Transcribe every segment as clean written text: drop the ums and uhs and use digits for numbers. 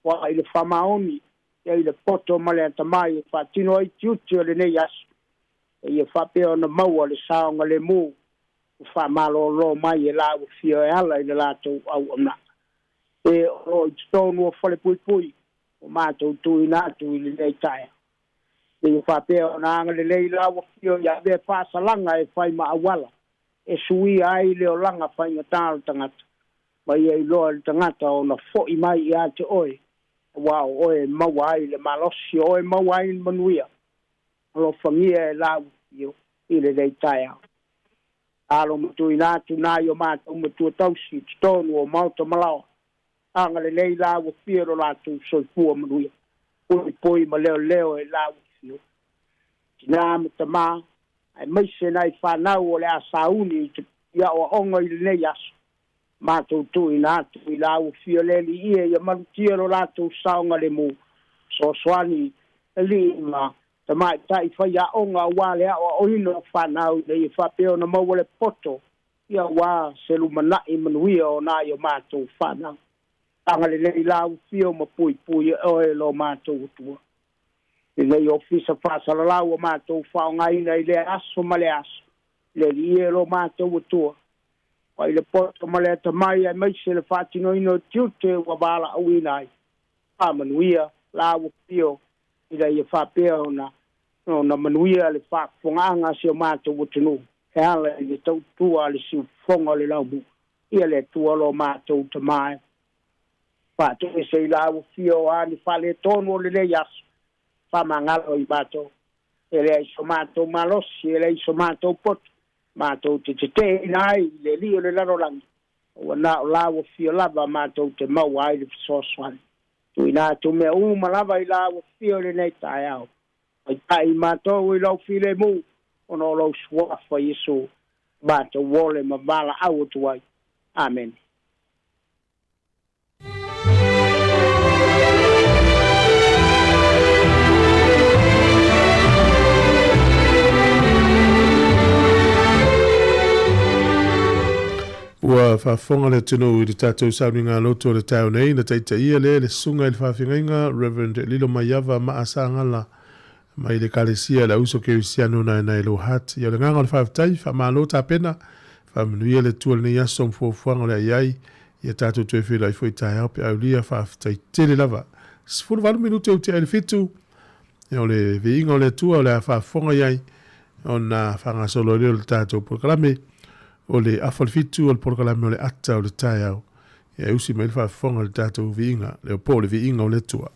Foai le faamaoni ia i le poto ma le atamai e faatino ai tiute o lenei aso, e ia faapea ona maua le saogalemu ua faamalōlō mai e la ua fia e ala i le latou auaunaga. E o lo o i totonu o falepuipui ua matou tuuina atu i lenei taeao. Seia faapea ona agalelei la ua fia ia avea faasalaga e fai ma auala e suia ai le olaga faigata o le tagata, ma ia iloa e le tagata ona fo'i mai ia te oe, aua o oe e maua ai le malosi, o oe e maua ai le manuia. Alofagia e la ua fia i lenei taeao. Alo ma tuuina atu nai o matou matua tausi i totonu o maota ma laoa, agalelei la ua fia lo latou soifua manuia, puipui ma leoleo e la ua fia. Tinā ma tamā, aemaise nai fanau o le a sauni i te aoaoga i lenei aso, matou tuuina atu i la ua fia le Alii e ia malutia lo latou saogalemu, fesoasoani alii ma tamaitai faiaoga aua le aoaoina o fanau ina ia faapea ona maua le poto aua se lumanai manuia o nai o matou fanau. Agalelei la ua fia ma puipui e oe lo matou Atua. Lenei ofisa faasalalau ua matou faaaogaina i lea aso ma lea aso, le Alii e lo matou Atua, mai le poto ma le atamai aemaise le faatinoina o tiute ua valaauina ai. Faamanuia la ua fia ina ia faapea ona manuia le faafofogaaga a si o matou atunuu e ala i le tautua a le siufofoga o le laumua. Ia le Atua lo matou Tamā e faatoese i la ua fia o a ni faaletonu o lenei aso, faamagalo i matou. E leai so matou malosi, e leai so matou poto, matou te tete'eina ai i le Alii o le lalolagi, ua na o la ua fia lava matou te maua ai le fesoasoani. Tuuina atu mea uma lava i la ua fia i lenei taeao. Taitai matou i lou filemu, ona o lou suafa Iesu, matou ole ma valaau atu ai. Amene. Ua faafofoga le atunuu i le tatou sauniga loto o le taeao nei na taitaia lea e le Susuga i le Faafeagaiga Rev. Lilomaiava Maasagala mai le Ekalesia Le Auso Kerisiano Naenae Low Hut. Ia o le agaga o le faafetai, faamalo tapena, faamanuia le Atua i lenei aso ma fuafuaga o le a i ai, ia tatou toe feiloai foi taeao pe aulia, faafetai tele lava. 18 minute ua tea i le 7, ia o le viiga o le Atua o le a faafofoga i ai ona faagasolo ai lea o le tatou polokalame o le afa o le 7 o le polokalame o le ata o le taeao. Ia e usi mai le faafofoga i le tatou viiga, leo po o le viiga o le Atua.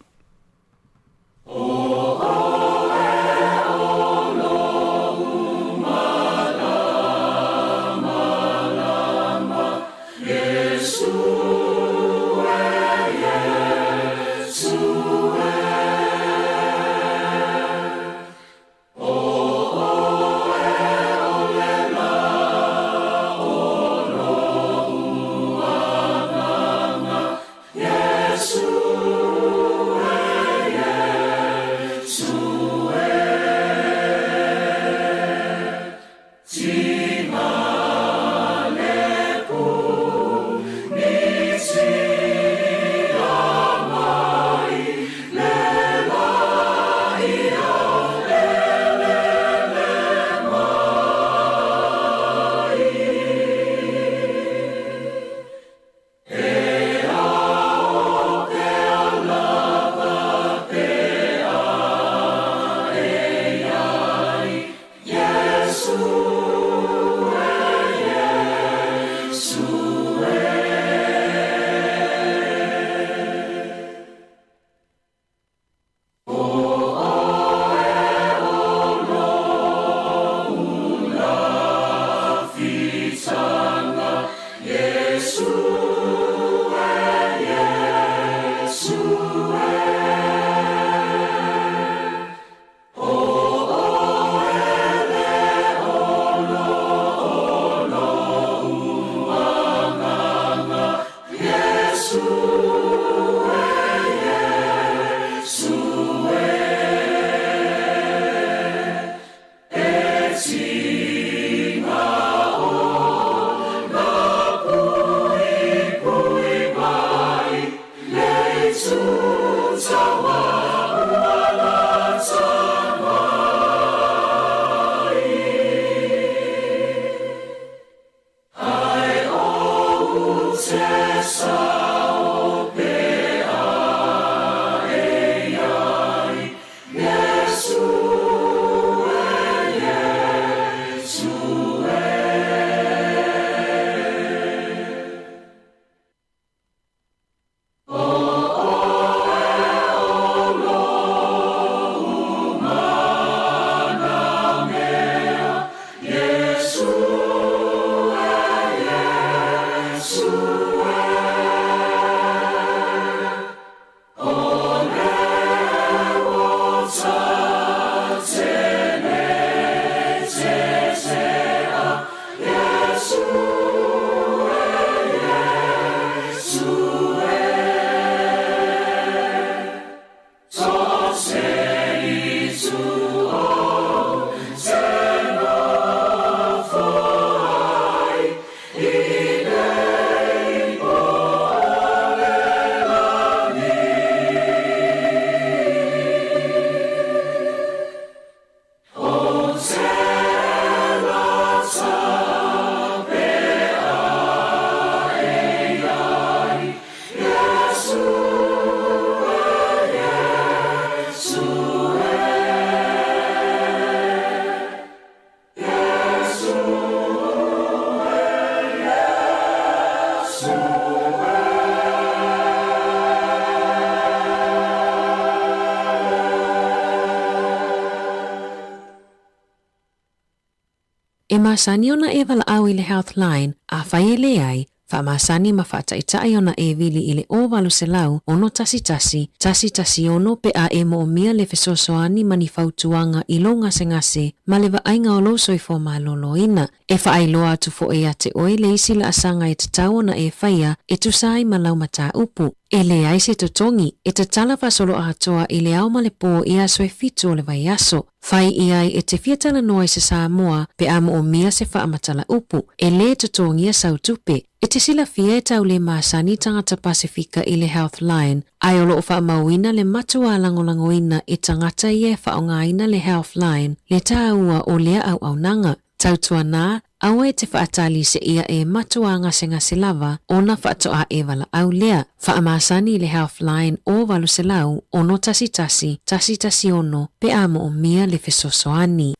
E masani ona e valaau i le Healthline, afai e leai, faamasani ma faataitai ona e vili i le 0800 611 116 pe a e moomia le fesoasoani ma ni fautuaga i lou gasegase ma le vaaiga o lou soifua maloloina. E faailoa atu foi ia te oe le isi laasaga e tatau ona e faia e tusa ai ma lau mataupu. E leai se totogi, e tatala faasoloatoa i le ao ma le po i aso e fitu o le vaiaso. Fai i ai e te fia talanoa i se Samoa pe a moomia se faamatala upu. E lē totogia sau tupe. E te silafia e tau le masani tagata Pasefika i le Healthline, ae o loo faamauina le matuā lagolagoina e tagata ia e faaaogaina le Healthline le tāua o lea auaunaga. Tautuanā, aua e te faatali seia e matuā gasegase lava ona faatoa e valaau lea. Faamasani i le Healthline 0800 611 116 pe a moomia le fesoasoani.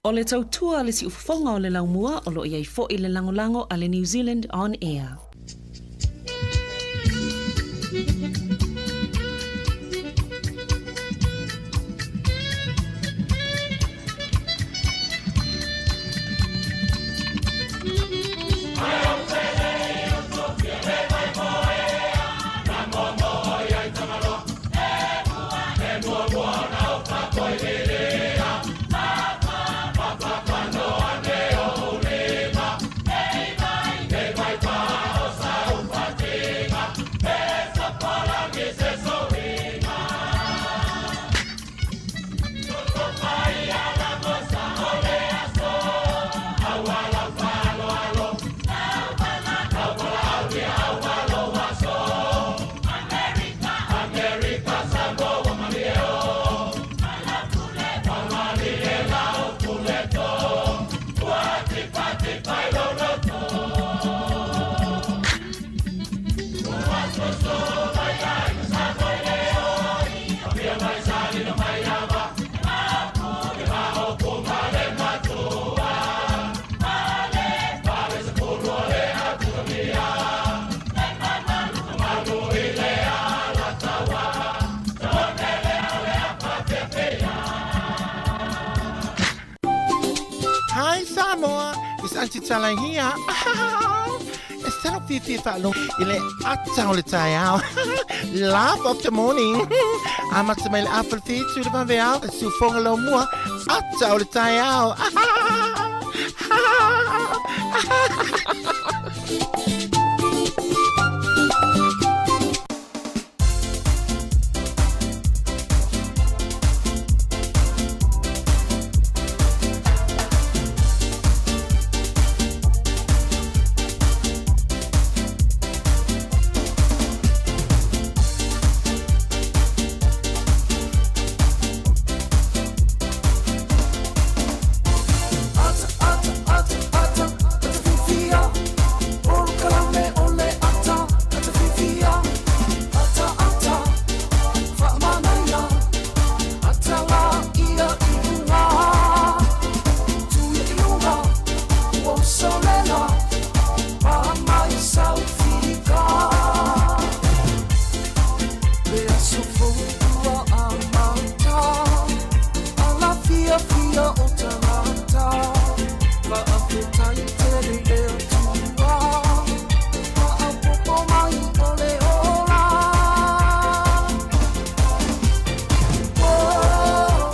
O le tautua a le siufofoga o le laumua o lo o i ai foi le lagolago a le New Zealand On Air. Hi Samoa, it's Auntie Tala here. E sala fifi whaalogo i le ata o le taeao. Laugh of the morning. Amata mai le afa le whitu le vave ao, le siufoga lau mua, ata o le taeao.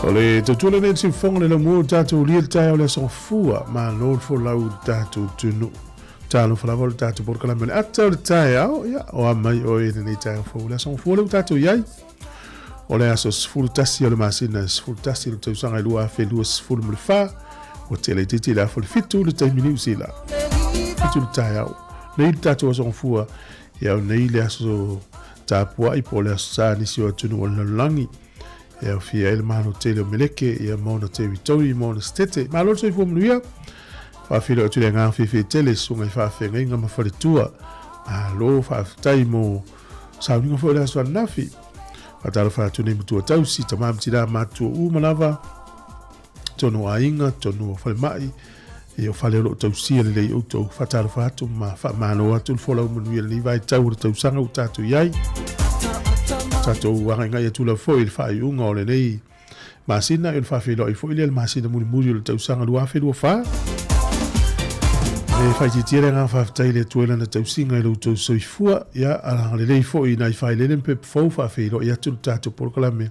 O le tautua lenei le siufofoga le laumua o tatou ulia le taeao le aso Gafua, malo le folau i le tatou atunuu. Talofa lava o le tatou polokalame o le ata o le taeao, ia, o a mai oe i lenei taeao fou. Le aso Gafua lea ua tatou i ai, o le aso 11 o le masina 11 o le tausaga e 2024, ua tele itiiti le afa o le fitu le taimi Niu Sila. Fitu le taeao. Nei le tatou aso Gafua, ia o nei le aso tapuai po o le aso sa nisi o atunuu o le lalolagi. E aofia ai le Malo tele o Meleke, ia ma ona teritori ma ona setete. Malo le soifua manuia. Faafeiloai atu i le agaga fiafia tele i susuga i faafeagaiga ma faletua. Malo faafetai mo sauniga foi o le aso ananafi. Faatalofa atu nei matua tausi, tama ma tina matutua uma lava, tonu o aiga, tonu o falemai, ia o fale o lo o tausia lelei outou. Faatalofa atu ma faamalo atu le folau manuia lenei vaitau o le tausaga ua tatou i ai. Tatou agaigai atu lava foi i le faaiuga o lenei masina, i le faafeiloai foi lea le masina mulimuli o le tausaga 2024. E faaitiitia le agaga faafetai i le Atua i lana tausiga i lo outou soifua, ia agalelei foi i nai failele ma pepa fou faafeiloai atu le tatou polokalame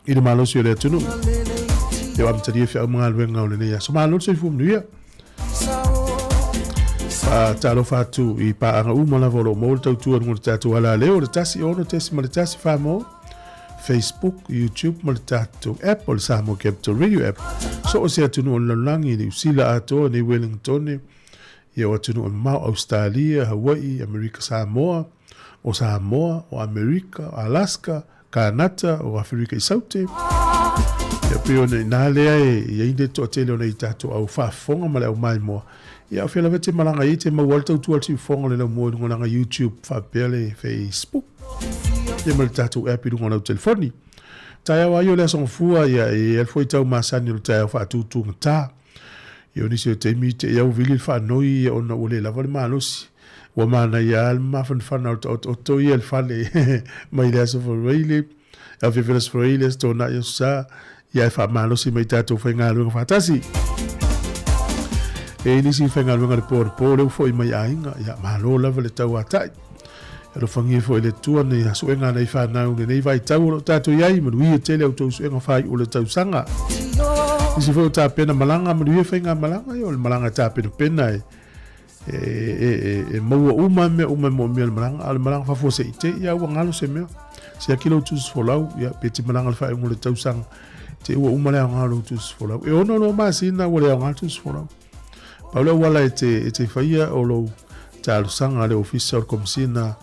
i le malosi o le atunuu. Ia amatalia feau ma galuega o lenei aso. Malo le soifua manuia. Faatalofa atu i paaga uma lava o lo o maua le tautua i luga o le tatou alaleo o le 1 6.1 Samoa, Facebook, YouTube ma le tatou app o le Samoa Capital Radio app. So o se atunuu o le lalolagi, Niu Sila atoa, nei Wellingtone, ia o atunuu e mamao, Australia, Hawaii, Amerika Samoa, o Samoa, o Amerika, o Alaska, Kanata, o Aferika i Saute. Ia pei ona inā lea e i ai le toatele o nei tatou au faafofoga ma le au maimoa. Ia o fea lava e te malaga ai e te maua ai le tautua a le siufofoga o le laumua i luga o lana YouTube faapea le Facebook. Ia ma le tatou app i luga o lau telefoni. Taeao lava ia o le Aso Gafua, ia, e i ai le fuaitau masani o le taeao faatutugata. Ia o nisi o taimi te i au vili le faanoi ia ona ua le lava le malosi. Ua manaia lava le mafanafana o le taotooto ia i le fale mai le Aso Faraile, afiafi o le Aso Faraile, Aso Toonai, Aso Sa, ia ae faamalosi mai tatou faigaluega faatasi. E i nisi faigaluega le po le po lea ua foi mai aiga, ia malo lava le tauatai. Alofagia foi e le Atua nei suega a nai fanau i lenei vaitau o lo o tatou i ai, manuia tele a outou suega faaiu o le tausaga. Nisi foi o tapena malaga, manuia faigamalaga, ia o le malaga e tapenapena e e, e, e, e maua uma mea uma e moomia le malaga, a o le malaga faafuasei te i a ua galo se mea. Siaki lou tusi folau, ia pe te malaga le faaiuga o le tausaga, te ua uma le aoga o lou tusi folau. E ono loa masina ua le aoga le tusi folau. Pau le auala e te, e te faia o lou talosaga le ofisa o le Komesina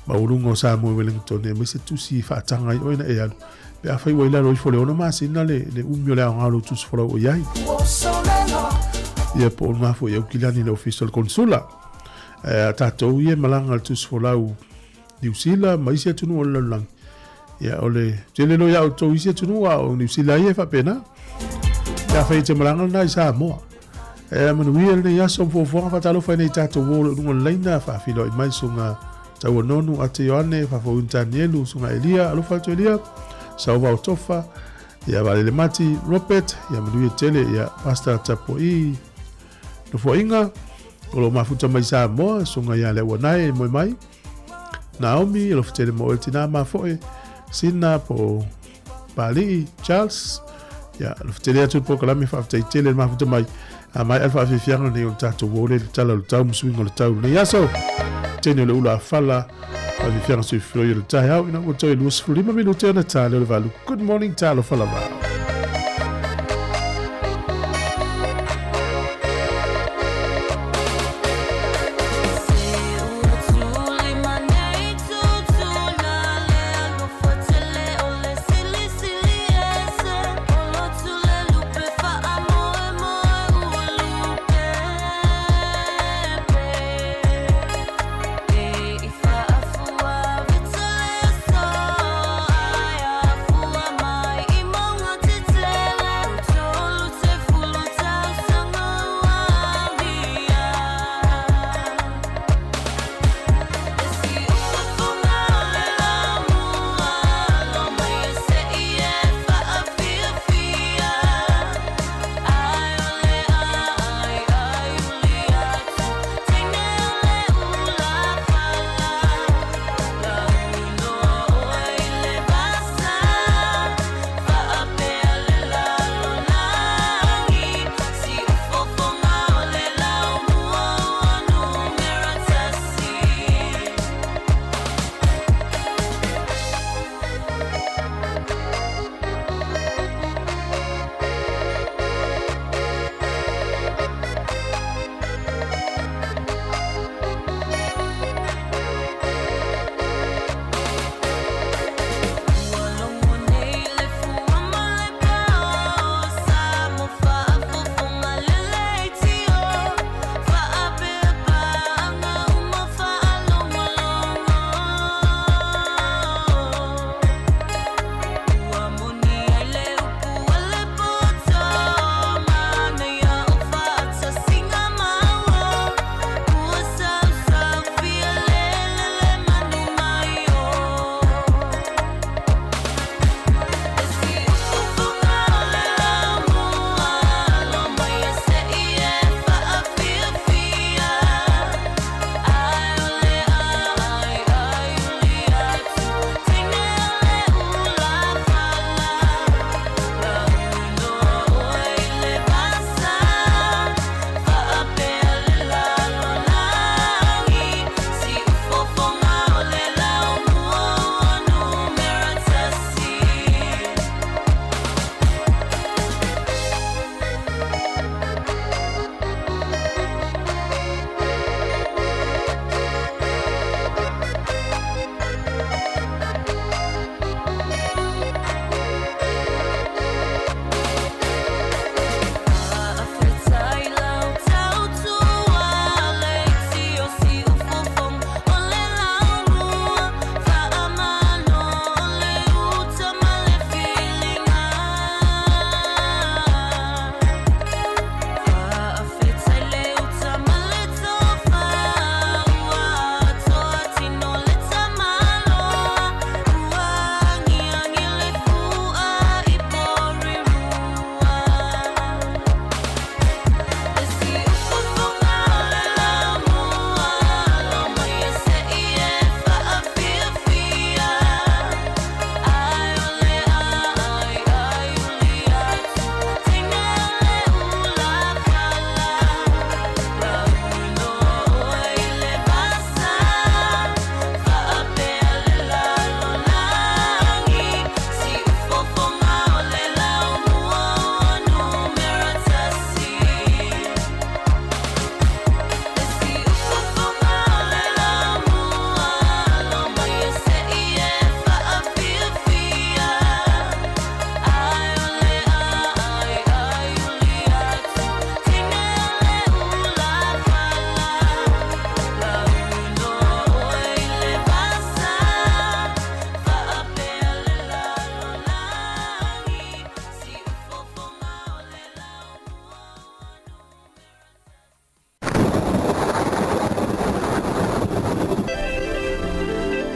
Maualuga o Samoa i Wellington e aumai se tusi e faataga ai oe na e alu pe afai ua i lalo ifo le ono masina le, le umi o le aoga o lou tusi folau o i ai. Ia po o lena foi Aukilani le ofisa o le Konsula. E, a tatou ia e malaga le tusi folau Niu Sila ma isi atunuu o le lalolagi. Ia o le tele loa ia outou isi atunuu a o Niu Sila ia e faapena. Pe afai e te malaga lena i Samoa. E manuia lenei aso ma fuafuaga faatalofa i nei tatou uo o lo o i luga o le laina, faafeiloai mai susuga Tauanonu Ate Ioane, Faafouina Tanielu, susuga Elia, alofa atu Elia, Saova Otofa, ia Vaalele Mati, Robert, ia manuia tele, ia Pastor Tapuai Nofoaiga, o lo o mafuta mai Samoa, susuga ia Leauanae e moe mai, Naomi, alofa tele mo oe tina mafoe, Sina po o Pali'i, Charles, ia, alofa tele atu le polokalame, faafetai tele le mafuta mai, a maea le faafiafiaga lenei o le tatou uo le tala o le tau ma suiga o le tau lenei aso. Tene o le ula a fala, faafiafiaga soifua o le taeao, ina ua toe 25 minute ona ta lea o le valu. Good morning, talofa lava.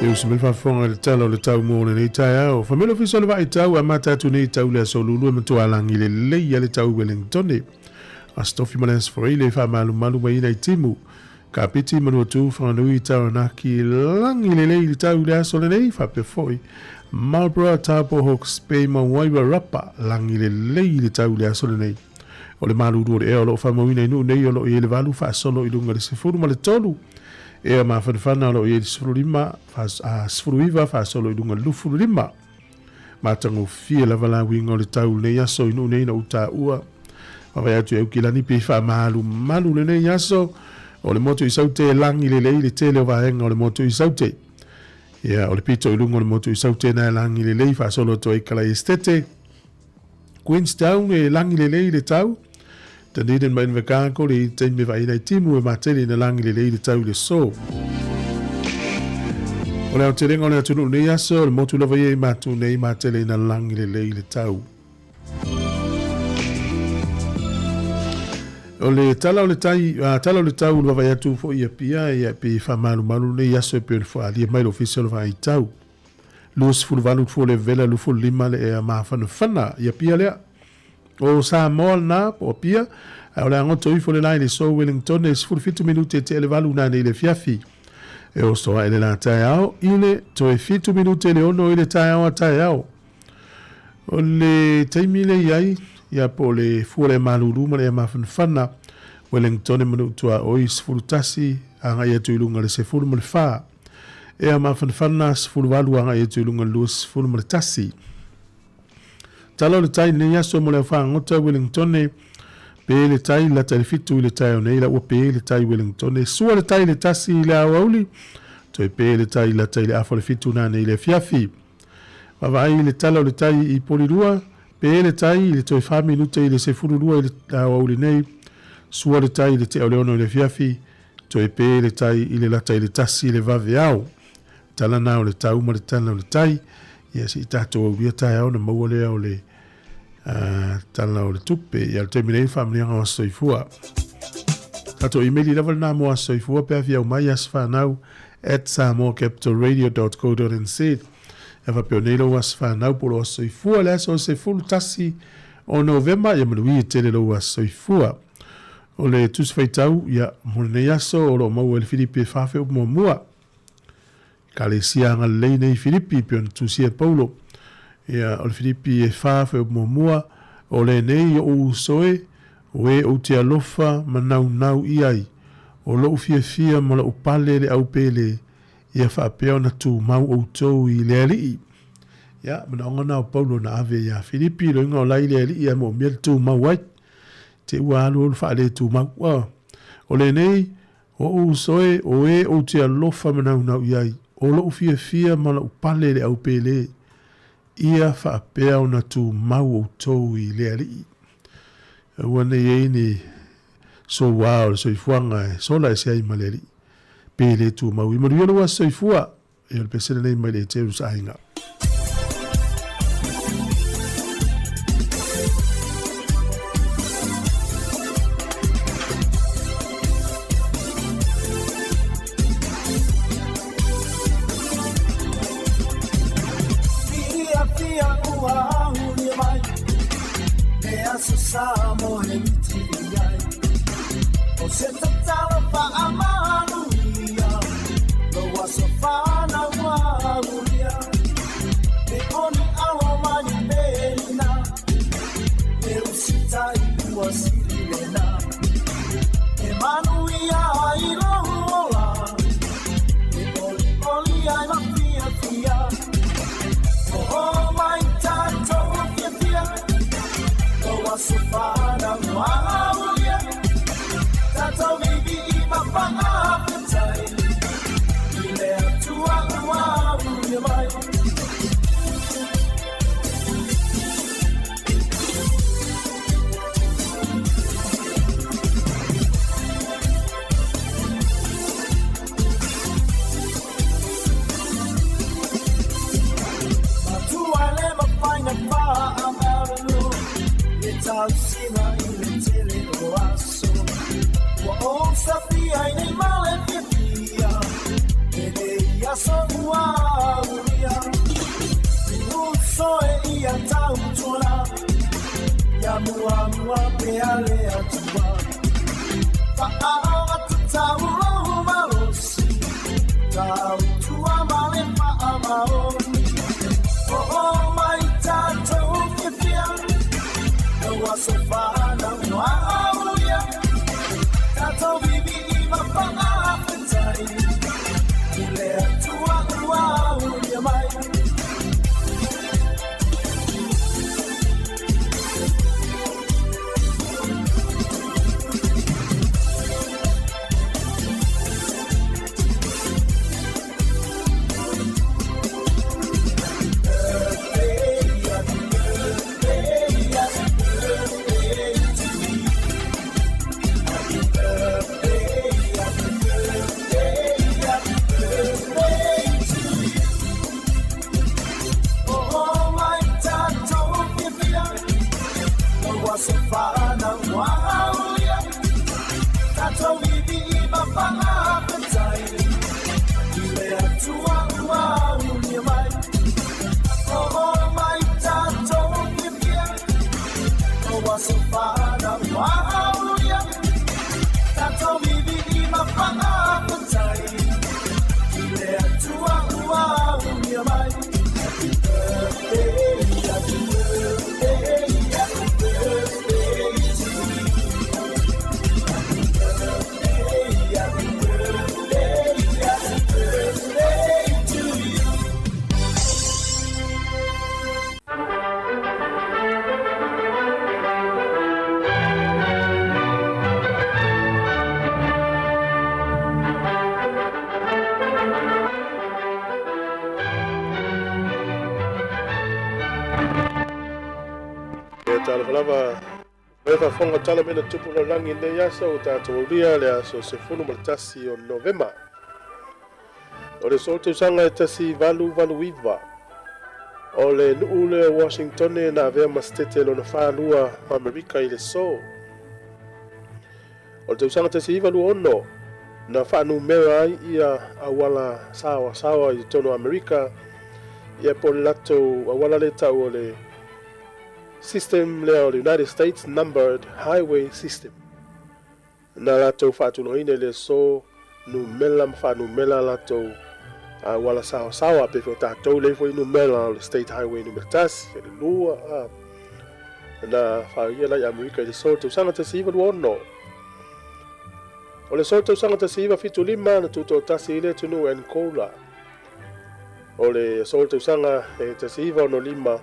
E usi mai faafofoga i le tala o le tau mo lenei taeao. Fai mai le Ofisa o le Vaai Tau, amata atu nei tau le aso Lulu e matua lagi lelei a le tau i Wellingtone. Aso Tofi ma le Aso Faraile e faamalumalu mai ai nai timu. Kapiti, Manuatu, Whanganui, Taranaki, lagi lelei le tau i le aso lenei, faapea foi Marlborough, Taupo, Hawke's Bay ma Wairarapa, lagi lelei le tau i le aso lenei. O le malulu o le ea o lo o faamauina i nuu nei o lo o i ai le 8 faasolo i luga i le 13. Ea mafanafana o lo o i ai le 15, 19 faasolo i luga i le 25. Matagofie lava la uiga o le tau i lenei aso i nuu nei na ou taua. Vaavaai atu i Aukilani pei faamalumalu lenei aso. O le motu i Saute e lagi lelei le tele o vaega o le motu i Saute. Ia, o le pito i luga o le motu i Saute na e lagi lelei faasolo atu ai Kalai Esitete. Queenstown e lagi lelei le tau. Dunedin ma Invercargill i taimi e vaai ai timu e matele ina lagi lelei le tau i le so. O le aotelega o le atunuu nei aso, o le motu lava ia i matu nei matele ina lagi lelei le tau. O le tala o le tai, a tala o le tau le vaavaai atu foi i Apia, ia pe faamalumalu nei aso e pei ona faaalia mai le Ofisa o le Vaai Tau. 28 fua le vela 25 le ea mafanafana i Apia lea. O Samoa lena po o Apia, ae o le agoto ifo le la i le so Wellington e 17 minute e tea le valu na nei le afiafi. E oso ae le la taeao i le toe 7 minute le 6 i le taeao a taeao. O le taimi le i ai, ia po o le fua le malulu ma le ea mafanafana, Wellington e manu tuaoi 11 agai atu i luga le 14. Ea mafanafana 18 agai atu i luga le 21. Tala o le tai lenei aso mo le au fagota Wellingtone, pe le tai lata i le 7 i le taeao nei la ua pe le tai Wellingtone, sua le tai le 1 i le aoauli, toe pe le tai lata i le afa o le 7 nanei i le afiafi. Vaavaai i le tala o le tai i Polirua, pe le tai i le toe 4 minute i le 12 i le aoauli nei, sua le tai i le tea o le 6 i le afiafi, toe pe le tai i le lata i le 1 i le vaveao. Tala na o le tau ma le tala o le tai, ia se i tatou aulia taeao ona maua lea o le tala o le tupe. Ia o le taimi nei faamanuiaga o aso soifua. Tatou email lava lena mo aso soifua pe a fia aumai asofanau at samoacapitalradio.co.nz. Ia faapea nei lou aso fanau po o lou aso soifua le aso 11 o Novema, ia manuia tele lou aso soifua. O le tusi faitau, ia, mo lenei aso o lo o maua i le Filipi e 4 feʻupu muamua. Ekalesia agalelei nei Filipi pei ona tusia e Paulo. Ia, o le Filipi e 4 feʻupu muamua, o lenei oʻu uso e, o e ou te alofa ma naunau i ai, o loʻu fiafia ma loʻu pale le ʻaupele, ia faapea ona tumau ʻoutou i le Alii. Ia, manaoga na o Paulo na ave iā Filipi, loiga o la i le Alii ae moomia le tumau ai. Te ua alualu faaletumau. O lenei, Oʻu uso e, o e ou te alofa ma naunau i ai, o loʻu fiafia ma loʻu pale le ʻaupēlē, ia faapea ona tumau ʻoutou i le Alii. Aua nei ai ni souā o le soifuaga e sola ese ai ma le Alii. Pe le tumau i manuia lou aso soifua, e o le pesele nei mai le Eteus aiga. Faamuamua pea le Atua. Faaogatataua lou malosi, tautua ma le faamaoni. Oo mai tatou fiafia, lau aso fanau ua aulia. Tatou vivii ma faafetai, i le Atua ua aulia mai. Oo mai tatou fiafia, lau aso fanau ua aulia. Tatou vivii ma faafetai, i le Atua ua aulia mai. Oo mai tatou fiafia, lau aso fanau ua aulia. Tatou vivii ma faafetai, i le Atua ua aulia mai. Happy birthday, happy birthday, happy birthday to you. Happy birthday, happy birthday, happy birthday to you. Ia talofa lava le faafofoga tala mea na tupu lalolagi i lenei aso ua tatou aulia le aso 11 o Novema. O le soo tausaga e 1889, o le nuu lea o Washingtone na avea ma Setete lona 42 o Amerika i le aso. O le tausaga 1926, na faanumera ai ia auala saoasaoa i totonu o Amerika, ia po o le latou auala lea tau o le system lea o le United States Numbered Highway System. Na latou faatulagaina i le aso numela ma faanumela latou auala saoasaoa, pe foi o tatou lea foi numela o le State Highway numera 1, le 2, a. Na faia la i Amerika i le aso tausaga 1926. O le aso tausaga 1975 na tutoatasi ai le atunuu Angola. O le aso tausaga e 1965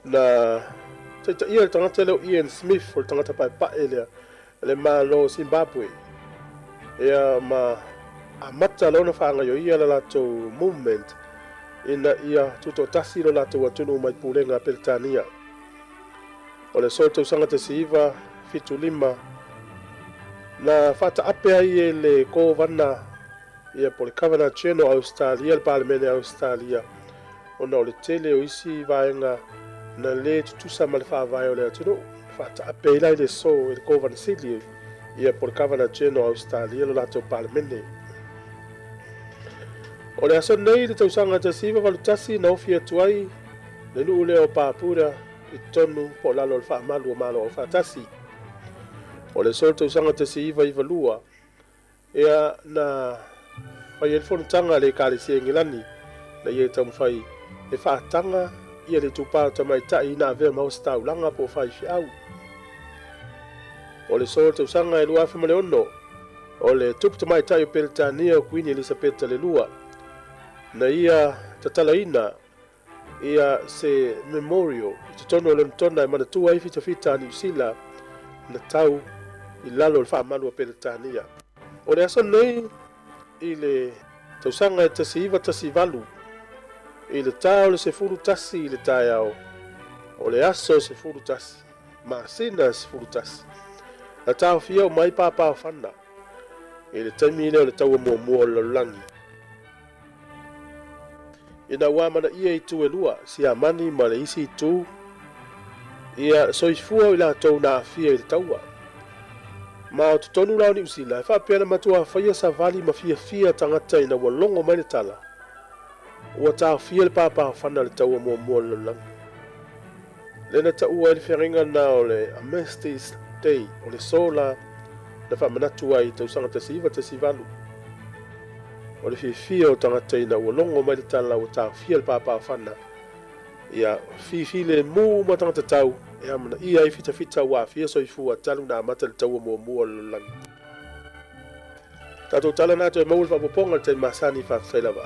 na taitaia le tagata lea o Ian Smith, o le tagata paepae lea le Malo o Zimbabwe. Ia ma amata lona faagaioia le latou movement ina ia tutoatasi lo latou atunuu mai pulega a Peretania. O le aso tausaga 1975 na faataape ai e le Kovana ia po le Governor General o Ausetalia, le Palemene o Ausetalia, ona o le tele o isi vaega na lē tutusa ma le faavae o le atunuu. Faataape ai la i le aso e le Kovana Sili ia po le Governor General o Ausetalia lo latou Palemene. O le aso nei i le tausaga 1981 na ofi atu ai le nuu lea o Papuda i totonu po o lalo o le faamalu o Malo Aufaatasi. O le aso o le tausaga 1992, Ia, na fai ai le fonotaga a le Ekalesia Engelani ina ia taumafai e faataga ia le itupa o tamaitai ina avea ma ositaulaga po o faifeau. O le soo tausaga e 2006, o le tupu tamaitai o Peretania o Kuini Elisapeta le Lua, na ia tatalaina ia se memorial i totonu o Lonetona e manatua ai fitafita a Niu Sila na tau i lalo o le faamalu a Peretania. O le aso nei i le tausaga e 1918, i le ta o le 11 i le taeao, o le aso 11, masina 11, na taofia uma ai pāpāofana i le taimi lea o le taua muamua o le lalolagi. Ina ua amanaia itu e lua, Siamani ma le isi itu, ia soifua o i latou na aafia i le taua. Ma o totonu la o Niu Sila, e faapea na matua faia savali ma fiafia tagata ina ua logo mai le tala, ua taofia le pāpāofana o le taua muamua o le lalolagi. Lea na taua ai le feagaiga lena o le Armistice Day, o le sola na faamanatu ai i tausaga 1918. O le fiafia o tagata ina ua logo mai le tala ua taofia le papaofana, ia fifilemu uma tagata tau e amanaia ai fitafita ua aafia soifua talu na amata le taua muamua o le lalolagi. Tatou tala na toe maua le faaopoopoga i le taimi masani, faafetai lava.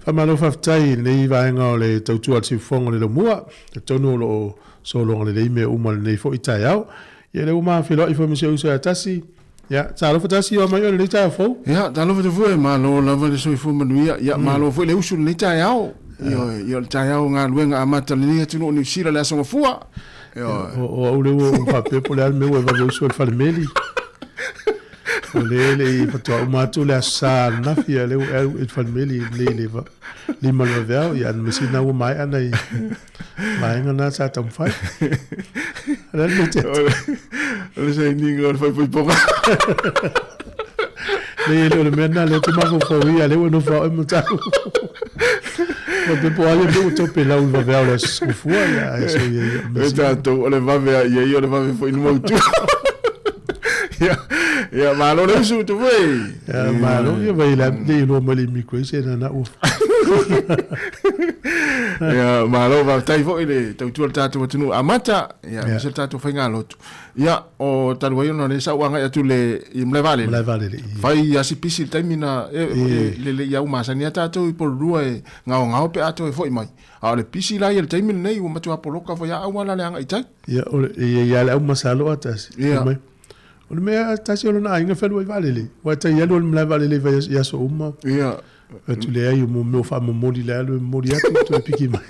Faamalo faafetai i lenei vaega o le tautua a le Siufofoga o le Laumua. Talitonu o lo o sologa lelei mea uma i lenei foi taeao. Ia lea ua ma feiloai foi ma si ou uso ia Tasi. Ia, talofa Tasi o mai oe i lenei taeao fou. Ia, talofa Tafue, malo lava le soifua manuia. Ia, malo foi le usu i lenei taeao. Ioe, ia o le taeao o galuega amata lenei atunuu o Niu Sila le Aso Gafua. Ioe. O au lea ua ou faapea po o le a le mea ua e vave usu ai i le falemeli. O lea e le i faatoa uma atu le Aso Sa ananafi, a o lea ua e alu i le falemeli nei i le 5 o le vaveao. Ia, a o le mea sili lena ua maea nai vaega na sa taumafai. O le a le mea te atu? O le sainiga o le faaipoipoga. Leai, e le o le mea lena, lea ou te mafaufau i ai, a o lea ua e nofo lava oe ma tau. Faapea po o a ia mea ua toe pelau i le vaveao o le Aso Gafua, ia, ae soia ia, o le mea E sili. tatou, o le vave a i ai, o le vave foi ni mautu. Ia, ia, malo le usu, Tupue. Ia, malo, ia, vai le le iloa mai le immigration na ua. Ia, malo, faafetai foi le tautua le tatou atunuu amata, ia, yeah. le tatou faigalotu. Ia, o talu ai ona o lea sa ou agai atu le, i malae vaalele. Malae vaalele, i. Fai asi pisi le taimi na, e, e, le le i au masani a tatou i Porirua e ngaongao pe a toe foi mai. A o le pisi la ia le taimi lenei, ua matua poloka foi a auala le agai i tai. Ia, o le, ia, ia le au masalo a tasi. Ia. Mai. O le mea tasi o lona aiga fealuai vaalele. Ua tai alu o le malae vaalele i aso uma. Ia. Atu leai o mo mea o faamomoli le alu e momoli atu toe piki mai.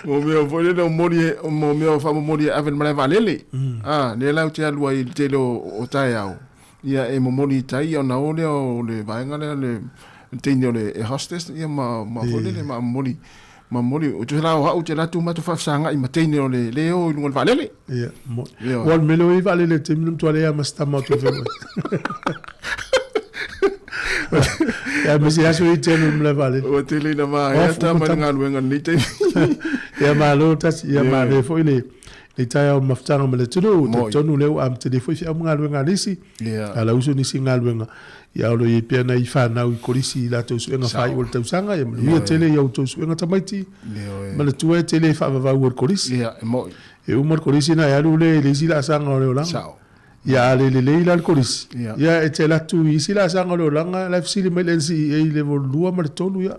Mo mea foi lele o moli e, mo mea o faamomoli e ave i le malae vaalele. Ah, lea la ou te alu ai i le tele o, o taeao. Ia e momoli i tai ona o lea o le vaega lea le le teine o le air hostess ia ma ma foi lele ma momoli ma momoli o te la o au te la tu matou faafesagai ma teine o le le o i luga o le vaalele. Ia, mo. Ioe. Ua le mele o i vaalele i le taimi na matua leai ma se tama o toe feoai. Ia, ma se aso i te alu i le malae vaalele. Ua tele ina vaea Off, tama i le tama. galuega i lenei taimi. Ia, malo tasi, ia Ioe. manaia foi le le taeao mafutaga ma le atunuu. Moi. Talitonu lea ua amatalia foi feau ma galuega a nisi. Ia. A lauso nisi galuega. Ia o lo o i ai pea nai fanau i Kolisi i latou suega Sao. faaiu o le tausaga. Ia manuia Ioe. tele i a outou suega tamaiti. Ioe. Manatua e tele e faavavau o le Kolisi. Ia, e moi. E uma le Kolisi ona e alu lea i le isi laasaga o le olaga. Sao. Ia a le lelei la le Kolisi, Ia. ia e te alu atu i isi laasaga o le olaga, la e fesili mai le NCEA i level 2 ma le 3, ia.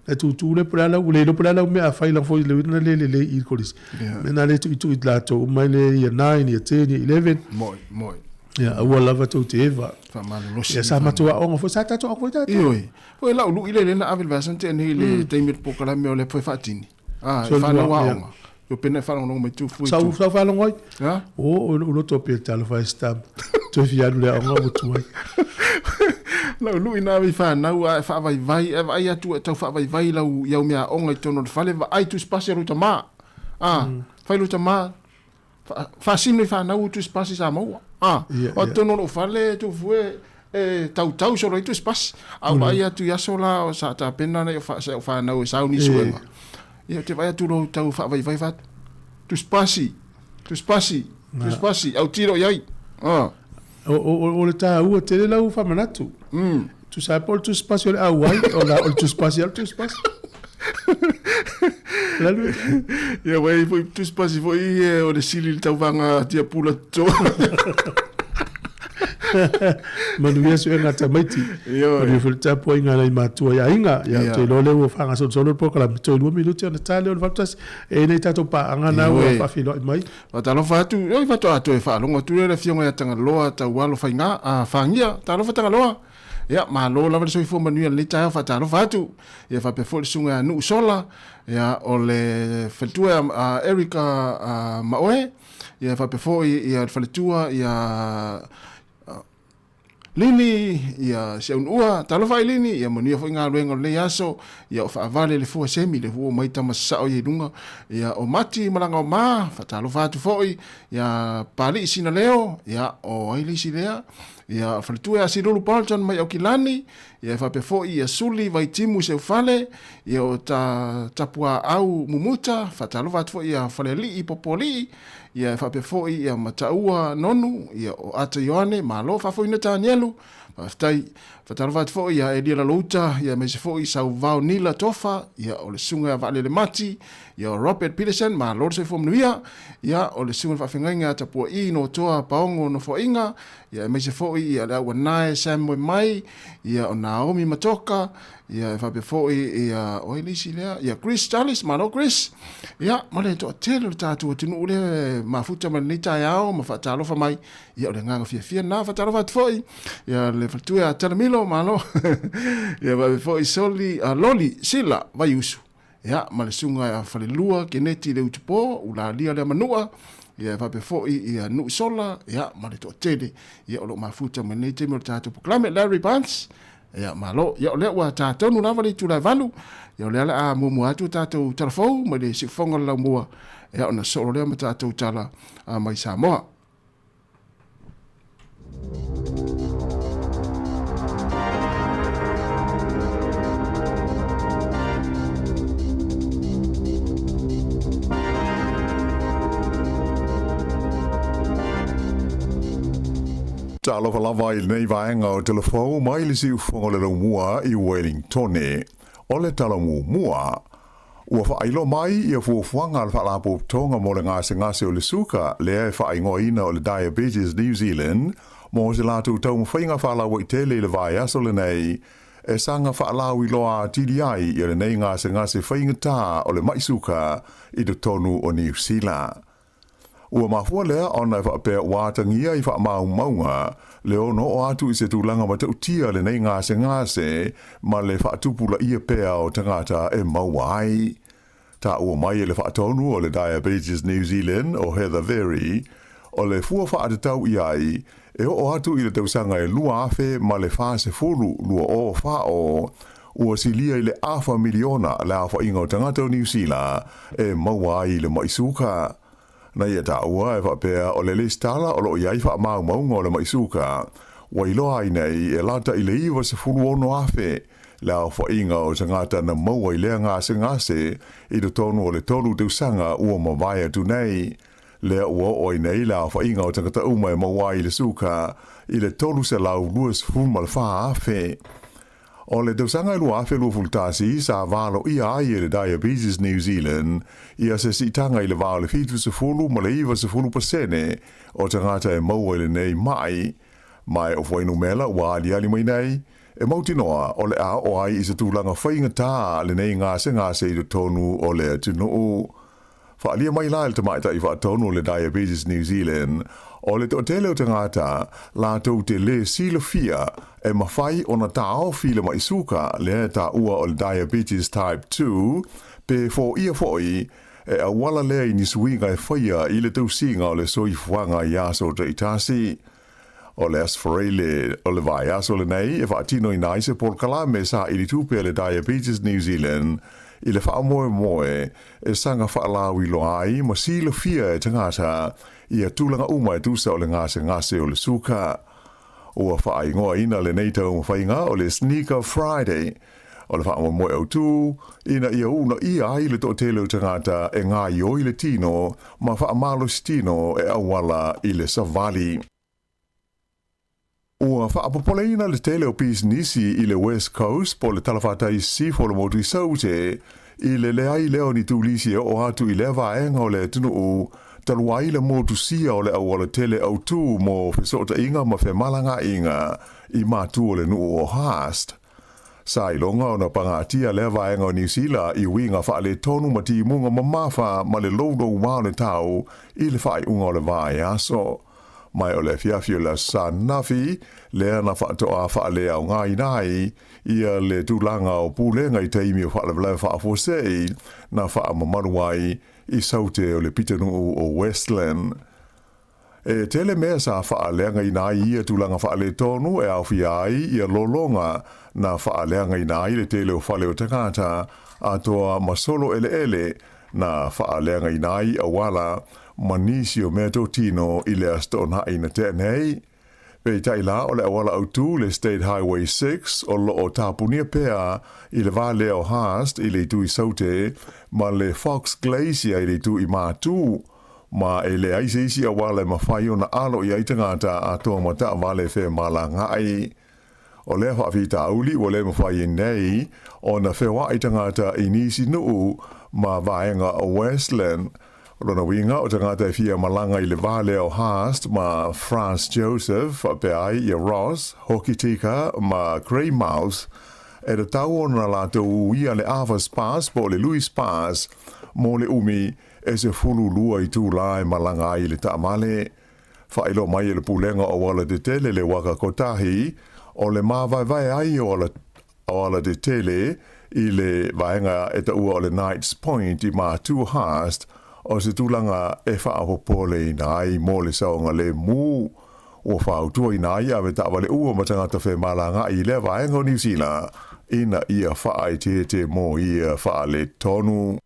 Na tūtū lea po o le a lau, ua le iloa po o le a lau mea a fai lava foi i le uiga na le lelei i le Kolisi. Ia. Mea na le tuitui latou uma i le year 9, year 10, year 11. Moi, moi. Ia, aua lava tou te eva. Faamalolosi. Ia, sa matou aoga foi, sa tatou aoga foi tatou. Ioe. Foi lau lui le lena ave le vasa te nei le taimi o le polokalame o le foi faatini. Ah, So, e whanau lua, aoga. Yo pena e whalongo mai tu fui Sa tu. sa faalogo ai. Ha? O, o lou loto pea talofa e se tama. Toe fia alu le aoga ua tuai. Lau lui na ave i whanau a e whaavaivai, e vaai atu e tau whaavaivai lau iau mea aoga i tonu o le fale, vaai tu spasi a lou tama. Ah, fai lou tama, faasino i whanau tu spasi sa maua. Ah, Ia, o ia. tonu o lou fale tu fue e tautau solo i tu spasi. Au vaai atu i aso la o sa tapena nei o wha, sa o whanau e sauni suega. Ia, te vaai atu lou tau whaavaivai whatu. Tu spasi, tu spasi, tu spasi, au tiro i ai. Ah. O, o, o, o le taua tele lau faamanatu. Tusa ai po o le tusipasi o le auai, o la o le tusipasi o le tusipasi. La lu. Ia, wei foi tusipasi foi e o le sili le tauvaga tiapula toto. Manuia suega tamaiti. Ioe. Manuia foi le tapuaiga a nai matua i aiga. Ia, Ia. ou te iloa lea ua faagasolosolo le polokalame. Toe 2 minute ona ta lea o le 81. E nei tatou paaga na ua Ioe. faafeiloai mai. Faatalofa atu, oi faatoa toe faalogo atu lea le afioga ia Tagaloa Taualo Faiga, a Fagia, talofa Tagaloa. Ia, malo lava le soifua manuia i lenei taeao, faatalofa atu. Ia faapea foi le susuga ia Nuu Sola, ia o le faletua ia Eric Maoe, ia faapea foi ia le faletua ia Lini, ia si aunuua, talofa ai Lini, ia manuia foi galuega o lenei aso, ia o faavale le fua semi, le fua mai tama sasao i luga, ia o Mati malaga o ma, faatalofa atu foi, ia Palii Sinaleo, ia o ai le isi lea, ia faletua ia Silulu Bolton mai Aukilani, ia faapea foi ia Suli Vaitimu Seufale, ia o ta Tapuaau Mumuta, faatalofa atu foi ia Falealii Popoalii, Ia e faapea foi ia Mataua Nonu, ia o Ata Ioane, malo faafoina Tanielu, Faafetai. Faatalofa atu foi ia Elia Lalouta, ia aemaise foi Sauvao Nila Tofa, ia o le susuga ia Vaalele Mati, ia o Robert Peterson, malo le soifua manuia, ia o le susuga i le faafeagaiga ia Tapua'i Notoa Paogo Nofoaiga, ia aemaise foi ia le Auanae Sam Moemai, ia o Naomi Matoka, ia e faapea foi ia o ai le isi lea, ia Chris Charles, malo Chris. Ia ma le toatele o le tatou atunuu lea e mafuta mai lenei taeao ma faatalofa mai. Ia o le agaga fiafia lena, faatalofa atu foi ia le faletua ia Talamilo, malo. Ia faapea foi Soli, Loli Sila Vaiusu. Ia ma le susuga ia Falelua Keneti Leutupo, Ulalia lea Manua, ia e faapea foi ia Nuusola, ia ma le toatele ia o lo o mafuta mai lenei taimi o le tatou polokalame. Larry Barnes, ia malo. Ia o lea ua tatonu lava le itula e 8, ia o lea o le a muamua atu tatou tala fou mai le siufofoga o le laumua, ia ona sosolo lea ma tatou tala mai Samoa. Talofa lava i lenei vaega o Telefou mai le siufofoga o le laumua i Wellingtone. O le tala muamua, Ua faailoa mai ia fuafuaga a le Faalapotopotoga mo le Gasegase o le Suka lea e faaigoaina o le Diabetes New Zealand mo se latou taumafaiga faalauaitele i le vaiaso lenei e saga faalauiloa atili ai ia lenei gasegase faigata o le ma'i suka i totonu o Niu Sila. Ua mafua lea ona e faapea ua atagia i faamaumauga le ono oo atu i se tulaga matautia lenei gasegase ma le faatupulaia pea o tagata e maua ai. Taua mai e le faatonu o le Diabetes New Zealand o Heather Very, o le fua faatatau i ai e oo atu i le tausaga e 2040, 2040, ua silia i le afa miliona le aofaiga o tagata o Niu Sila e maua ai i le maʻi suka. Na ia taua e faapea o le lesitala o lo o i ai faamaumauga o le maʻi suka, ua iloa ai nei e lata i le 96,000 le aofaiga o tagata na maua i lea gasegase i totonu o le tolu tausaga ua mavae atu nei. Lea ua oo ai nei le aofaiga o tagata uma e maua ai i le suka i le 324,000. O le tausaga e 2021 sa valoia ai e le Diabetes New Zealand ia se siitaga i le va o le 70 ma le 90 pasene o tagata e maua i lenei maʻi. Ma e o fuainumela ua aliali mai nei, e mautinoa o le a oo ai i se tulaga faigata lenei gasegase i totonu o le atunuu. Faaalia mai la e le tamaitai faatonu o le Diabetes New Zealand, o le toatele o tagata latou te lē silafia e mafai ona taofi le maʻi suka lea e taua o le Diabetes Type 2 pe foia foi e auala lea i ni suiga e faia i le tausiga o le soifuaga i aso taitasi. O le Aso Faraile o le vaiaso lenei e faatinoina ai se polokalame saili tupe a le Diabetes New Zealand i le faamoemoe e saga faalauiloa ai ma silafia e tagata ia tulaga uma e tusa o le gasegase o le suka. Ua faaigoaina lenei taumafaiga o le Sneaker Friday o le faamoemoe autū ina ia uunaia ai le toatele o tagata e gaoioi le tino ma faamalosi tino e auala i le savali. Ua faapopoleina le tele o pisinisi i le West Coast po o le talafatai sisifo o le motu i Saute i le leai lea o ni turisi e oo atu i lea vaega o le atunuu talu ai le motusia o le auala tele autū mo fesootaiga ma femalagaaiga i matu o le nuu o Haast. Sa iloga ona pagatia lea vaega o Niu Sila i uiga faaletonu ma timuga mamafa ma le louloua o le tau i le faaiuga o le vaiaso. Mai o le afiafi o le Aso Sa ananafi lea na faatoa faaleaogaina ai ia le tulaga o pulega i taimi o faalavelave faafuasei na faamamalu ai i Saute o le pitonuu o Westland. E tele mea sa faaleagaina ai ia tulaga faaletonu e aofia ai ia lologa na faaleagaina ai le tele o fale o tagata atoa ma solo eleele na faaleagaina ai auala ma nisi o mea totino i le Aso Toonai na tea nei. Peitai la o le auala autū le State Highway 6 o loo tapunia pea i le va lea o Haast i le itu i Saute ma le Fox Glacier i le itu i Matū. Ma e leai se isi auala e mafai ona alo i ai tagata atoa ma taavale femalagaai. O lea faafitauli ua le mafai ai nei ona feoai tagata i nisi nuu ma vaega o Westland. O lona uiga o tagata e fia malaga i le va lea o Haast ma Franz Josef faapea ai ia Ross, Hokitika ma Greymouth e tatau ona latou uia le Arthur's Pass po o le Louis Pass mo le umi e 12 itulā e malaga ai i le taavale. Faailoa mai e le Pulega o Aualatetele le Waka Kotahi o le māvaevae ai o Aualatetele i le vaega e taua o le Knights Point i Mātua Haast o se tulaga e faapopoleina ai mo le saogalemu. Ua fautuaina ai avetaavale ua ma tagata femalagaai i lea vaega o Niu Sila ina ia faaeteete mo ia faaletonu.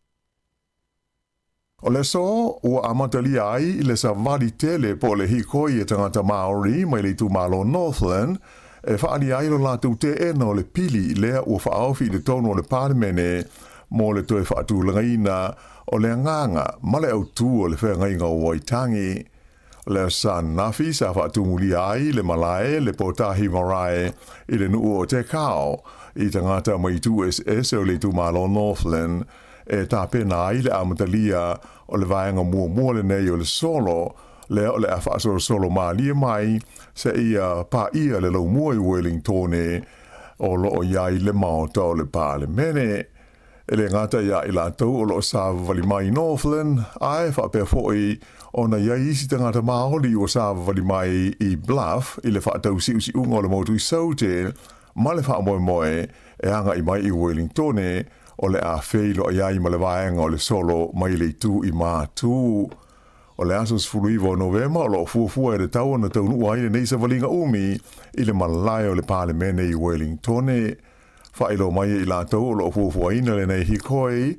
O le aso ua amatalia ai le savali tele po o le hikoi e tagata Māori mai le itumalo Northland e faaalia ai lo latou teena o le pili lea ua faaofi i totonu o le Palemene mo le toe faatulagaina o le agaga ma le autū o le feagaiga o Waitangi. O le Aso Ananafi sa faatumulia ai le malae le Potahi Marae i le nuu o Te Kao i tagata mai itu eseese o le itumalo Northland e tapena ai le amatalia o le vaega muamua lenei o le solo lea o le a faasolosolo malie mai seia paia le laumua i Wellingtone o lo o i ai le Maota o le Palemene. E le gata ia i latou o lo o savavali mai i Northland, ae faapea foi ona i ai isi tagata Māori ua savavali mai i Bluff i le faatausiusiuga o le motu i Saute ma le faamoemoe e agai mai i Wellingtone o le a feiloai ai ma le vaega o le solo mai le itu i Mātū. O le aso 19 o Novema o lo o fuafua e le tau ona taunuu ai lenei savaliga umi i le malae o le Palemene i Wellingtone. Faailoa mai e i latou o lo o fuafuaina lenei hikoi,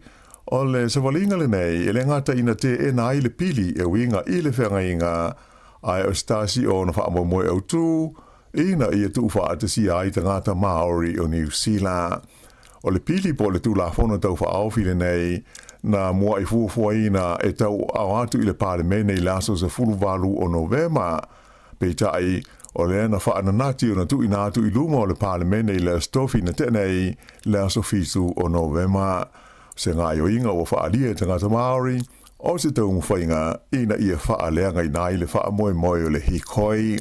o le savaliga lenei e le gata ina teena ai le pili e uiga i le feagaiga, ae o se tasi o ona faamoemoe autū ina ia tuufaatasia ai tagata Māori o Niu Sila. O le pili po o le Tulafono Tau Faaofi lenei na mua'i fuafuaina e tauaao atu i le Palemene i le aso 18 o Novema. Peitai, o lea na faananati ona tuuina atu i luma o le Palemene i le Aso Tofi na tea nei, le aso 7 o Novema. O se gaoioiga ua faaalia e tagata Māori, o se taumafaiga ina ia faaleagaina ai le faamoemoe o le hikoi.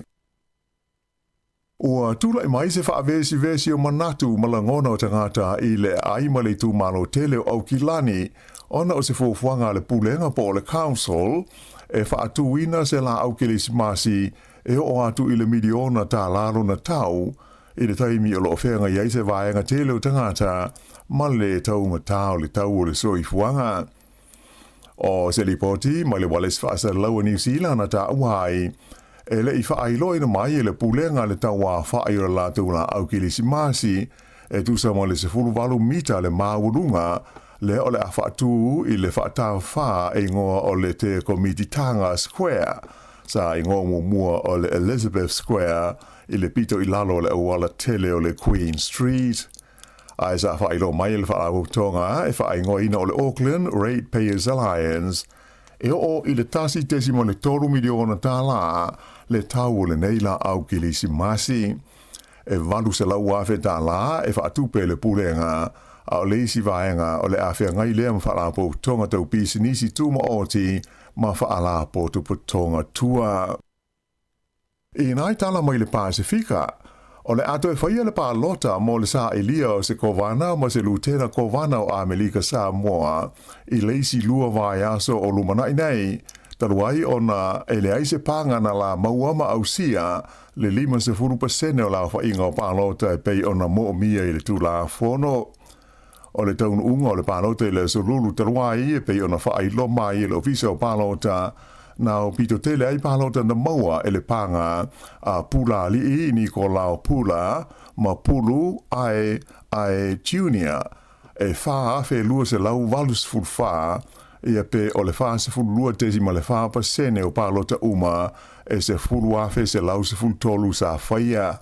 Ua tulai mai se faavesivesi o manatu ma lagona o tagata i le aai ma le itumalo tele o Aukilani ona o se fuafuaga a le Pulega po o le Council e faatuina se laau Kerisimasi e oo atu i le miliona tālā lona tau i le taimi o lo o feagai ai se vaega tele o tagata ma le taugatā o le tau o le soifuaga. O se lipoti mai le Wallis Faasalalau a Niu Sila na taua ai, e le i faailoaina mai e le Pulega le tauafa'i o le latou laau Kilisimasi e tusa ma le 18 mita le maualuga lea o le a faatū i le faatafā e igoa o le Te Komititanga Square, sa igoa muamua o le Elizabeth Square i le pito i lalo o le auala tele o le Queen Street. Ae sa faailoa mai e le Faalapotopotoga e faaigoaina o le Auckland Ratepayers Alliance, e oo i le $1.3 miliona le tau o lenei laau Kilisimasi. E $800,000 e faatupe e le Pulega, a o le isi vaega o le a feagai lea ma Faalapotopotoga tau pisinisi tumaoti ma Faalapotopotoga tua. I nai tala mai le Pasefika, o le a toe faia le palota mo le sailia o se Kovana ma se Lutena Kovana o Amelika Samoa i le isi lua vaiaso o lumanai nei, talu ai ona e leai se pāga na la maua ma ausia le 50% o le aofaiga o palota e pei ona moomia i le Tulafono. O le taunuuga o le palota i le Aso Lulu talu ai e pei ona faailoa mai e le Ofisa o Palota, na aupito tele ai palota na maua e le pāga a Pulaalii Nikolao Pula ma Pulu Ae Ae Junior e 4,284 ia pe o le 42.4% o palota uma e 10,113 sa faia.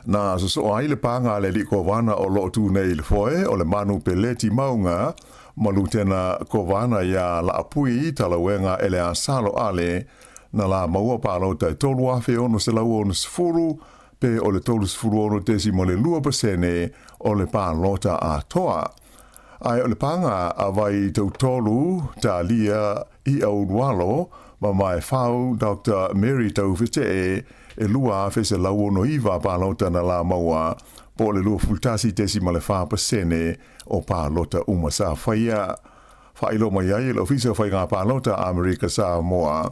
Na sosoo ai le pāga a le alii Kovana o lo o tu nei i le foe o le Manu Peleti Maunga ma Lutena Kovana iā Laapui Talauega Eleasalo Ale, na la maua palota e 3,660 pe o le 36.2% o le palota atoa. Ae o le paga a vai tautolu Talia i Aulualo ma Maefau Dr. Mary Taufetee e 2,169 palota na la maua po o le 21.4% o palota uma sa faia. Faailoa mai ai e le Ofisa o Faiga Palota a Amerika Samoa,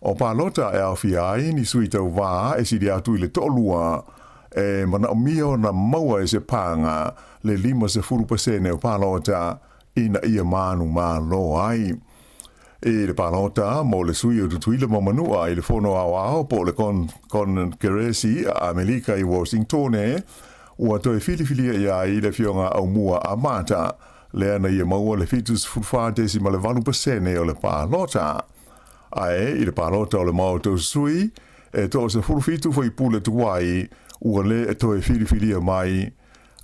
o palota e aofia ai ni sui tauvā e sili atu i le toalua e manaomia ona maua e se paga le 50% o palota ina ia manumalo ai. I le palota mo le sui o Tutuila ma Manua i le Fono Aoao po o le Konkeresi a Amelika i Washingtone, ua toe filifilia i ai le Afioga Aumua Amata, lea na ia maua le 74.8% o le palota. Ae i le palota o le Maota o Sui, e 17 faipule tuai ua lē toe filifilia mai,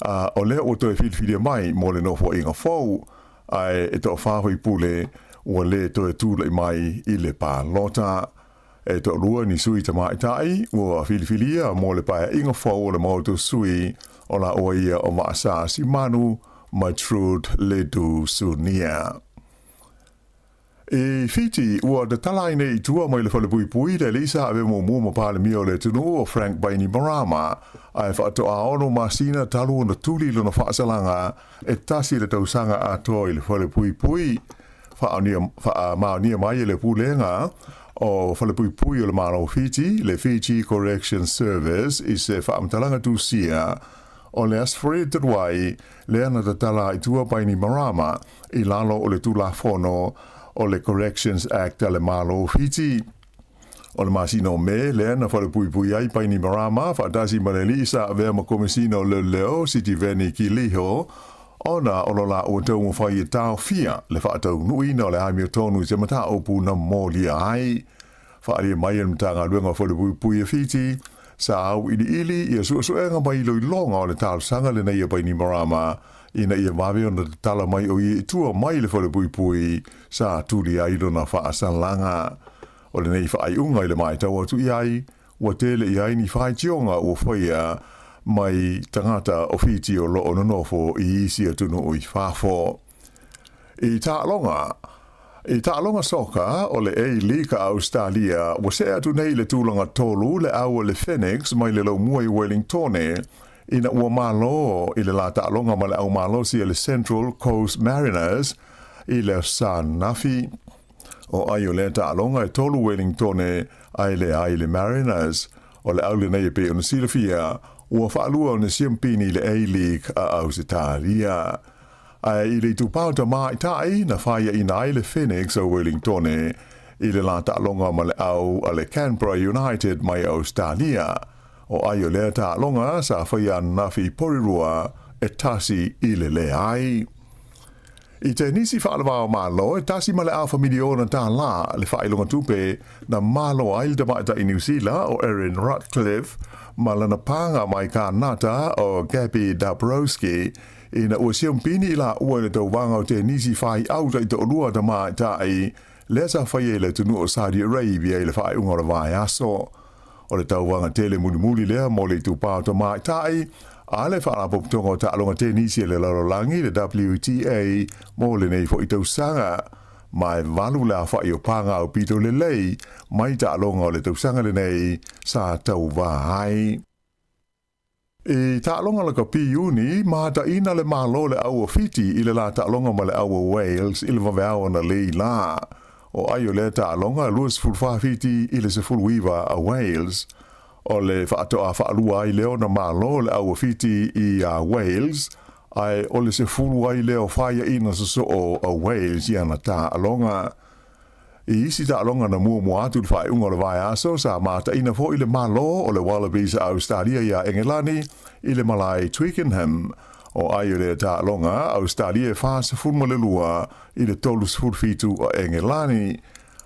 a o lea ua toe filifilia mai mo le nofoaiga fou, ae e toafa faipule ua lē toe tula'i mai i le palota. E toalua ni sui tamaitai ua filifilia mo le paeaiga fou o le Maota o Sui, o laua ia o Vaasa Simanu ma Trude Ledu Sunia. I Fiti, ua tatala ai nei i tua mai le falepuipui le alii sa avea muamua ma Palemia o le atunuu o Frank Bainimarama, ae faatoa 6 masina talu ona tuli lona faasalaga e tasi le tausaga atoa i le falepuipui. Faamaonia mai e le Pulega o Falepuipui o le Malo o Fiti, le Fiji Correction Service, i se faamatalaga tusia o le Aso Faraile talu ai, lea na tatala ai i tua Bainimarama i lalo o le Tulafono o le Corrections Act a le Malo o Fiti. O le masina o Me lea na falepuipui ai Bainimarama faatasi ma le alii sa avea ma Komesina o Leoleo Sitiveni Qiliho ona o lo laua taumafai e taofia le faataunuuina o le amiotonu i se mataupu na molia ai. Faaalia mai e le Matagaluega o Falepuipui a Fiti, sa auiliili ia suesuega ma iloiloga o le talosaga lenei a Bainimarama ina ia vave ona tatala mai o ia i tua mai le falepuipui sa tuli ai lona faasalaga. O lenei faaiuga i le matau atu i ai, ua tele i ai ni faitioga ua faia mai tagata o Fiti o loo nonofo i isi atunuu i fafo. I taaloga I taaloga soka o le A-League a Ausetalia, ua see atu nei i le tulaga tolu le au a le Phoenix mai le laumua i Wellingtone ina ua malo i le la taaloga ma le au malosi a le Central Coast Mariners i le Aso Nafi. O ai o lea taaloga e tolu Wellingtone ae leai le Mariners. O le au lenei e pei ona silafia, ua faalua ona siampini i le A-League a Ausetalia. Ae i le itupa o tamaitai na faiaina ai le Phoenix o Wellingtone i le la taaloga ma le au a le Canberra United mai Ausetalia. O ai o lea taaloga sa faia ananafi i Porirua e tasi i le leai. I tenisi faalevao Malo e tasi ma le afa miliona tālā le faailoga tupe na malo ai le tamaitai Niu Sila o Erin Ratcliffe ma lana paga mai Kānata o Gabby Dabrowski Ina ua siampini i laua i le tauvaga o tenisi faiau taitoalua tamaitai lea sa faia i le atunuu o Saudi Arabia i le faaiuga o le vaiaso. O le tauvaga tele mulimuli lea mo le itupa o tamaitai a le Faalapotopotoga o Taaloga Tenisi a le Lalolagi, le WTA, mo lenei foi tausaga. Ma e valu le aofai o paga aupito lelei mai taaloga o le tausaga lenei sa tauva ai. I taaloga lakapi Iuni, mataina le Malo le au o Fiti i le la taaloga ma le au o Wales i le vaveao analeī la. O ai o lea taaloga, 24 Fiti i le 19 a Wales. O le faatoa faalua ai lea ona malo le au o Fiti i a Wales, ae o le sefulu ai lea o faiaina sosoo a Wales i ana taaloga. I isi taaloga na muamua atu i le faaiuga o le vaiaso, sa mataina foi le Malo o le Wallabies a Ausetalia iā Engelani i le malae Twickenham. O ai o lea taaloga, Ausetalia e 42 i le 37 o Engelani.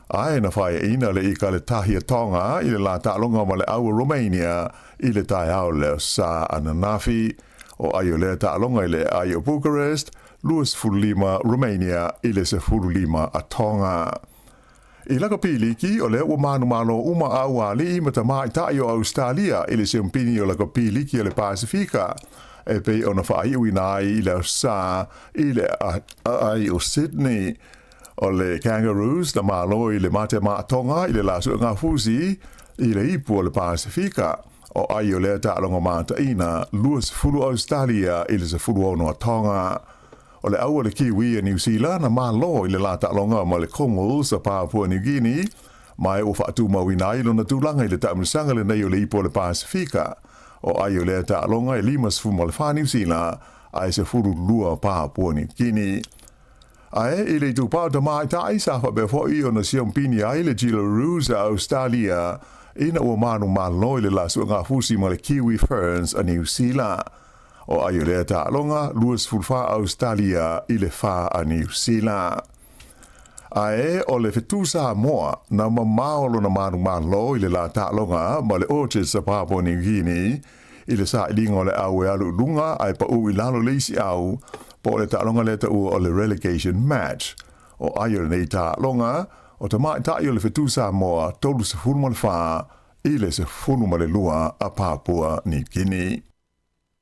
Ae na faiaina le ika le tahi a Tonga i le la taaloga ma le au a Romania i le taeao lea sa ananafi. O ai o lea taaloga i le ai o Bucharest, 25 Romania i le 15 a Tonga. I lakapi liki, o lea ua manumalo uma ʻauāliʻi ma tamaitai o Ausetalia i le siampini o lakapi liki o le Pasifika e pei ona faaiuina ai i le Aso Sa i le aai o Sydney. O le Kangaroos na malo i le matemaatoga i le la suega fusi i le ipu o le Pasifika. O ai o lea taaloga mataina 20 Ausetalia i le 16 a Tonga. O le ʻau a le Kiwi a Niu Sila na malo i le la taaloga ma le Kumuls a Papua New Guinea, ma e ua faatumauina ai lona tulaga i le taamilosaga lenei o le Ipu o le Pasifika. O ai o lea taaloga e 54 Niu Sila ae 12 Papua New Guinea. Ae i le itupa o tamaitai sa faapea foi ona siampini ai le Jillaroos a Austalia ina ua manumalo i le la suegafusi ma le Kiwi Ferns a Niu Sila. O ai o lea taaloga, 24 Ausetalia i le 4 a Niu Sila. Ae o le fetu Samoa na mamao lona manumalo i le la taaloga ma le Orchards a Papua New Guinea i le sailiga o le au e alu i luga ae pau i lalo le isi au, po o le taaloga lea taua o le relegation match. O ai o lenei taaloga, o tamaitai o le fetu Samoa 34 i le 12 a Papua New Guinea.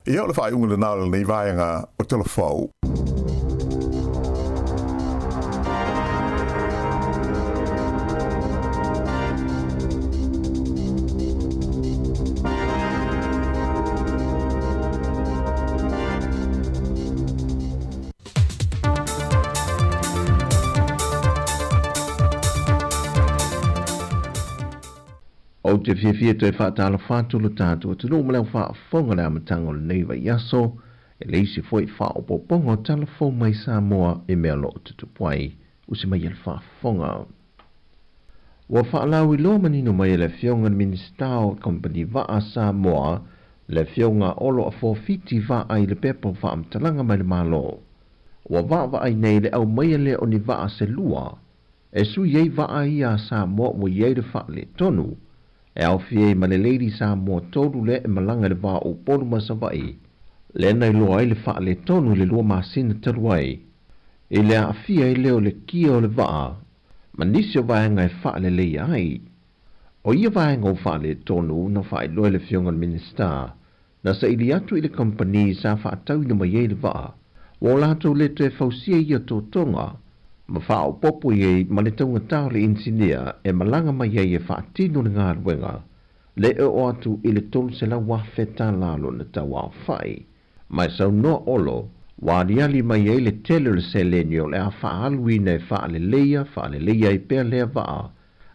Ia, o le faaiuga lena o lenei vaega o Talafou. Ou te fiafia toe faatalofa atu lo tatou atunuu ma le au faafofoga i le amataga o lenei vaiaso e le isi foi faaopoopoga o tala fou mai Samoa i mea o lo o tutupu ai. Usi mai e le faafofoga. Ua faalauiloa manino mai e le Afioga i le Minisita o Kamupani Vaa Samoa le Afioga Olo Afofiti Vaa i le pepa o faamatalaga mai le Malo. Ua vaavaai nei le aumaia lea o ni vaa se lua E sui ai vaa ia a Samoa ua i ai le faaletonu, e aofia ai ma le Lady Samoa 3 lea e malaga i le va o Upolu ma Savaii, lea na iloa ai le faaletonu i le 2 masina talu ai, i le aafia ai lea o le kia o le vaa ma nisi o vaega e faaleleia ai. O ia vaega o faaletonu na faailoa e le Afioga i le Minisita, na saili atu i le kamupani sa faatauina mai ai le vaa, ua o latou le toe fausia ia totoga ma faaopoopo i ai ma le taugata o le inisinia e malaga mai ai e faatino le galuega, le e oo atu i le $300,000 lona tauaofai. Ma e saunoa Olo, ua aliali mai ai le tele o le seleni o le a faaaluina e faaleleia, faaleleia ai pea lea vaa,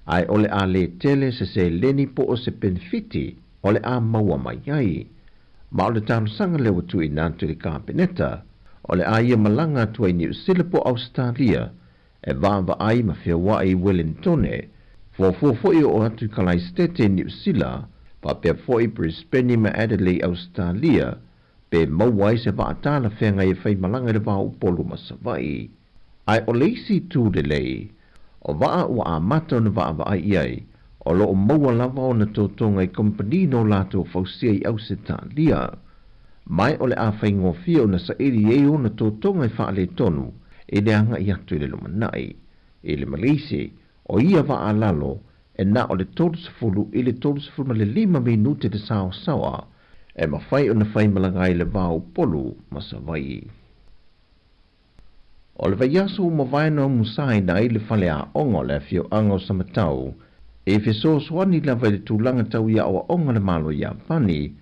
ae o le a le tele se seleni po o se penefiti o le a maua mai ai. Ma o le talosaga lea ua tuuina atu i le Kapeneta, o le a ia malaga atu ai Niu Sila po o Ausetalia e vaavaai ma feoai i Welentone, fuafua foi e oo atu i Kalaesetete i Niu Sila, faapea foi Brisbane ma Adelaide Ausetalia, pe maua ai se vaa talafeagai e faimalaga i le va o Upolu ma Savaii. Ae o le isi itu lelei, o vaa ua amata ona vaavaai i ai, o lo o maua lava ona totoga i kamupani no latou fausia i Ausetalia. Mai o le a faigofie ona saili ai ona totoga e faaletonu i le agai atu i le lumanai. I le Maleisi, o ia vaa lalo e na o le 30 i le 35 minute le saosaoa e mafai ona faimalaga ai le va o Upolu ma Savaii. O le vaiaso ua mavae na umusaina ai le faleaoga o le afioaga o Samatau e fesoasoani lava i le tulaga tau i aoaoga le Malo Iapani,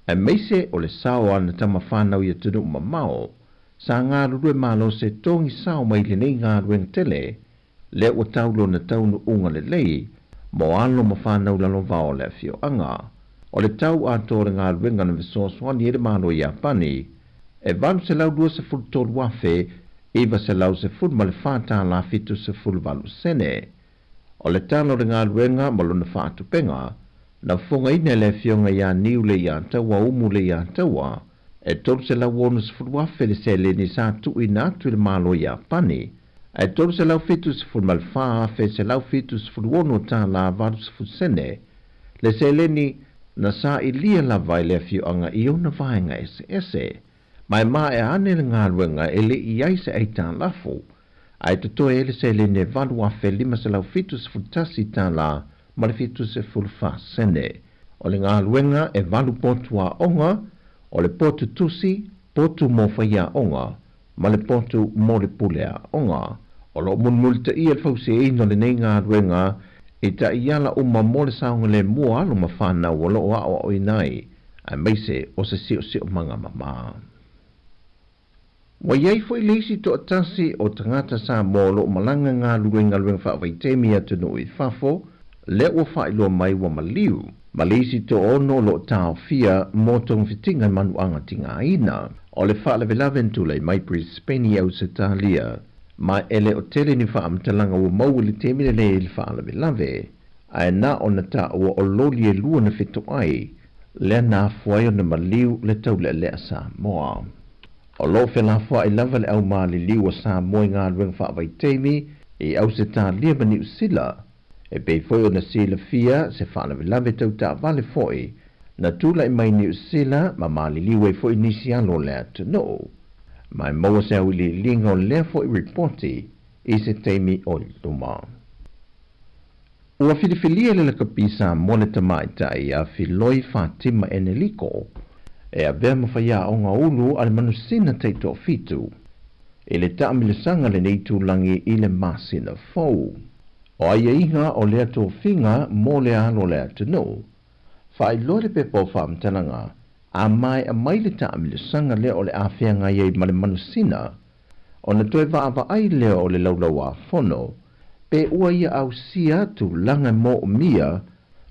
aemaise o le sao a ana tama fanau i atunuu mamao sa galulue malo se togi sao mai lenei galuega tele lea ua tau lona taunuuga lelei mo alo ma fanau lalovao o le afioaga. O le tau atoa o le galuega na fesoasoani ai le Malo Iapani e $823,914 78 sene. O le tala o le galuega ma lona faatupega na fofogaina e le Afioga ia Niu Leiataua Umu Leiataua e $360,000 le seleni sa tuuina atu i le Malo Iapani ae $374,176 80 sene le seleni na sailia lava e le afioaga i ona vaega eseese. Ma e maea ane le galuega e le i ai se aitalafu, Ae totoe ai le seleni e $8,571 ma le 74 sene. O le galuega e valu potu aoga, o le potu tusi, potu mo faiaoga, ma le potu mo le pule aoga. O lo o mulimulitaia le fausiaina o lenei galuega i taiala uma mo le saogalemu o alo ma fanau o lo o aoaoina ai, aemaise o se siosiomaga mama. Ua i ai foi le isi toatasi o tagata Samoa o lo o malaga galulue i galuega faavaitaimi i atunuu i fafo, lea ua faailoa mai ua maliu, ma le isi toaono o lo o taofia mo togafitiga i manuaga tigaina. O le faalavelave na tulai mai Brisbane i Ausetalia, ma e le o tele ni faamatalaga ua maua i le taimi lenei i le faalavelave, ae na ona taua o loli e lua na fetoai, lea na afua ai ona maliu le taulealea Samoa. O lo o felafoai lava le au maliliu a Samoa i galuega faavaitaimi i Ausetalia ma Niu Sila, e pei foi ona silafia se faalavelave tau taavale foi na tulai mai Niu Sila ma maliliu ai foi nisi alo o le atunuu. Ma e maua se auiliiliga o lea foi ripoti i se taimi o i luma. Ua filifilia le lakapi Samoa le tamaitai ia Filoi Fatima Eneliko e avea ma faiaoga ulu a le manusina taitoafitu i le taamilosaga lenei itulagi i le masina fou. O aiaiga o lea tofiga mo le alo o le atunuu, faailoa le pepa o faamatalaga a maea mai le taamilosaga lea o le a feagai ai ma le manusina Ona toe vaavaai lea o le Laulau-a-Fono pe ua ia ausia tulaga e moomia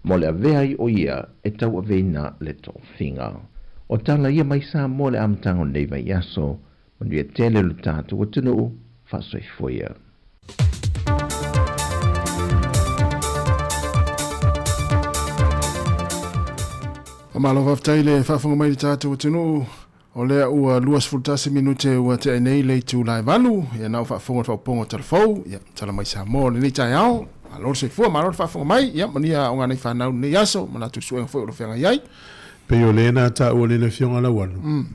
mo le avea ai o ia e tauaveina le tofiga. O tala ia mai Samoa le amataga o lenei vaiaso, manuia tele lo tatou atunuu, faasoifua ia. Faamalo faafetai le faafofoga mai i le tatou atunuu. O lea ua 21 minute ua tea nei le itula e 8, ia na o faafofoga le faaopoopoga o Tala Fou, ia tala mai Samoa o lenei taeao. Malo le soifua, malo le faafofoga mai, ia manuia aoga nei fanau lenei aso, ma latou suega foi o lo o feagai ai. Pei o lea na taua nei le Afioga Lauano,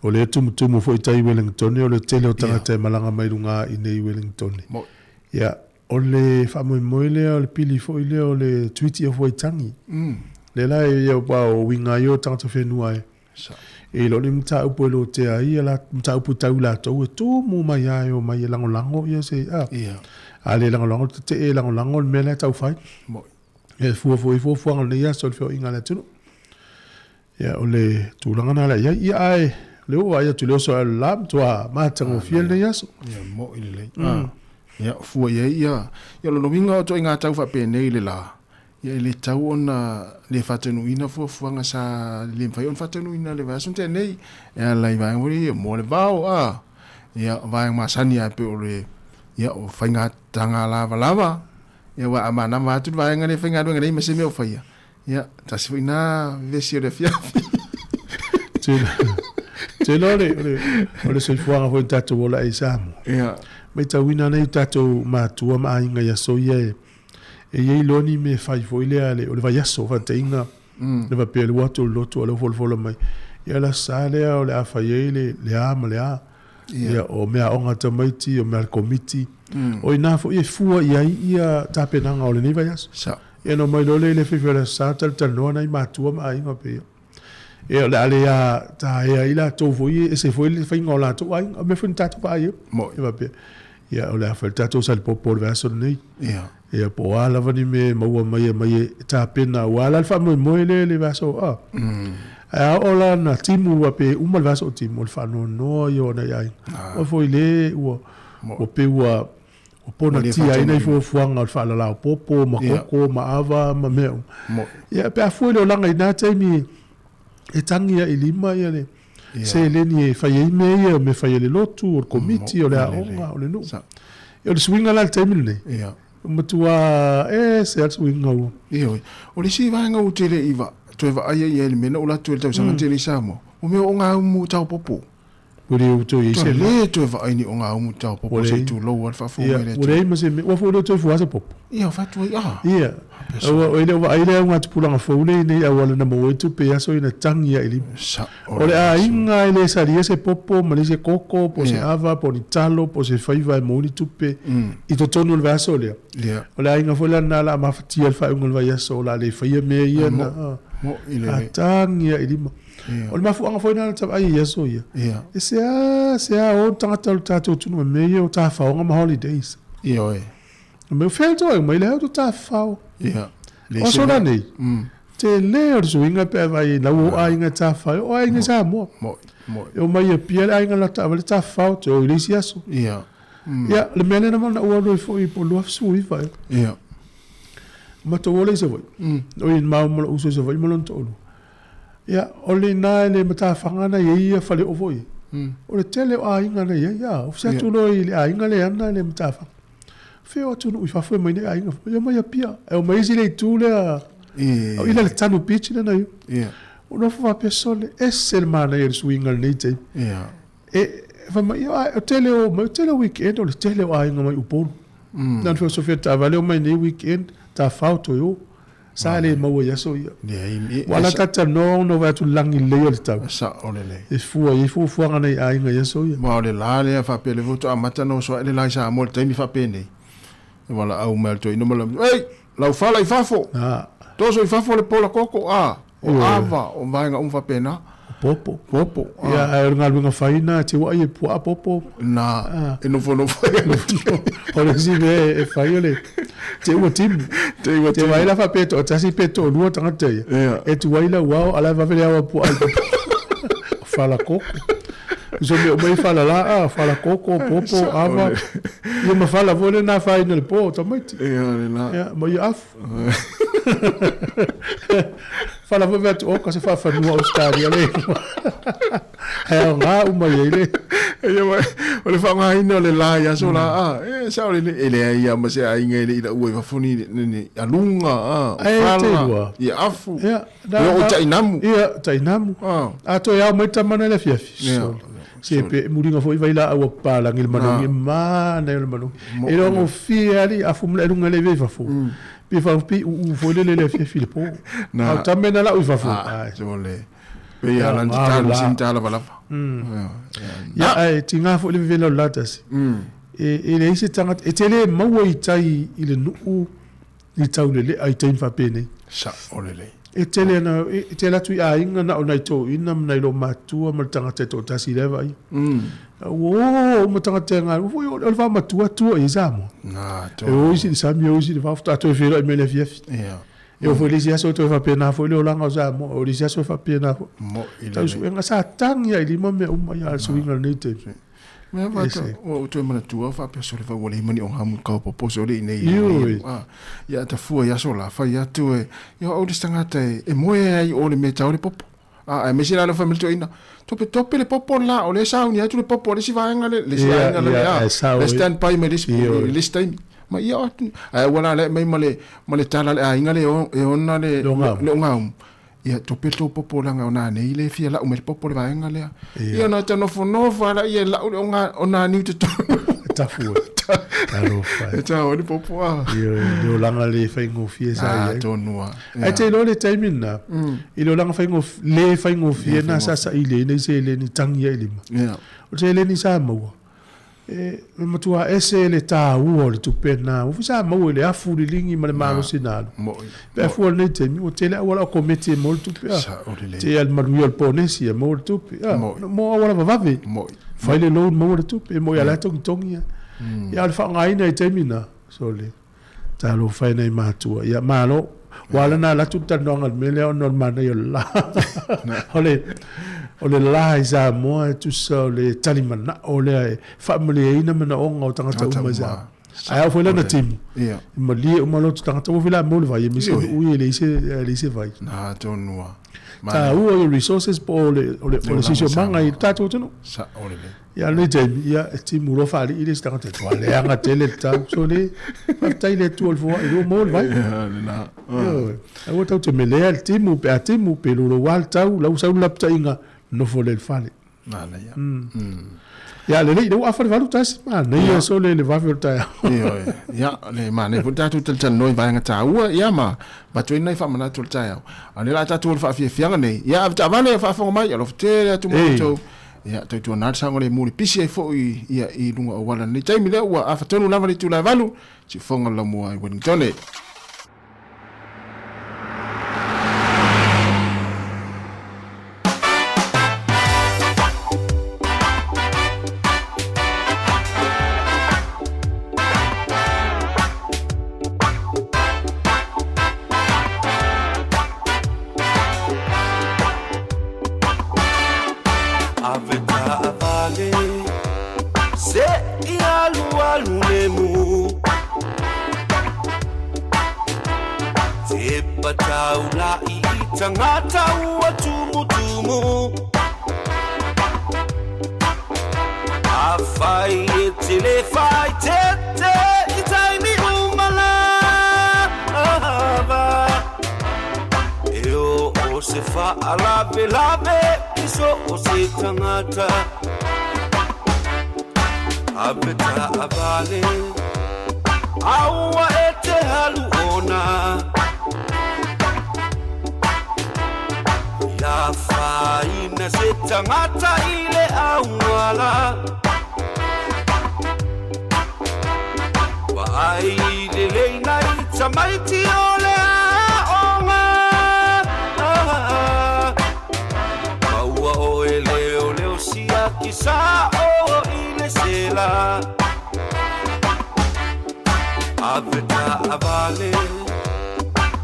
o lea e tumutumu foi tai i Wellingtone, o le tele o tagata e malaga mai luga i nei i Wellingtone. Ia, o le faamoemoe lea o le pili foi lea o le Treaty of Waitangi. Lea la e, aua o uiga ia o tagata whenua e. E le o ni mataupu e lotea ai ia mataupu tau i latou e tumu mai lava e omai e lagolago ia se a. A le lagolago tetee e lagolago le mea lea e tau fai. E fua foi i fuafuaga o lenei aso i le feoaiga a le atunuu. Ia o le tulaga lena o le a i ai. Ia ae o lea ua vaai atu i le oso ae o le la matua matagofie lenei aso. Ia moi lelei. Ia fua i ai ia ia lona uiga o ituaiga tau faapenei le la. Ia e le tatau ona le faataunuuina fuafuaga sa le mafai ona faataunuuina i le vaiaso na tea nei e ala i vaega foi ia mo le vao a ia vaega masani lava e pei o le ia o faigataga lavalava ia aua a manava atu le vaega lea e faigaluega nei ma se mea o faia ia tasi foi na vevesi o le afiafi. Te loa le, o le, o le soifuaga foi tatou ola ai i Samoa. Ia. Matauina nei tatou matua ma aiga i aso ia e, E i ai loa ni mea e fai foi lea o le vaiaso, faataitaiga, le faapea le ua atu o le lotu a o lea ua folafola mai, ia le Aso Sa lea o le a fai ai le a ma le a. Ia, o meaaoga a tamaiti, o mea a le komiti. O i ina foi e fua i ai ia tapenaga o lenei vaiaso. Ia ona omai loa lea i le afiafi o le Aso Sa talatalanoa nai matua ma aiga pei ia o le a le taea ai latou foi e ese foi le faiga o latou aiga. O mea foi na tatou vaai ai. E faapea, ia o le a fai le tatou salipopo o le vaiaso lenei. Ia po o a lava ni mea e maua mai e aumai e tapena aua la le faamoemoe lea i le vaiaso a. Ae a oo la ina timu faapea e uma le vaiaso o timu, o le faanoanoa ia o nai aiga. Aua foi le ua pei ua Ua ponatia ai nai fuafuaga o le faalalaopopo ma koko ma ava ma mea uma. Ia, pe a fua i le olaga i na taimi e tagi ai i lima ia le seleni e fai ai mea ia, o mea fai a le lotu, o le komiti, o le aoga, o le nuu. Ia, o le suiga la i le taimi lenei, ua matua ese lava le suiga ua. Ioe. O le isi vaega ou te le i toe vaaia i ai i le mea na ou alu atu ai i le tausaga na tea nei i Samoa, o mea o gaumu taopopo. Ua le toe i ai se mea. Ua le toe vaai ni ogaumu taopopo se i tulou lava le faafofoga mai le atunuu. Ua leai ma se mea. Ua foi le toe fua se popo. Ia, fai atu ai, ah. Ia. Ua e le o vaai le augatupulaga fou lea i nei auala na maua ai tupe i aso ia na tagi ai i lima. O le aiga e le salia se popo ma leai se koko po o se ava po o ni talo po o se faiva e maua ai ni tupe i totonu o le vaiaso lea. O le aiga foi la lena o le a mafatia i le faaiuga o le vaiaso o le a le faia mea ia na tagi ai i lima. O le mafuaaga foi lena na ta vaai ai i aso ia, e seasea o tagata o le tatou atunuu i mea ia o tafaoga ma holidays. Ioe. Mea o fea tou ai mai le au to tafao. Ia. O aso la nei, tele o le suiga pe a vaai i lau o aiga tafao, o aiga Samoa. Moi, moi. E omai i Apia le aiga la taavale tafao te o i le isi aso. Ia. Ia, le mea lea na manaua alu ai foi po o le 2019 ea. Ia. Matou ola i Savaii. Oi, maua ma lou uso i Savaii ma lona toalua. Ia, o le ina e le matafaga na i ai ia faleoo foi ia. O le tele o aiga na i ai, a, o se atu loa i le aiga le ana le matafaga. Fea o atunuu i fafo e omai nei aiga foi, e omai Apia, e omai isi le itu lea, o i la le Tanu Beach lea na i ai. O nofo faapea sole, ese le manaia o le suiga o lenei taimi. E, fai mai, ia, o tele o, mai o tele o weekend, o le tele o aiga mai Upolu. Na ona feosofia taavale omai nei weekend, tafao toe o. Sa le maua i aso ia. Ua ala talatalanoa ona vaai atu i le lagi lelei o le tau. Sao lelei. E fua i ai fuafuaga a nai aiga i aso ia. Aua o le la lea faapea lea foi faatoa amata ona oso ae le la i Samoa i le taimi faapenei. E valaau mai lava le toeaina ma le Ei! Lau fala i fafo! Toso i fafo le pola koko, a! O ava, o vaega uma faapena. Popo. Popo. Ia, ae o le galuega fai na, te uai e puaa popo. Na, e nofonofo ai ana tino. O le isi mea e fai o le te ua timu. Te ua timu. Te vaai la faapea e toatasi pe toalua tagata ia. Ia. E tuai lau ao, a la e vave le ao a puaa i popo. Fala koko. So mea uma i fala la, a, fala koko, popo, ava. Ia ma fala foi lena afaina i le po o tamaiti. Ia, le la. Ia, ma ia afu. Fala foi atu o ka se faafanua Australia le he aoga uma i ai le Ia ma o le faaaogaina o le la i aso la a e sao le e leai lava ma se aiga e le i laua i fafo ni ni aluga a o fala ia afu ia o tainamu ia tainamu a toe ao mai tama na i le afiafi sole Se pe muliga foi vai laau a papalagi i le manogi, e manaia o le manogi. E iloa gofie lava le afu ma le luga le ave i fafo. Pe fa pe uu foi lele i le afiafi i le po. A o tame na lau i fafo. Ai. Sole. Pe ia lan tala sin tala valava. Ia ae tiga foi le vevela o le la tasi. E leai se tagata, e te le maua i tai i le nuu i taulelea i taimi faapenei. Sao lelei. E tele ana, e tele atu i aiga na o nai toeaina ma nai loomatutua ma le tagata e toatasi lea e vaaia. Ua o uma tagata e galulue, foi o le vaomatua tua i ai Samoa. Na, E o isi i le sami, o isi i le vao, faatoa toe feiloai mai i le afiafi. Ia. E oo foi i le isi aso e toe faapena foi le olaga o Samoa, o le isi aso e faapena foi. Moi lelei. Tau suega sa tagi lava i lima mea uma ia a le suiga o lenei taimi. Mea faata, ua ou toe manatua faapea sole fai ua leai ma ni ogamu i kaopopo sole i nei Ioe. A, ia ta fua i aso la fai atu e, ia o au le isi tagata e, e moe ai i o le mea e tau le popo. A, aemaise la le fai mai le toeaina, tope tope le popo la, o lea e sauni atu le popo a le isi vaega le, le isi Ia, aiga le, ia, a, e sao le ai. stand by mai le isi, Ioe. le isi taimi. Ma ia o atu, ae ua la le mai ma le, ma le tala a le aiga le e ona le, Le ogaumu. le ogaumu. Ia tope tou popo leaga o nanei le fia lau mai le popo le vaega lea. Ia ona ta nofonofo lava laia e lau le oga o naniu i totonu. E tafu e. Talofa e. E tau ai le popo a. Ioe, le olaga le faigofie sa i ai. Atonu lava. Ae te iloa le taimi lena, i le olaga faigofie, le faigofie na sa saili ai nei seleni tagi ai i lima. O le seleni sa maua, E matua ese le taua o le tupe lena. Ua foi sa maua i le afu liligi ma le malosi na alu. Pe a fua i lenei taimi, ua tele auala o kometi e maua le tupe. A. Te al manuia o le ponesi e maua le tupe. A. Mo auala vavave. Fai le loan maua le tupe. E moi a la e togitogi ia. Ia, o le faaaogaina i taimi na, sole. Talofa e nai matua. Ia, malo. Ua ala ona alu atu le talanoaga i le mea lea ona o le manaia o le la. O le, o le la i Samoa e tusa o le talimanao lea e faamalieina manaoga o tagata uma i Samoa. Ae a oo foi la ina timu, e malie uma loto tagata, ua foi la mo le vai, e misi nuu ia e leai se, e leai se vai. Taua ia resources po o le, o le, o le siosiomaga i le tatou atunuu. Ia lenei taimi, ia e timu loa faalii le isi tagata e toa leaga tele le tau. So le, faafetai i le Atua o le foai lua maua le vai. Ioe. Aua tatou te melea le timu pe a timu pe louloua le tau, la ua sau le lapataiga, nofo lea i le fale. Manaia. Ia lelei, lea ua afa le 8:01, manaia sole le vave o le taeao. Ioe. Ia, le manaia foi le tatou talatalanoa i vaega taua, ia ma avatu ai nai faamanatu o le taeao. A o lea o le a tatou o i le faafiafiaga nei. Ia, avetaavale a faafofoga mai, alofa tele atu ma outou. Ia, tautuana le saogalemu le pisi ai foi ia i luga o auala i lenei taimi lea ua afa tonu lava le itula e 8, siufofoga o le laumua i Wellingtone. Ave taavale se i alualu nemu Te pataula'i i tagata ua tumutumu Afai e te le faaeteete i taimi uma lava E oo se faalavelave i so o se tagata Ave taavale aua e te halu ona Ia afaina se tagata i le auala Vaai lelei nai tamaiti o le aoga Maua oe leoleo siaki sao i le sela Ave taavale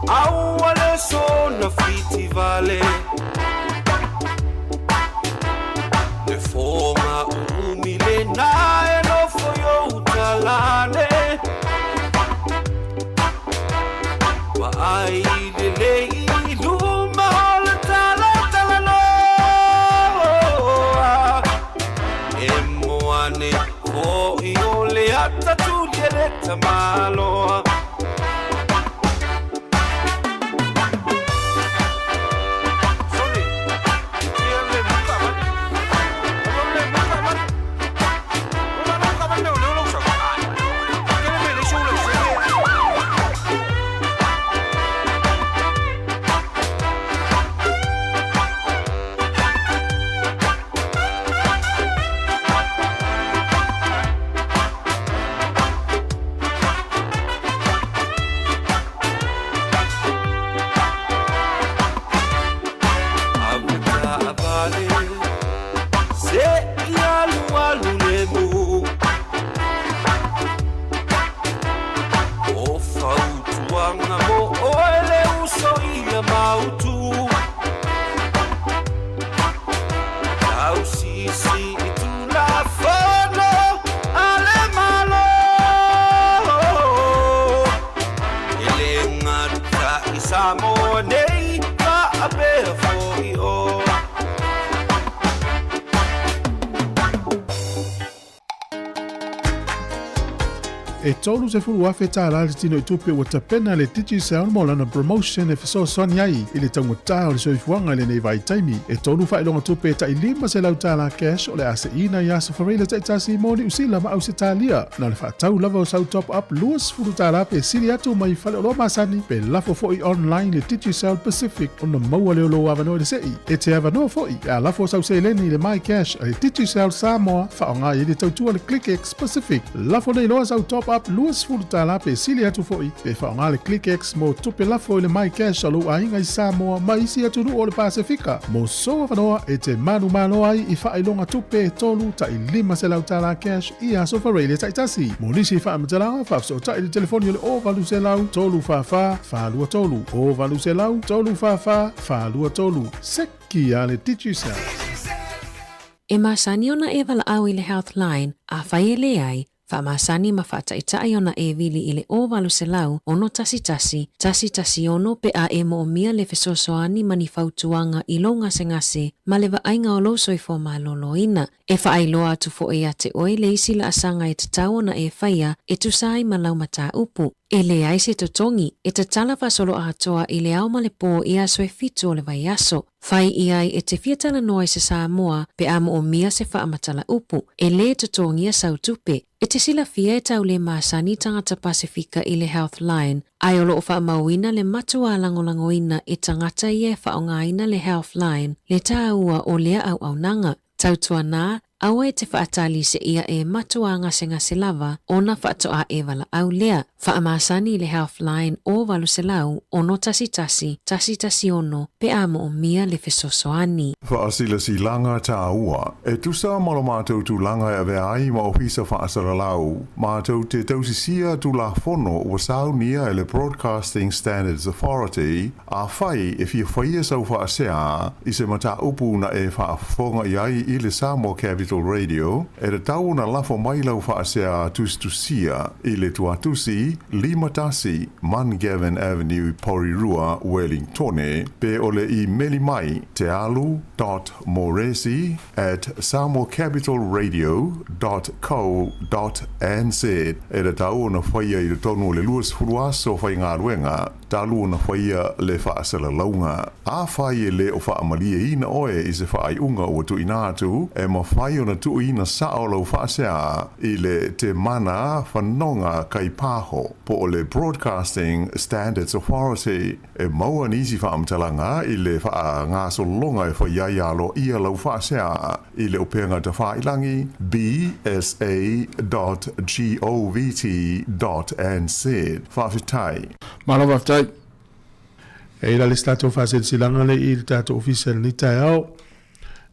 aua le soona fitivale Le foga uumi lena e nofo i ou talane Vaai lelei i luma o le talatalanoa E moane fo'i o le ata tuli e le tamaloa. Ave taavale se i alualu nemu O fautuaga mo oe le uso ia mautu Tausisi i Tulafono a le Malo E le gata i Samoa nei faapea foi o. E 30,000 tālā le tino i tupe ua tapena le Digicel mo lana promotion e fesoasoani ai i le taugata o le soifuaga i lenei vaitaimi. E tolu faailoga tupe e tai 500 tālā cash o le a seina i aso Fareila taitasi mo Niu Sila ma Ausetalia. Na o le faatau lava o sau top up 20 tālā pe sili atu mai faleoloa masani pe lafo foi online le Digicel Pacific ona maua lea o lou avanoa i le sei. E te avanoa foi e a lafo sau seleni i le MyCash a le Digicel Samoa faaaoga ai le tautua le ClickX Pacific. Lafo nei loa sau top up $20 pe sili atu foi pe faaaoga le ClickX mo tupe lafo i le MyCash a lou aiga i Samoa ma isi atunuu o le Pasefika. Mo sou avanoa e te manumalo ai i faailoga tupe e tolu tai $500 cash i aso Fareile taitasi. Mo nisi faamatalaga, faafesootai i le telefoni o le 0800 344 423, 0800 344 423. Seki a le Digicel. E masani ona e valaau i le Healthline, afai e leai, faamasani ma faataita'i ona e vili i le 0800 611 116 pe a e moomia le fesoasoani ma ni fautuaga i lou gasegase ma le vaaiga o lou soifua maloloina. E faailoa atu foi ia te oe le isi laasaga e tatau ona e faia e tusa ai ma lau mataupu. E leai se totogi, e tatala faasolo atoa i le ao ma le pō i aso e fitu o le vaiaso. Fai i ai e te fia talanoa i se Samoa pe a moomia se faamatala upu, e lē totogia sau tupe. E te silafia e tau le masani tagata Pasefika i le Healthline, ae o loo faamauina le matuā lagolagoina e tagata ia e faaaogaina le Healthline le tāua o lea auaunaga. Tautuanā, aua e te faatali seia e matuā gasegase lava ona faatoa e valaau lea. Faamasani i le Healthline o 800 611 116 pe a moomia le fesoasoani. Faasilasilaga tāua. E tusa ma lo matou tulaga e avea ai ma Ofisa Faasalalau, matou te tausisia Tulafono ua saunia e le Broadcasting Standards Authority, Afai e fia faia sau faasea i se mataupu na e faafofoga i ai i le Samoa Capital Radio, e tatau ona lafo mai lau faasea tusitusia i le tuatusi 51 Mungavin Avenue, Porirua, Wellingtone, pe o le imeli mai tealu dot moresi at samoacapitalradio dot co dot nz. E tatau ona faia i totonu o le 20 aso faigaluega talu ona faia le faasalalauga. Afai e le o faamalieina oe i se faaiuga ua tuuina atu, e mafai ona tuuina sao lau faasea i le Te Mana Fanoga Kaipaho po o le Broadcasting Standards Authority. E maua nisi faamatalaga i le faagasologa e fai ai aloaia lau faasea i le upega tafailagi bsa dot govt dot nz. Faafetai. Malo faafetai. E i la le isi tatou faasilasilaga lea i le tatou ofisa i lenei taeao,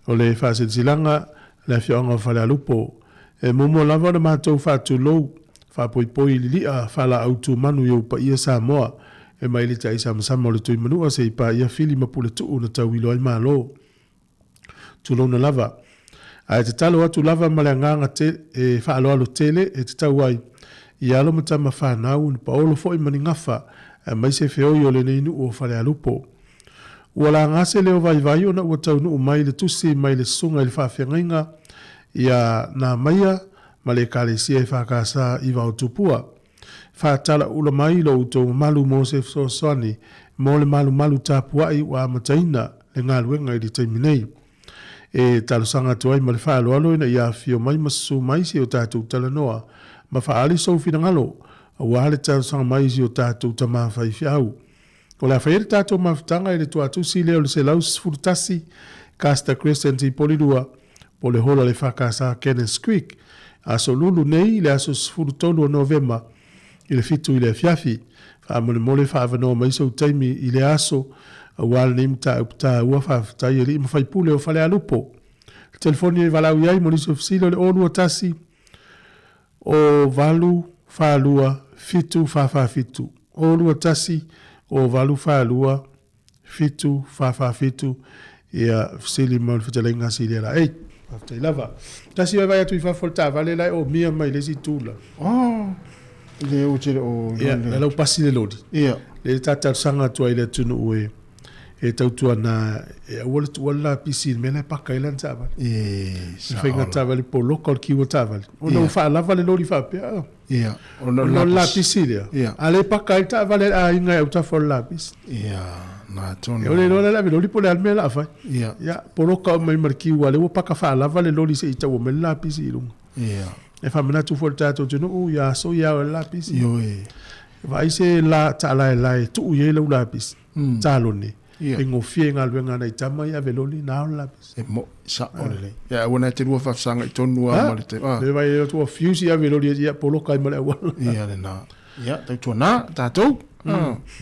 o le faasilasilaga le afioaga o Falealupo. E muamua lava ona matou faatulou, faapoipoi lili'a faalaau tumanu i ou paia Samoa, e mai le ta'isamasama o le Tuimanua se'i paia Fili ma Puletuu na tauilo ai Malo. Tulouna lava. Ae tatalo atu lava ma le agaga te, e faaaloalo tele e tatau ai i alo ma tama fanau, ni paolo foi ma ni gafa, aemaise feoi o lenei nuu o Falealupo. Ua laga se leo vaivai ona ua taunuu mai le tusi mai le susuga i le faafeagaiga ia Namaia ma le Ekalesia EFKS i Vaotupua. Faatalaula mai lo outou mamalu mo se fesoasoani mo le malumalu tapuai ua amataina le galuega i le taimi nei. E talosaga atu ai ma le faaaloalo ina ia afifio mai ma susu mai si o tatou talanoa ma faaali sou finagalo aua le talosaga mai i si o tatou tama faifeau. O le a fai ai le tatou mafutaga i le tuatusi lea o le 111 Custer Crescent i Porirua, po o le hola o le EFKS Cannons Creek, aso Lulu nei i le aso 13 o Novema i le 7 i le afiafi. Faamolemole faaavanoa mai sou taimi i lea aso aua lenei mataupu taua. Faafetai alii ma faipule o Falealupo. Le telefoni e valaau i ai mo nisi o fesili o le 021 O 8 4 2 7 4 4 7 O 2 1 O 8 4 2 7 4 4 7 Ia fesili mo le fetalaiga a Silia Laei. Faafetai lava. Tasi vaivai atu i fafo le taavale la e omia mai le isi itu la. Oh, le o tele o. Ia, la lau pasi le loli. Ia. Le ta talosaga atu ai le atunuu e e tautuana e aua le tuua le lapisi i le mea la e paka ai lana taavale. E, Le faiga taavale poloka o le kiua taavale. Ona ua faalava le loli faapea. Ia, ona o le lapisi lea. Ia. A le paka ai le taavale a le aiga e autafa o le lapisi. Ia, na tonu. E o le iloa la le ave loli po o le a le mea o le a fai. Ia. Ia, poloka uma mai ma le kiua lea ua paka faalava le loli se i taua mai le lapisi i luga. Ia. E faamanatu foi i le tatou atunuu, ia aso ia ao e le lapisi. Ioe. Vaai se la taalaelae e tuu i ai lau lapisi, talone, Ia. faigofie i galuega a nai tama ia ave loli na ao le lapisi. E mo, sao lelei. Ia, aua na te lua faafesagai tonu lava ma le te, ah. Le vai atu ua fuse ia ave loli ia poloka ai ma le auala. Ia lena. Ia, tautuana tatou.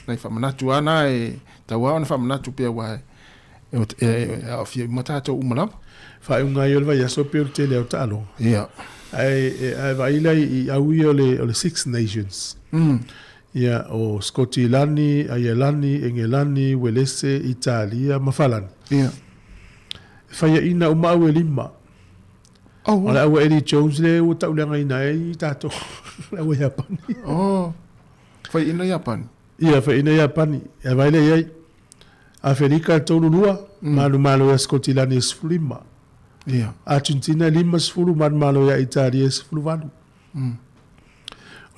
Nai faamanatu lava na e tatau lava ona faamanatu pea aua e, e, e aafia uma tatou uma lava. Faaiuga ai o le vaiaso pei o le tele o taaloga. Ia. Ae, ae vaai la i au ia o le, o le Six Nations. Ia, o Skotilani, Aielani, Engelani, Uelese, Italia ma Falani. Ia. E faiaina uma au e lima. Oh. O le aua Eddie Jones lea ua tauleagaina ai tatou, le aua Iapani. Oh. Faiaina Iapani. Ia, faiaina Iapani. Ia vaai lea i ai. Aferika e 32, manumalo ia Skotilani e 15. Ia. Argentina e 50, manumalo ia Italia e 18.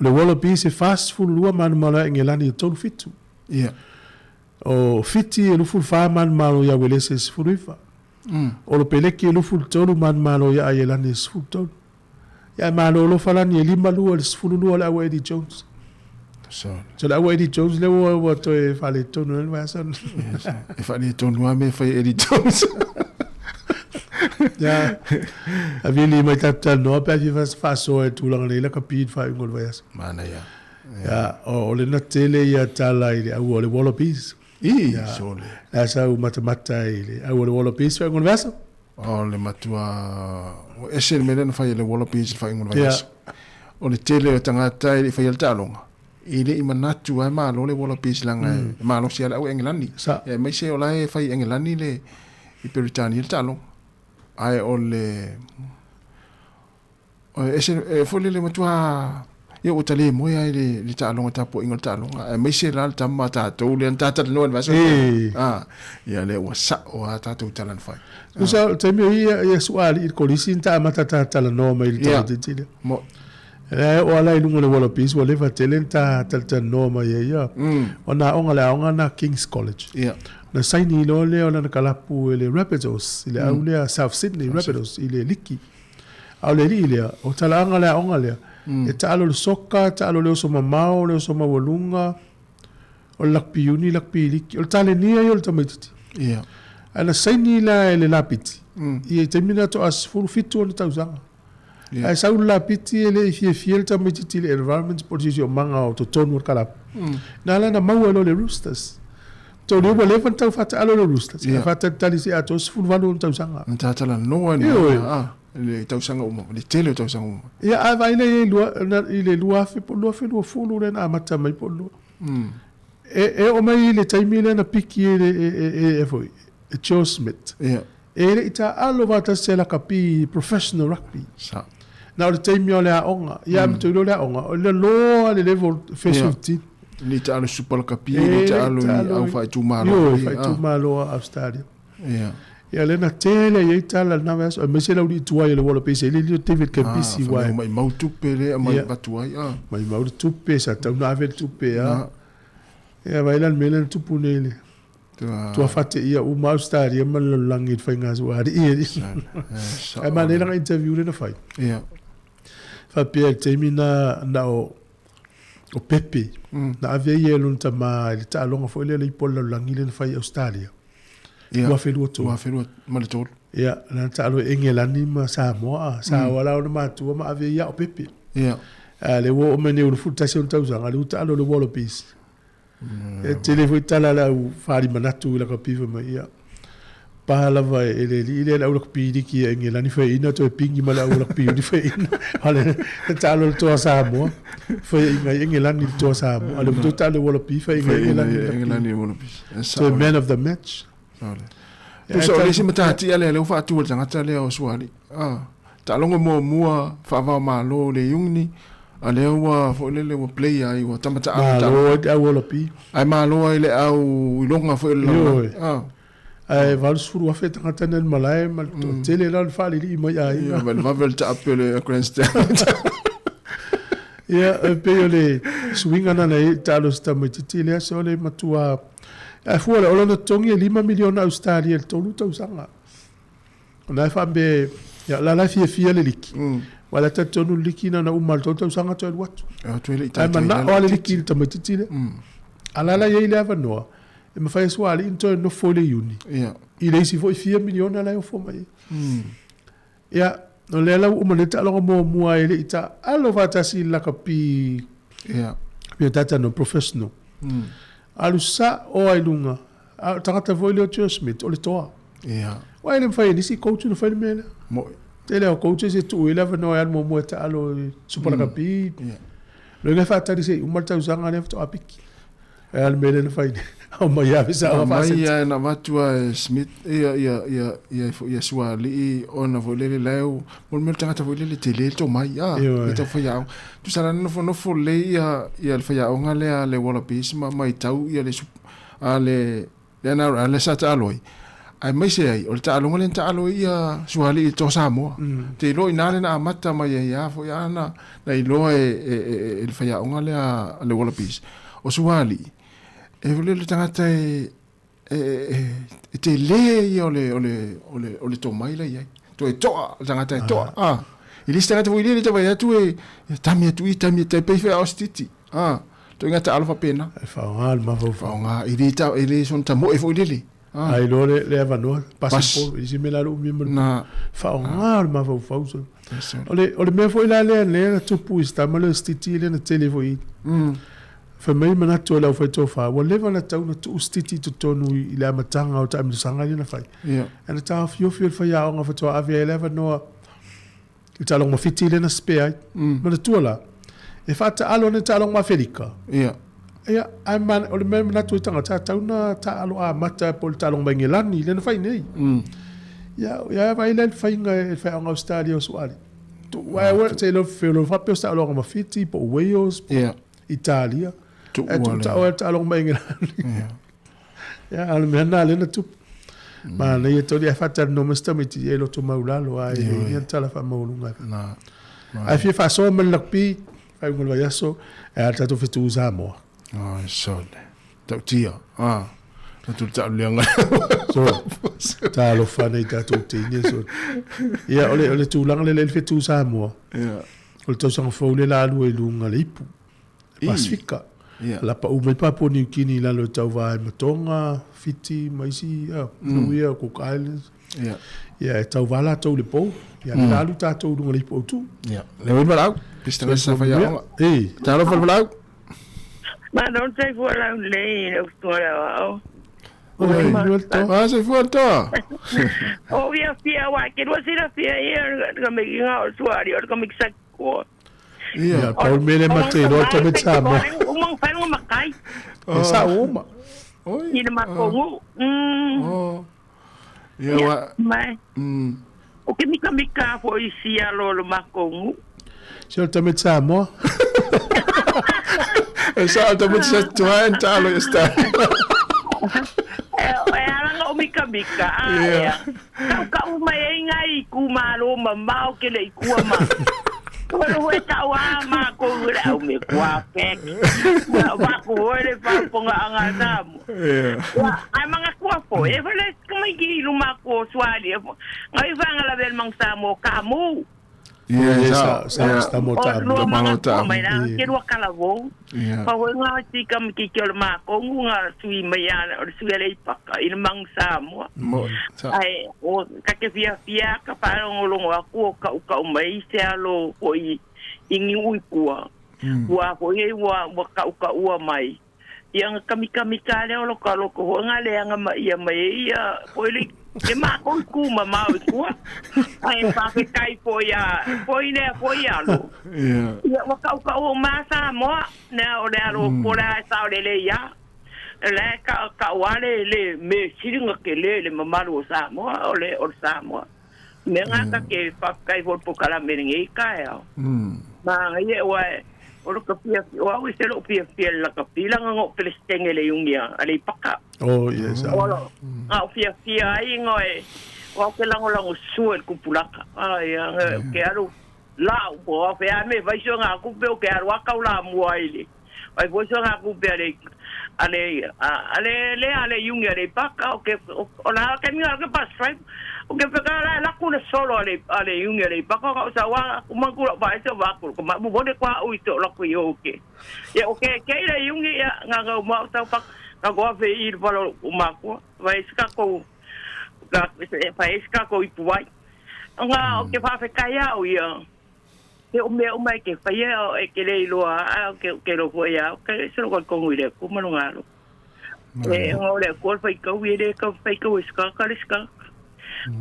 O le Wallabies e 42, manumalo ia Engelani e 37. Ia. O Fiti e 24 manumalo ia Uelese e 19. O Lopeleki e 23 manumalo ia Aielani e 13. Ia e malolo Falani e 5-2 i le 12 o le aua Eddie Jones. So le aua Eddie Jones lea ua ua toe faaletonu ai le vaiaso. E faaletonu lava mea e fai e Eddie Jones. Ia, a vili mai tatou talanoa pe a fia faasoa i le tulaga nei lakapi i le faaiuga o le vaiaso. Manaia. Ia, o lena tele ia tala i le aua o le Wallabies. I, sole. La sa u matamata i le aua o le Wallabies faaiuga o le vaiaso. O le matua, ua ese le mea lea na fai e le Wallabies i le faaiuga o le vaiaso. O le tele o tagata e le i faia le taaloga, e le i manatu lava e malo le Wallabies leaga e malosi lava le au Engelani. Aemaise o la e fai i Engelani le, i Peretania le taaloga. Ae o le, O ese e foi lele matua ia ua ta le moe ai le le taaloga tapuaiga o le taaloga aemaise la le tama a tatou lea na ta talanoa i le vaiaso tea. Ia lea ua sao lava tatou tala na fai. Tusa o le taimi o ia ia suaalii i le kolisi na ta amata ta talanoa mai i le tamaitiiti lea. Mo. Lea e oo lava la i luga o le Wallabies ua leva tele na ta talatalanoa mai ai ia. Ona aoga le aoga na King's College. Na saini loa lea o lana kalapu e le Rabbitohs i le au lea South Sydney Rabbitohs i le liki. A o le alii lea, o talaaga le aoga lea, e taalo le soka, taalo le oso mamao, le oso maualuga, o le lakpi uni, lakpi liki, o le talenia ia o le tamaititi. Ia. Ae na saini la e le lapiti, ia i taimi na toa 17 ona tausaga. Ia. Ae sau le lapiti e le i fiafia le tamaititi i le environment po o le siosiomaga o totonu o le kalapu. Na ala na maua e loa le Roosters. Tau lea ua leva ona tau faataalo le Roosters. Ae faatalitali se i atoa 18 ona tausaga. Na talatalanoa ni a le tausaga uma, le tele o tausaga uma. Ia, a vaai lea i lua, i le 2000 po o le 2020 lea na amata mai po o le lua. E oo mai i le taimi lea na piki e le e e foi e Joe Schmidt. Ia. E le i taaalo faatasi e lakapi professional rugby. Sa. Na o le taimi o le aoga. Ia mm. amata le aoga, o le loa le level first yeah. 15. Le taalo super lakapi, le taalo i au faaitumalo. Ioe, faaitumalo a Australia. Yeah. Ia lena tele i ai tala lena vaiaso, aemaise le aualii tuai o le Wallabies e le lilo David Campisi ah, uae. Maimau tupe le mai avatu ai. Ah. Maimau le tupe, sa tau na ave le tupe. Ah. Ia vai la le mea lea na tupu nei le. Tua fate ia uma Australia ma le lalolagi i le faiga suaali'i e Ae manaia lana interview lea na fai. Ia. Faapea i le taimi na na o o Pepe na ave ai ia e lona tama i le taaloga foi lea le ipu a le lalolagi lea na fai i Australia. Ia. 2023. 2023. Ia, na taalo e Engelani ma Samoa a. Saoa la ona matua ma ave ai ia o Pepe. Ia. A lea ua oo mai nei ua 11 ona tausaga, lea ua taalo i le Wallabies. E tele foi tala a le au falimanatu i lakapi fai mai, ia, pa lava e le alii lea le au lakapi liki a Engelani faiaina toe pingi ma le au lakapi uni faiaina. A o le taalo i le toa Samoa, faiaina ai Engelani i le toa Samoa. A o lea ua toe taalo i le Wallaby faiaina ai Engelani i le lakapi. Toe man of the match. Tusa o le isi matatia lea lea ua faatu e le tagata lea o Sualii. Ah, taaloga muamua faava-o-Malo le Iugni, a lea ua foi lele ua play ai ua tamataalo Malo ai le au Wallaby. Ae malo ai le au iloga foi o le lalolagi. Ah. Ae 80,000 tagata na i le malae ma le toatele la o le faalilii mai aiga. Ia, ma le vave o le taape o le grandstand. Ia, e pei o le suiga na na i ai taalo o si tamaitiiti lea, so le matua Ae fua lea, o lona totogi e lima miliona Ausetalia i le tolu tausaga. O lena e faapea, ia, o la la e fiafia le liki. Aua o la e talitonu le liki na ona uma lava i le tolu tausaga toe alu atu. Ae manao lava le liki i le tamaitiiti lea. A o la la e i ai le avanoa e mafai e suaalii ona toe nofo i le Iuni i le isi foi fia miliona la e ofo mai ai. Ia, o lea la ua uma nei le taaloga muamua e le i taaalo faatasi i le lakapi pei o tata no professional. Alu sao lava i luga, a o le tagata foi lea o Joe Schmidt, o le toa. Aua e le mafai e nisi coach ona fai le mea lea. Tele lava o coaches e tuu i ai le avanoa e alu muamua e taalo i Super Lakapi. Loiga e faatali se i uma le tausaga lea faatoa piki. E a le mea lea na fai nei? Aumai ave sa ua faaseti. Aumai ae na avatu lava e Smith ia ia ia ia foi ia sualii ona foi lele la e mo le mea o le tagata foi lele tele le tomai a i tau faiaoga. Tusa la na nofonofo lelei ia ia le faiaoga lea a le Wallabies ma matau ia le a le le NRL lea sa taalo ai. Aemaise ai o le taaloga lea na taalo ai ia sualii i le Toa Samoa. Te iloa i ina lea na amata mai ai a foi a na na iloa e e e le faiaoga lea a le Wallabies. O sualii. E vole le tagata e e e e tele ia o le o le o le o le tomai la i ai. Toe toa, le tagata e toa. Ah. I le isi tagata foi lele te vaai atu e e tami atu i tami tai pei fea o se titi. Ah. Toiga taalo faapena. E faaaoga le mafaufau. Faaaoga e le ta e le sona tamoe foi lele. Ah. Ai loa le le avanoa pasipolo i se mea la lou mea ma Na. faaaoga le mafaufau so. O le o le mea foi la lea lea na tupu i se tama lea o Stiti lea na tele foi Fai mai manatu o le aufaitofa, ua leva ona tatau ona tuu Stiti i totonu i le amataga o taamilosaga lea na fai. Ae na taofiofi o le faiaoga faatoa ave ai le avanoa i le taaloga ma Fiti lea na spare ai. Manatua la, e faataalo ana i taaloga ma Afelika. Ia, ae o le mea e manatu ai tagata, sa tatau ona taalo amata po o le taaloga ma Engelani lea na fai nei. Ia, ia vaai la i le faiga e le faiaoga Ausetalia o Suali. Tuu ae aua, se i lo faapea o se taaloga ma Fiti po o Wales po o Italia. Ae tuu tao ai le taaloga ma Engelani. Ia, a o le mea lena lea na tupu. Manaia tonu, ae faatalanoa mai si tamaiti e loto maulalo, a e leai ni ana tala faamaualuga e fai. Ae fia faasoa ma le lakpi, faaiuga o le vaiaso, e a le tatou fetu Samoa. Ai, sole. Tautia. Ah. Na tu tau leanga. So, talofa nei tatou teine. So. Ia, o le, o le tulaga le le fetu Samoa. Ia. O le tausaga fou lea la alu ai i luga le ipu. Le Pasifika. Ia. La pau mai Papua New Guinea i lalo e tauva ai ma Tonga, Fiti ma isi, ia, Niue, Cook Islands. Ia. Ia, e tauva latou i le pou. Ia, mm. la alu tatou i luga le ipu autu. Ia. Le oi malau. Pista sa fai aoga. E. Talofa le malau. Ma non sei fuori la lei, le fuori Oi, ah, sei fuori toa. O via fia wa ke rua sira fia ia ka me ki ngā o suari o ka me ki sa ko. Ia. Ia, Paul Mele ma te iloa tame Samoa. O mang whai nga makai. E sa oma. Oi. Ni na makongu. Oh. Ia wa. Mai. O ke mika mika fo i sia lo lo makongu. Se o tame Samoa. E sa o tame sa tuai talo i sta. E ala o mika mika. Ah, Ia. Kau kau mai e ngai i ku malo ma mau ke le i kua ma. Ko le hoe tau a ma ko le au me kua pek. Ma ma ko hoe le pa ponga anga samu. Ia. Wa ai manga kua fo. E fele kumai ki luma ko swali. Ngai fanga la bel mang samu kamu. Ia sa sa. sa sa mo O ta. lua Malo manga kua tamu. mai la Ia. ke lua kalavo. Ia. Pa hoe ngā ti ka miki ki o le mākongu ngā sui mai ana o le sui ale i paka i le mang Samoa. Mo. Sa. Ai, o ka ke fia fia ka whārongolongo aku o ka uka o mai se alo ko i ngi ui kua. Ua ko i ua, ua ka uka ua mai. Ia nga kami kami ka leo lo ka loko ho nga le anga ma ia mai ia ko i le le mākou i ku ma mau i kua. Ai pa ke kai po ia, po i lea po i alo. Ia. Ia, ua kau kau o mā Samoa, nea o le alo po le a sao le le ia. Le ka ka wa le le me siringa ke le le mamalu o Samoa o le o le Samoa. Me ngā ka ke pa kai fo po kala me ngi ka ya. Ma ngi e wa o lo ka pia o au se lo pia pia la ka pila nga ngo pelestenge le yungia ale paka. Oh, yes. O lo nga o fia fia ai ngoe o ke lango lango sue le kupulaka. Ai ke aru la o a fea me vai so nga kupe o ke aru akau la mua ile. Vai foi so nga kupe ale ale ale le ale yungi ale paka o ke o la ke mi ke pas right. O ke peka la la ku le solo ale ale yungi ale paka o sa wa ku ma ku ba so wa ku ma bu bone kwa u to la ku yo ke. Ya o ke ke ile yungi ya nga nga ma sa pa ka go fe i pa lo o ma ku vai ska ko ka vai ska ko i puai. Nga o ke fa fe kai au ia. Ke o mea o mai ke whai o e ke lei loa a ke ke lo foi a ke se lo ko ngui le ku manu ngalo. E ngo le ko whai kau i le ka whai kau ska ka le ska.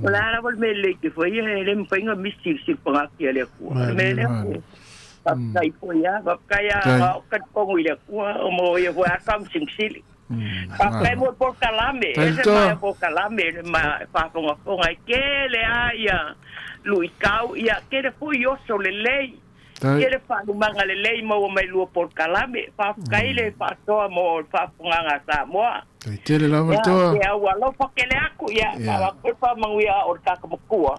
O la ara wal me le ke foi e le mpai nga misi si panga ki le ku. Me le ku. Kai po ya, kai ya o ka ko ngui le ku o mo ia foi a kam sing sili. Kai mo por kalame, e se mai por kalame ma pa fonga fonga ke le a ia lui kau ia ke le foi oso le lei. Ke le fa manga le lei mo mai lua por kalame, pa kai le pa toa mo pa fonga nga Samoa. Tai tele lava toa. Ia ua lo fa ke le aku ia, pa ko pa manguia o ka ka makua.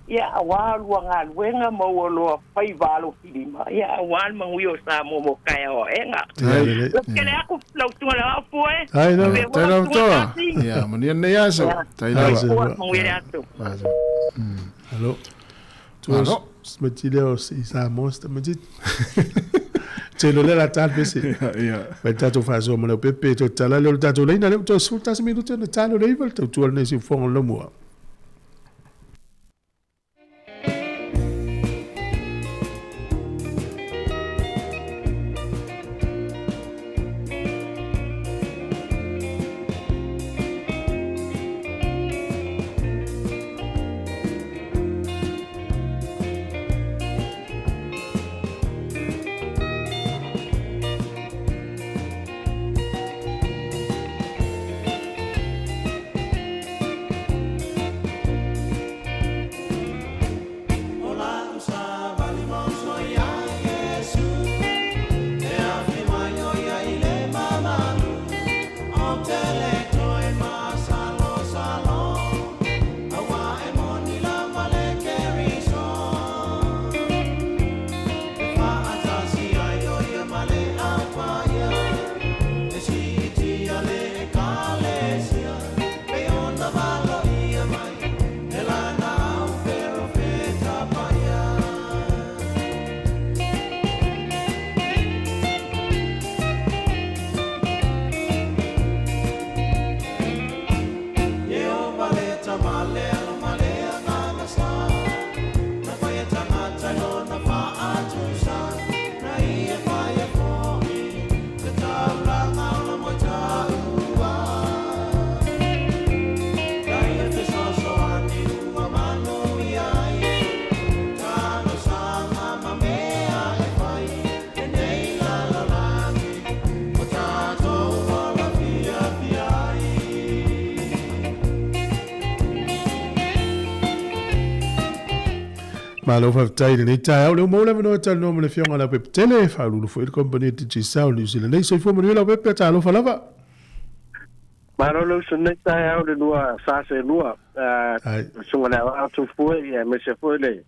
Ia, auā lua galuega ma ua loa faiva alofilima, ia, auā le manuia o Samoa mo taeao aega. Lau tele atu lau susuga le Aoao Fue. Tai lava. Tai lava toa. Ia, manuia lenei aso. Tai lava. Soifua, manuia le aso. Aso. Alo. Malo. Tamaiti lea o i Samoa se tamaiti. Telo lea la tal pese. Ia. Mai tatou faasoa ma Leaupepe toe tala lea o le tatou laina lea ua toe 11 minute ona talo le iva le tautua lenei siufofoga o le Laumua. Malo faafetai i lenei taeao lea ua maua le avanoa e talanoa ma le Afioga ia Leaupepe Tele, faauluulu foi i le Kompani a Digicel New Zealand nei. Soifua manuia Leaupepe, talofa lava. Malo le uso nei taeao le lua sa se lua. Susuga le Aoao Tufue, aemaise foi le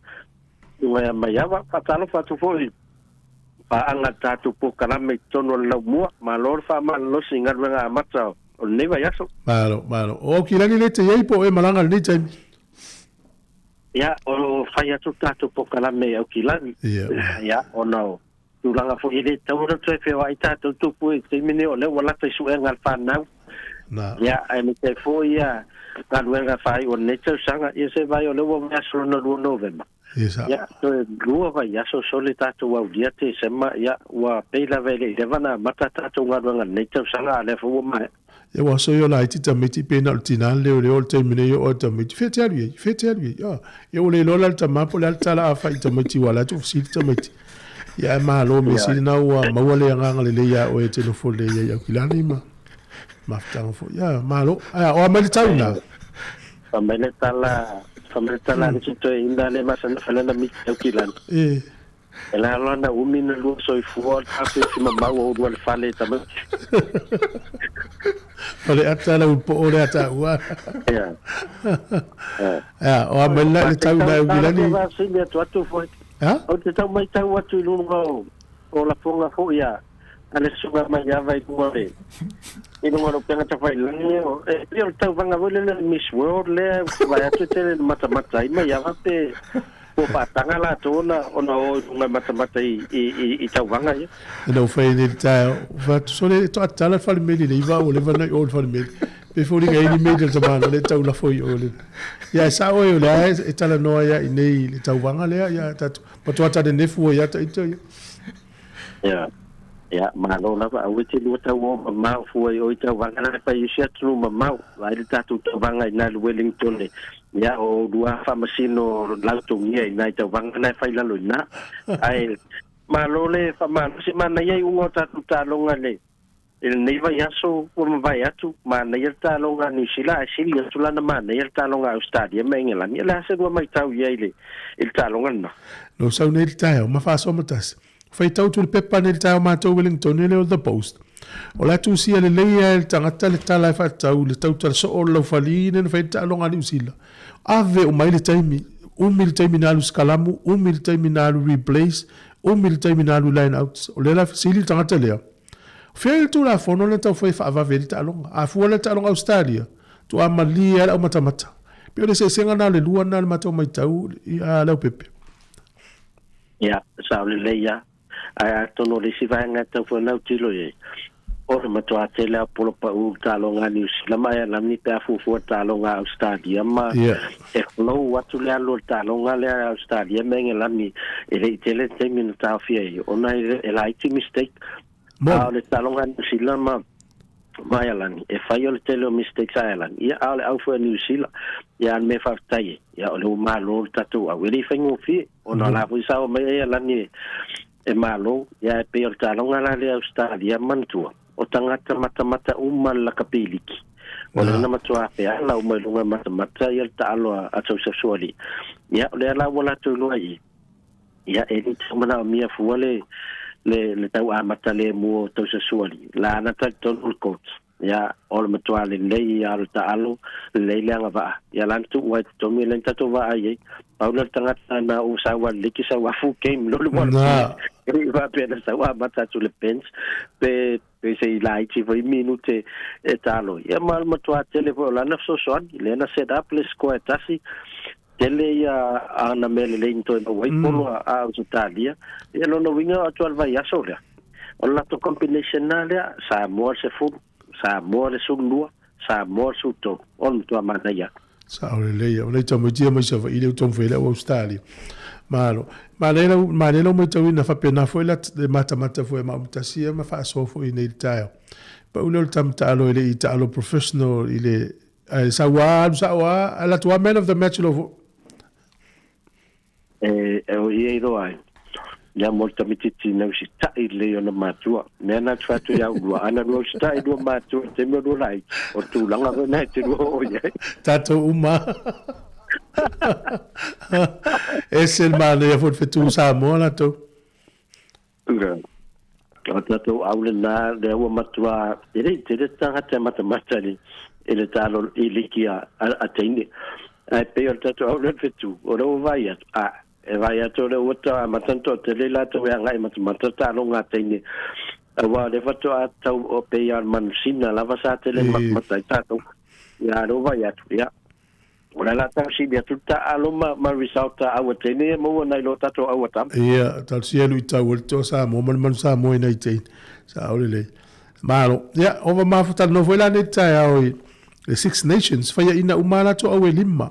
Susuga ia Maiava. Faatalofa atu foi i paaga le tatou polokalame i totonu o le laumua. Malo le faamalolosi i galuega amata o lenei vaiaso. Malo, malo. O Aukilani lea e te i ai po o e malaga i lenei taimi? Ia, o lo o fai atu le tatou polokalame i Aukilani. Ia. Ia, ona o tulaga foi e le tatau ona toe feoai tatou tupu i le taimi lenei o lea ua lata i suega a le fanau. Na. Ia, aemaise ai foi ia galuega faaiu o lenei tausaga. Ia se vai o lea ua vaiaso lona lua Novema. Yes, Ia, toe lua vaiaso sole tatou aulia Tesema, ia, ua pei lava e le i leva ona amata tatou galuega i lenei tausaga, a o lea foi ua maea. Ia ua soia o laiti tamaiti pe na o le tina le leoleo o le taimi nei o oe tamaiti fea te alu i ai fea te alu i ai ia ua le iloa la le tama po o le a le tala a fai i tamaiti ua ala atu fesili tamaiti ia ae malo mea sili na ua maua le agaga lelei ia oe e te nofo lelei ai Aukilani ma mafutaga foi ia malo ae o a mai le tau na Fai mai le tala, fai mai le tala a le isi toeaina lea e masani ona fai lana miti i Aukilani. E la loa na umi na lua soifua o le taofiofi mamau o ulu a le fale e tamaiti. O le ata lau poo lea taua. Ia. Ia, o a mai la le tau na Aukilani. Sili atu atu foi. Ha? Ou te tau maitau atu i luga o o lafoga foi a a le susuga Maiava i luga o le i luga o le upega tafailagi o e pei o le tauvaga foi lele Miss World lea ou te vaai atu e tele ina matamata ai Maiava pe ua faataga latou ona ona o i luga e matamata i i i, i tauvaga ia. Ina ua fai nei le taeao, ua fai atu, sole, e toatala le falemeli le iva ua leva ona i o i le falemeli. Pe foliga e ni meli a le tamaloa lea e tau lafo i o le. Ia e sao e o lea e talanoa ia i nei le tauvaga lea, ia tatou, matua tanenefu ai ia ta ita ia. Ia, ia, malo lava, aua e te lua tau o mamao fua i o i tauvaga na e fai i isi atunuu mamao, vaai le tatou tauvaga i na i le Wellington e, ia, o lua faamasino lautogia i na i tauvaga na e fai i lalo i na. Ae, malo le faamalosi, manaia iuga o tatou taaloga i le, I lenei vaiaso ua mavae atu, manaia le taaloga a Niu Sila ae sili atu lana manaia le taaloga a Ausetalia ma Engelani. O le a se lua maitau i ai i le taaloga lena? No sau nei le taeao, ma faasoa ma tasi. Faitau atu le pepa nei le taeao matou Wellington le o The Post. O la tusia lelei lava e le tagata le tala e faatatau i le tautala soo o le laufali lea na fai ai le taaloga a Niu Sila. Ave uma ai le taimi. Umi le taimi na alu sikalamu, umi le taimi na alu replace, umi le taimi na alu line out. O lea la fesili le tagata lea, O fea le Tulafono lea na taufai e faavave ai le taaloga? A fua la le taaloga Ausetalia, tuaa malie lava le aumatamata. E pei o le eseesega lena o le lua lena o le matou matau a Leaupepe. Ia, sao lelei lava. Ae atonu o le isi vaega e tatau foi ona autilo i ai, o le matua tele lava o polo pau i le taaloga a Niu Sila ma Aealani pe a fuafua le taaloga a Ausetalia ma e flow atu le alu o le taaloga lea a Ausetalia ma Engelani e le i tele le taimi na taofia ai ona e laiti mistake. A o le taaloga a Niu Sila ma ma Aealani, e fai o le tele o mistakes a Aealani, ia a o le au foi a Niu Sila, ia a o le mea faafetai ai, ia o lea ua malo le tatou au. E le i faigofie, ona o la foi sa oo mai Aealani e malo, ia e pei o le taaloga la lea a Ausetalia, manatua, o tagata matamata uma le lakapi liki. O lea na matua feala uma i luga e matamata ia le taalo a Joseph Suaalii. Ia o lea la ua latou iloa i i, Ia, e le tau manaomia fua le, le, le tau amata lemu o Tausasuali. La ana talitonu le coach. Ia, o le matua lelei ia o le taalo, lelei le agavaa. Ia la na tuu ai i totonu ia le na tatou vaai ai. Pau lea o le tagata na ou sau a liki sau a full game lo le Na. E le i faapea na sau amata atu i le bench pe pe se i laiti foi minute e taalo ai. Ia ma le matua tele foi o lana fesoasoani, lea na set up le score e tasi, Tele ia ana mea lelei na toe maua ai polo a Ausetalia. Ia lona uiga o atu a le vaiaso lea, o le latou combination na lea, Samoa le 10, Samoa le 12, Samoa le 13. O le matua manaia. Sao lelei. O lei tamaiti mai Savaii lea ua taumafai ai le au Ausetalia. Malo. Manaia lau, manaia lau matauina faapena foi la le matamata foi a Maumutasi ia ma faasoa foi nei i le taeao. Pau lea o le tama taalo e le i taalo professional i le Ae sau a alu sao a, alu atu a man of the match lo fo. E, e o ia i roa ai. Ia mo le tamititi na usitai lelei ona matua. Mea na atu atu ia ulua, ana lua usitai lua matua i taimi o lua laiti, o le tulaga foi na e te lua oo i ai. Tatou uma. Ese le manaia foi le fetu Samoa latou. Ua. O tatou au lena, lea ua matua, e le i tele tagata e matamata i le, i le taalo i liki a, a, a teine. Ae pei o le tatou au lea le fetu, o lea ua vaai atu, a, e vaai atu o lea ua ta amata ona toatele i latou e agai e matamata le taaloga a teine. Aua o lea faatoa tau, o pei lava o le manusina lava sa tele matamata ai tatou. Ia, a o lea ua vaai atu, ia, O le ala tau sili atu le taaalo ma, ma result a aua teine ia maua nai lo tatou aua tama. Ia, talosia luitau o le toa Samoa ma le manu Samoa ina i teine. Sao lelei. Malo. Ia, ova mafu talanoa foi la nei taeao i le Six Nations, faiaina uma lava latou au e lima.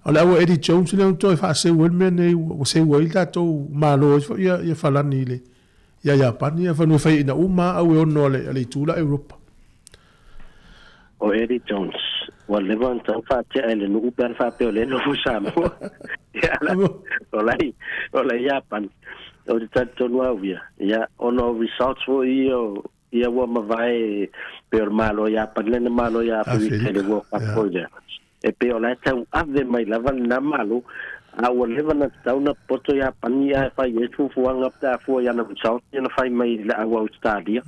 O le au a Eddie Jones lea ua toe faaseu ai le mea nei, ua seu ai le tatou Malo ai foi ia, ia Falani i le, ia Iapani, ia fanua faiaina uma lava au e ono a le, a le itu la Europa. O Eddie Jones, ua leva ona tau faatea e le nuu pe ana faapea o lea e nofo i Samoa. Ia, o la i, o la i Iapani. Ou te talitonu au ia, ia, ona o results foi ia o, ia ua mavae pei o le Malo o Iapani lea na malo ia Aferika i le World Cup foi lea. E pei o la e tau ave mai lava lena Malo, a ua leva ona tatau ona poto Iapani ae fai ai fuafuaga pe a fua i ana result ia na fai mai i le au Ausetalia.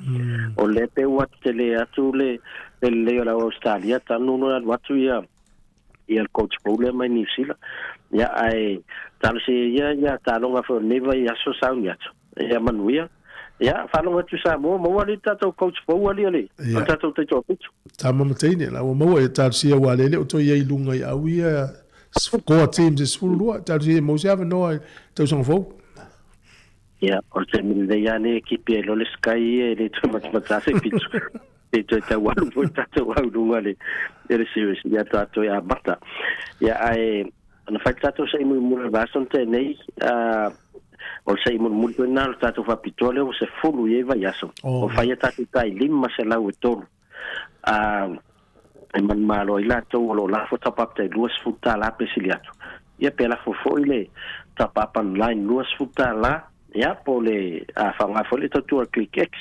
O lea pei ua tele atu le le lelei o le au Ausetalia talu ona alu atu ia ia le coach fou lea mai Niu Sila. Ia ae talosia ia ia taaloga foi o lenei vaiaso sauni atu. Ia manuia. Ia faalogo atu i Samoa maua alii le tatou coach fou alii o le tatou taitoafitu. Tama ma teine la ua maua ia talosia ua le le o toe i ai i luga i au ia core teams e 12 talosia ia maua se avanoa i tausaga fou. Ia o le taimi lenei lava nei e kipi ai loa le Sky ia e le toe matamata se fitu. E toe tau alu foi tatou au luga le le series ia tatou e amata. Ia ae Ana fai tatou sa'i mulimuli o le vaiaso na tea nei, o le sa'i mulimuli foi lena o le tatou faapitoa lea ua 10 i ai vaiaso. Ua fai a tatou tai 503 e manumalo ai latou o lo o lafo top up tai $20 pe sili atu. Ia pe lafo foi le top up online $20, ia po o le faaaoga foi le tautua ClickX.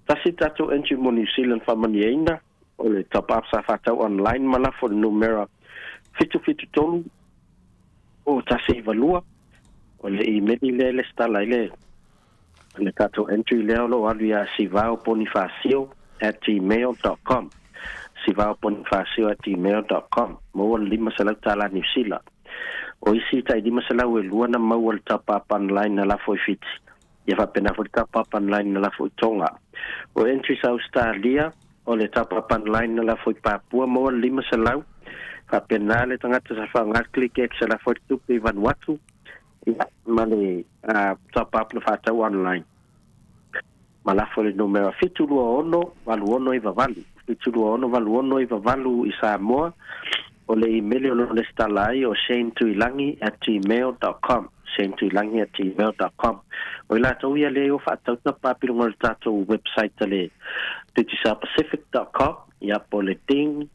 Tasi tatou entry mo New Zealand faamanuiaina o le top up sa faatau online ma lafo i le numera 773 o 192. O le imeli lea e lesitala ai le le tatou entry lea o lo o alu ia sivaobonifacio@gmail.com, sivaobonifacio@gmail.com. Maua le $500 Niu Sila. O isi tai 502 na maua le top up online na lafo i Fiti. Ia faapena foi le top up online na lafo i Tonga. O entries a Australia, o le top up online na lafo i Papua maua le 500. Faapena le tagata sa faaaoga le ClickX e lafo ai le tupe i Vanuatu, ia ma le top up na faatau online. Ma lafo i le numera 726 8698, 726 8698 i Samoa. O le imeli o lo o lesitala ai o shanetuilagi@gmail.com, shanetuilagi@gmail.com. O i latou ia lea e o faatau tapa i luga o le tatou website a le digicel-pacific.com, ia po o le ding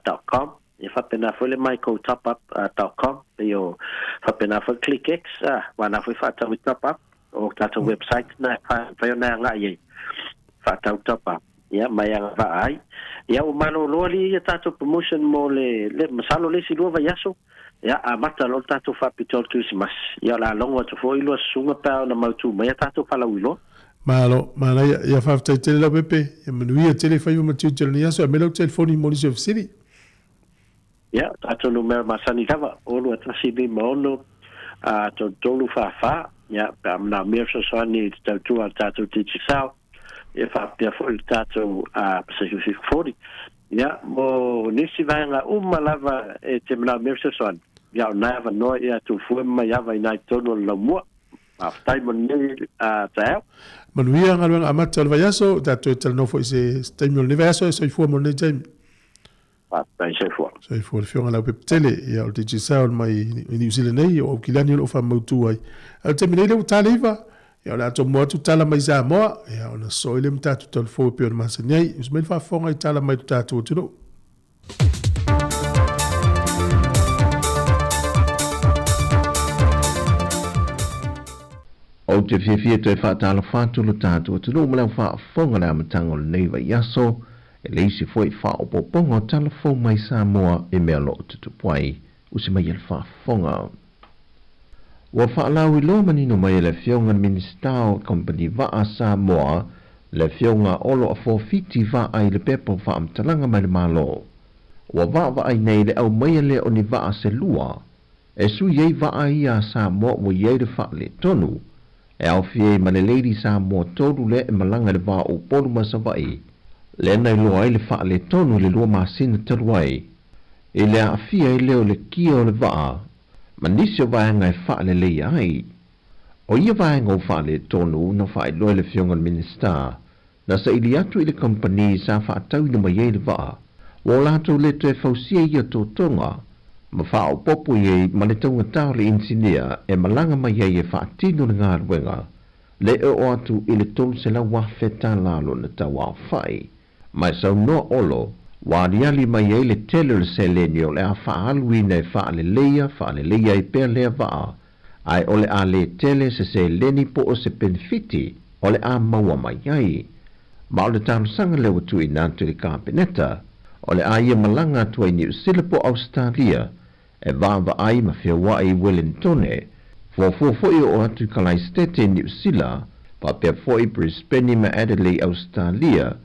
dot com, ia faapena foi le mygotopup dot com, pei o faapena foi ClickX, aua na foi faatau i top up. O tatou website na e mafai ona e agai ai faatau top up, ia ma e agavaa ai. Ia ua malolo alii ia tatou promotion mo le, le masalo le isi 2 vaiaso, ia amata loa le tatou faapitoa o le Kerisimasi. Ia o le a logo atu foi lua susuga pe a ona mautu mai a tatou falauiloa. Malo, manaia, ia faafetai tele Leaupepe, ia manuia tele faiva ma tiute o lenei aso, aumai lau telefoni mo nisi o fesili. Ia, tatou numera masani lava, 2 1 5 6 3 3 4 4, ia, pe a manaomia fesoasoani i le tautua a le tatou Digicel, ia faapea foi le tatou Pacific 40. Ia, mo nisi vaega uma lava e te manaomia fesoasoani, ia, o na e avanoa ia Tufue ma Maiava i na i totonu o le laumua. Faafetai mo lenei taeao. Manuia galuega amata o le vaiaso, tatou toe talanoa foi i se taimi o lenei vaiaso, e soifua mo lenei taimi. Faafetai soifua. Soifua le Afioga Leaupepe Tele, ia o le Digicel mai i Niu Sila nei, o Aukilani o lo o faamautu ai. A o le taimi nei lea ua ta le 9, ia o le a tomo atu tala mai Samoa, ia ona sosoo ai lea ma tatou talafou e pei ona masani ai. Usu mai le faafofoga i tala mai lo tatou atunuu. Ou te fiafia toe faatalofa atu lo tatou atunuu ma le au faafofoga i le amataga o lenei vaiaso. E leai se foi faaopoopoga o tala fou mai Samoa i mea o lo o tutupu ai. Usi mai e le faafofoga. Ua faalauiloa manino mai e le Afioga i le Minisita o Kamupani Vaa Samoa, le Afioga Olo Afofiti Vaai le pepa o faamatalaga mai le Malo. Ua vaavaai nei le aumaia lea o ni vaa se lua e sui ai vaa ia a Samoa ua i ai le faaletonu, e aofia ai ma le Lady Samoa 3 lea e malaga i le va o Upolu ma Savaii, lea na iloa ai le faaletonu i le 2 masina talu ai, i le aafia ai lea o le kia o le vaa ma nisi o vaega e faaleleia ai. O ia vaega o faaletonu na faailoa e le Afioga i le Minisita, na saili atu i le kamupani sa faatauina mai ai le vaa, ua o latou le toe fausia ia totoga ma faaopoopo i ai ma le taugata o le inisinia e malaga mai ai e faatino le galuega, le e oo atu i le $300,000 lona tauaofai. Ma e saunoa Olo, ua aliali mai ai le tele o le seleni o le a faaaluina e faaleleia, faaleleia ai pea lea vaa, ae o le a le tele se seleni po o se penefiti o le a maua mai ai. Ma o le talosaga lea ua tuuina atu i le Kapeneta, o le a ia malaga atu ai Niu Sila po o Ausetalia e vaavaai ma feoai i Welentone, fuafua foi e oo atu i Kalaesetete i Niu Sila, faapea foi Brisbane ma Adelaide Ausetalia,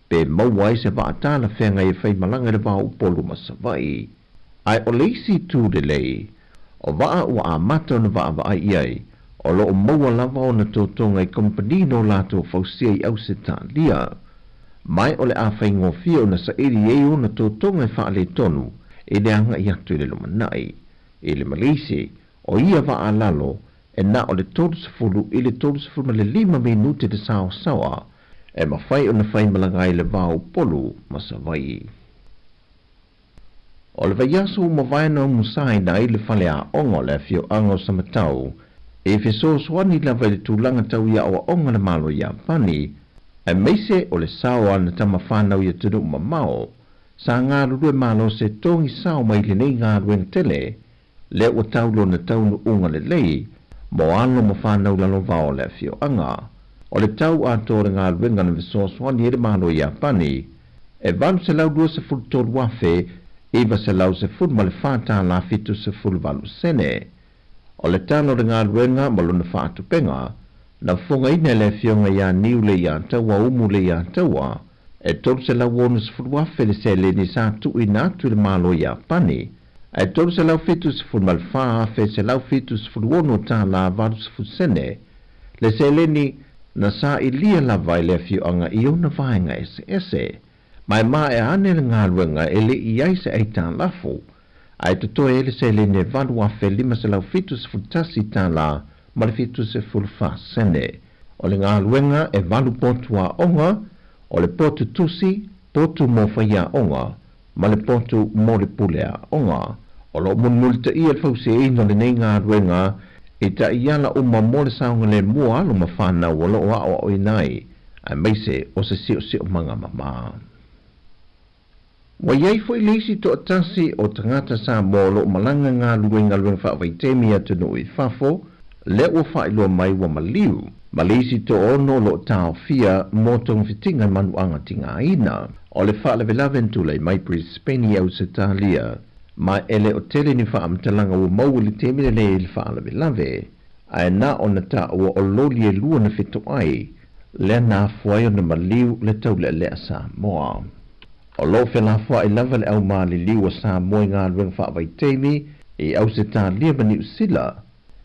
pe maua ai se vaa talafeagai e faimalaga i le va o Upolu ma Savaii. Ae o le isi itu lelei, o vaa ua amata ona vaavaai i ai, o lo o maua lava ona totoga i kamupani no latou fausia i Ausetalia. Mai o le a faigofie ona saili ai ona totoga e faaletonu i le agai atu i le lumanai. I le Maleisi, o ia vaa lalo e na o le 30 i le 35 minute le saosaoa e mafai ona faimalaga ai le va o Upolu ma Savaii. O le vaiaso ua mavae na umusaina ai le fale aoga o le afioaga o Samatau e fesoasoani lava i le tulaga tau i aoaoga le Malo Iapani, aemaise o le sao a ana tama fanau i atunuu mamao, sa galulue malo se togi sao mai lenei galuega tele, lea ua tau lona taunuuga lelei mo alo ma fanau lalovao o le afioaga. O le tau atoa o le galuega na fesoasoani ai le Malo Iapani, e $823,914 78 sene. O le tala o le galuega ma lona faatupega, na fofogaina e le Afioga ia Niu Leiataua Umu Leiataua, e $360,000 le seleni sa tuuina atu i le Malo Iapani, Ae $374,176 tālā 80 sene le seleni na sa'ilia lava e le afioaga i ona vaega eseese. Ma e maea ane le galuega e le'i ai se aitalafu, ae totoe ai le seleni e $8,571 tālā ma le 74 sene. O le galuega e valu potu aoga, o le potu tusi, potu mo faiaoga, ma le potu mo le pule aoga. O lo o mulimulitaia le fausiaina o lenei galuega i taiala uma mo le saogalemu o alo ma fanau o lo o aoaoina ai, aemaise o se siosiomaga mamā. Ua i ai foi le isi toatasi o tagata Samoa o lo o malaga galulue i galuega faavaitaimi i atunuu i fafo, lea ua faailoa mai ua maliu, ma le isi toaono o lo o taofia mo togafitiga i manuaga tigaina. O le faalavelave na tulai mai Brisbane i Ausetalia, ma e le o tele ni faamatalaga ua maua i le taimi lenei i le faalavelave, ae na ona taua o loli e lua na fetoai, lea na afua ai ona maliu le taulealea Samoa. O lo o felafoai lava le au maliliu a Samoa i galuega faavaitaimi i Ausetalia ma Niu Sila,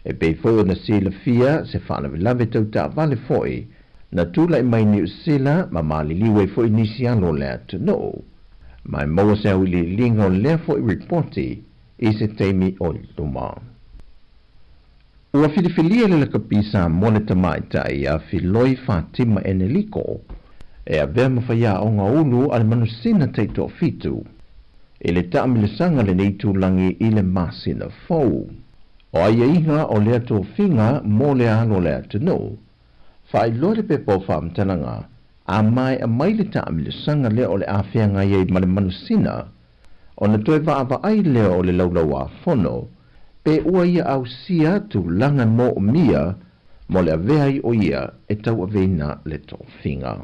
e pei foi ona silafia se faalavelave tau taavale foi na tulai mai Niu Sila ma maliliu ai foi nisi alo o le atunuu. Ma e maua se auiliiliga o lea foi ripoti i se taimi o i luma. Ua filifilia le lakapi Samoa le tamaitai ia Filoi Fatima Eneliko e avea ma faiaoga ulu a le manusina taitoafitu i le taamilosaga lenei itulagi i le masina fou. O aiaiga o lea tofiga mo le alo o le atunuu, faailoa le pepa o faamatalaga a maea mai le taamilosaga lea o le a feagai ai ma le manusina Ona toe vaavaai lea o le Laulau-a-Fono, pe ua ia ausia tulaga moomia mo le avea ai o ia e tauaveina le tofiga.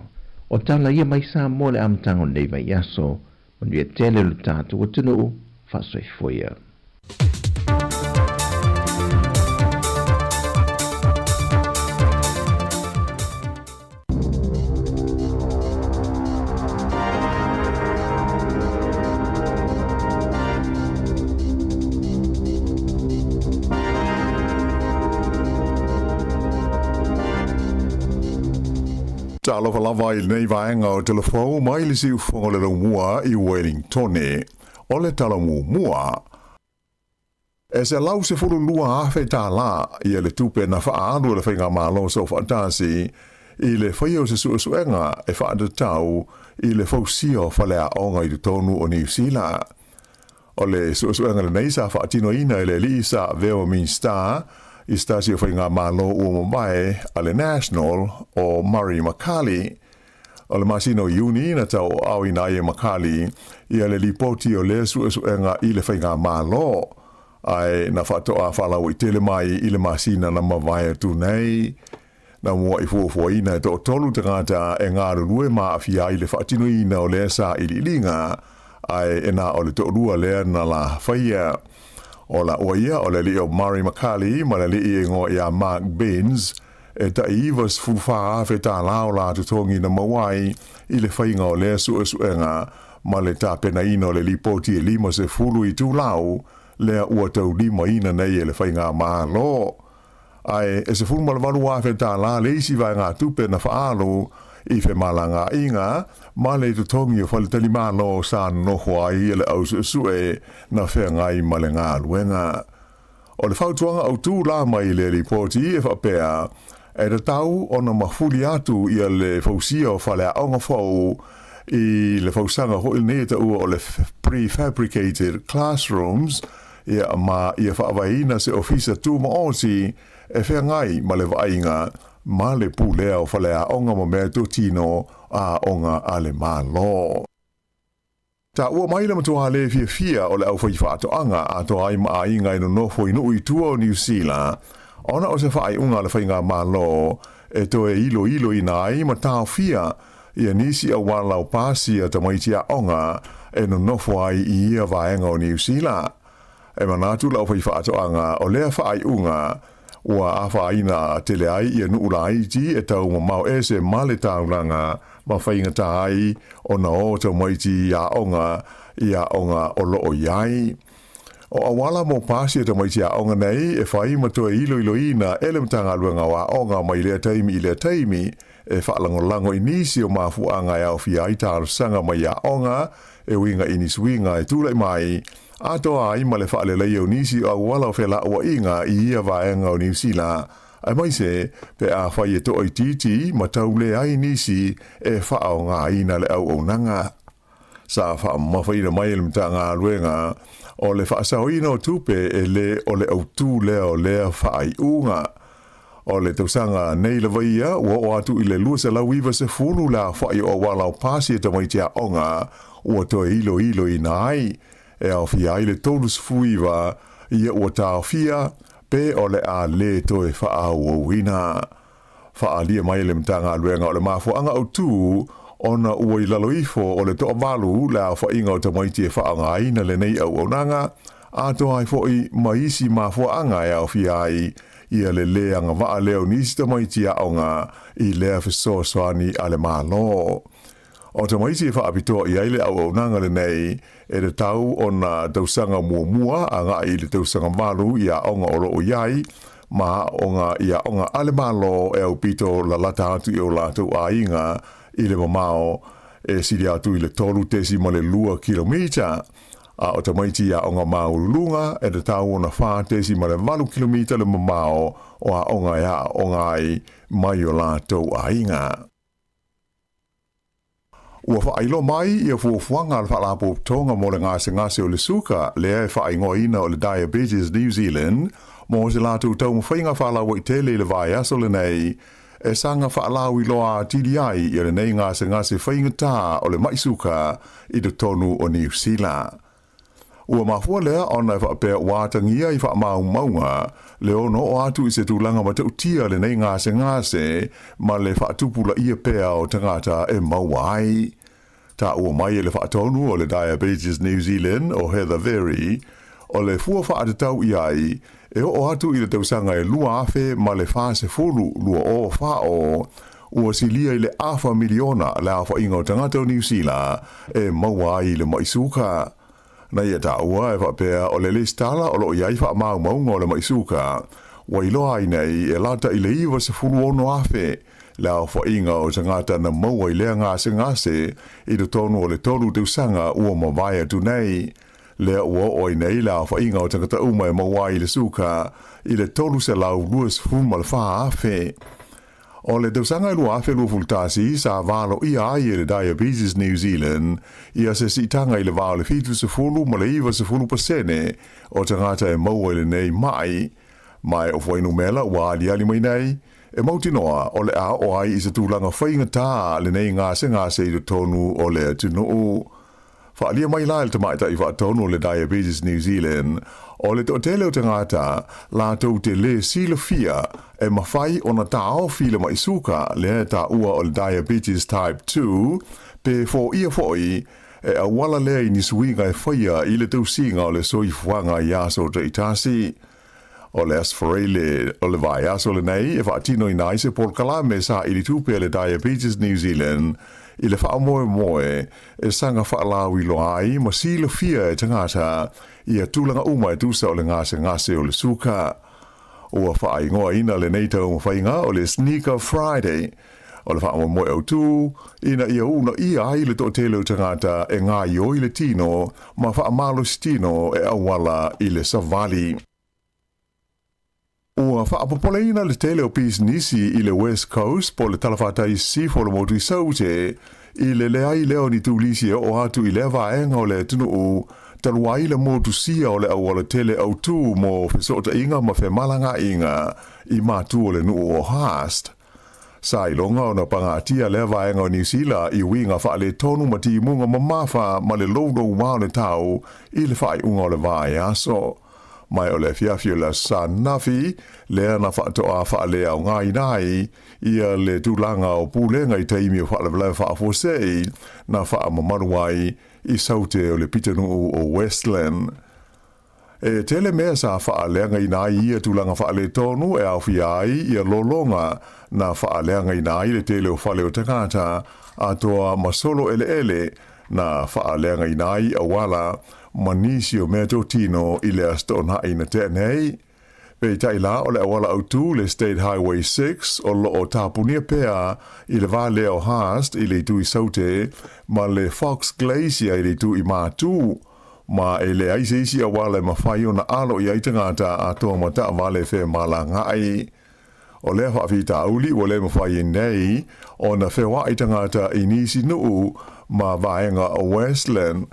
O tala ia mai Samoa i le amataga o lenei vaiaso, manuia tele lo tatou atunuu, faasoifua ia. Talofa lava i lenei vaega o Telefou mai le siufofoga o le laumua i Wellingtone. O le tala muamua, e $112,000 ia le tupe na faaalu e le Faigamalo Soofaatasi i le faia o se suesuega e faatatau i le fausia o faleaoga i totonu o Niu Sila. O le suesuega lenei sa faatinoina e le alii sa avea ma Minisita i se tasi o Faigamalo ua mavae a le National o Murray McCully. O le masina o Iuni na tauaaoina ai e McCarley ia le lipoti o lea suesuega i le faigamalo, ae na faatoa faalauaitele mai i le masina na mavae atu nei. Na mua'i fuafuaina e toatolu tagata e galulue ma aafia ai le faatinoina o lea sailiiliga, ae e na o le toalua lea na la faia. O laua ia o le alii o Murray McCarley ma le alii e igoa ia Mark Benz, E tai 94,000 tālā o la totogi na maua ai i le faiga o lea suesuega ma le tapenaina o le lipoti e 50 itulau lea ua taulimaina nei e le Faigamalo. Ae e 18,000 tālā le isi vaegatupe na faaalu i femalagaaiga ma le totogi o faletalimalo sa nonofo ai le au suesue na feagai ma le galuega. O le fautuaga autu la mai le lipoti e faapea, e tatau ona mafuli atu ia le fausia o faleaoga fou i le fausaga foi lenei e taua o le prefabricated classrooms, ia ma ia faavaeina se ofisa tumaoti e feagai ma le vaaiga ma le pulea o faleaoga ma meatotino a aoga a le Malo. Taua mai le matua le fiafia o le aufaifaatoaga atoa ai ma aiga e nonofo i nuu i tua o Niu Sila, ona o se faaiuga a le faigamalo e toe iloiloina ai ma taofia ia nisi auala o pasi a tamaiti aoga e nonofo ai i ia vaega o Niu Sila. E manatu le aufaifaatoaga o lea faaiuga ua afaina tele ai ia nuu laiti e tau mamao ese ma le taulaga ma faigata ai ona o tamaiti i aoga i aoga o lo o i ai. O auala mo pasi e tamaiti aoga nei e fai ma toe iloiloina e le Matagaluega o Aoga mai lea taimi i lea taimi e faalagolago i nisi o mafuaaga e aofia ai talosaga mai aoga e uiga i ni suiga e tulai mai atoa ai ma le faaleleia o nisi o auala o felauaiga i ia vaega o Niu Sila, aemaise pe afai e toaitiiti ma tau leai nisi e faaaogaina le auaunaga. Sa faamamafaina mai e le Matagaluega o le faasaoina o tupe e lē o le autū lea o lea faaiuga. O le tausaga nei lava ia ua oo atu i le 290 le aofa'i o auala o pasi e tamaiti aoga ua toe iloiloina ai, e aofia ai le 39 ia ua taofia pe o le a lē toe faaauauina. Faaalia mai e le Matagaluega o le mafuaaga autū ona ua i lalo ifo o le toavalu le aofaiga o tamaiti e faaaogaina lenei auaunaga, atoa ai foi ma isi mafuaaga e aofia ai ia le lē agavaa lea o nisi tamaiti aoga i lea fesoasoani a le Malo. O tamaiti e faapitoa i ai le auaunaga lenei e tatau ona tausaga muamua agai i le tausaga valu i aoga o lo o i ai ma aoga i aoga a le Malo e aupito lalata atu i o latou aiga i le mamao e sili atu i le 3.2 kilomita, a o tamaiti i aoga maualuluga e tatau ona 4.8 kilomita le mamao o aoga e aooga ai mai o latou aiga. Ua faailoa mai ia fuafuaga a le Faalapotopotoga mo le Gasegase o le Suka lea e faaigoaina o le Diabetes New Zealand mo se latou taumafaiga faalauaitele i le vaiaso lenei e saga faalauiloa atili ai ia lenei gasegase faigata o le ma'i suka i totonu o Niu Sila. Ua mafua lea ona e faapea ua atagia i faamaumauga le ono oo atu i se tulaga matautia lenei gasegase ma le faatupulaia pea o tagata e maua ai. Taua mai e le faatonu o le Diabetes New Zealand o Heather Very, o le fua faatatau i ai e oo atu i le tausaga e 2040, 2040, ua silia i le afa miliona le aofaiga o tagata o Niu Sila e maua ai i le ma'i suka. Na ia taua e faapea o le lesitala o lo o i ai faamaumauga o le ma'i suka, ua iloa ai nei e lata i le 96,000 le aofaiga o tagata na maua i lea gasegase i totonu o le tolu tausaga ua mavae atu nei. Lea ua oo ai nei le aofaiga o tagata uma e maua ai i le suka i le 324,000. O le tausaga e 2021 sa valoia ai e le Diabetes New Zealand ia se siitaga i le va o le 70 ma le 90% o tagata e maua i lenei ma'i, ma e o fuainumera ua aliali mai nei, e mautinoa o le a oo ai i se tulaga faigata lenei gasegase i totonu o le atunuu. Faaalia mai la e le tamaitai faatonu o le Diabetes New Zealand, o le toatele o tagata latou te lē silafia e mafai ona taofi le ma'i suka lea e taua o le diabetes type 2 pe foia foi e auala lea i ni suiga e faia i le tausiga o le soifuaga i aso taitasi. O le Aso Faraile o le vaiaso lenei e faatinoina ai se polokalame saili tupe a le Diabetes New Zealand i le faamoemoe e saga faalauiloa ai ma silafia e tagata ia tulaga uma e tusa o le gasegase o le suka. Ua faaigoaina lenei taumafaiga o le Sneaker Friday o le faamoemoe autū ina ia uunaia ai le toatele o tagata e gaoioi le tino ma faamalositino e auala i le savali. Ua faapopoleina le tele o pisinisi i le West Coast po o le talafatai i sisifo o le motu i Saute i le leai lea o ni turisi e oo atu i lea vaega o le atunuu talu ai le motusia o le auala tele autū mo fesootaiga ma femalagaaiga i matu o le nuu o Haast. Sa iloga ona pagatia lea vaega o Niu Sila i uiga faaletonu ma timuga mamafa ma le louloua o le tau i le faaiuga o le vaiaso. Mai o le afiafi o le Aso Sa ananafi lea na faatoa faaleaogaina ai ia le tulaga o pulega i taimi o faalavelave faafuasei na faamamalu ai i Saute o le pitonuu o Westland. E tele mea sa faaleagaina ai ia tulaga faaletonu e aofia ai ia lologa na faaleagaina ai le tele o fale o tagata atoa ma solo eleele na faaleagaina ai auala. ma nisi o meatotino i le Aso Toonai na tea nei. Peitai la o le auala autū le State Highway 6 o lo o tapunia pea i le va lea o Haast i le itu i Saute ma le Fox Glacier i le itu i Matū, ma e leai se isi auala e mafai ona alo i ai tagata atoa ma taavale femalagaai. O lea faafitauli ua le mafai ai nei ona feoai tagata i nisi nuu ma vaega o Westland.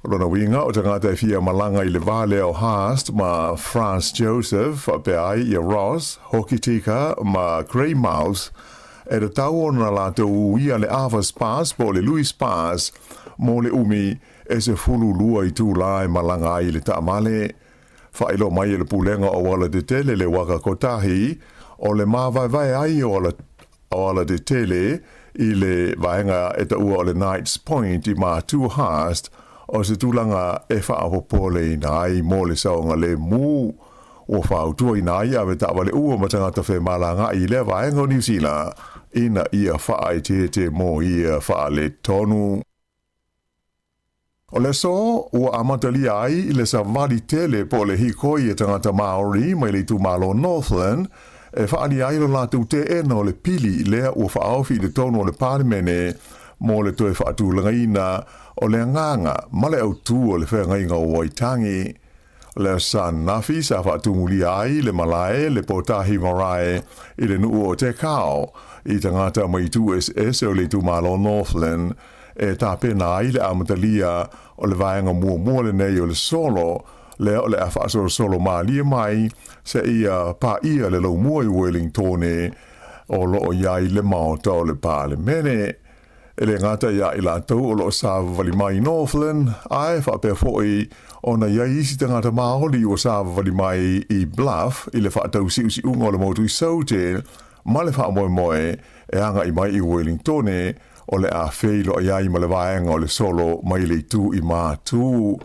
O lona uiga o tagata e fia malaga i le va lea o Haast ma Franz Josef faapea ai ia Ross, Hokitika ma Greymouth e tatau ona latou uia le Arthur's Pass po o le Louis Pass mo le umi e 12 itula e malaga ai i le taavale. Faailoa mai e le Pulega o Aualatetele le Waka Kotahi o le māvaevae ai o Aualatetele i le vaega e taua o le Knights Point i Mātū Haast o se tulaga e faapopoleina ai mo le saogalemu. Ua fautuaina ai ave taavale ua ma tagata femalagaai i lea vaega o Niu Sila ina ia faaeteete mo ia faaletonu. O le aso ua amatalia ai le savali tele po o le hikoi e tagata Māori mai le itumalo Northland e faaalia ai lo latou teena o le pili lea ua faaofi i totonu o le Palemene mo le toe faatulagaina o le agaga ma le autū o le Feagaiga o Waitangi. Le Aso Ananafi sa faatumulia ai le malae le Potahi Marae i le nuu o Te Kao i tagata mai itu eseese o le itumalo Northland e tapena ai le amatalia o le vaega muamua lenei o le solo lea o le a faasolosolo malie mai seia paia le laumua i Wellingtone o lo o i ai le Maota o le Palemene. E le gata ia i latou o lo o savavali mai i Northland, ae faapea foi ona i ai isi tagata Māori ua savavali mai i Bluff i le faatausiusiuga o le motu i Saute ma le faamoemoe e agai mai i Wellingtone o le a feiloai ai ma le vaega o le solo mai le itu i Matū.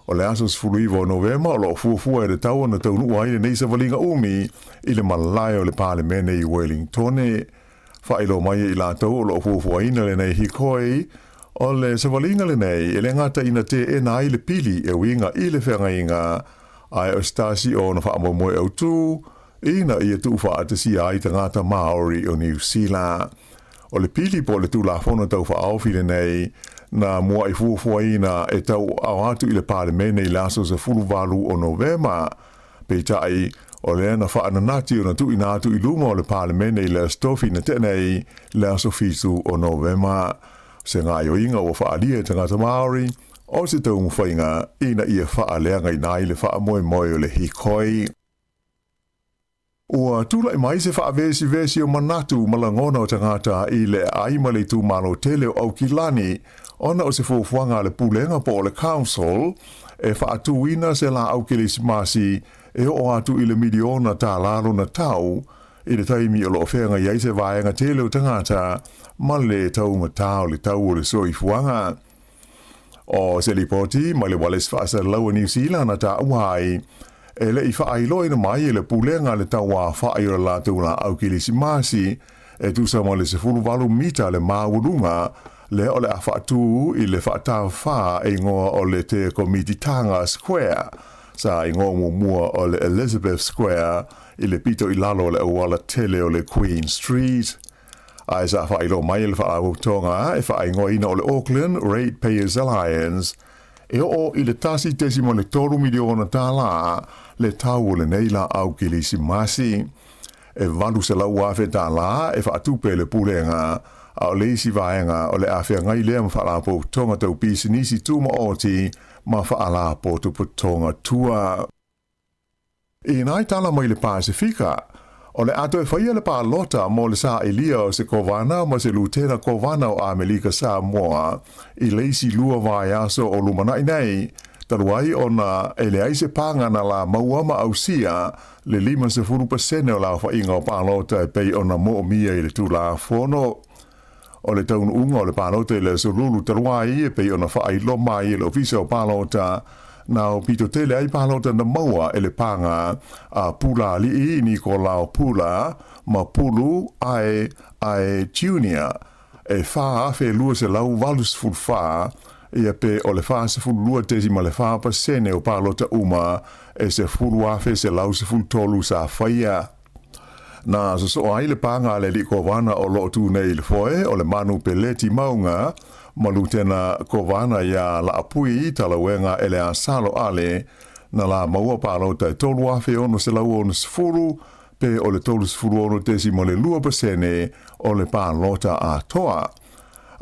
O le aso 19 o Novema o lo o fuafua e tatau ona taunuu ai lenei savaliga umi i le malae o le Palemene i Wellingtone. Faailoa mai e i latou o lo o fuafuaina lenei hikoi, o le savaliga lenei e le gata ina teena ai le pili e uiga i le feagaiga, ae o se tasi o ona faamoemoe autū ina ia tuufaatasia ai tagata Māori o Niu Sila. O le pili po o le Tulafono Tau Faaofi lenei na mua'i fuafuaina e tauaao atu i le Palemene i le aso 18 o Novema. Peitai, o lea na faananati ona tuuina atu i luma o le Palemene i le Aso Tofi na tea nei, le aso 7 o Novema. O se gaoioiga ua faaalia e tagata Māori, o se taumafaiga ina ia faaleagaina ai le faamoemoe o le hikoi. Ua tulai mai se faavesivesi o manatu ma lagona o tagata i le aai ma le itumalo tele o Aukilani ona o se fuafuaga a le Pulega po o le Council e faatuina se laau Kerisimasi e oo atu i le miliona tālā lona tau i le taimi o lo o feagai ai se vaega tele o tagata ma le taugatā o le tau o le soifuaga. O se lipoti mai le Wallis Faasalalaua Niu Sila na taua ai, e le i faailoaina mai e le Pulega le tauafa'i o le latou laau Kilisimasi e tusa ma le 18 mita le maualuga lea o le a faatū i le faatafā e igoa o le Te Komititanga Square, sa igoa muamua o le Elizabeth Square i le pito i lalo o le auala tele o le Queen Street. Ae sa faailoa mai e le Faalapotopotoga e faaigoaina o le Auckland Ratepayers Alliance, e oo i le $1.3 miliona le tau o lenei laau Kilisimasi. E $800,000 e faatupe e le Pulega, a o le isi vaega o le a feagai lea ma Faalapotopotoga tau pisinisi tumaoti ma Faalapotopotoga tua. I nai tala mai le Pasefika, o le a toe faia le palota mo le saʻilia o se Kovana ma se Lutena Kovana o Amelika Samoa i le isi lua vaiaso o lumanaʻi nei, talu ai ona e leai se paga na la maua ma ausia le 50% o le aofaiga o palota e pei ona moomia i le Tulafono. O le taunuuga o le palota i le aso Lulu talu ai e pei ona faailoa mai e le Ofisa o Palota, na aupito tele ai palota na maua e le paga a Pula Aliʻi Nikolao Pula ma Pulu Ae Ae Junior e 4,284 Ia pe o le 42.4% o palota uma e 10,113 sa faia. Na soso'o ai le paga a le alii Kovana o loo tu nei i le foe o le Manu Peleti Mauga ma Lutena Kovana iā Laapui Talauega Eleasalo Ale na la maua palota e 3,660 pe o le 36.2% o le palota atoa.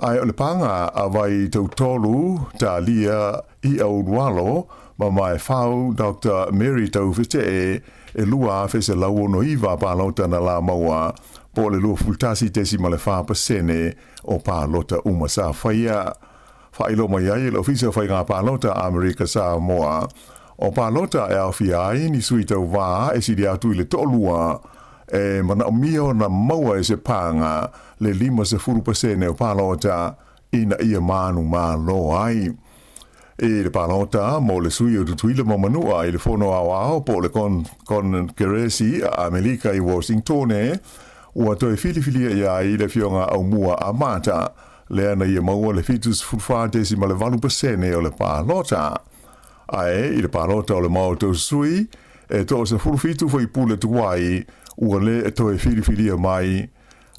Ae o le paga a Vai Tautolu Talia I'aulualo ma Maefau Doctor Mary Taufetee e 2,169 palota na la maua, po o le 21.4% o palota uma sa faia. Faailoa mai ai e le Ofisa o Faiga Palota a Amerika Samoa, o palota e aofia ai ni sui tauvā e sili atu i le toalua e manaomia ona maua e se paga le 50% o palota ina ia manumalo ai. I le palota mo le sui o Tutuila ma Manua i le Fono Aoao po o le Konkeresi a Amelika i Washingtone, ua toe filifilia ia ai le Afioga Aumua Amata, lea na ia maua le 74.8% o le palota. Ae i le palota o le Maota Sui, e toa-17 faipule tuai ua lē e toe filifilia mai,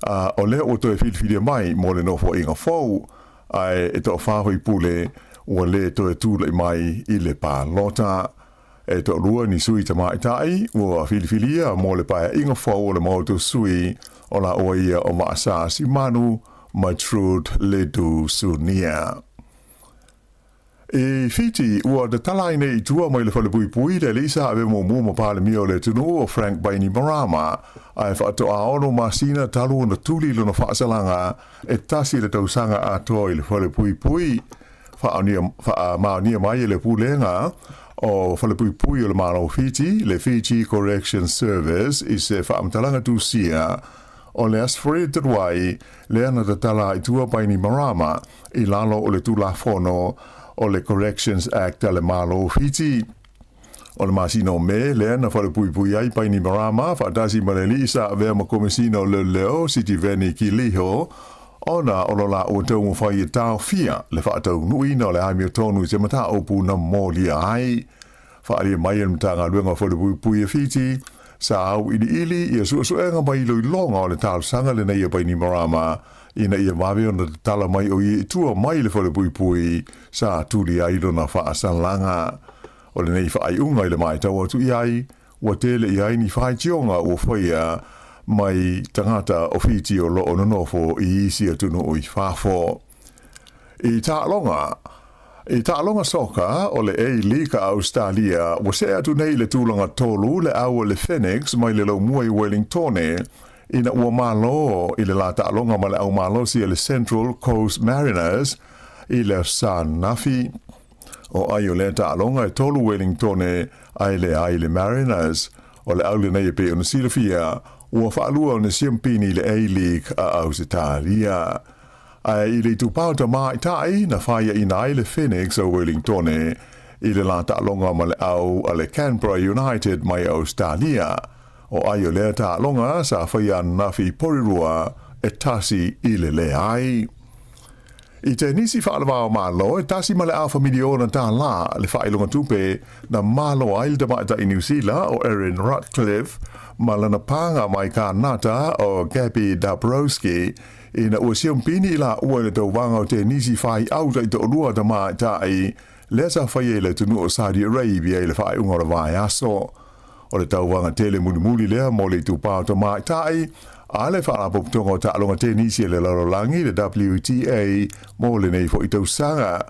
a o lea ua toe filifilia mai mo le nofoaiga fou, ae e toafā faipule ua lē toe tula'i mai i le palota. E toalua ni sui tamaitai ua filifilia mo le paeaiga fou o le Maota Sui, o laua ia o Vaasa Simanu ma Trude Ledu Sunia. I Fiti, ua tatala ai nei i tua mai le falepuipui le alii sa ave muamua ma Palemia o le atunuu o Frank Bainimarama, ae faatoa ono masina talu ona tuli lona faasalaga e tasi le tausaga atoa i le falepuipui. Faamaonia mai e le Pulega o Falepuipui o le Malo o Fiti, le Fiji Correction Service, i se faamatalaga tusia o le Aso Faraile talu ai, lea na tatala ai tua Bainimarama i lalo o le Tulafono o le Corrections Act a le Malo o Fiti. O le masina o Me lea na falepuipui ai Bainimarama faatasi ma le alii sa avea ma Komesina o Leoleo Sitiveni Qiliho ona o lo laua taumafai e taofia le faataunuuina o le amiotonu i se mataupu na molia ai. Faaalia mai e le Matagaluega o Falepuipui e Fiti, sa auiliili ia suesuega ma iloiloga o le talosaga lenei a Bainimarama ina ia vave ona tatala mai o ia i tua mai le falepuipui sa tuli ai lona faasalaga. O lenei faaiuga i le matau atu i ai, ua tele i ai ni faitioga ua faia mai tagata o Fiti o loo nonofo i isi atunuu i fafo. I taaloga I taaloga soka o le A-League a Ausetalia, ua see atu nei i le tulaga tolu le au o le Phoenix mai le laumua i Wellingtone ina ua malo i le la taaloga ma le au malosi a le Central Coast Mariners i le Aso Nafi. O ai o lea taaloga e tolu Wellingtone ae leai le Mariners. O le au lenei e pei ona silafia, ua faalua ona siampini i le A-League a Ausetalia. Ae i le itupa o tamaitai na faiaina ai le Phoenix o Wellingtone i le la taaloga ma le au a le Canberra United mai Ausetalia. O ai o lea taaloga sa faia ananafi i Porirua e tasi i le leai. I te nisi faalavao Malo e tasi ma le afa miliona tālā le faailoga tupe na malo ai le tamaitai Niu Sila o Erin Ratcliffe ma lana pāga mai Kānata o Gabby Dabrowski Ina ua siampini i laua i le tauvaga o tenisi faiau taitoalua tamaitai, lea sa faia i le atunuu o Saudi Arabia i le faaiuga o le vaiaso. O le tauvaga tele mulimuli lea mo le itupa o tamaitai a le Faalapotopotoga o Taaloga Tenisi a le Lalolagi, le WTA, mo lenei foi tausaga.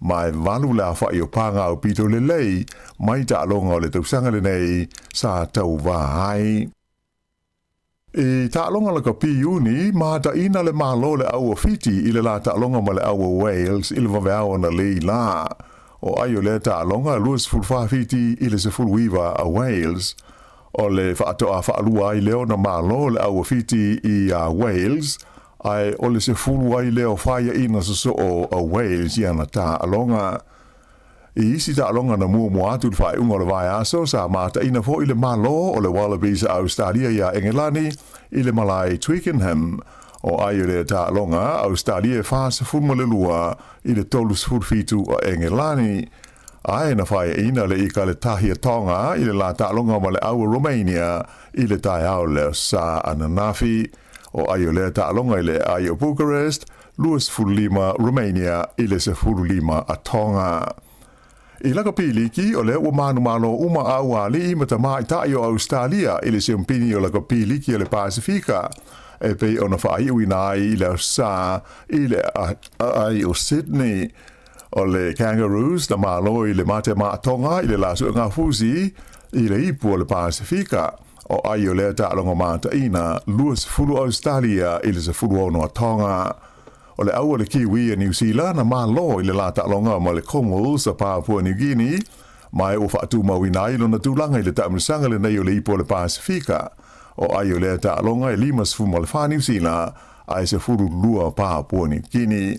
Ma e valu le aofai o paga aupito lelei mai taaloga o le tausaga lenei sa tauva ai. I taaloga lakapi Iuni, mataina le Malo le au o Fiti i le la taaloga ma le au o Wales i le vaveao ona lei la. O ai o lea taaloga e 24 Fiti i le 19 a Wales. O le faatoa faalua ai lea ona Malo le au o Fiti i a Wales, ae o le sefulu ai lea o faiaina sosoo a Wales i ana taaloga. I isi taaloga na muamua atu i le faaiuga o le vaiaso, sa mataina foi le Malo o le Wallabies a Ausetalia iā Engelani i le malae Twickenham. O ai o lea taaloga, Ausetalia e 42 i le 37 a Engelani. Ae na faeaina le Ikale tahi a Tonga i le la taaloga ma le au a Romania i le taeao le aso Sa ananafi. O ai o lea taaloga i le aai o Bucharest, 25 Romania i le 15 a Tonga. I lakapi liki, o lea ua manumalo uma auali'i ma tamaitai o Ausetalia i le Siamupini o Lakapi Liki o le Pasefika, e pei ona faaiuina ai i le Aso Sa i le aai o Sydney. O le Kangaroos na malo i le mate maatoga i le la suega fusi i le ipu o le Pasefika. O ai o lea taaloga mataina, 20 Ausetalia i le 16 a Tonga. O le au a le Kiwi a Niu Sila na malo i le la taaloga ma le Kumuls a Papua New Guinea, ma e ua faatumauina ai lona tulaga i le taamilosaga lenei o le Ipu o le Pasefika. O ai o lea taaloga e 54 Niu Sila ae 12 Papua New Guinea.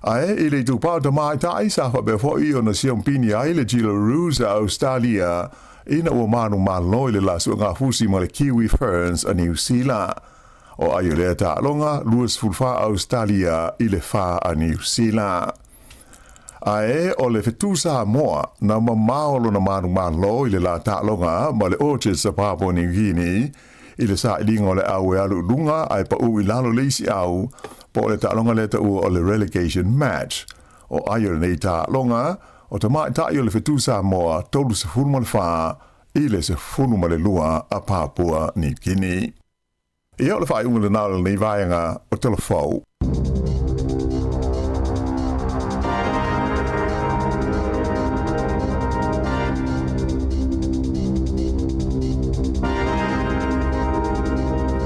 Ae i le itupa o tamaitai sa faapea foi ona siampini ai le Jillaroos a Ausetalia ina ua manumalo i le la suegafusi ma le Kiwi Ferns a Niu Sila. O ai o lea taaloga, 24 Ausetalia i le 4 a Niu Sila. Ae o le fetu Samoa na mamao lona manumalo i le la taaloga ma le Orchards a Papua New Guinea i le sailiga o le au e alu i luga ae pau i lalo le isi au, po o le taaloga lea taua o le relegation match. O ai o lenei taaloga, o tamaitai o le fetu Samoa 34 i le 12 a Papua New Guinea. Ia, o le faaiuga lena o lenei vaega o Talafou.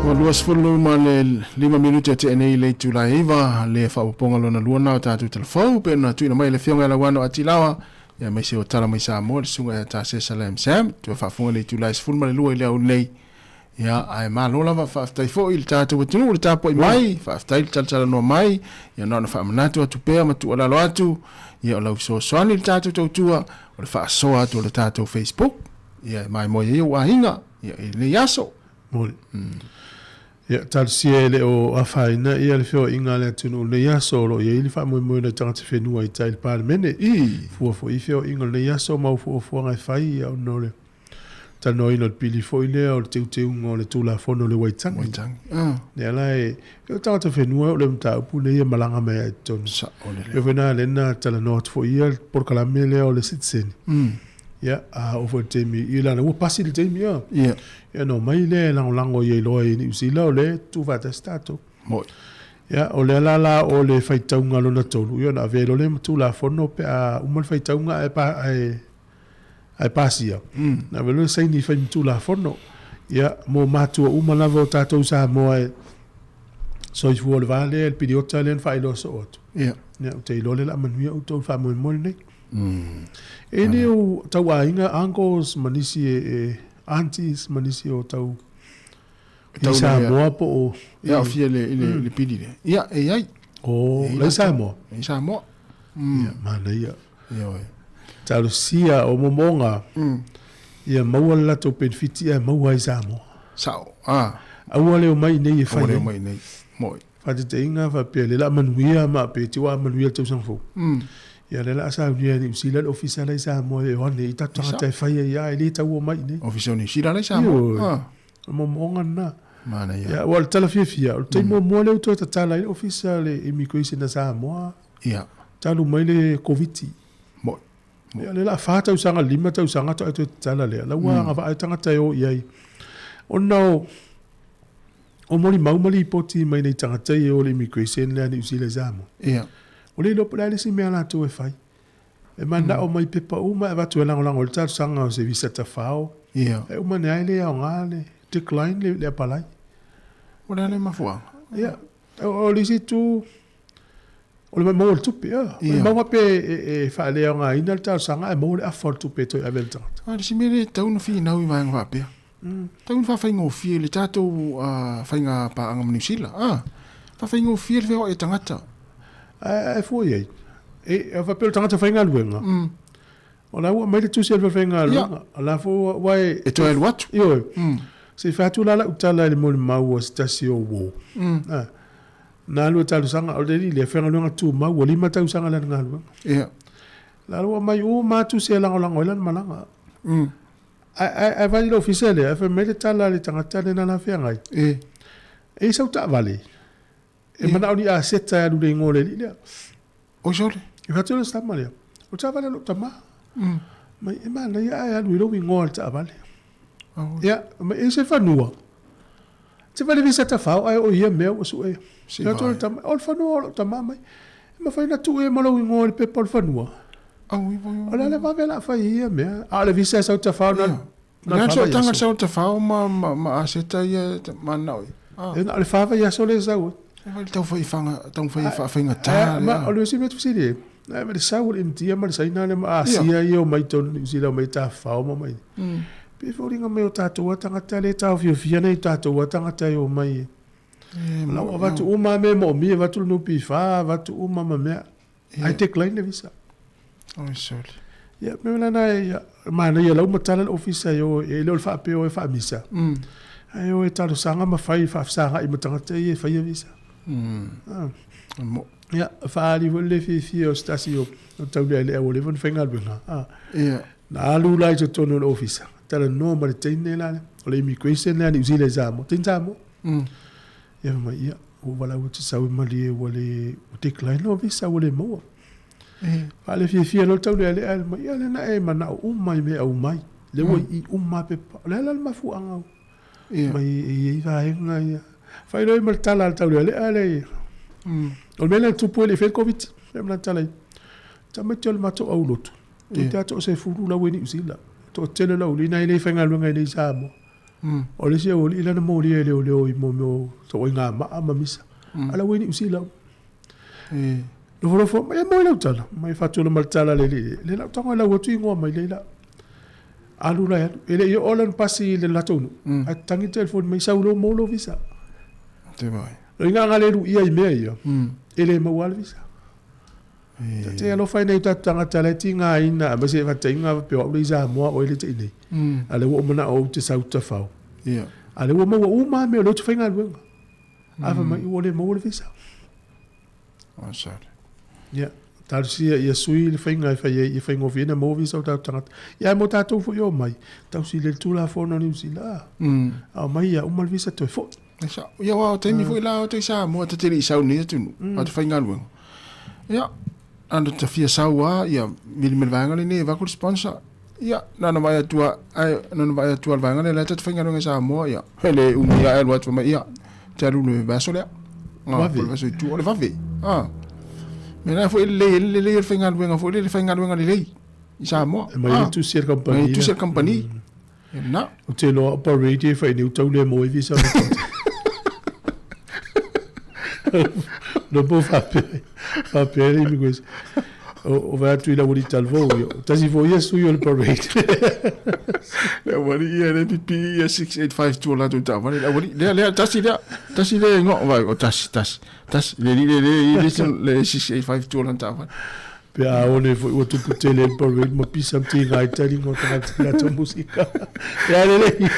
Ua 25 minute tea nei le itula e 9 le faaopoopoga lona lua na o tatou talafou pe na tuuina mai le Afioga ia Lauano Atilawa ia aemaise o Tala mai Samoa le susuga ia Tasesa Lam Sam toe faafofoga le itula e 12 i le aoauli nei. Ia, ae malo lava, faafetai foi i le tatou atunuu le tapuai mai, faafetai le talatalanoa mai, ia na ona faamanatu atu pea ma tuualalo atu, ia o lau fesoasoani i le tatou tautua, o le faasoa atu o le tatou Facebook, ia e maimoa ai ou aiga, ia i lenei aso. Moni. Ia, talosia e le o afaina ia le feoaiga a le atunuu i lenei aso, o lo o i ai le faamoemoe o nai tagata whenua i tai i le Palemene. Fua foi i feoaiga o lenei aso ma au fuafuaga e fai, ia ona o le talanoaina o le pili foi lea o le teuteuga o le Tulafono o le Waitangi. Waitangi. Ah. Lea la e, o tagata whenua o le mataupu lea ia malaga mai ai totonu. Sao lelei. Mea foi na lea na talanoa atu foi ia le polokalame lea o le citizen. Ia, a oo foi i le taimi, i lana ua pasi le taimi ia. Ia. Ia na omai lea e lagolago ia iloa i Niu Sila o lea e tuufaatasi tatou. Moi. Ia, o lea la la o le faitauga lona tolu, ia ona avea loa lea ma Tulafono pe a uma le faitauga ae pa, ae ae pasia, na ave loa le saini e fai ma Tulafono. Ia, mo matua uma lava o tatou Samoa e soifua o le va lea, le piliota lea na faailoa soo atu. Ia. Ia, ou te iloa lea o le a manuia outou i le faamoemoe lenei. E le o tau aiga, uncles ma nisi e, aunties ma nisi o tau i Samoa po o... Ia, o fia le, i le, le pili lea. Ia, e i ai. O, E i la i Samoa. E i Samoa. Ia, manaia. Ioe. Talosia o momoga, ia maua le latou penefiti ae maua ai i Samoa. Sao. Ah. Aua le omai i nei e fai Aua le ai. omai i nei. Moi. Faataitaiga faapea lea o le a manuia ma pe te ua manuia le tausaga fou. Ia lea o le a saunia e Niu Sila le ofisa la i Samoa e o ane i tatou tagata e fai ai a e le tau omai i nei. Ofisa o Niu Sila la i Samoa. Ioe. Ah. O momoga lena. Manaia. Ia, aua o le tala fiafia, o le taimi muamua lea ua toe tatala ai le ofisa le immigration a Samoa. Ia. Talu mai le Koviti. Moi. Ia, lea o le a 4 tausaga, 5 tausaga faatoa toe tatala lea. La ua agavaa ai tagata e o i ai. Ona o o molimau ma lipoti mai nei tagata ia e o i le immigration lea a Niu Sila i Samoa. Ia. Ua le iloa po o le a le isi mea a latou e fai. E manao mai pepa uma e avatu e lagolago i le talosaga o se visa tafao. Ia. E uma ane ai le aoga le decline le, le apalai. O le a le mafuaaga? Ia, o le isi itu, o le maumau o le tupe. Ia. O le maumau pe e faaleaogaina le talosaga ae maua le afa o le tupe e toe ave i le tagata. A o le isi mea lea e tatau ona finau i vaega faapea, tatau ona faafaigofie i le tatou faiga paaga ma Niu Sila, a, faafaigofie le feoai o tagata. Ae fua i ai, e faapea o le tagata faigaluega, o la ua aumai le tusi a le falefaigaluega, o la foi ua e... E toe alu atu. Ioe. Se i fai atu la lau tala i le molimau a se tasi o uo. Na alu e talosaga, o le alii lea, faigaluega tumau, ua 5 tausaga lana galuega. Ia. La ua aumai uma lava tusi e lagolago ai lana malaga. Ae vaai i le ofisa lea, ae fai mai le tala a le tagata lea na la feagai. E. E i ai sau taavale, e manao ni aseta e alu i le igoa o le alii lea. Oi sole. E fai atu le sama lea, o le taavale a lou tama. Mai, e manaia ae alu i lou igoa le taavale. Ia, mai e i ai se fanua. Te vale visa tafao ae o ia mea ua sue. Si Fai atu le tama, o le fanua o lou tama mai. E mafai ona tuu e ma lou igoa i le pepa o le fanua. Au i O le a le vave la fai i ia mea. A o le visa e sau tafao na na Le so tanga sau tafao ma ma ma aseta ia ma nao. E na o le fa vaiaso le sau ai. E vai tau fai fanga tau fai fa fainga ta. Ma o le isi mea fesili e, na e le sau o le India ma le Saina le ma Asia ia o mai tonu Niu Sila o mai tafafao ma mai. Pe foliga mai o tatou a tagata le taofiofia nei tatou a tagata e o mai. E lau avatu uma mea moomia, avatu le NPF, avatu uma ma mea. Ae decline le visa. Oi sole. Ia, me lana ia, manaia lau matala le ofisa e o, e le o le faapea o e faamisa. Ae o e talosaga ma fai faafesagai ma tagata ia e faia visa. Mo. Ia, faaali foi le fiafia o se tasi o taulealea ua leva ona faigaluega. Ia. Na alu la i totonu o le ofisa, talanoa ma le teine la, o le immigration lea a Niu Sila i Samoa, teine Samoa. Ia fai mai, ia, ua valaau atu sau e malie ua le, ua decline lou visa ua le maua. Faale fiafia loa le taulealea ae mai, ia lea na e manao uma i mea e aumai. Lea ua i uma lava pepa. O le a la le mafuaaga o mai e i ai vaega ia. Fai loa ma le tala a le taulealea lea ia. O le mea lea na tupu e le i faia le Koviti. Fai ma lana tala ia, tamaiti o le matou aulotu, toeitiiti lava toasefulu la ua i Niu Sila. Toatele o le aualii na e le faigaluega i nei i Samoa. O le isi aualii lana molia e leoleo i mea o ituaiga maa ma misa. A la ua i Niu Sila. Nofonofo mai, e moi lau tala. Mai faatula ma le tala a le alii, le lau tago e lau atu igoa mai leila. Alu la e alu. E le i oo lana pasi i le latou nuu. Ae tatagi le telefoni mai, sau loa maua lou visa. Te vai. O le igaga le luia i mea ia, e le maua lava le visa. Ta te alofa i nai o tatou tagata la e tigaina, aemaise faataitaiga faapea o au le i Samoa oe le te i nei. A o lea ua ou manao ou te sau tafao. A o lea ua maua uma lava mea o lea ou te faigaluega. Ae fai mai ua le maua le visa. Oh, sorry. Ia, talosia ia sui le faiga e fai ai ia faigofie ona maua visa o tatou tagata. Ia ae mo tatou foi e omai, tausi i le Tulafono a Niu Sila. A omai ia uma le visa toe foi. Ia aua o taimi foi la o te i Samoa ta te le i sau nei atunuu, a te faigaluega. Ia, ana ta fia sau lava, ia vili mai le vaega lenei e avatu le sponsor. Ia, na ona vaai atu lava, ae na ona vaai atu lava i le vaega lea, la e ta te faigaluega i Samoa, ia, e le umi lava e alu atu fai mai, ia, te alu i le vaiaso lea. Vave. Po o le vaiaso i tua, o le vave. A. Mea la foi e lelei ai le lelei o le faigaluega foi lele, faigaluega lelei i Samoa. E mai le tusi a le kamupani. Mai le tusi a le kamupani. Ia lena. Ou te iloa o parade e fai nei ua tau le maua ai visa o le No po faapea, faapea le immigration. O vaai atu i le aualii talavou, ia, o tasi foi ia sui o le parade. Le aualii ia le pipii ia 6852 o latou taavale. Le aualii, lea, lea, tasi lea, tasi lea igoa, vai, o tasi, tasi, tasi, le alii lea, lea, lea, le 6852 o lana taavale. Pe a one foi ua tupu tele le parade ma pisa ma tiga ai taliga o tagata i latou musika. Ia lelei,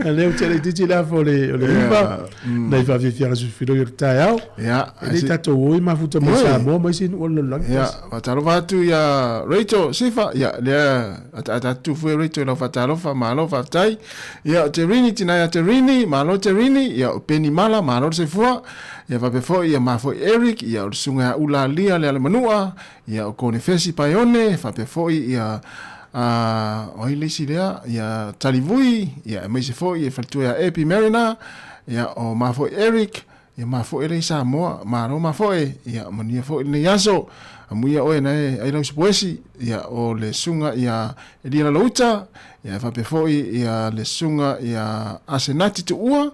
a lea ua tele itiiti le afa o le, o le 9, nai faafiafiaga sufiloi o le taeao. E le tatou o i mafuta mai Samoa ma isi nuu o le lalolagi. Ia, faatalofa atu ia Rachel Sifa, ia, lea ataata atu fue Rachel i lau faatalofa, malo faafetai. Ia, o Terini, tina ia Terini, malo Terini, ia, o Penny Mala, malo le soifua. Ia faapea foi ia ma foi Eric, ia o le susuga ia Ula Lia le Alemanua, ia o Konefesi Paeone, faapea foi ia a o ai le isi lea, ia Talivui, ia aemaise foi ia faletua ia Epi Mariner, ia o ma foi Eric, ia ma foi le i Samoa, malo ma foi, ia manuia foi lenei aso. Amuia oe na e ai lau sipoesi, ia o le susuga ia Elia Lalouta, ia faapea foi ia le susuga ia Asenati Tuua,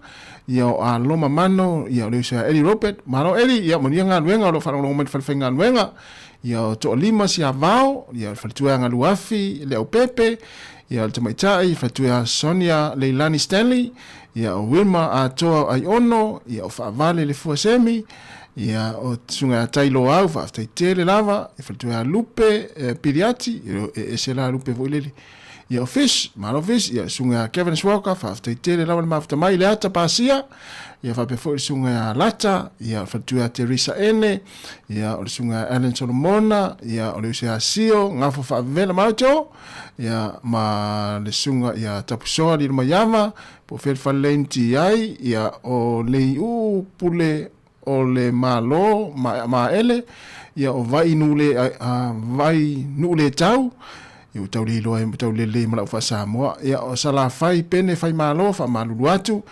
ia o Aloma Mano, ia o le uso ia Eli Robert, malo Eli, ia manuia galuega o lo o faalogologo mai i le fale faigaluega, ia o Toalima Siavao, ia o le faletua ia Galuafi Leaupepe, ia o le tamaitai faletua ia Sonia Leilani Stanley, ia o Wilma Atoa Aiono, ia o Faavale Le Fua Semi, ia o susuga ia Tai Loau, faafetai tele lava, e faletua ia Lupe Piliati, e ese la Lupe foi lele. Ia o Fish, malo Fish, ia le susuga ia Kevin Swalker, faafetai tele lava le mafuta mai i le ata pasia, ia faapea foi le susuga ia Lata, ia o le faletua ia Teresa Ene, ia o le susuga ia Alan Solomona, ia o le uso ia Sio, Gafo Faavevela Maoto, ia ma le susuga ia Tapusoa Lilomaiava, po o fea le fale lea ai, ia o Leiuu Pule o le Malo Maele, ia o Vai Nuu le, Vai Nuu le Tau, ia ua tau le iloa ai, tau lelei ma lau faa-Samoa, ia o Salafai Pene Faimalo, faamalulu atu,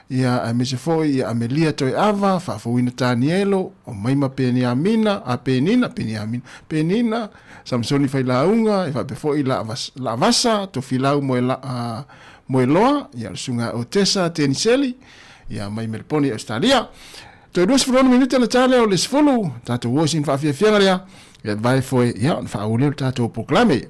ia aemaise foi ia Amelia Toeava, Faafouina Tanielo, o Maima Peniamina, a Penina, Peniamina, Penina, Samsoni Failauga, e faapea foi Laavasa, Tofilau Moeloa, ia o le Susuga ia Otesa Teniseli, ia mai Meliponi, Ausetalia. Toe 26 minute ona ta lea o le 10, tatou o i sina faafiafiaga lea, ia vae foe, ia ona faauu lea o le tatou polokalame.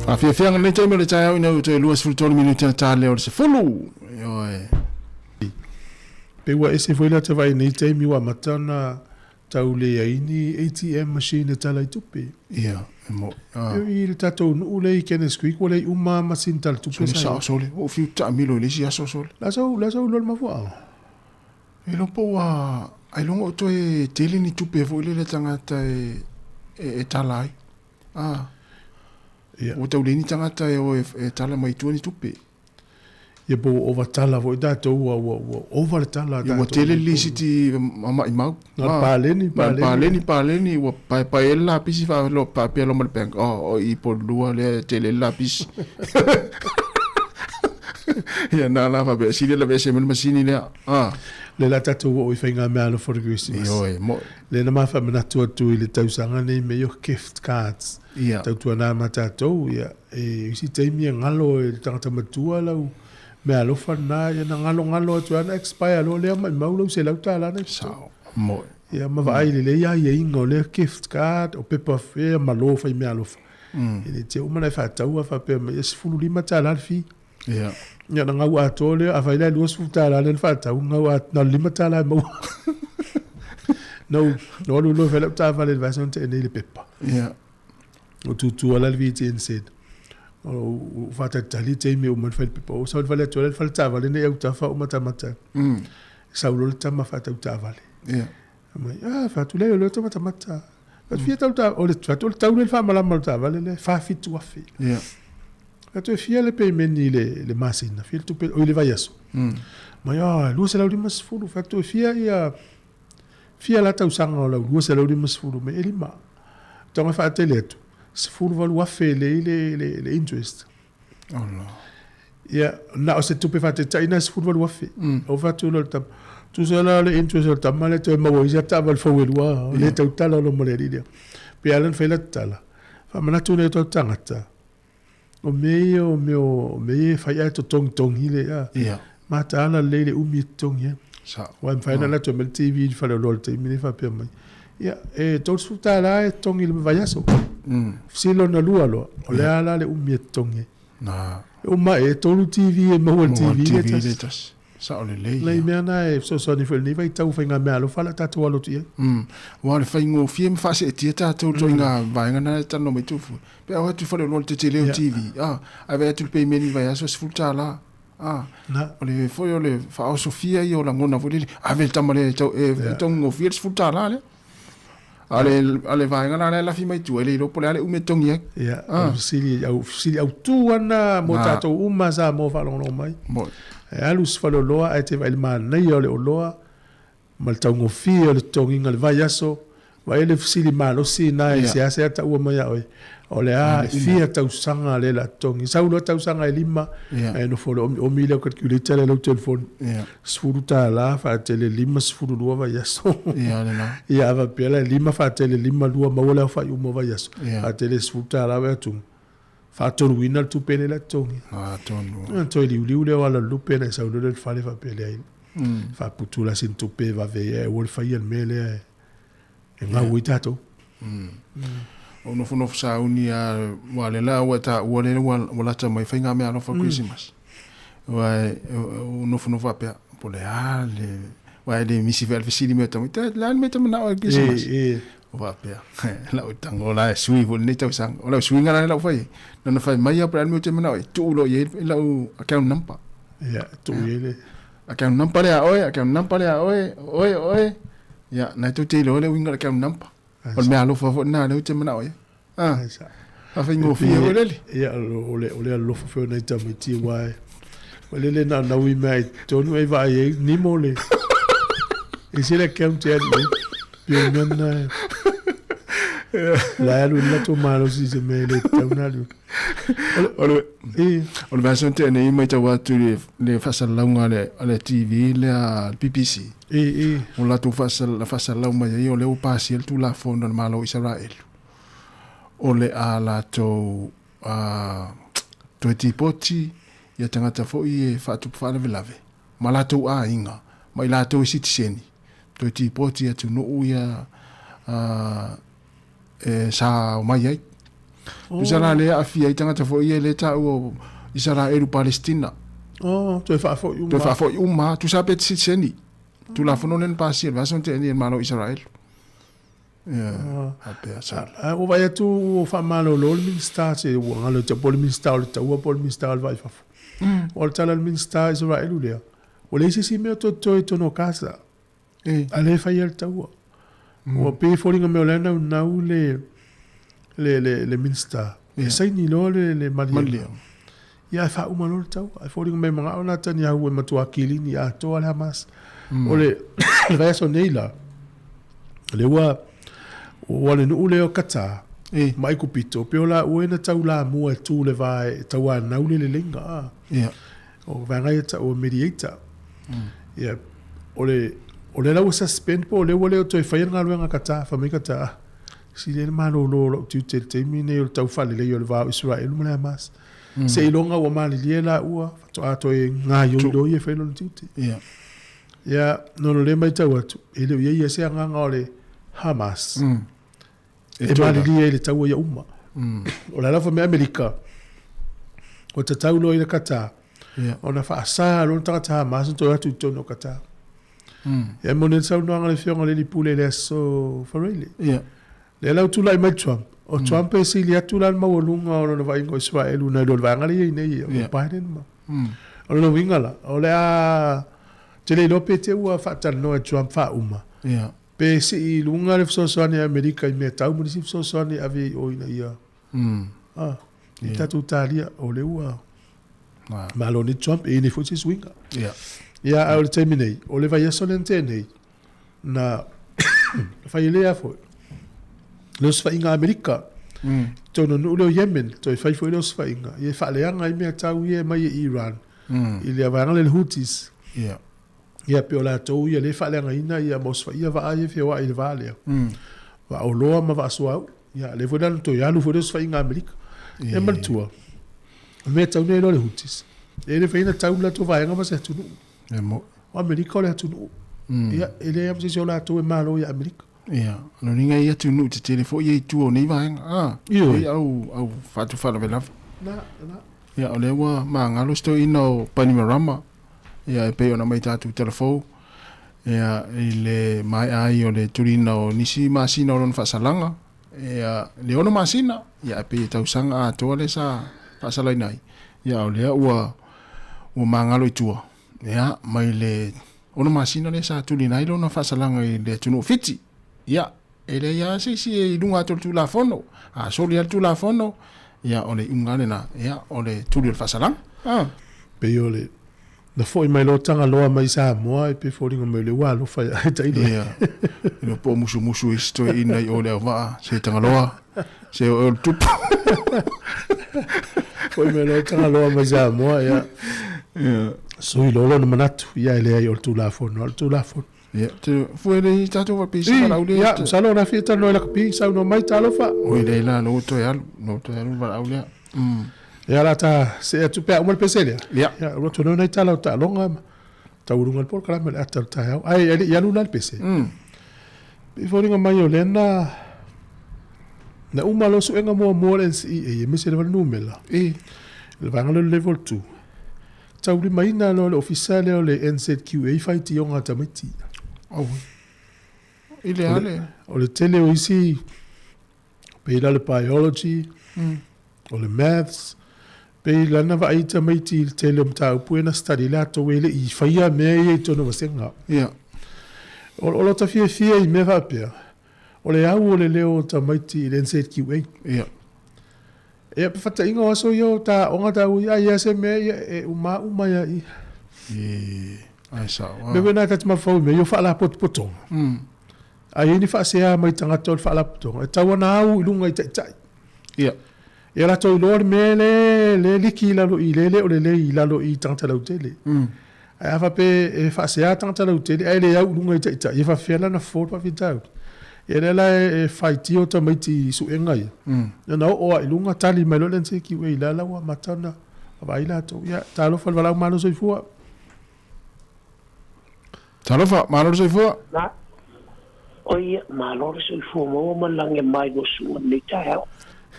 Faafiafiaga lenei taimi o le taeao ina ua toe 23 minute ona ta lea o le 10. Ioe. Pei ua ese foi lata vaai i nei taimi ua amata ona tau leai ni ATM machine e tala i tupe. Ia, e mo, a. Pei i le tatou nuu lea i Kenneth Creek ua leai uma lava masini tala tupe sa i ai. Sole sao sole, ua ou fiu taamilo i le isi aso sole. La sau, la sau iloa le mafuaaga. E iloa po ua, ailoga o toe tele ni tupe foi lele a tagata e, e, e tala ai. A, Ia. ua tau leai ni tagata e o e, e tala mai tua ni tupe. Ia po ua ova tala foi tatou, ua, ua, ua ova le tala a Ia ua tatou. tele le lisiti maimau. Na o le paleni, Na o le paleni. paleni, paleni, ua paepae ai le lapisi faapea loa ma le bank, oh, o i Polua lea e tele ai le lapisi. Ia na la faapea sili la vese ma le masini lea. Ah. Le la tatou oo i faigameaalofa o le Kerisimasi. Ioe, mo'i. Lea na ma faamanatu atu i le tausaga nei mea ia o gift cards. Ia. Tautuana ma tatou, ia, e isi taimi e galo e le tagata matua lau meaalofa lena, ia na galogalo atu lava na expire loa lea maimau lau $100 na i totonu. Sao, mo'i. Ia ma vaai lelei aiaiga o lea gift card, o pepa ea malo fai meaalofa. E le te uma ona e faataua faapea mai e $15 le fee. Ia. Ia ona gau atoa lea, afai la e $20 lea na faatau, gau atoa, na o le $5 e maua. Na ou na alu loa e fai lau taavale i le vaiaso na tea nei i le pepa. Ia. O tutu lava la le VTNZ. O ou faatalitali taimi e uma ai le fai le pepa. Ou sau i le fale atu ai le fale taavale nei autafa ou matamata. Sau loa le tama faatau taavale. Ia. Fai mai, ah, fai atu, leai o lea ou te matamata. Fai atu, fia tau ta, o le, fai atu, o le tau lea le faamalama o le taavale lea, 47,000. Ia. Fai atu, e fia le pemeni i le, le masina, fia le tupe, oi le vaiaso. Mai, ah, 250. Fai atu, e fia ia, fia la tausaga o lau 250 mai, e lima. Tago e faatele atu, 18,000 e lelei le, le, le interest. Ia, na o se tupe faataitai na e 18,000. Ou fai atu loa i le tama, tusa la o le interest o le tama lea toe maua ai sia taavale fou e lua, o lea e tautala loa ma le alii lea. Pei lava la ona fai lata tala, faamanatu nai o tatou tagata, o mea ia o mea o mea ia e fai ae totogitogi le, a, mataala lelei le umi e totogi ai. Aua e mafai ona alu atu e aumai le TV i le faleoloa i le taimi lenei faapea mai, ia, e $30 e totogi i le vaiaso. Fesili lona lua loa, o le a la le umi e totogi ai? E uma e tolu TV e maua i le TV lea e tasi. Sao lelei. Nai mea na e fesoasoani foi i lenei vaitau faigameaalofa la tatou alo atu i ai. Aua o le faigofie ma faaseetia tatou ituaiga vaega na e talanoa mai Tufua. Pe a o atu i faleoloa i le tetele o TV, ae vaai atu i le payment i le vaiaso e $10. Na. O le foi o le faaosofia ia o lagona foi lele, ave le tama lea e tau, e togigofie le $10 lea. A o le vaega la lea e lafi mai tua, e le iloa po o le a le umi e togi ai. Ia, o le fesili, au fesili autu lava lena mo tatou uma Samoa faalogologo mai. E alu i se faleoloa ae te vaai i le manaia o le oloa ma le taugofie o le totogiga i le vaiaso, vaai le fesili malosi lena e seasea taua mai ia oe, o le a e fia tausaga lea o le a totogi. Sau loa tausaga e lima, ae nofo loa omiomi lau calculator lea i lau telefoni, $10 faatele 52 vaiaso. Ia a faapea la e lima faatele 52 maua le aofai uma o vaiaso, faatele $10 vae atu, faatoluina le tupe lea o le a totogi. Ona toe liuliu lea o ala o le lupe ona e sau loa lea i le fale faapea leai, faaputu la sina tupe e vave ai ae aua le faia le mea lea e gau ai tatou. Ou nofonofo sauni a ua le la ua taua le ua lata mai faigameaalofa Kerisimasi. Aua ou nofonofo faapea po o le a le aua e le misi foi a le fesili mai o tamaiti le a le mea e te manao ai i le Kerisimasi. Ou faapea lau tago la e sui foi lenei tausaga. O lau suiga la lea ua fai ai, na ona fai mai lava po o le a le mea ou te manao ai, tuu loa i ai lau account number. Ia, tuu i ai le Account number lea a oe, account number lea a oe, o oe, o oe. Ia, na tou te iloa le uiga o le account number. O le meaalofa foi lena lea ou te manao i ai. Ah, faafaigofie foi lele. Ia, o le, o le alofa foi o nai tamaiti aua e, o lele na ona ui mai tonu e vaai ai nimo le, e se le account e alu i ai. Pei o le mea lena e, la e alu i le latou malosi i se mea e le tatau ona alu. O le, o le vaiaso na tea nei matau atu i le faasalalauga a le TV lea a le BBC. O le latou faasalalau mai ai o lea ua pasia le Tulafono a le Malo o Isaraelu o le a latou toe tipoti ia tagata foi e faatupu faalavelave ma latou aiga ma i latou e sitiseni toe tipoti i atunuu ia e sa omai ai. Oh. Tusa la lea aafia ai tagata foi ia lea taua o Isaraelu Palestina. Oh, toe faafoi uma. Toe faafoi uma, tusa pe sitiseni. Tulafono lea na pasia i le vaiaso na tea nei e le Malo o Isaraelu. Ia, faapea sa. A ua vaai atu ua faamalolo le Minisita se ua galo ia te au po o le Minisita o le Taua po o le Minisita o le Vai i Fafo. O le tala a le Minisita Isaraelu lea, ua leai se isi mea o totoe i totonu o Gaza. A lea e fai lava le taua. Ua pei e foliga mai o la e naunau le le le le Minisita e saini loa le le maliega. Ia ae faauma loa le taua. Ae foliga mai e manao Netanyahu e matua kilini atoa le Hamas. O le le vaiaso nei la, lea ua ua le nuu lea o Qatar ma Aikupito, pei o laua na taulamua e tu le va e tauanau le leleiga. O vaega ia ta'u o mediator. Ia, o le, o lea la ua suspend po o lea ua le o toe faia le galuega a Qatar, fai mai Qatar, ah, sili ai le malolo o lou tiute i le taimi lenei o le tau faaleleia o le va o Iseraelu ma le Hamas. Seiloga ua malilie laua faatoa toe gaioi loa ia e fai lona tiute. Ia. Ia, ona o lea e matau atu, e le o i ai ia se agaga o le Hamas e malilie ai i le taua ia uma. O le ala fai mai Amerika, ua tatau loa i le Qatar ona faasa loa le tagata Hamas ona toe o atu i totonu o Qatar. Ia e moni ai le saunoaga a le Afioga i le Alii Pule i le aso Faraile. Lea la ua tulai mai Trump, o Trump e sili atu la le maualuga o lona vaaiga o Iseraelu nai lo le vaega lea e i ai nei o Biden ma. O lona uiga la, o le a te le iloa pe te ua faatalanoa e Trump faauma, pe sii i luga le fesoasoani a Amerika i mea tau ma nisi fesoasoani e ave i o ina ia i tatou talia, o lea ua malo nei Trump, e i ai nei foi se suiga. Ia, a o le taimi nei, o le vaiaso lea na tea nei, na fai lea foi le osofaiga a Amerika totonu o nuu lea o Yemen, toe fai foi le osofaiga ia e faaleaga ai mea tau ia e mai e Iran i le vaega lea le Houthis. Ia pei o latou ia lea e faaleagaina ia ma osofaia vaa ia e feoai i le va lea, vaa oloa ma vaa suauu. Ia lea foi la na toe alu foi le osofaiga a Amerika. Ia manatua, o mea tau nei loa le Houthis, e le fai na tau le latou vaega ma se atunuu. E mo. O Amerika o le atunuu. Ia, e leai lava ma se isi o latou e malo ia Amerika. Ia, o lona uiga e i atunuu tetele foi ia i tua o nei vaega. Ah, Ioe. e i au, au faatu faalavelave. Na, na. Ia, o lea ua magalo si toeaina o Bainimarama, ia, e pei ona aumai i tatou talafou, ia, i le maea ai o le tuliina o nisi masina o lona faasalaga, ia, le 6 masina, ia, ae pei e tausaga atoa lea sa faasalaina ai, ia, a o lea ua, ua magalo i tua, ia, mai le 6 masina lea sa tuliina ai lona faasalaga i le atunuu o Fiti. Ia, e leai lava se isi e i luga atu o le Tulafono. A soli lava le Tulafono, ia, o le iuga lava lena, ia, o le tuli o le faasalaga. Ah. Pei o le na foi mai loa Tagaloa mai Samoa e pei foliga mai o lea ua alofa ia te Tailo. Ia, e le o po musumusu isi toeaiina i o le auvaa, se Tagaloa, se o oe o le tupu. Foi mai loa Tagaloa mai Samoa, ia. Ia. Sui loa lona manatu, ia e leai o le Tulafono, o le Tulafono. Ia, te fue le i tātou wapisi I, walaau lea. ia, masalo o le a fia talanoa i lakapi, saunoa mai, talofa. Oi lea la, lou toe alu, lou toe alu le valaau lea. Ia, la ta see atu pe a uma le pese lea. Ia. Ia, ua atu nai tala o taaloga ma taualuga le polokalame o le ata o le taeao. Ai, e le i alu la le pese. Pei foliga mai o lea na na uma loa suega muamua o le NCEA, aemaise lava le numera. I. Le vaega lea o le level 2. Taulimaina loa le ofisa lea o le NZQA i faitioga a tamaiti. Auē. I le a le. O le tele o isi, pei la o le biology, o le maths, pei lana vaai tamaiti i le tele o mataupu ia na study latou e le i faia mea ia i totonu o vasega. Ia. O lo ta fiafia i mea faapea, o le au o le leo o tamaiti i le NZQA. Ia. Ia, pe fataiga o aso ia o ta aoga taua ia, ai lava se mea ia e uma uma ia i. E, ai sao a. Mea foi na ta te mafaufau i mea ia o faalapotopotoga. A i ai ni faasea mai tagata o le faalapotopotoga, e tatau ona au i luga i taitai. Ia. Ia latou iloa le mea le le liki i lalo i le le o lelei i lalo i tagata lautele. Ae a faapea e faasea tagata lautele ae le au i luga i taitai, e faapefea la ona fofo le faafitauli. Ia lea la e faitio tamaiti i suega ia, na oo lava i luga tali mai loa le NCQA, la la ua amata ona vaai latou. Ia, talofa i le valaau malo soifua. Talofa, malo le soifua. Na, o ia, malo le soifua maua ma le lagi e mai lua susuga i lenei taeao.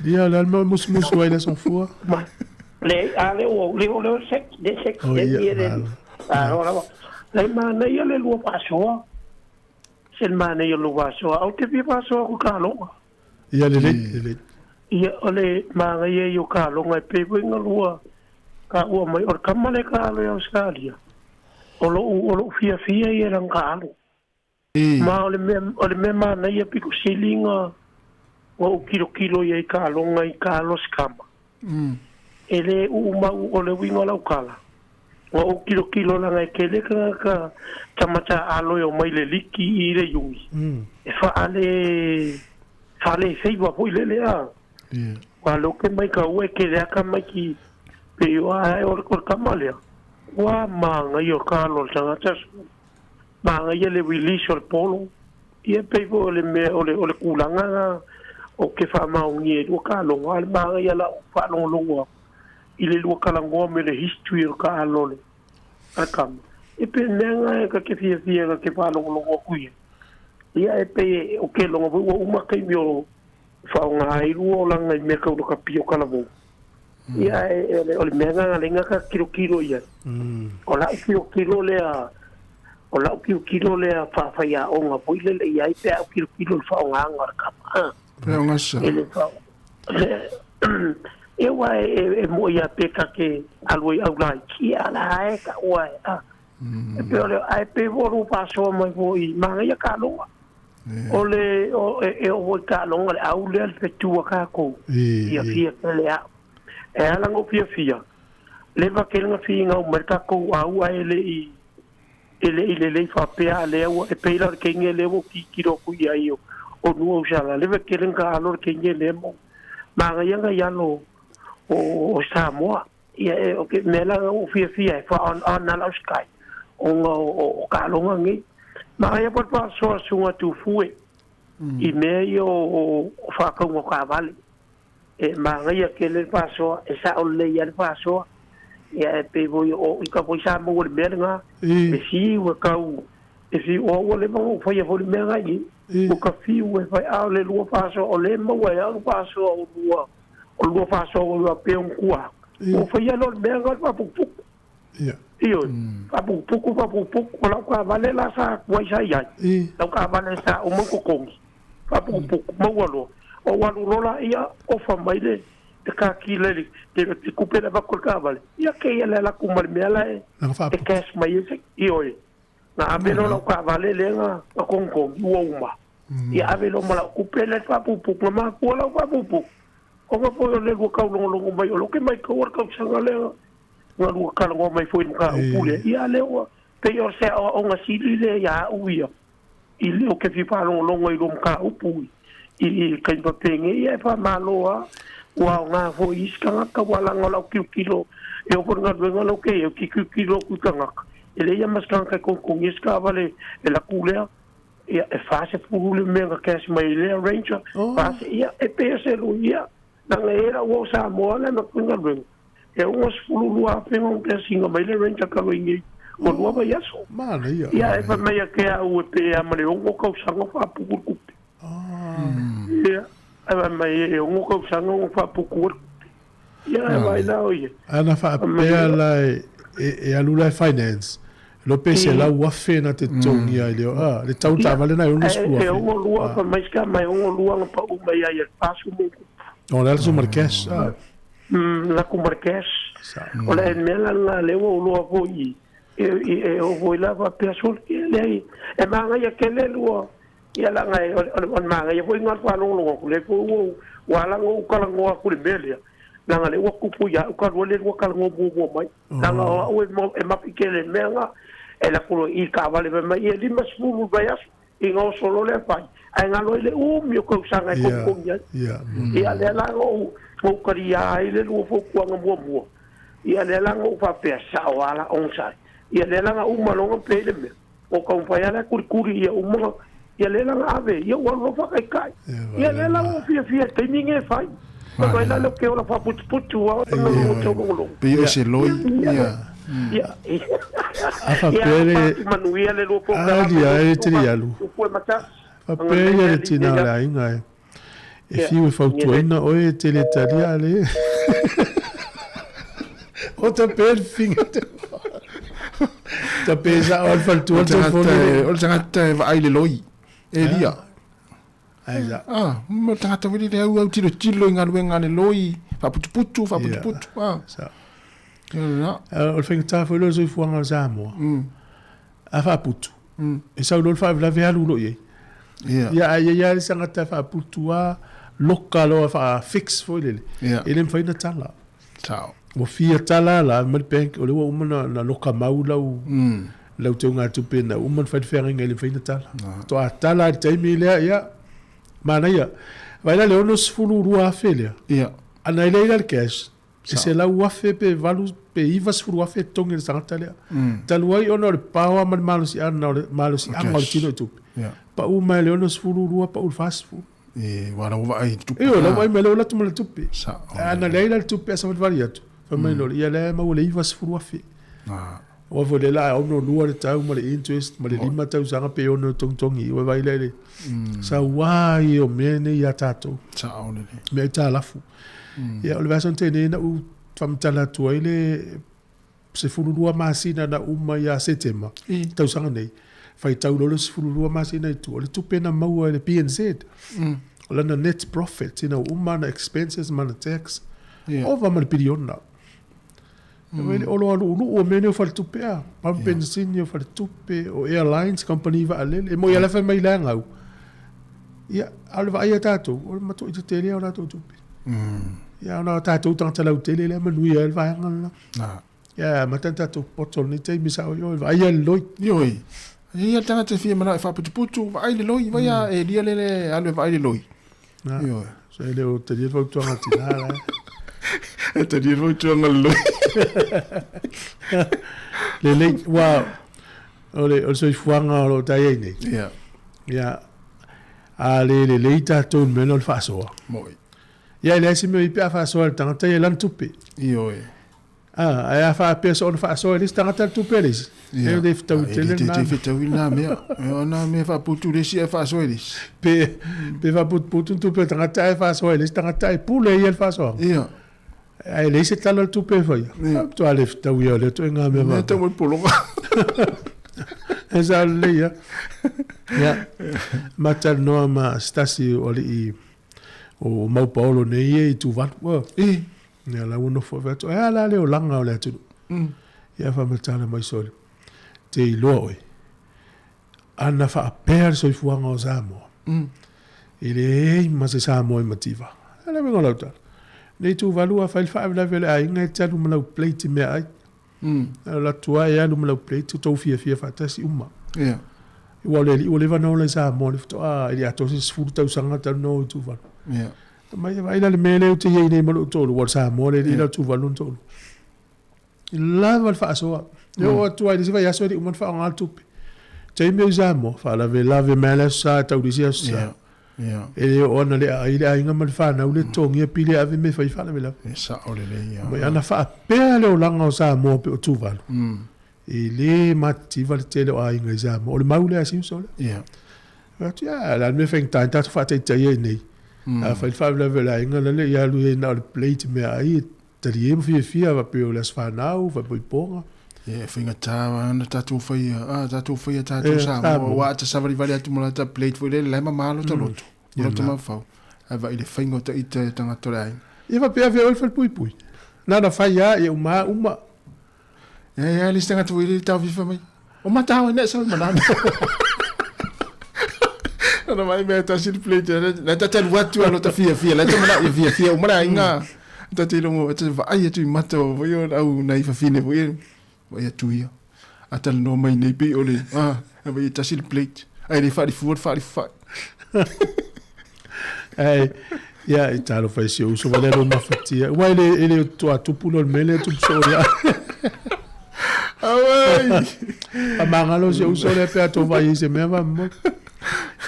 Ia, o le a le mea o musumusu ai i le aso Gafua? Ma, le, a le ua, le o le o se, le se, O le ia, ia le, malo. a o lava, le manaia le lua faasoa, se le manaia le lua faasoa, au te fia faasoa ku kaloga. Ia, lelei, lelei. Ia, o le manaia ia o kaloga e pei foi galua ka ua mai, o le kama le ka alo i Australia, o lou, o lou fiafia ia i lana ka alo. Ma o le mea, o le mea manaia pito sili na ua ou kilokilo i ai kaloga i ka alo se kama. E le uu mau o le uiga o lau tala, ua ou kilokilo laga e tele tagata tamata alo e omai le liki i le iuni, e faale, faale feiva foi lele a. Ua loke mai ka ua e tele aka mai ki, pei o a o le kama lea. Ua magaia o le kaalo o le tagata sui. Magaia le release o le polo. Ia pei foi o le mea o le o le tulaga na o ke faamaonia i lua kaaloga, a o le magaia lau faalogologo atu i le lua talanoa me le history o le kaalo o le a le kama. E pei o le mea na e ta te fiafia ta te faalogologo atu i ai. Ia e pei o ke loga foi ua uma taimi o faaaoga ai lua olaga i mea tau lakapi o talavou. Ia e o le mea lena na ala ai tilotilo i ai. O lau tilotilo lea, o lau tilotilo lea faafaiaoga foi lele i ai pe a ou tilotilo i le faaaogaga o le kama. Faaaoga E le fa ia aua e moi lava pe ta te alu ai aulaiti, ia a la e taua e a. E pei o le ae pei foi o lou faasoa mai foi manaia taaloga. O le e oo foi i taaloga le au lea le fetu a tatou. Fiafia tele au. E ala ona ou fiafia, leva tele na finau mai le tatou au ae le i e le i lelei faapea a lea ua e pei la o le teine lea ua ou tilotilo atu i ai o nua usala leva tele na taalo le teine lea ma manaia nai alo o Samoa. Ia e o ke mea la ua ou fiafia ai faa-on-on lava lau Sky ona o taaloga nei. Manaia foi le faasoa susuga Tufue i mea ia o faatauga o taavale. E manaia tele le faasoa, e sao lelei lava le faasoa. Ia e pei foi o ita foi sa maua i le mea lena, e fiu e tau, e fiu, o au ua leva ona ou faia foi le mea lena i i, ua ta fiu e fai, a o le lua faasoa, o lea e maua e au le faasoa o lua, o le lua faasoa ua faapea ona tua atu, ua ou faia loa le mea lena o le faaputuputu. Ioe, faaputuputu, faaputuputu, o lau taavale la sa tuai sa i ai, lau taavale sa uma ona totogi, faaputuputu, maua loa. Ou alu loa laia, ofa mai le car dealer i le tupe lea e avatu i le taavale, ia kei le alu atu ma le mea la e cash mai ai se, ioe. Na ave loa lau taavale lea na togitogi ua uma, ia ave loa ma lau tupe lea e faaputuputu, na mafua lau faaputuputu, ona foi o le lua taulogologo mai o lea ou te matauina le tausaga lea na lua talanoa mai foi i le mataupu lea, ia lea ua pei o se aoaoga sili lea ia au ia, i le ou te fia faalogologo i lua mataupu i i taimi faapenei, ia e faamalo lava, ua aoga foi i isi tagata, aua leaga o lau tilotilo e oo foi i le galuega lea ou te i ai, ou te tilotilo atu i tagata, e leai lava ma se tagata e togitogia se taavale e alu atu lea, ia e 40 le mea na cash mai ai lea Ranger, fa, ia e pei o se lui, ia, leaga e i ai lau uo Samoa lea na atu i galuega, E 62,000 ona piasina mai le Ranger talu ai nei ua lua vaiaso. Manaia. Ia e fai mai ia te au e pe a ma le ono tausaga o faaputu le tupe. Ia e fai mai e ono tausaga ona faaputu ai le tupe. Ia e vaai la o ia. Ana faapea la e alu la e finance, lo pe 100,000 na te totogia i le a le tau taavale na e 60,000. E ono lua fai mai si mai ono lua na pau mai ai e le 40 ma ona tupu. O le ala ma le cash. Laku ma le cash. O le mea la lena lea ua ou iloa foi e oo foi la faapea sole ia leai e magaia tele lua ia leaga o le magaia foi lena o le faalogologo atu lea foi ua ua ala ona ou talanoa atu i le mea lea leaga lea ua tupu ia au talu ai le lua talanoa muamua mai leaga o au e mafi tele i le mea lena e alu atu loa i i le taavale fai mai ia 50 i le vaiaso ina oso loa lea fai, ae galo ai le umi o tausaga e togitogi ai. Ia, lea la na ou, na ou taliā ai le lua fautuaga muamua, ia lea la na ou faapea, sao lava la onosai. Ia lea la na uma loa ona pay le mea, na ou taumafai lava la e kulikuli ia uma ona, ia lea la na ave, ia ua alu loa faataitai. Ia lea la ua ou fiafia i le taimi lenei e fai. Fai mai la lea ou te ola faaputuputu lava ona lua taulogologo. Pei o se loi, ia. Ia, A faapea le manuia le lua polokalame. Ali ai te li alu. Tupu e matasi. Faapea ia le tina o le aiga e. E fiu e fautuaina oe e te le talia le. O ta pe le finga te. Ta pe sa o le faletua le telefoni. O le tagata e vaai le loi. E lia. Ai sa. Ah, mo le tagata foi lele au au tilotilo i galuega a le loi, faaputuputu, faaputuputu. Ah. Sa. Ia. O le faigata foi lea o le soifuaga o Samoa. A faaputu, e sau loa le faalavelave alu loa i ai. Ia. Ia, ae i ai lava le isi tagata e faaputu lava, loka loa faa-fix foi lele, e le mafai ona tala. Sao. Ua fia tala la mai le bank, o lea ua uma ona loka mau lau, lau teugatupe na uma ona fai le feagaiga e le mafai ona tala. Faatoa tala i le taimi lea, ia, manaia. Vaai la le 62,000 lea, Ia. ana e leai la le cash, e 100,000 pe valu pe pe 90,000 e totogi e le tagata lea. Talu ai ona o le paoa ma le malosiaga o le malosiaga o le tino i tupe, pau mai le 62 pau le 40. E, ua lau vaai i tupe. Ioe, lau vaai mai lea ua alu atu ma le tupe. Ae ana leai la le tupe ae savalivali atu, fai mai loa, ia lea e maua le 90,000. Aua foi o lea o le a 62 le tau ma le interest ma le 5 tausaga pe 6 e togitogi ua vaai la i le saua ia o mea nei ia tatou. Sao lelei. Mea aitalafu. Ia o le vaiaso na tea nei na ou faamatala atu ai le 12 masina na uma ia Setema i le tausaga nei, faitau loa le 12 masina i tua, o le tupe na maua e le PNZ, o lana net profit ina ua uma ana expenses ma ana tax, ova ma le piliona. Mm. Le oloa lu'ulu'u o mea nei o faletupe a, pamu penisini o faletupe, o airlines, kamupani vaalele, e moi lava la e fai mai le agau. Ia, a o le vaai a tatou, o le matuai tetele lava o latou tupe. Ia, ona o tatou tagata lautele lea e manuia ai le vaega lena. Ia, e amata ona tatou poto i lenei taimi sao i o, e vaai lava i le loi. Ioe. E i ai le tagata e fia manao e faaputuputu, vaai le loi, vai a e lia lele alu e vaai le loi. Ioe. So e le o talia le fautuaga a tina la. E talia le fautuaga a le loi. Lelei, ua o le, o le soifuaga o lo o tai ai nei. Ia. Ia, a le lelei tatou i le mea lea o le faasoa. Moi. Ia, e leai se mea o i ai pe a faasoa e le tagata ia lana tupe. Ioe. A, ae a faapea soona faasoa e le isi tagata le tupe a le isi, e le fetaui tele lena. E le fetaui lena mea. O na mea faaputu le isi ae faasoa e le isi. Pe faaputuputu le tupe a le tagata ae faasoa e le isi tagata ae pule e ia le faasoaga. Ia. Ae leai se tala o le tupe e faia. Ia. Matua le fetaui lava o lea ituaiga mea faapea. Mea tau mai pologa. E sao lelei lava. Ia, ma talanoa ma se tasi o alii o Maupaolo nei e i Tuvalu. I. Ia la ua nofo fai atu, ae a la le olaga o le atunuu? Ia faamatala mai sole, te iloa oe, ana faapea le soifuaga o Samoa, e leai ma se Samoa e mativa. A le uiga o lau tala, nei Tuvalu a fai le faalavelave o le aiga e te alu ma lau plate i meaai. Alu atu lava e alu ma lau plate, tou fiafia faatasi uma. Ia. Aua o le alii ua leva ona ola i Samoa, le faatoa e le atoa se 10 tausaga talu ona o i Tuvalu. Ia. Mai e vaai la le mea lea ou te i ai nei ma lou toalua, ua o le Samoa le alii la o Tuvalu lona toalua. E lava le faasoa. E oo atu lava i le isi vaiaso e le i uma ona faaaoga le tupe. Taimi o i Samoa, faalavelave mai lava le Aso Sa e tau i le isi Aso Sa. E le oo ana le aai le aiga ma le fanau le totogia pili e ave mea e fai faalavelave. E sao lelei ia. Mai ana faapea le olaga o Samoa pe o Tuvalu. E le matitiva le tele o aiga i Samoa. O le mau lea a si uso lea. Ia. Fai atu, ia, o le a le mea e faigata ai ona tatou faataitai ai nei. A fai le faalavelave o le aiga, lale ia alu ai na o le plate meaai e talie ma fiafia, faapea o le aso fanau, faaipoipoga. Ia, e faigata lava ona tatou faia, a, tatou faia tatou Samoa, aua a ta savalivali atu ma lata plate foi lele, la e mama lota loto, lota mafaufau. Ae vaai i le faiga o ta ita e tagata o le aiga. Ia faapea afea oe le falepuipui. Na ona fai lava, ia uma lava uma. Ia ia le isi tagata foi lele taofifa mai. O mata o nei sau manana. Ana mai mea tasi le plate la ta talu atu alo ta fia fia la ta mana ia fia fia uma la inga ta te longo ta vaai atu i mata o foi o au nai fafine foi vai atu ia a talanoa mai nei pei o le ah vai e tasi le plate ai le whaarifua le whaarifua. Ai, ia, i talofa i si ou uso wale alo mafatia. Ua ele, ele o toa tupu lo le mele tupu so ia. Auai! A mangalo si ou uso le pea tō vai i se mea va mo.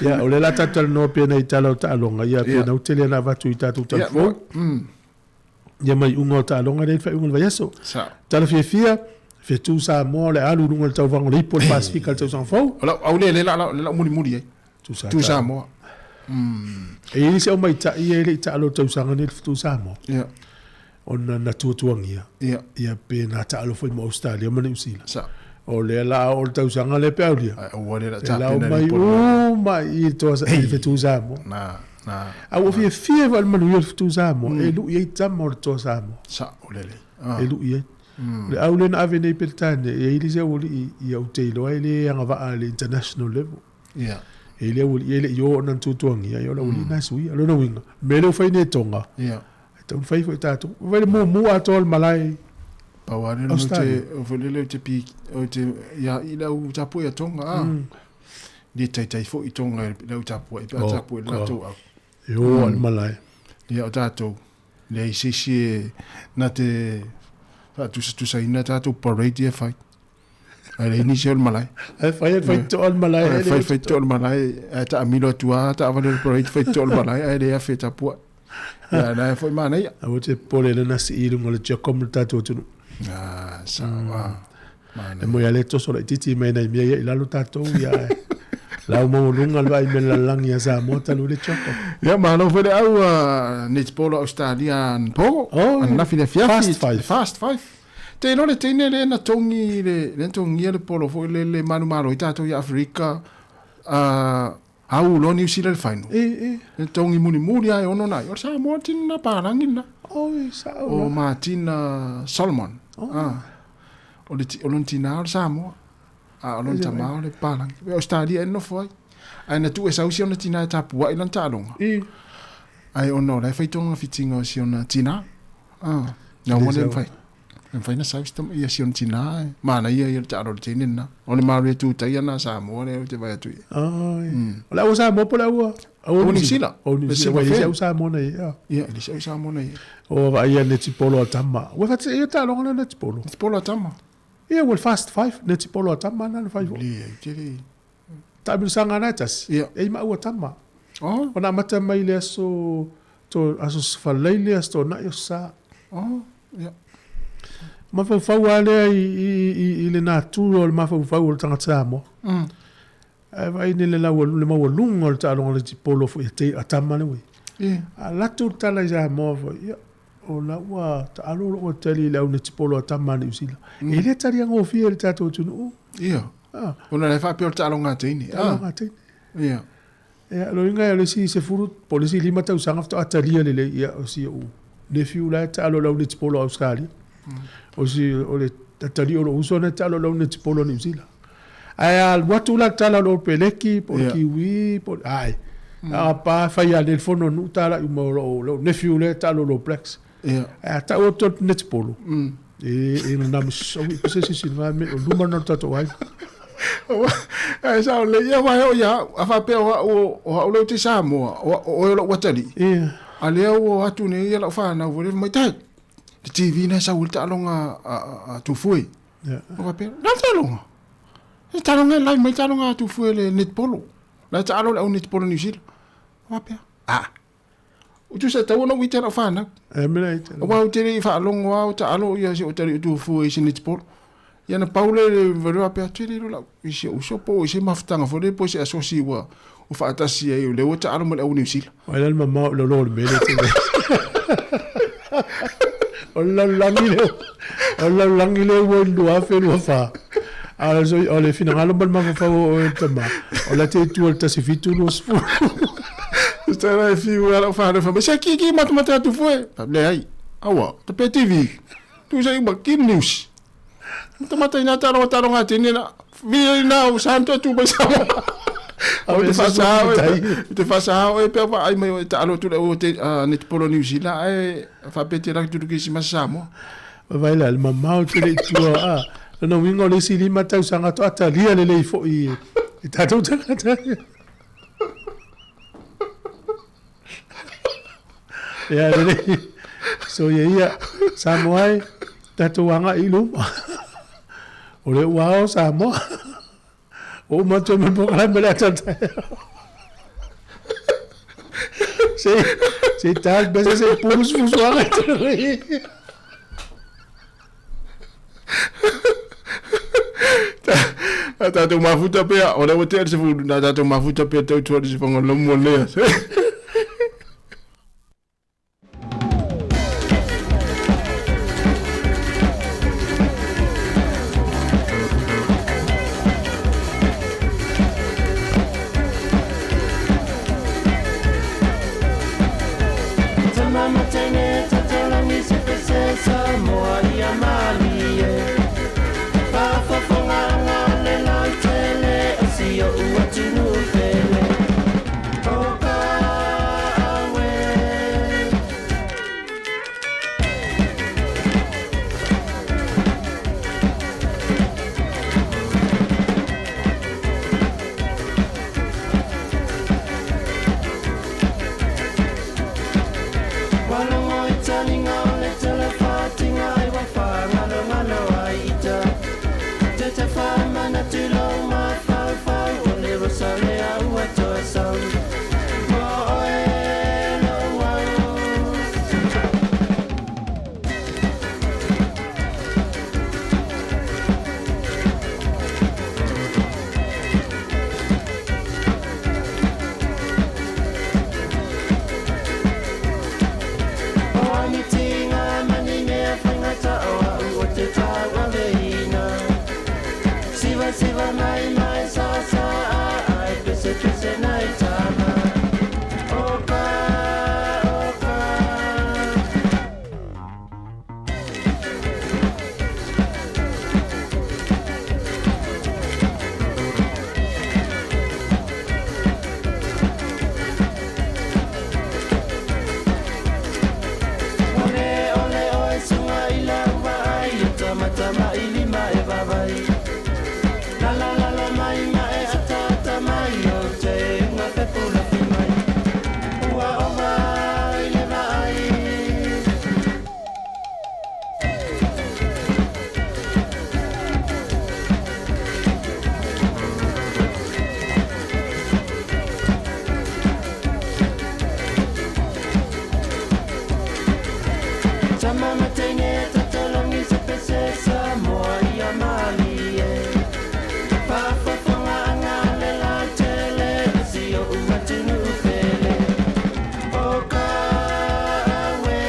Ia, o le la tātou talanoa pea nei tala o taaloga, ia, pea nau tele ana avatu i tātou talafou. Ia mai uga o taaloga lea i le faaiuga o le vaiaso. Tala fiafia, Fetu Samoa o le a alu i luga o le tauvaga o le Ipu o le Pasefika i le tausaga fou. O lau au lea lea la mulimuli ai. Tu Samoa. E i ai se aumaitai ia e le i taalo i le tausaga nei le Fetu Samoa. Ia. Ona na tuatuagia. Ia. Ia pe na taalo foi ma Australia ma Niu Sila. Sa. O lea la a oo le tausaga lea pe aulia. Ai aua lea la E lau tapena mai le uma i le toa i le Fetu Samoa. Na, na. A ua fiafia foi le manuia o le Fetu Samoa. E lui ai tama o le Toa Samoa. Sa o lelei. E lui ai. O le au lea na ave nei Peretania, e i ai le isi aualii ia ou te iloa e le agavaa i le international level. Ia. E i ai le aualii e le i o ona na tuatuagia, ia o le aualii na e suia. O lona uiga, o le mea lea ua fai nei e Tonga, Ia. e tatau ona fai foi e tatou. Ua fai le mumu atoa o le malae Pau lava lea o te, o foi lele o te pi, o te, ia i lau tapuai a Tonga, a. Le taitai foi i Tonga i lau tapuai, pe a tapuai i le latou au. E o lava i le malae. Ia o tatou, leai se isi e na te. Faatusatusaina tatou parade ia e fai. Ae leai nisi o le malae. Ae fai e faitotoa le malae. Ae fai faitotoa le malae, ae taamilo atu lava taavale o le parade faitotoa le malae ae le afe e tapuai. Ia na e foi manaia. Aua te popole lea na sii i luga o le CHOGM le tatou atunuu. Ah, sao lava. E moi lava le toso laitiiti mai nai mea ia i lalo tatou ia ae lau maualuga le vaai mea lalagi a Samoa talu le CHOGM. Ia malo foi le au netball o Australia anapo, Oh, ananafi le afiafi. Fast Five. Fast Five. Te iloa le teine lea na togi le lea na togia le polo foi lele manumalo ai tatou ia Aferika au loa Niu Sila i le final. E, e. Le togi mulimuli lava e ono nai. O le Samoa le tina palagi lena. Oi, sao O la. Martina Solomon. Oh. Ah. O le o lona tina o le Samoa. A o lona tama o le palagi. O Australia e nofo ai. Ae na tuu e sau si ona tina e tapuai lana taaloga. E. Ae ona o la e fai togafitiga o si ona tina. Ah. Na Le ua le sau. mafai. E mafai na sau si tama ia si ona tina e. Manaia ia le taalo o le teine lena. O le Maria Tutaia na Samoa lea ou te vaai atu i ai. Ai. O le au Samoa po o le au au O Niu Sila. O Niu Le Sila. Ua Silver i Fern. au Samoa nei. Ia. Ia, e le se au Samoa nei. O vaai ia netipolo a tama. Ua whati ia taaloga le netipolo. Netipolo a tama. Ia, ua le Fast Five, netipolo a tama na le fai foi. Le, ai te le. Taamilosaga na e tasi. Ia. E i maua tama. Oh. Ona amata mai le aso to aso Faleile aso Tona'i aso Sa. Oh, ia. Mafaufau lava lea i, i, i, i le natura o le mafaufau o le tagata Samoa. Ae vaai nei le lau le maualuga o le taaloga o le tipolo foi a te a tama le ui. Ia. A latou le tala i Samoa foi, ia, o la ua taalo lou atali i le au netipolo a tama a Niu Sila. E le taliagofie i le tatou atunuu. Ia. Ah. Ona la e faapea o le taaloga a teine. Taaloga a teine. Ia. Ia, lo inga o le isi 10 po o le isi 5 tausaga faatoa talia lelei, ia, o si ou nephew la e taalo i le au netipolo a Australia. O si o le tatali o lou uso na e taalo i le au netipolo a Niu Sila. Ae a alu atu la le tala o le Peleki po o le Ia. Kiwi po o le ai. A pa fai a le fono nuu tala i uma o lou lou nephew lea e taalo i le All Blacks. Ia. Ae a tau atu le netipolo. E e na masaui pe se se va me o luma na tatou ai. Ae sao lelei ia vae o ia au. A faapea o au o au lea ou te Samoa, o o oe o lou atalii. Ia. A lea ua o atu nei ia lau fanau foi lea fai mai, Tai, le TV na e sau ai le taaloga a a a Tufue. Ia. O faapea, o le a le taaloga? Le taaloga e live mai le taaloga a Tufue le netball. La e taalo le au netball a Niu Sila. O faapea, a, o tusa e tatau ona ou ita i lau fanau. E mea ita. Aua ou te le i faalogo lava o taalo ia si ou atalii o Tufue i se netball. Ia na pau lea le valea faapea, tele loa lau i si ou uso po o i se mafutaga foi lea po o se asosi ua ua faatasi ai o lea ua taalo ma le au Niu Sila. O le mamao i lalo o le mea lea tele. O le lalolagi lea, o le lalolagi lea ua i le 2024. A o le o le finagalo ma le mafaufau o oe le tama, o la te itu o le 1720. Tala e fiu ala fanau fai mai, se ki ki matamata atu foe. Fai leai, aua, tape TV. Tusa i uma, ki news. Matamata ina talo talo ngā tini na, via ina o santo atu mai Samoa. O te whasahao e, te whasahao e pea ai mai o e taalo atu le o te netpolo New Zealand ae whapea te raki turuki si masa Samoa. Vai la, le mamao tele i tua, a. Lona uiga o le isi 5 tausaga toa talia lelei foi i tatou tagata. Ia lelei. So ia ia, Samoa e, tatou agai i luma. O le ua ao Samoa. O uma atu ai ma le polokalame le ata o le taeao. Se, se ta le pese se pulu se fusuaga i tele. Na tātou mafuta pea, o lea ua tea le sefulu, na tātou mafuta pea tautua le sifonga lomu o lea. Tama matene tatalogi se pese Samoa ia malie. Faafofoga le lautele si o uatunuu pele. O ka aue.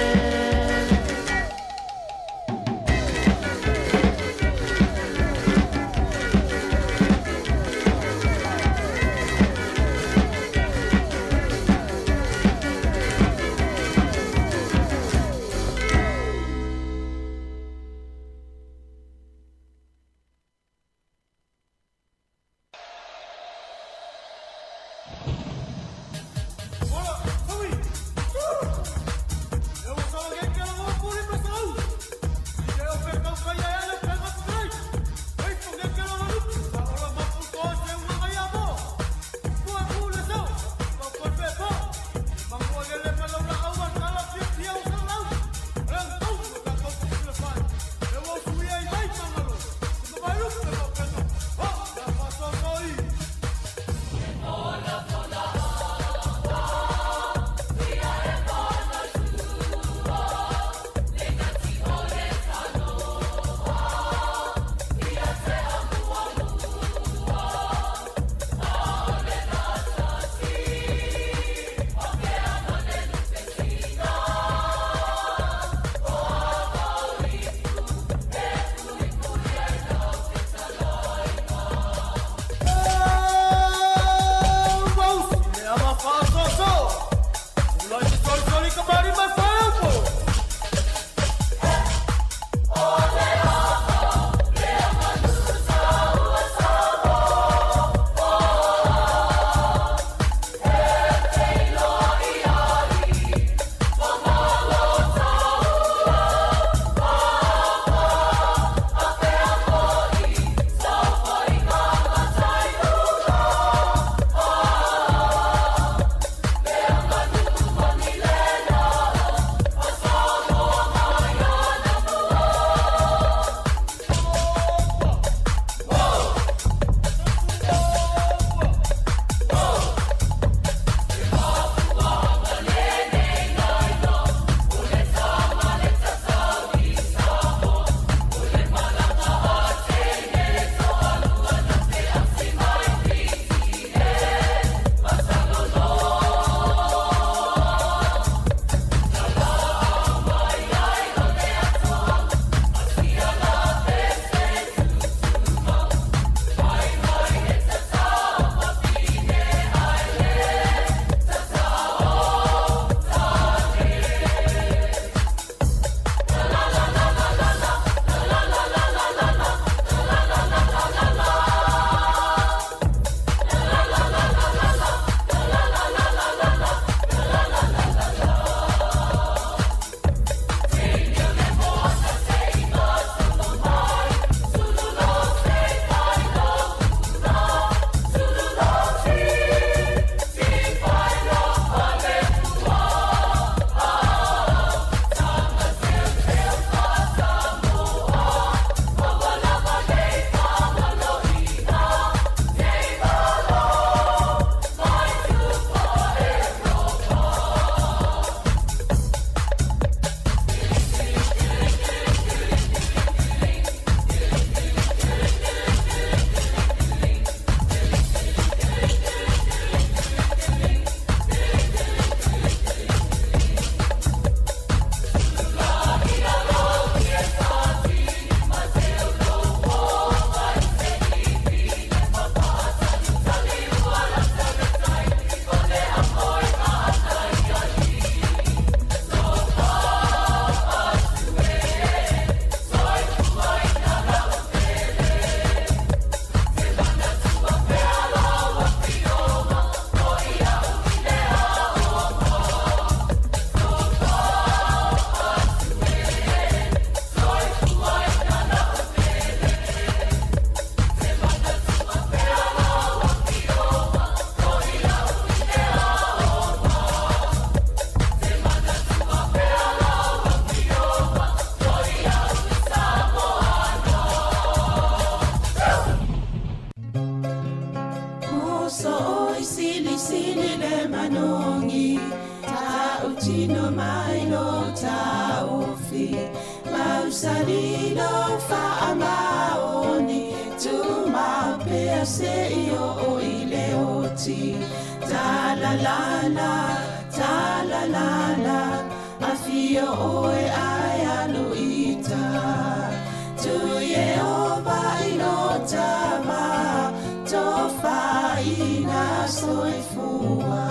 Mausali lou faamaoni Tumau pea seia oo i le oti Talalala, talalala Afio oe ae alu i uta Tuu Ieova i lo ta va Tofaina soifua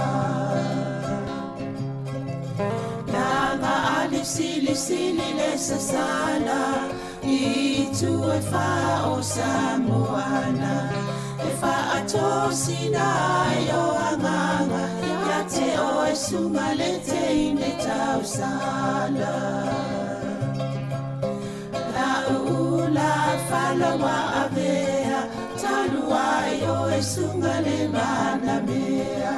Laga ali silisili le sasala I itu e fā o Samoana E faatosina ai o agaga Ia te oe suga le teine tausala La'u ula fala ua avea Talu ai oe suga le manamea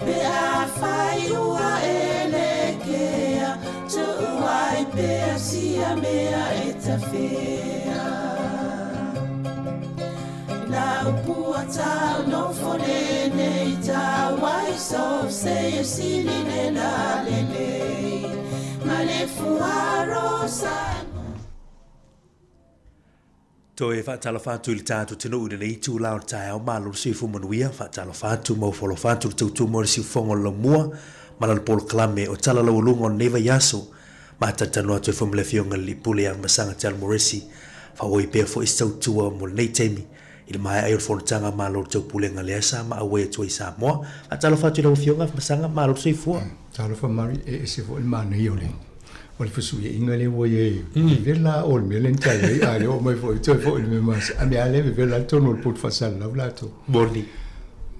Pe afai ua e lekea Tuu ai pea sia mea e tafea Lau pua tau nofo lenei Tau ai so seia sili le lalelei Ma le fuaro sa Toe faatalofa atu i le tatou atunuu i lenei itula o le taeao malo le soifua manuia, faatalofa atu ma ofo-alofa atu le tautua mo le siufofoga o le laumua ma lana polokalame o Tala Laualuga o lenei vaiaso. Matalitanoa atu ai foi ma le Afioga i le Alii Pule ia Masaga Te Alumoresi, faaauau pea foi se tautua mo lenei taimi i le maea ai o le Fonotaga a Malo o le Taupulega lea sa maauai atu ai i Samoa. Faatalofa atu i lau Afioga Masaga, malo le soifua. Talofa Mary, e ese foi le manaia o le o le fesuiaiga lea ua i ai, vevela o le mea lea na tai ai, a o lea ua omai foi toe foi i le mea masani. A mea lava lea e vevela ai totonu o le poto faasalalau latou. Moni.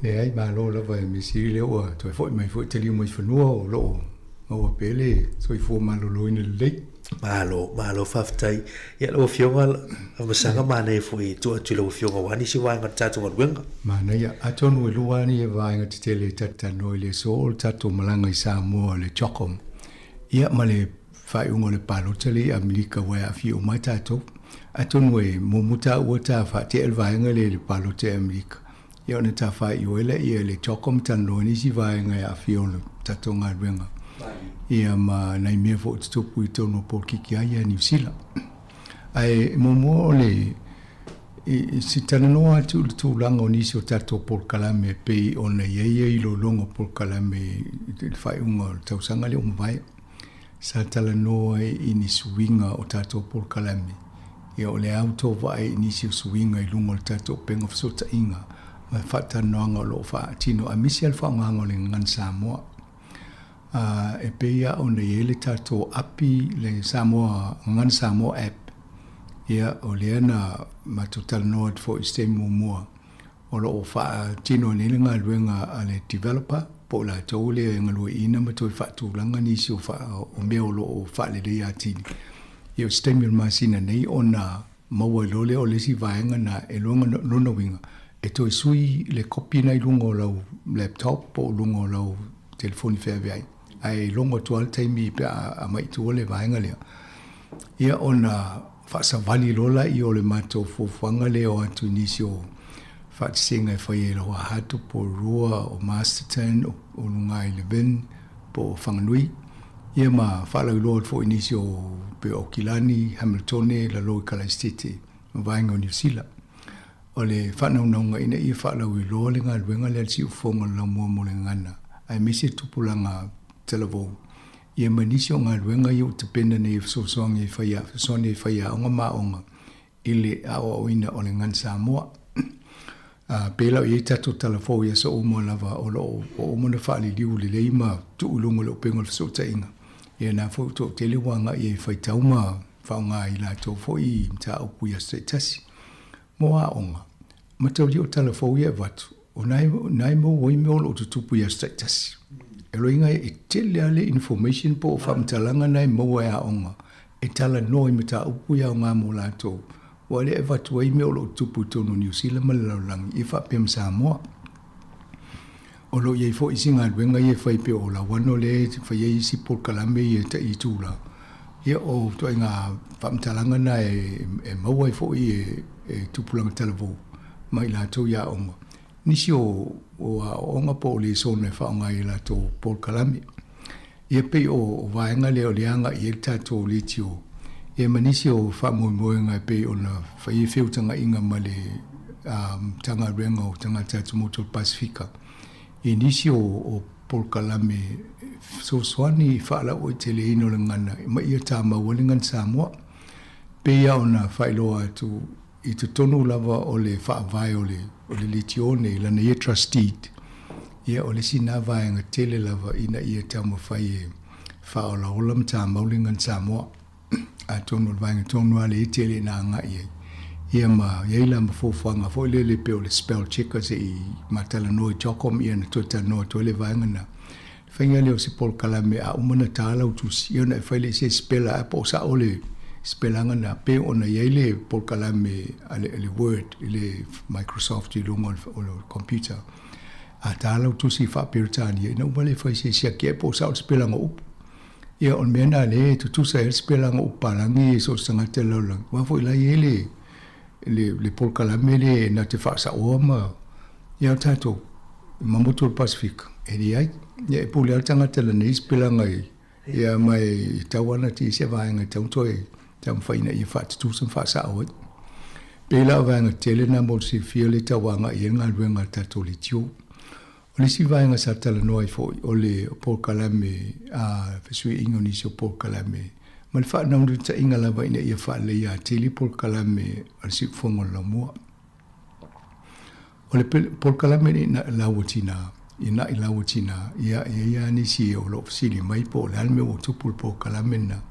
Leai, malo lava e mea sili lea ua toe foi mai foi taliu mai fanua o lo o maua pea le soifua maloloina lelei. Malo, malo faafetai. Ia lau Afioga Afamasaga, manaia foi e tuu atu i lau Afioga aua nisi vaega o le tatou galuega. Manaia. Atonu e lua lava ni vaega tetele e talanoa i le aso o le tatou malaga i Samoa le CHOGM. Ia ma le faaiuga o le palota lea i Amerika ua e aafia uma ai tatou. Atonu e muamua taua ta faatea le vaega lea i le palota i Amerika, ia ona ta faaiu ai lea i le CHOGM talanoa i nisi vaega e aafia o le tatou galuega. Ia ma nai mea foi o tutupu i totonu o polokiki lava ia a Niu Sila. Ae muamua o le I se talanoa atu i le tulaga o nisi o tatou polokalame e pei ona i ai ia iloiloga o polokalame i le faaiuga o le tausaga lea ua mavae, sa talanoa ai i ni suiga o tatou polokalame. Ia o le a outou vaai i nisi o suiga i luga o le tatou upega fesootaiga ma faatalanoaga o lo o faatino aemaise lava le faaaogaina o le gagana Samoa. E pei lava ona i ai le tatou api, le Samoa, Gagana Samoa App, ia o lea na matou talanoa atu foi i se taimi muamua, o lo o faatino nei le galuega a le developer, po o latou lea e galueaiina ma toe faatulaga nisi o o mea o lo o faaleleia atili. Ia o se taimi o le masina nei ona maua ai loa lea o le isi vaega na e lona uiga e toe sui le kopi na i luga o lau laptop po o luga o lau telefoni feaveai, ae logo atu lava le taimi pe a aumai i tua le vaega lea, ia ona faasavali loa laia o le matou fuafuaga lea o atu i nisi o faatasiga e fai ai i Lauahato, Porirua, o Masterton, o luga i Levin po o Whanganui, ia ma faalauiloa atu foi i nisi o pei o Aukilani, Hamiltone, lalo i Kalaisitete ma vaega o Niu Sila. O le faanaunauga ina ia faalauiloa le galuega lea a le Siufofoga o le Laumua mo le Gagana, aemaise le tupulaga talavou, ia ma nisi o galuega ia ua tapena nei e fesoasoani i faiaoga ma aoga i le aoaoina o le Gagana Samoa. Pei la o i ai tatou tala fou i aso uma lava o lo o ua uma ona faaliliu lelei ma tuu i luga o le upega o le fesootaiga, ia na foi ua toatele ua agai ai e faitau ma faaaoga i latou foi mataupu i aso taitasi. Mo aoga, mataulia o tala fou ia e avatu, o na e maua ai mea o lo o tutupu i aso taitasi. E loiga e tele lava le information po o faamatalaga na e maua e aoga e talanoa i mataupu ia aoga mo latou, ua le avatu ai mea o lo o tutupu i totonu o Niu Sila ma le lalolagi, ia faapea ma Samoa. O lo o i ai foi isi galuega ia e fai pei o Lauano lea e fai ai isi polokalame ia tai itula. Ia o ituaiga faamatalaga na e maua ai foi e tupulaga talavou ma i latou i aoga. Nisi o aoaoga po o lesona e faaaoga ai e latou polokalame. Ia pei o vaega lea o le agai i ai le tatou leitio, ia ma nisi o faamoemoega e pei ona fai ai feutagaiga ma le Matagaluega o Tagata Atumotu o le Pasefika i nisi o polokalame fesoasoani i faalauaiteleina o le gagana ma ia tamau ai le gagana Samoa. Pei lava ona faailoa atu i totonu lava o le faavae o le o le leitio nei, lana ia trust deed, ia o le isi na vaega tele lava ina ia taumafai e faaolaola ma tamau le gagana Samoa. Atonu o le vaega tonu lava lea e tele ina agai ai. Ia ma i ai la ma fuafuaga foi lele pei o le spell checker se i ma talanoa i Jocom ia na toe talanoa atu ai le vaega na. Le faiga lea o se polokalame a uma ona ta lau tusi, ia ona e fai lea i se speller ae po o sao le spelaga na pei ona i ai le polokalame a le, le Word i le Microsoft i luga o le computer. A ta lau tusi faa-Peretania, ina uma lea e fai se siaki ae po o sao le spelaga o upu. Ia, o le mea lena lea e tutusa ai le sipelaga o upu palagi i so o se tagata i le lalolagi, aua foi la e i ai le, le, le polokalame lea e na te faasaoa ma, ia o tatou, ma motu o le Pasefika, e leai. Ia e pule lava le tagata i lana ia sipelaga i, ia ma e tatau lava ona i ai se vaega e tatau ona toe taumafai ina ia faatutusa ma faasao ai. Pei la o vaega tetele na mo le silafia lea e tau agai i ai le galuega a le tatou leitio. O le isi vaega sa talanoa ai foi, o le polokalame a fesuiaiga o nisi o polokalame ma le faanaunautaiga lava ina ia faaleleia atili polokalame a le Siufofoga o le Laumua. O le polokalame lenei na i laua tina, ina i laua tina, ia e i ai lava nisi o lo o fesili mai po o le a le mea ua tupu i le polokalame lena.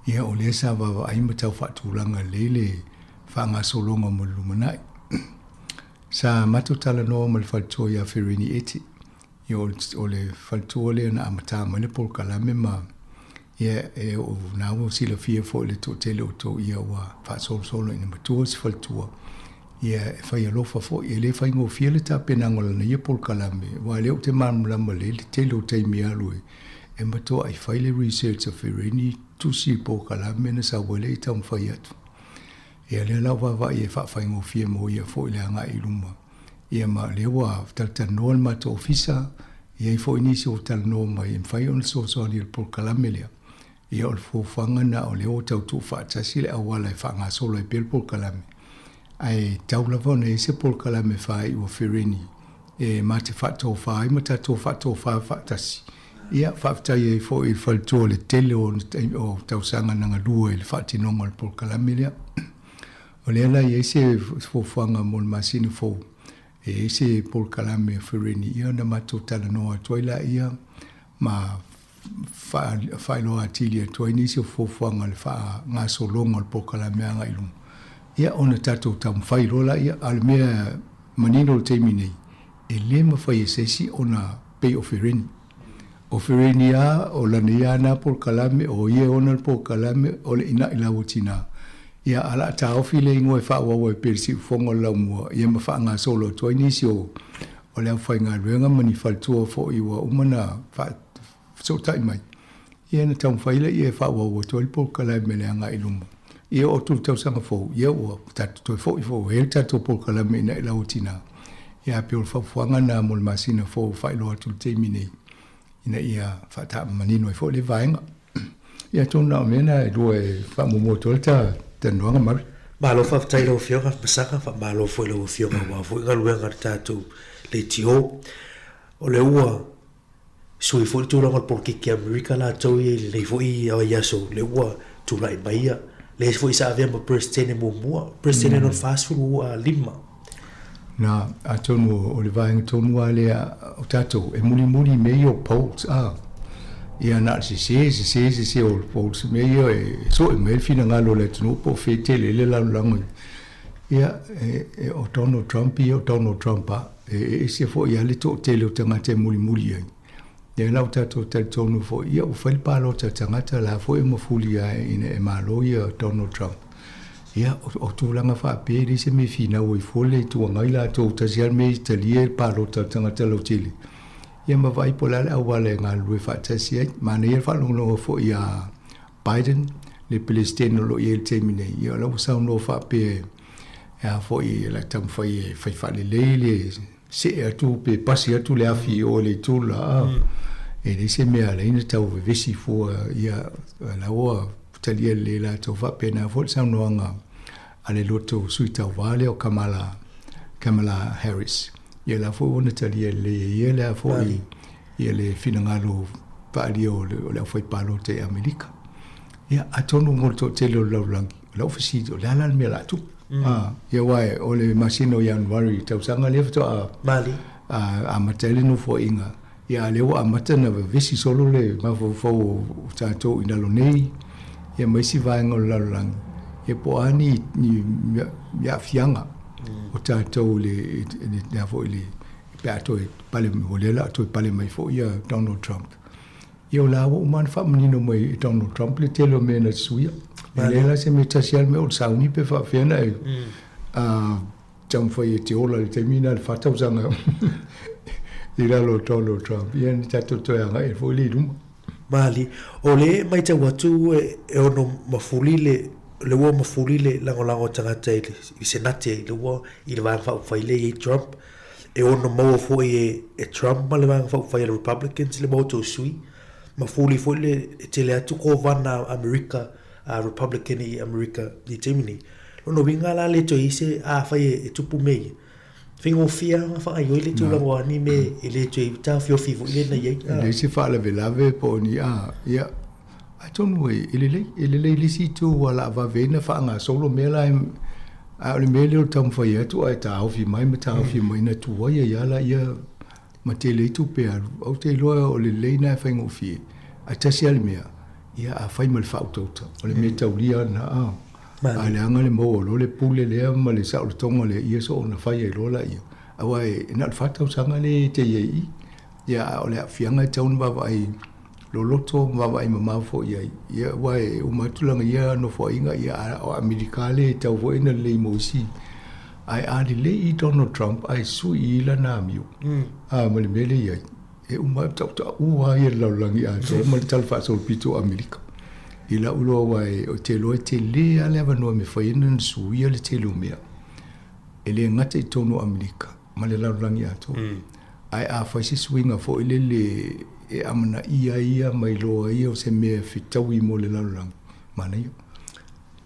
Ia o lea sa vaavaai ma tau faatulaga lelei le faagasologa mo le lumanai. Sa matou talanoa ma le faletua ia Ferini Eti, ia o le faletua lea na amata mai le polokalame ma ia e o na ua silafia foi le toatele o outou ia ua faasolosolo ina matua si faletua ia e fai alofa foi e le faigofie le tapenaga o lana ia polokalame aua o lea ou te malamalama lelei le tele o taimi alu e matuai fai le research a Ferini tusi polokalame na sau ai lea i taumafai atu. Ia lea la ua vaavaai e faafaigofie mo ia foi le agai i luma. Ia ma o lea ua talatalanoa le matou ofisa, e i ai foi nisi ua talanoa mai e mafai ona fesoasoani i le polokalame lea. Ia o le fuafuaga lena o lea ua tau tuufaatasi le auala e faagasolo ai pea le polokalame. Ae tau lava ona i ai se polokalame faaiu a Fereni e ma te faatofa ai ma tatou faatofa faatasi. Ia, faafetai ai foi i le faletua o le tele o o tausaga na galue i le faatinoga o le polokalame lea. O lea la e i ai se fuafuaga mo le masina fou, e i ai se polokalame a Fereni, ia ona matou talanoa atu ai laia ma faailoa atili atu ai nisi o fuafuaga o le faagasologa o le polokalame agai i luma, ia ona tatou taumafai loa laia. A o le mea manino i le taimi nei, e le mafai e se isi ona pei o Fereni. O Fereni lava, o lana ia lava na polokalame, o ia e ona le polokalame, o le ina'i laua tina. Ia, a o le a taofi le igoa e faaauau ai pea i le siufofoga o le laumua, ia ma faagasolo atu ai nisi o o le aufaigaluega ma ni faletua foi ua uma ona faafesootai mai, ia ona taumafai lea e faaauau atu ai le polokalame i le agai i luma. Ia oo atu i le tausaga fou, ia ua tatou toe foi foi ua i ai le tatou polokalame ina i lau tina. Ia ae pei o le faaupuaga lena mo le masina fou ua faailoa atu i le taimi nei, ina ia faataamanino ai foi lea vaega. Ia atonu na o mea na e lua e faamuamua atu ai le ta talanoaga Murray. Malo faafetai i lau Afioga Masaga, faamalo foi i lau Afioga aua foi galuega a le tatou leitio. O lea ua sui foi le tulaga o le polokiki a Amerika latou ia i lenei foi vaiaso, lea ua tulai mai ia le foi sa avea ma Peresetene muamua, Peresetene lona 45. Na, atonu o le vaega tonu lava lea o tatou e mulimuli i mea ia o polls, a. Ia na o le sese, sese, sese o polls, mea ia e sue mai ai le finagalo o le atunuu po o fea e tele ai le lalolago. Ia, e, o Donald Trump ia o Donald Trump lava. E ese foi lava le toatele o tagata e mulimuli ai. Lea la ua tatou talitonu foi, ia ua fai le palota a tagata, o la foi e mafuli lava ina e malo ia Donald Trump. Ia, o tulaga faapea e leai se mea e finau ai fua le Itu Agai latou, tasi lava le mea e talia e le palota a le tagata lautele. Ia ma vaai po o le a le auala e galulue faatasi ai. Manaia le faalogologo foi ia Biden, le Peresetene o lo o i ai i le taimi nei, ia o la ua saunoa faapea e a foi o le a taumafai e fai faalelei le see atu pe pasi atu le afi i o i le itu la. E leai se mea e ala ai ona tau vevesi fua ia la ua talia lelei e latou faapena foi le saunoaga a le loto sui tauva lea o Kamala Kamala Harris. Ia la foi ua na talia lelei e ia le a foi ia le finagalo faaalia o le, o le aufaipalota i Amerika. Ia atonu mo le toatele o le lalolagi, o lau fesili, o le a la le mea o le a tupu? Ah, ia aua o le masina o Ianuari i le tausaga lea faatoa Mali. amata ai le nofoaiga. Ia a o lea ua amata ona vevesi solo le mafaufau o tatou i lalo nei, ia ma isi vaega o le lalolagi, ia po o a ni, ni, ni aafiaga o tatou i le, i le, a foi i le, pe a toe pale, o lea o le a toe pale mai foi ia Donald Trump. Ia o la ua uma ona faamanino mai e Donald Trump le tele o mea na suia. E leai la se mea tasi lava le mea o le sauni pe faapefea ona e taumafai e te ola i le taimi lena i le 4 tausaga i lalo o Donald Trump. Ia ni tatou toe agai ai foi lea i luma. Malie. O lea e matau atu e ono mafuli le le ua mafuli le lagolago a tagata i le Senate i le ua i le Vaega Faaupufai lea e i ai Trump. E ono maua foi e, e Trump ma le Vaega Faaupufai a le Republicans le maota o sui. Mafuli foi le e tele atu kovana a Amerika a Republican i Amerika i le taimi nei. Lona uiga la le toe i ai se afai e tupu mea ia, faigofie lava ona faagaoioi le tulaga o a ni mea e le toe taofiofi foi lea na i ai. E leai se faalavelave po o ni a, ia, atonu e lelei, e lelei i le isi itu ua laavave ai ona faagasolo mea la, a o le mea lea o le taumafai atu ae taofi mai ma taofi mai ona tuai ai lava laia ma tele ai tupe alu. Ou te iloa o le lelei lena e faigofie, ae tasi lava le mea, ia a fai ma le faautauta, o le mea taulia lena a. A leaga le maua loa le pule lea ma le saolotoga lea, ia soona fai ai loa laia. Aua e na o le 4 tausaga lea e te i ai i i. Ia a o le aafiaga e tatau ona vaavaai loloto ma vaavaai mamao foi i ai. Ia aua e uma atu lana ia nofoaiga, ia a o Amerika lea e tatau foi ona lelei mo isi. Ae a lelei i Donald Trump ae sui i lana amio, a ma le mea lea e i ai, e uma tautaua lava ia le lalolagi atoa ma le tala faasolopito o Amerika. I lau iloa aua ou te iloa e tele lava le avanoa e mafai ai ona suia le tele o mea. E le gata i totonu o Amerika ma le lalolagi atoa. Ae a fai se suiga foi lele e amanaia ai ia ma iloa ai o se mea e fetaui mo le lalolagi, manaia.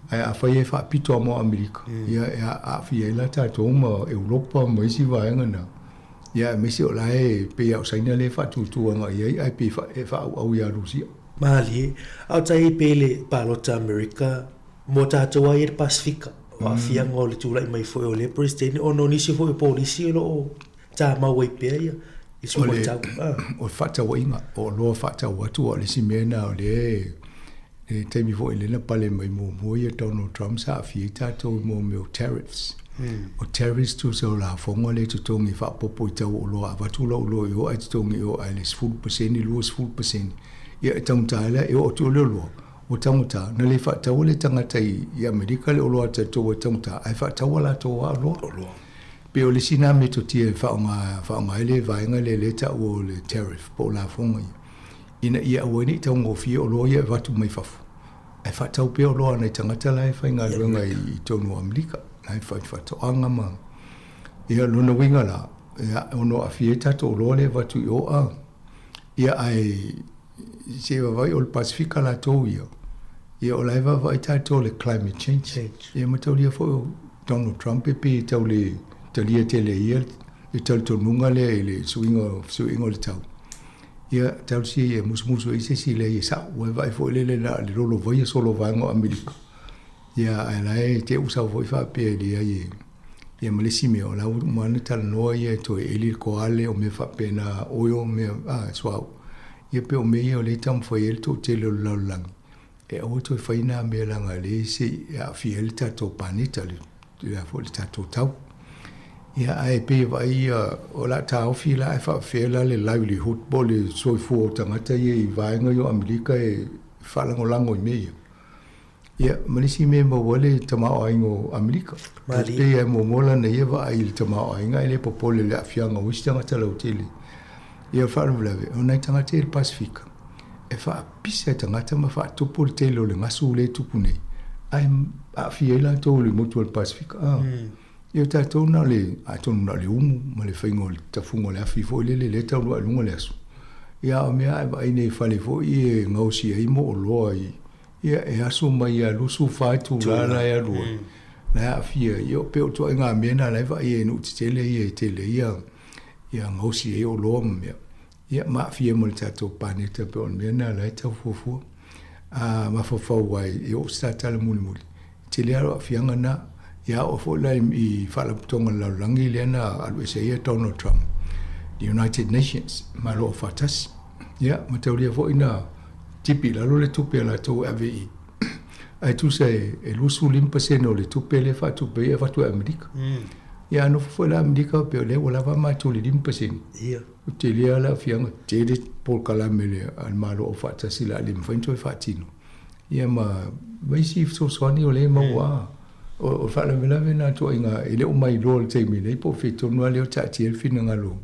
Ae afai e faapito lava mo Amerika, ia e aafia ai la tatou ma Europa ma isi vaega na. Ia aemaise o la e pei lava o Saina lea e faatutu agai i ai ae pei e faaauau ia Rusia. Malie, a o tai pei le palota Amerika mo tatou lava ia le Pasefika, o aafiaga o le tulai mai foi o lea Peresetene ona o nisi foi o polisi o lo o tamau ai pea ia i suiga o le tau. O le faatauaiga, o oloa faatau atu, aua o le isi mea lena o lea e I le taimi foi lea na pale mai muamua ia Donald Trump sa aafia ai tatou i mea o tariffs. O tariffs tusa o lafoga lea e totogi e faaopoopo i tau o oloa, avatu lau oloa i o ae totogi i o ae le 10%, 20%. Ia e taugata ai la, e oo atu i le oloa, ua taugata, na le faataua le tagata i Amerika le oloa a tatou ua taugata, ae faatau a latou lava oloa. Pei o le isi lena metotia e faaaoga ai le vaega lea lea e taua o le tariff po o lafoga ia. ina ia aua ai ne i taugofie oloa ia e avatu mai fafo, ae faatau pea oloa a nai tagata la e faigaluega i totonu o Amerika, la e fai faatoaga ma... Ia, lona uiga la, ia, e ono aafia ai tatou oloa lea e avatu i o, a. Ia, ae se i vaavaai o le Pasefika latou ia, ia o la e vaavaai tatou i le climate change. Ia mataulia foi o Donald Trump e pei e tau le talia tele e ia le talitonuga lea i le suiga o le tau. Ia, talosia ia e musumusu ai se isi leai e sa'o, ua e vaai foi lele na o le lolovaia solo vaega o Amerika. Ia, ae la e te usa foi faapea e leai e, ia ma le isi mea, o la ua uma ona talanoa ia e toe eli le koale o mea faapena, oil mea, a, suauu. Ia pei o mea ia o lea e taumafai ai le toatele o le lalolagi, e aua toe fai nā mea leaga lea se i aafia ai le tatou paneta, le, le, a foi, le tatou tau. Ia, ae pei e vaai ia, o le a taofi la ae faapefea la le livelihood po o le soifua o tagata ia i vaega ia o Amerika e faalagolago i mea ia. Ia, ma le isi mea e maua ai le tamaoaiga o Amerika. E pei lava e muamua lana ia vaai i le tamaoaiga ae le popole i le aafiaga o isi tagata lautele. Ia, o le faalavelave, o nai tagata ia i le Pasefika, e faapisa i tagata ma faatupu le tele o le gasu lea e tupu nei, ae aafia ai latou i le motu o le Pasefika. A, ia o tatou na o le, atonu na o le umu ma le faiga o le tafuga o le afi foi lele lea e taulua i luga le aso. Ia a o mea a e vaai nei i fale foi e gaosi ai mo oloa i, ia e aso mai ia 24 itula la e alu ai, la e aafia ai. Ia pei o ituaiga mea na la e vaai ai i nuu tetele ia e tele ai ia, ia gaosi ai oloa ma mea. Ia ma aafia ma le tatou paneta pei o le mea na la e tau fuafua. A mafaufau ai e oo se ta tala mulimuli, e tele lava lou aafiaga na. Ia oo foi la i Faalapotopotoga a le Lalolagi lea na alu ese ai Donald Trump i United Nations, Malo Aufaatasi. Ia, mataulia foi na tipi i lalo le tupe a latou e ave i ae tusa e 25% o le tupe lea e faatupe ai e avatu e Amerika. Ia a nofo foi la Amerika pei o lea ua lava matou i le 5%. Ia. Ua tele lava le aafiaga, tele polokalame a le Malo Aufaatasi o le a le mafai ona toe faatino. Ia ma ma isi fesoasoani o lea e maua a. O le faalavelave lena ituaiga e le o mailoa i le taimi nei po o fea tonu lava lea o taatia ai le finagalo.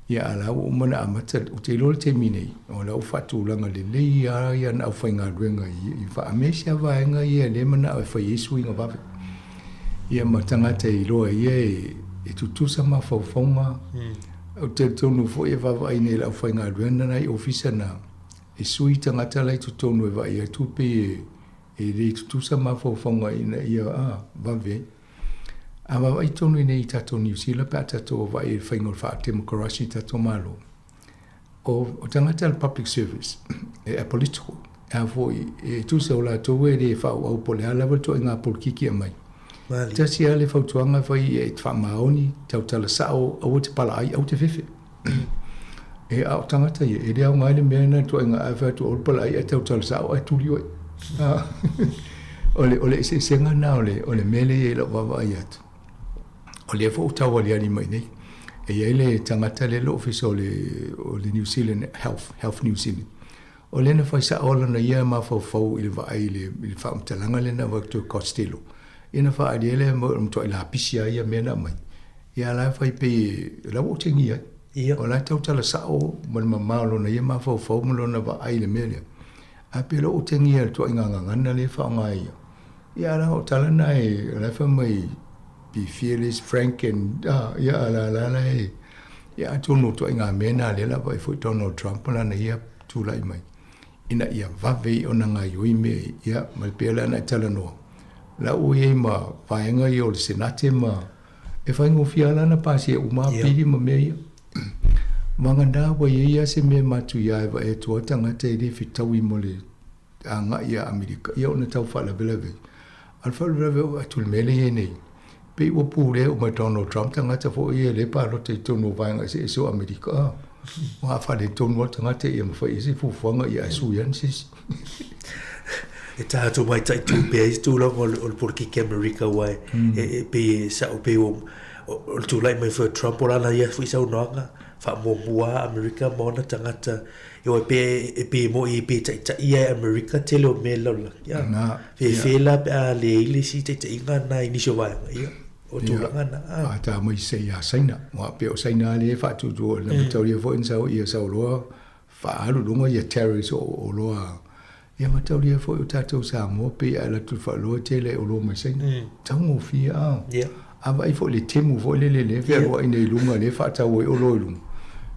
Ia a o la ua uma ona amata, ou te iloa i le taimi nei, o la ua faatulaga lelei lava ana aufaigaluega i faamesia lava vaega ia lea e manao e fai ai suiga vave. Ia ma tagata e iloa e ia e tutusa mafaufauga. Ou te talitonu foi e vaavaai nei i le aufaigaluega na i ofisa na, e sui tagata la i totonu e vaai atu pei e le tutusa mafaufauga ina ia vave ai. A vaavaai tonu i nei i tatou Niu Sila pe a tatou vaavaai i le faiga o le faatemokarasi i tatou Malo, o tagata o le public service e apolitical, a foi e tusa o latou e le faaauau po o le a lava le ituaiga polokiki e aumai. Tasi lava le fautuaga e fai ia e faamaoni, tautala sao, aua te palaai, aua te fefe. E a o tagata ia, e le aoga ai le mea lena ituaiga a fai atu aua le palaai ae tautala sao ae tuli oe. O le, o le eseesega lena o le, o le mea lea e i ai i lau vaavaai atu. O lea foi ua taualiali mai nei. E i ai le tagata lea i le ofisa o le, o le New Zealand Health, Health New Zealand. O lea na fai sao lana ia mafaufau i le vaai i le, i le faamatalaga lea na avatu e Costello. Ia na faaali ai lea o le matuai lapisi lava ia mea na aumai. Ia a la e fai pei o la ua ou tegia ai. Ia. O la e tautala sao ma le mamao o lona ia mafaufau ma lona vaai i le mea lea. Ae pei o la ua ou tegia i le ituaiga gagana lea e faaaoga e ia. Ia a la o tala na e, o la e fai mai be fearless, frank and, ah, ia a la la la e, ia atonu o ituaiga mea na lea la vaai foi Donald Trump ma lana ia tulai mai ina ia vave i ona gaoioi mea ia, ia ma le pei o le ana e talanoa, la ua i ai ma vaega ia o le Senate ma e faigofie lava la ona pasia uma pili ma mea ia. Vagana ua i ai lava se mea matuia e vaai atu ai tagata e le fetaui mo le agai ia Amerika, ia ona tau faalavelave ai. A o le faalavelave oo atu i le mea lea e i ai nei, pei ua pulea uma e Donald Trump tagata foi ia lea e palota i totonu o vaega eseese o Amerika. A, ua faaletonu lava le tagata ia ma fai i ai se fuafuaga ia ae sui ane se isi. E tatou mataitu pea i se tulaga o le polokiki Amerika aua e pei e sao pei o le tulai mai foi o Trump o lana ia foi saunoaga faamuamua a Amerika ma ona tagata E oi pe e pe mo i pe taitai ia e Amerika tele o mea lalolagi. Ia. Na. Fe fe la pe a le i le isi taitaiga na i nisi o vaega. Ia. O tulaga na. A ta mai se ia Saina. Ua pe o Saina le e faatutu o na mataulia foi na sau ia sau loa faaalu luga ia tariffs o oloa. Ia mataulia foi o tatou Samoa pei a alu atu i le faaloa tele oloa mai Saina. Taugofie a. Ia. A vaai foi i le Temu foi lele lea e fealuai nei i luga lea e faatau ai oloa i luga.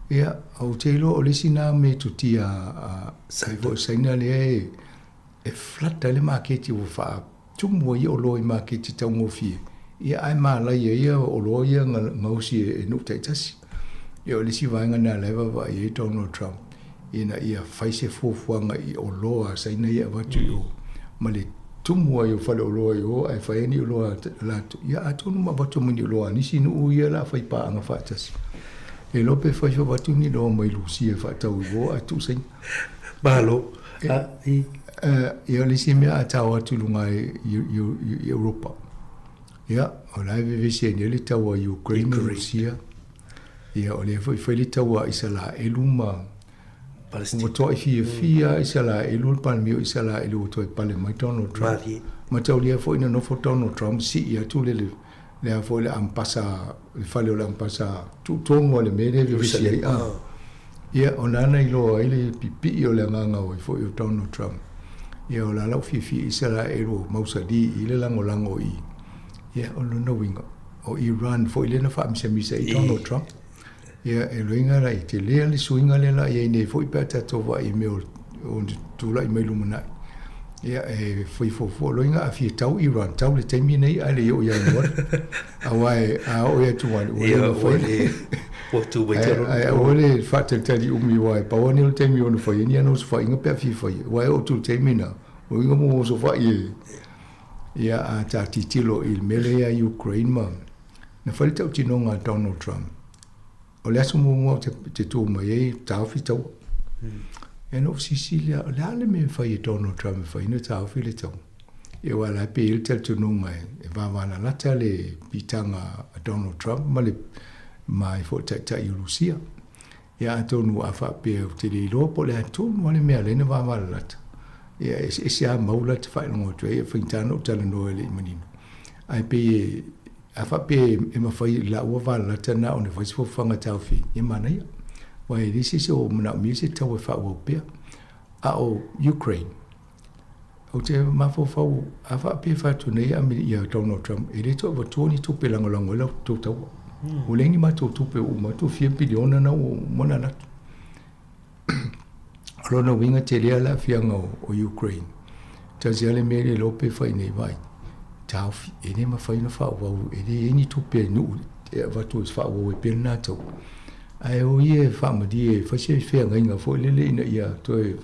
Ia, ou te iloa o le isi lena metotia a foi Saina lea e e flood ai le maketi ua faatumu ai oloa i maketi taugofie. Ia ae malaia ia oloa ia gaosi e nuu taitasi. Ia o le isi vaega lena la e vaavaai ai Donald Trump ina ia fai se fuafuaga i oloa a Saina ia e avatu i o ma le tumu ai o faleoloa i o ae fai ai ni oloa a latou. Ia atonu ma avatu mai ni oloa a nisi nuu ia la fai paaga faatasi. Le iloa pe fai avatu ni oloa mai Lusia e faatau i o ae tuu Saina. Malo. Ia o le isi mea a tao atu i luga i Europa. Ia, o la e vevesi ai nei le taua a Ukraine ma Rusia. Ia, o lea foi fai le taua a Isalaelu ma Palestina. Ua toai fiafia mm. Isalaelu, le Palemia o Isalaelu ua toe pale mai Donald Trump. Malie. Mataulia foi na nofo Donald Trump sii atu le le le a foi le ampasa, le fale o le ampasa tuutonu a le mea lea vevesi ai. Ah. Ia, o nana iloa ai le pipii o le agaga o ai foi o Donald Trump. Ia, o la lau fiafia Isalaelu o mausali i le lagolago i, ia, o lona uiga, o Iran foi lea na faamisamisa i Donald Trump. Ia, e loiga la i tele le suiga lea la i ai nei foi pe a tatou vaai i mea o tulai mai lumanai. Ia, e fai fuafua loiga a fia tau Iran, tau le taimi nei ae le i oo ia Ianuari. Aua a oo ia Tuali, ua le mafai. Ua tu mai te Ae aua le faatalitali umi aua e pau lava lenei o le taimi e ono fai ai ni ana osofaiga pe a fia fai. Aua e oo atu i le taimi lena, o uiga mo osofai e. Ia, a ta tilotilo i le mea lea ia Ukraine ma na fai le tautinoga a Donald Trump. O le aso muamua ou te tu mai ai, taofi taua. Ia na ou fesili lea, o le a le mea e fai e Donald Trump e fai ai ona taofi le taua? Ia aua o la e pei e i ai le talitonuga e vavalalata le piitaga a Donald Trump ma le ma e foi taitai o Lusia. Ia atonu a faapea ou te le iloa po o le a tonu lava le mea lea na vavalalata. Ia e eseese lava mau la te faailoga atu ai, e faigata ona ou talanoa e le i manino. Ae pei e A faapea e mafai i laua valalata na ona fai se fofofaga taofi, ia manaia. Aua e leai se isi o manaomia se tau e faaauau pea. A o Ukraine, ou te mafaufau, a faapea e fai atu nei ia Donald Trump, e le toe avatua ni tupe e lagolago ai la outou taua. Ua leai ni matou tupe ua uma atu, ua fia piliona na ua uma ona alu atu. O lona uiga tele lava le aafiaga o Ukraine. Tasi lava le mea lea iloa pe fai nei vai, taofi, e le mafai ona faaauau, e leai ni tupe a nuu e avatu e faaauau ai pea lena tau. Ae o ia e faamalie e fai se feagaiga foi lele ina ia toe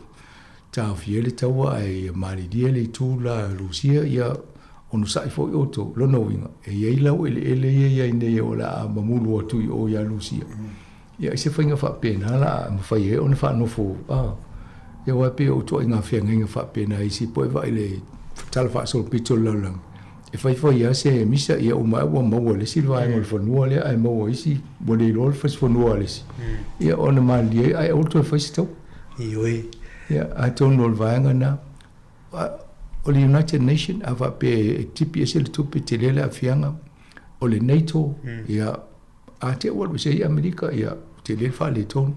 taofia ai le taua ae ia malilie le itu la Rusia, ia onosai foi outou. Lona uiga, e i ai laueleele ia i ai nei o le a mamulu atu i o ia Rusia. Ia, i se faiga faapena la a mafai ai ona faanofo, a, ia aua e pei o ituaiga feagaiga faapena i isi poe vaai le tala faasolopito o le lalolagi, e faifai lava se misa, ia uma ea ua maua e le isi le vaega o le fanua lea ae maua e isi ua le iloa le fasifanua a le isi, ia ona malilie ai ae aua le toe fai se taua. Ioe. Ia, atonu o le vaega lena. O le United Nation, a faapea e tipi ese le tupe, tele le aafiaga. O le NATO, ia, A te ua alu ese ai Amerika, ia, tele le faaletonu.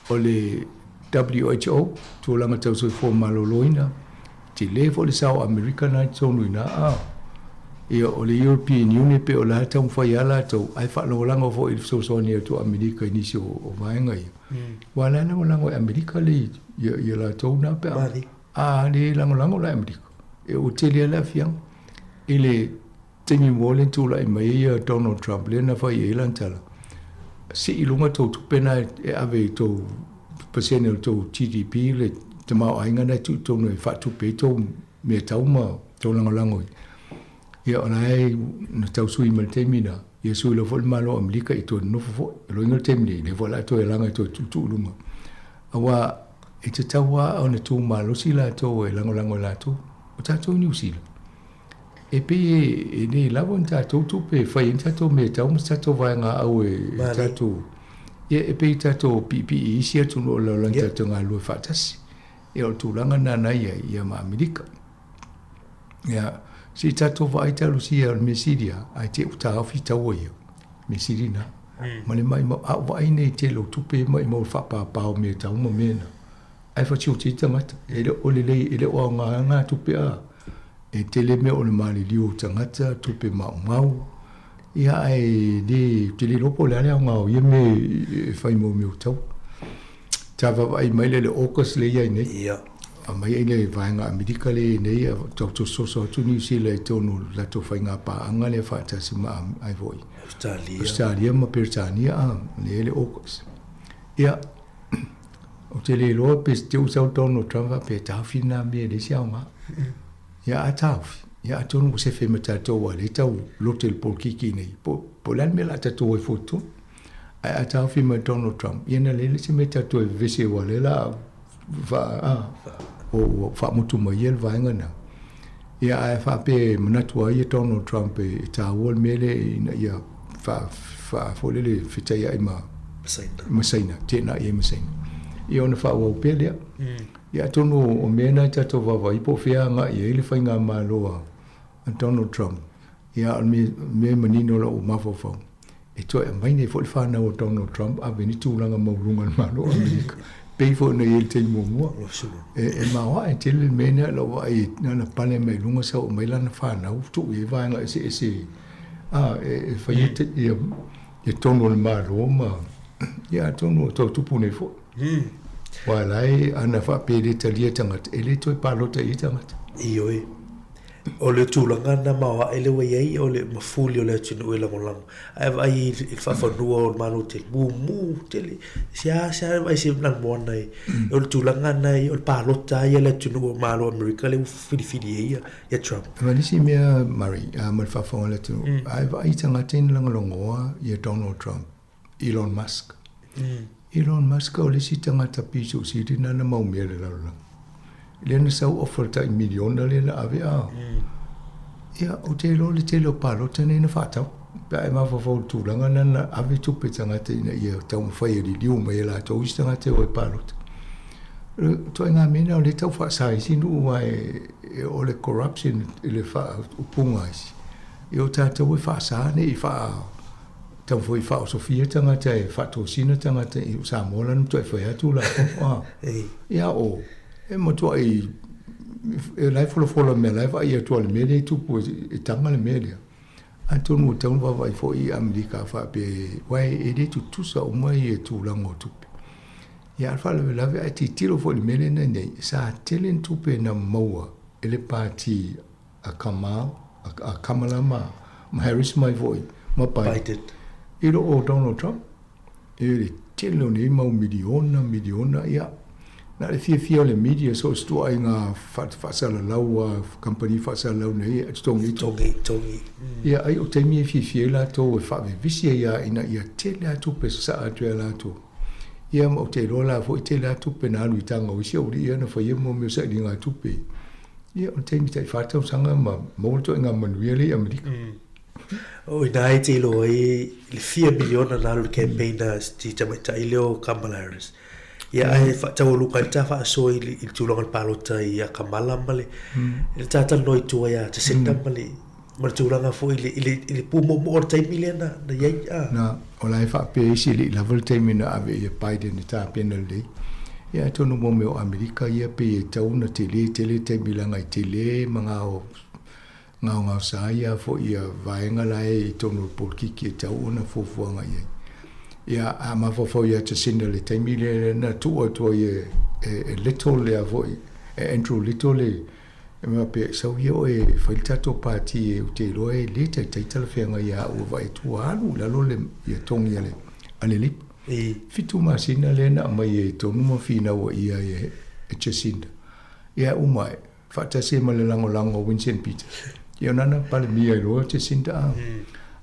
O le WHO, tulaga tau soifua maloloina, tele foi le sao o Amerika na i totonu i ina. A, ia, o le European Union pei o la e taumafai lava latou, ae faalagolago foi i le fesoasoani atu a Amerika i nisi o vaega ia. Aua o la e lagolago e Amerika le, ia, ia latou na pe a, a le lagolago la e Amerika, e ua tele lava le aafiaga i le Taimi mua lea na tulai mai ai ia Donald Trump lea na fai ai lana tala, sii i luga tou tupe na e ave i tou pasene o le tou GDP le tamaoaiga na e tuu i totonu e faatupe ai tou mea tau ma tou lagolago i. Ia o la e na tau sui mai le taimi na, ia sui loa foi le Malo o Amerika i toe nonofo foi. O lona uiga le taimi nei, lea foi o le a toe laga e toe tuutuu i luga. Aua e tatau lava ona tu malosi latou e lagolago e latou. O tatou i Niu Sila, E pei e le lava ni tatou tupe e fai ai ni tatou mea tau ma se tatou vaegaau e tatou ia e pei tatou piipii i isi atunuu o le lalolagi tatou galulue faatasi. Ia o le tulaga lena na i ai ia ma Amerika. Ia se i tatou vaai talosia o le mea sili lava ae te i ua taofi taua ia, mea sili lena. Ma le maimau, a ou vaai nei i le tele o tupe ia maimau i le faapapa o mea tau ma mea na, ae fasioti ai tagata. E le o lelei, e le o aoga na tupe a. E tele mea o le maliliu o tagata, tupe maumau, ia ae le, ou te le iloa po o le a le aoga o ia mea e fai mo mea o taua. Sa vaavaai mai lea i le AUKUS lea e i ai nei. Ia. Aumai ai le vaega Amerika lea e i ai nei, tau tososo atu Niu Sila i totonu o le latou faiga paaga lea faatasi ma ai foi. Ausetalia. Ausetalia ma Peretania, a, lea e i ai le AUKUS. Ia, Ou te le iloa pe te u sau Donald Trump faapea e taofi lena mea e leai se aoga. Ia a taofi, ia atonu ua sefe ma tatou aua o lea e tau lote le polokiki nei, po o le a le mea o le a tatou o ai fua i totonu. Ae a taofi mai Donald Trump, ia na leai le isi mea tatou e vevesi ai aua o lea o le a faa, ua faamutu mai ia le vaega lena. Ia ae faapea e manatu ai ia Donald Trump e taua le mea lea ina ia faa faa foi lele fetaiai ma ma Saina, teenai ai ma Saina. Ia ona faaauau pea lea. Ia atonu o mea na e tatou vaavaai po o fea agai ai le faigamalo a Donald Trump. Ia o le mea manino o lou mafaufau, e toe aumai nei foi le fanau a Donald Trump ave ni tulaga maualuluga i le Malo o Amerika, pei foi ona i ai i le taimi muamua. E maoae tele le mea lea i lau vaai na ona pale mai luga sau aumai lana fanau tuu i ai vaega eseese e fai ai ia tonu o le Malo ma. Ia atonu o tau tupu nei fo'i. Aua o la e, ana faapea e le talia tagata, e le toe palota i ai tagata. Ioe. O le tulaga lena maoae lea ua i ai, o le mafuli o le atunuu e lagolago. Ae vaai i le faafanua o le Malo tele, mumu tele, seasea vaai se lanumoana e. O le tulaga lena, o le palota lava ia a le atunuu o Malo o Amerika lea ua filifili ai ia Trump. Ma le isi mea Murray, ma le faafofoga a le atunuu, a e vaai i tagata ia na lagolagoa ia Donald Trump, Elon Musk. Elon Musk o le isi tagata piso sili na na mau mea le lalolagi. Lea na sau ofa le tai miliona lea na ave a. Ia, ou te iloa le tele o palota nei na faatau. Pe a e mafaufau i le tulaga na na ave tupe tagata ina ia taumafai e liliu mai e latou isi tagata e o e palota. O le ituaiga mea lena o lea e tau faasa ai isi nuu aua o le corruption i le faaupuga a isi. Ia o tatou e faasa ne i faa Taumafai e faaosofia tagata e faatosina tagata i Samoa la na matuai fai atu latou a. Ia o e matuai e la e folafola mea la e vaai atu a le mea lea e tupu e taga le mea lea. Atonu ua tatau ona vaavaai foi i Amerika a faapea aua e le tutusa uma ia tulaga o tupe. Ia a o le faalavelave a e tilotilo foi i le mea lea na i nei, sa tele ni tupe na maua e le Pati a Kamal, a Kamala ma, ma Harris mai foi, ma Biden. Biden. I lo o Donald Trump, e le tele o nei mau miliona, miliona, ia, na le fiafia o le media so o se ituaiga faasalalau a kamupani faasalalau nei e totogi i tupe. Togi, togi. Ia, ai o taimi e fiafia ai latou e faavevesi ai lava ina ia tele lava tupe e sasaa atu ia latou. Ia, ma ou te iloa la foi tele lava tupe na alu i taga o isi aualii ia na faia mo mea o sailiga tupe. Ia, o le taimi tai whā tausaga ma maua le toaiga manuia lea i Amerika. O ina e te iloa ai le fia miliona na alu i le campaign a si tamaitai lea o Kamala Harris. Ia ae faataualuga ai le ta faasoa i le tulaga o le palota ia Kamala ma le le ta talanoa i tua ia Jacinda ma le ma le tulaga foi i le i le pumoomoo o le taimi lea na na i ai a. Na, o la e faapea isi e le i lava le taimi na ave ai e Biden e tapena lelei. Ia atonu mo mea o Amerika ia pei e tatau ona tele tele taimi leaga e tele ma gao gaogaosa ia foi ia vaega la e i totonu o le polokiki e tatau ona fuafuaga i ai. Ia a mafaufau ia Jacinda i le taimi lea na tuu atu ai e e Little lea foi e Andrew Little le E mea pea, sau ia oe e fai le tatou pati e ou te iloa e le taitai talafeagai ia au e vaai atu ua alu i lalo le ia togi a le a le Lipa. 7 masina lea na aumai ai i totonu ma finau ai ia e e Jacinda. Ia uma ae, faatasi ai ma le lagolago a Winston Peters. Ia o nana Palemia ai loa Jacinda a.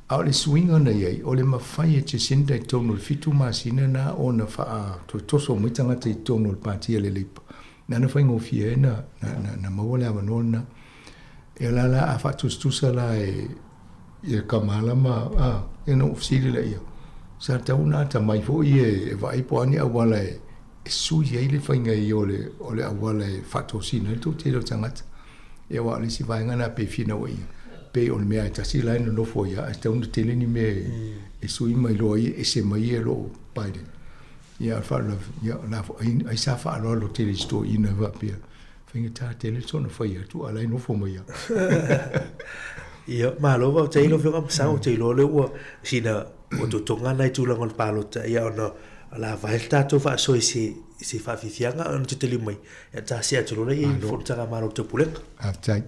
A o le suiga na i ai, o le mafai e Jacinda i totonu o le 7 masina na ona faa toe toso mai tagata i totonu o le pati a le Lipa. Nana faigofie ai na, na, na, na maua le avanoa lena. Ia la la a faatusatusa la e ia Kamala ma, a, ia na ou fesili lea ia, sa tatau ona atamai foi e, e vaai po o a ni auala e, e sui ai le faiga ia o le, o le auala e faatosina ai le toatele o tagata. Ia aua o le isi vaega lena pei e finau ai ia, pei o le mea e tasi la e nonofo ai lava, ae tatau ona tele ni mea e, e sui ma iloa ai e ese mai ia lo Biden. Ia, o le faalavelave, ia, o la foi, ai, ai sa faaaloalo tele i si toeaina e faapea, faigata tele sona fai atu, a o la e nofo mai lava. Ia, malo faafetai i lau Afioga Masao, ou te iloa lea ua sina ua totoga nai tulaga o le palota, ia ona o le a vae le tatou faasoa i se, i se faafiafiaga ona toe taliu mai, ia ta see atu loa lea i Fonotaga a Malo o le Taupulega. Faafetai.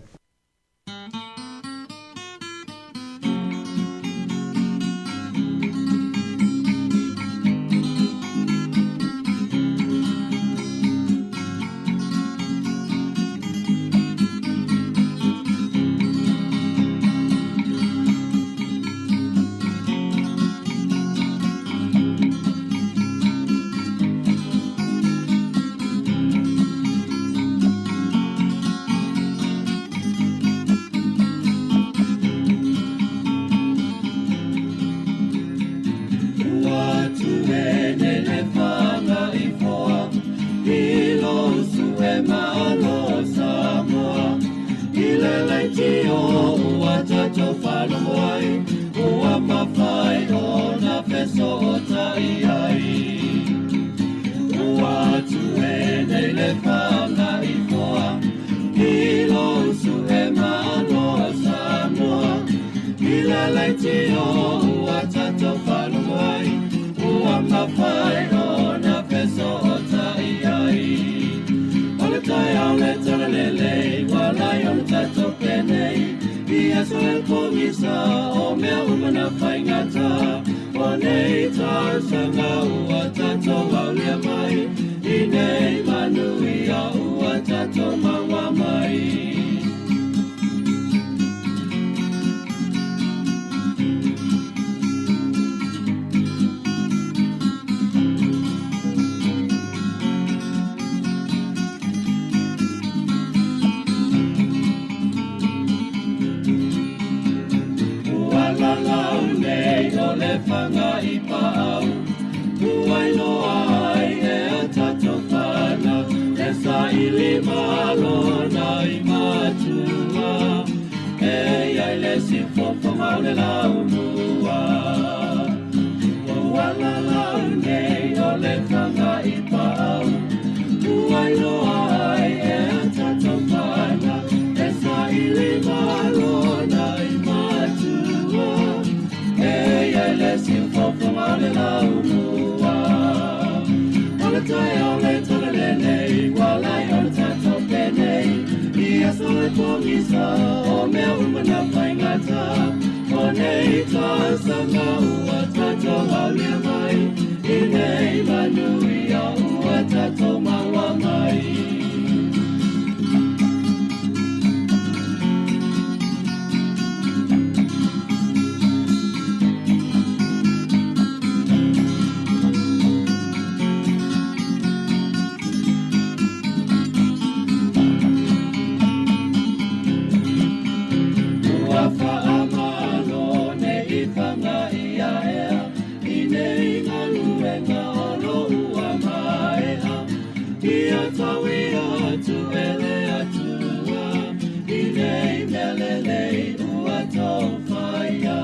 aso e pogisa o mea uma na faigata. O nei tausaga ua tatou aulia mai i nei manuia ua tatou maua mai. Ua lalau nei o le fanga i paau, ua iloa ai e a tatou fanau, e saili malo na i matua, e iai le siufofoga o le laumua. Ua lalau nei o le fanga i paau, ua iloa ai e a tatou fanau, e saili malo na i matua, e iai le siufofoga o le laumua. O le taeao le tala lenei, ua lai o le tatou penei, i aso e pogisa o mea uma na faigata. O nei tausaga ua tatou aulia mai, i nei manuia ua tatou maua mai. Ua faamalo nei fanga ia ea, i nei galuega o lo ua maea. Ia tauia atu e le Atua, i nei mea lelei ua tou faia.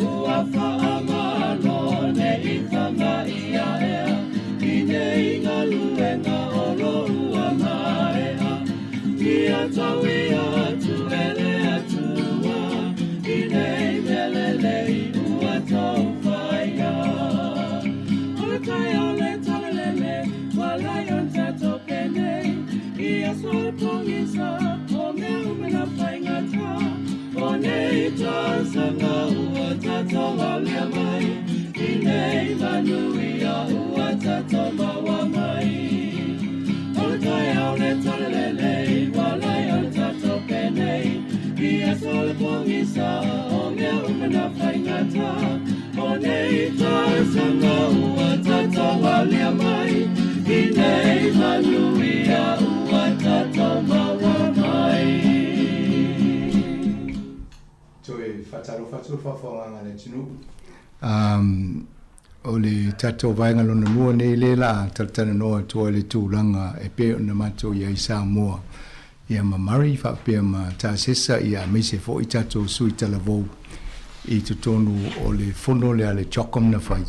Ua faamalo nei fanga ia ea, i nei galuega o lo ua maea. Ia tauia atu e le Atua, i nei mea lelei ua tou faia. O le taeao le tala lele, ua lai o le tatou penei, i aso e pogisa o mea uma na faigata. O nei tausaga ua tatou aulia mai, i nei manuia ua tatou maua mai. O le taeao le tala lelei, ua lai o le tatou penei, i aso e pogisa o mea uma na faigata. O nei tausaga ua tatou aulia mai, i nei manuia ua tatou maua mai. Toe faatalofa atu le faafofogaaga a le atunuu. O le tatou vaega lona lua nei lea la a talatalanoa atu ai le tulaga e pei ona matou i ai i Samoa ia ma Murray faapea ma Tasesa ia aemaise foi tatou sui talavou i totonu o le fono lea a le CHOGM na fai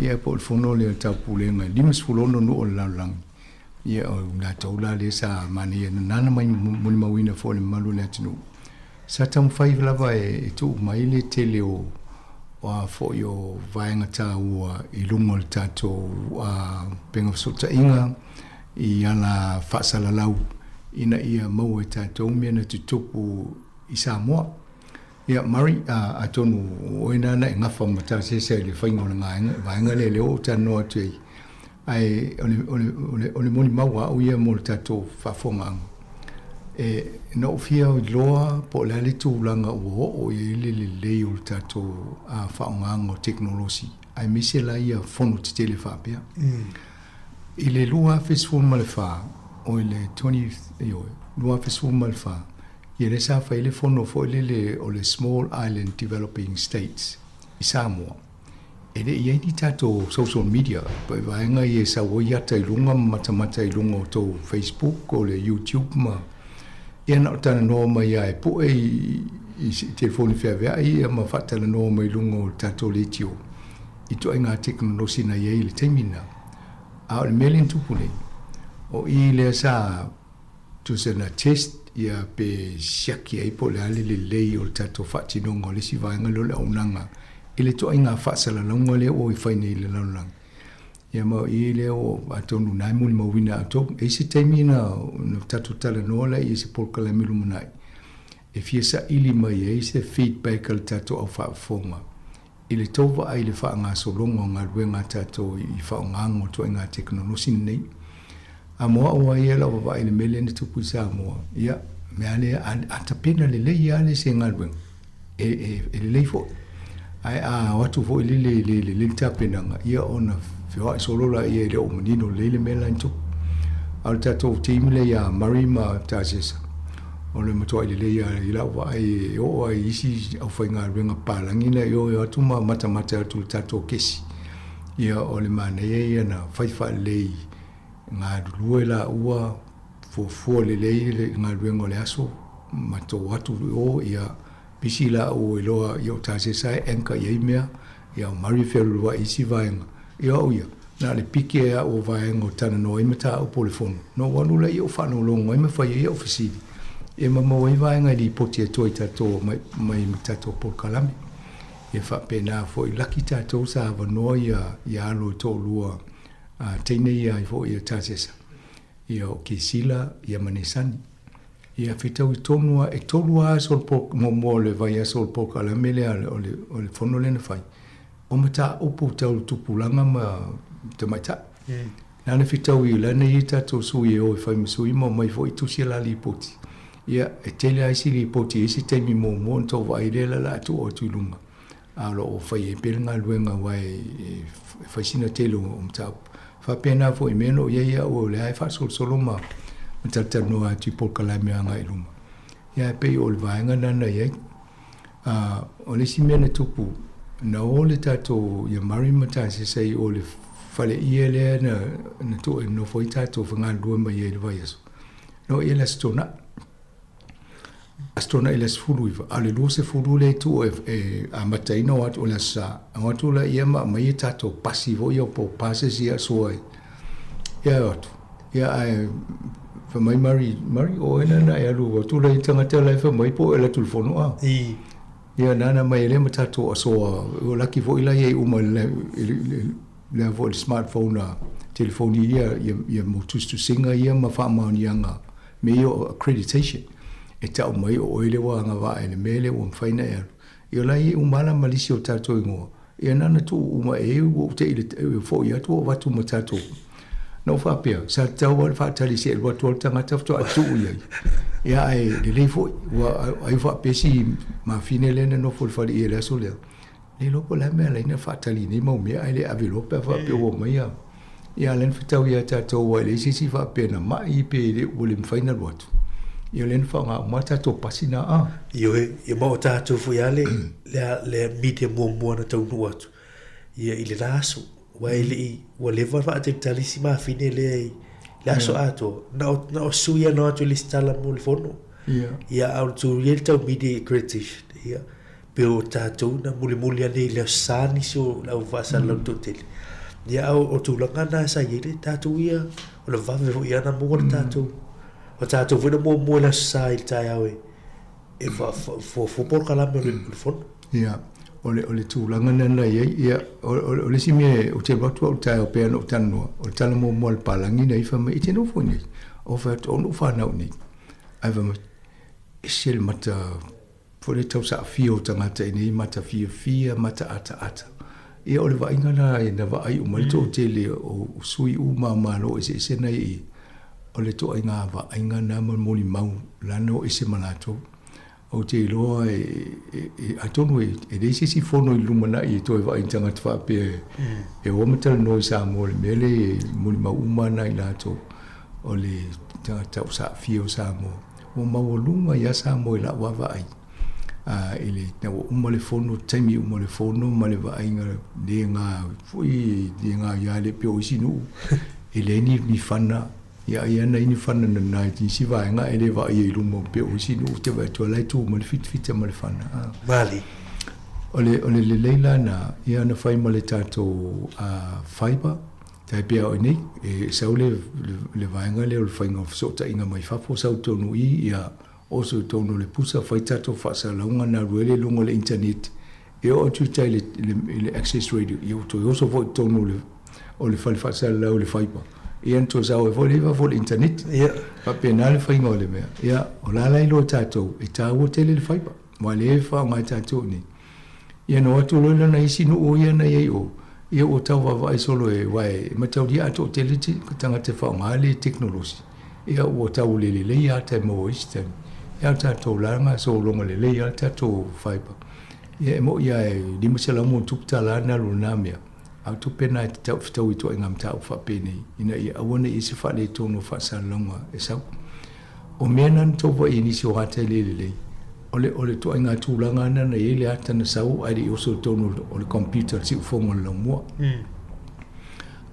ia po o le fono lea o le taupulega e 56 nuu o le lalolagi ia o latou la lea sa manaia nana mai molimauina foi le mamalu o le atunuu Sa taumafai lava e tuu mai le tele o a foi o vaega taua i luga o le tatou upega fesootaiga i ala faasalalau ina ia maua e tatou mea na tutupu i Samoa. Ia, Murray, atonu o oe nana e gafa ma tasese i le faiga o le vaega lea lea ua ou talanoa atu ai, Ae o le molimau a au ia mo le tatou faafofogaaga, e na ou fia iloa po o le a le tulaga ua oo i ai le lelei o le tatou faaaogaga o tekonolosi, aemaise la ia fono tetele faapea. I le 2014, oi le 20, ioe, 2014, ia lea sa fai ai le fono foi lele o le Small Island Developing States i Samoa. E le i i ai ni tatou social media, pe vaega ia e sau ai ata i luga ma matamata i luga o tou Facebook o le YouTube ma ia na o talanoa mai lava e pue i, i, i telefoni feaveai ia ma faatalanoa mai luga o le tatou leitio i ituaiga tekonolosi na i ai i le taimi lena. A o le mea lea na tupu nei, o i lea sa tusa na test ia pe siaki ai po o le a le lelei o le tatou faatinoga o le isi vaega lea o le auaunaga i le ituaiga faasalalauga lea ua fai nei i le lalolagi. Ia ma o i lea ua atonu na e molimauina outou. E i ai se taimi na tatou talanoa lea i se polokalame lumanai. e fia saili mai ai se feedback a le tatou au faafofoga i le tou vaai i le faagasologa o galuega a tatou i faaaogaga o ituaiga tekonolosi lenei. A mo au lava ia lau vaavaai i le mea lea na tupu i Samoa, ia, mea lea, a, a tapena lelei lava le se galuega, e, e, e lelei foi. Ae a o atu foi lele i le lelei le tapenaga, ia ona feoai solo laia e le o manino lelei le mea la na tupu. A o le tatou team lea ia Murray ma Tasesa, o le matuai lelei lava i lau vaai e oo lava i isi aufaigaluega papalagi na e o atu ma matamata atu i le tatou kesi. Ia o le manaia ia na fai faalelei galulue laua, fuafua lelei le galuega o le aso ma to atu i o, ia pisi laua iloa ia o Tasesa e anchor i ai mea, ia o Murray e fealualuai i isi vaega. Ia o au ia, na o le pike lava o vaega o talanoa ai mataupu o le fono, ona ou alu lea o faalogologo ai ma fai ai au fesili, ia ma maua ai vaega e lipoti atu ai i tatou mai, mai tatou polokalame. Ia faapena foi, laki tatou sa avanoa ia, ia alo e toalua a teine ia ai foi ia Tasesa, ia o Kesila, ia ma Nesani. Ia fetaui tonu lava, e tolu lava aso o le po, muamua o le vaiaso o le polokalame lea o le, o le fono lea na fai, o mataupu tau tupulaga ma tamaitai. Na ona fetaui la na i ai tatou sui e o e fai ma sui ma omai foi tusi la lipoti. Ia, e tele lava isi lipoti i isi taimi muamua ona tou vaai lea la o le a tuu atu i luga. A o lo o fai ai pea le galuega aua e fai sina tele o mataupu. Faapena foi i mea na ou i ai au o lea e faasolosolo ma talatalanoa atu i polokalame agai i luma. Ia e pei o le vaega lena na i ai. O le isi mea na tupu, na o le tatou ia Murray ma Tasesa i o le faleie lea na tuu e nofo ai tatou galulue mai ai i le vaiaso. Na o i ai le Aso Toonai. Aso Toonai i le aso 19, a o le 20 lea e tuu e amata ai ona o atu o le Aso Sa. O atu laia ma aumai a tatou pasi foi ia po o passes ia sua ia o atu. Ia ae fai mai Murray, Murray o oe lena na e alu atu la i tagata la e fai mai po o e alu atu i le fono a. Ia nana mai e le ma tatou asoa o laki foi la ia i uma i le lea foi le smartphone a telefoni ia ia mo tusitusiga ia ma faamaoniaga mea ia o accreditation e tau mai o oe lea ua agavaa i le mea lea ua mafai ona e alu. Ia la e uma la ma lisi o tatou igoa. Ia na ona tuu uma e ua ou te i le foi atu ua avatu ma tatou. Na ou faapea, sa tatau lava le faatali se i alu atu le tagata faatoa tuu i ai. Ia ae lelei foi, ua ai faapea si mafine lea na nofo i le fale i le aso lea. Le iloa po o le a le mea e ala ai ona faatali i nei mau mea ae le ave loa pe a faapea ua omai a. Ia a o lea na fetau ia tatou aua e leai se isi faapea na mai pe le ua le mafai ona alu atu. Ia o lea na faaaoga uma lava tatou pasi na a. Ioe, ia ma o tatou foi lava le, le, le media muamua na taunuu atu ia i le la aso. Aua e le i, ua leva ona faatalitali si mafine lea i le aso atoa. Na o, na o sui lava na o atu e lesitala mo le fono. Ia. Ia, a o le tulaga i le tau media accreditation, ia, Pei o tatou na mulimuli ane i le Aso Sa nisi o le au faasalalau toatele. Ia a o tulaga na sa i ai le tatou ia, o le vave foi ia na maua le tatou, o tatou foi na muamua i le Aso Sa i le taeao e e fuafua polokalame o le fono. Ia, o le, o le tulaga lena na i ai, ia, o, o, o le isi mea ou te alu atu au i le taeao pei ona ou talanoa, o le tala muamua a le palagi na i fai mai, e te nofo i inei? Ou fai atu, o na ou fanau i inei. Ae fai mai, ese le mata Foi le tau saafia o tagata i nei mata fiafia, mata ataata. Ia o le vaaiga la na vaai uma ai le toatele o sui uma o Malo eseese na i o le ituaiga vaaiga na ma molimau la na o ese ma latou. Ou te iloa atonu e leai se isi fono i le lumanai e toe vaai i tagata faapea e o ma talanoa i Samoa i le mea lea e molimau uma lava i latou o le tagata tau saafia o Samoa. Ua maualuga ia Samoa i lau vaavaai i le ina ua uma le fono, taimi uma o le fono ma le vaaiga le ga foi le gaoia le pei o isi nuu e leai ni fana ia ai lava nai ni fana nana i nisi vaega ae le vaaia i luma pei o isi nuu ou te vaai atu o la e tu mai le fitafita ma le fana. Mali. O le o le lelei la na ia na fai ma le tatou fiber Tai pei a o i nei, e sau le, le, le vaega lea o le faiga o fesootaiga mai fafo, sau tonu i, ia, oso i totonu o le pusa, fai tatou faasalalauga ona alu ai lea i luga o le internet, e oo atu i tai i le, i le, i le access radio, ia ua toe oso foi i totonu o le, o le fale faasalalau i le fiber. Ia na toe sao ai foi le i fafo o le internet. Ia. Faapena le faiga o le mea. Ia, o la la iloa e tatou, e taua tele le fibre. Aua o lea e faaaoga e tatou i inei. Ia na o atu loa lea nai isi nuu ia na i ai i o, ia ua tau vaavaai solo e, aua e mataulia a toatele tagata e faaaoga le tekonolosi, ia ua tau le lelei lava ata e maua ai isi taimi. Ia a o tatou la na sologa lelei lava le tatou fibre. Ia e moni lava e $500+ na alu i lena mea, a o tupe na e tatau fetaui i ituaiga mataupu faapenei ina ia aua ne i i ai se faaletonu o faasalalauga e sau. O mea na na tou vaai i nisi o ata e le lelei, o le o le ituaiga tulaga lena na i ai le ata na sau ae le i oso i totonu o le computer o le siufogo o le laumua.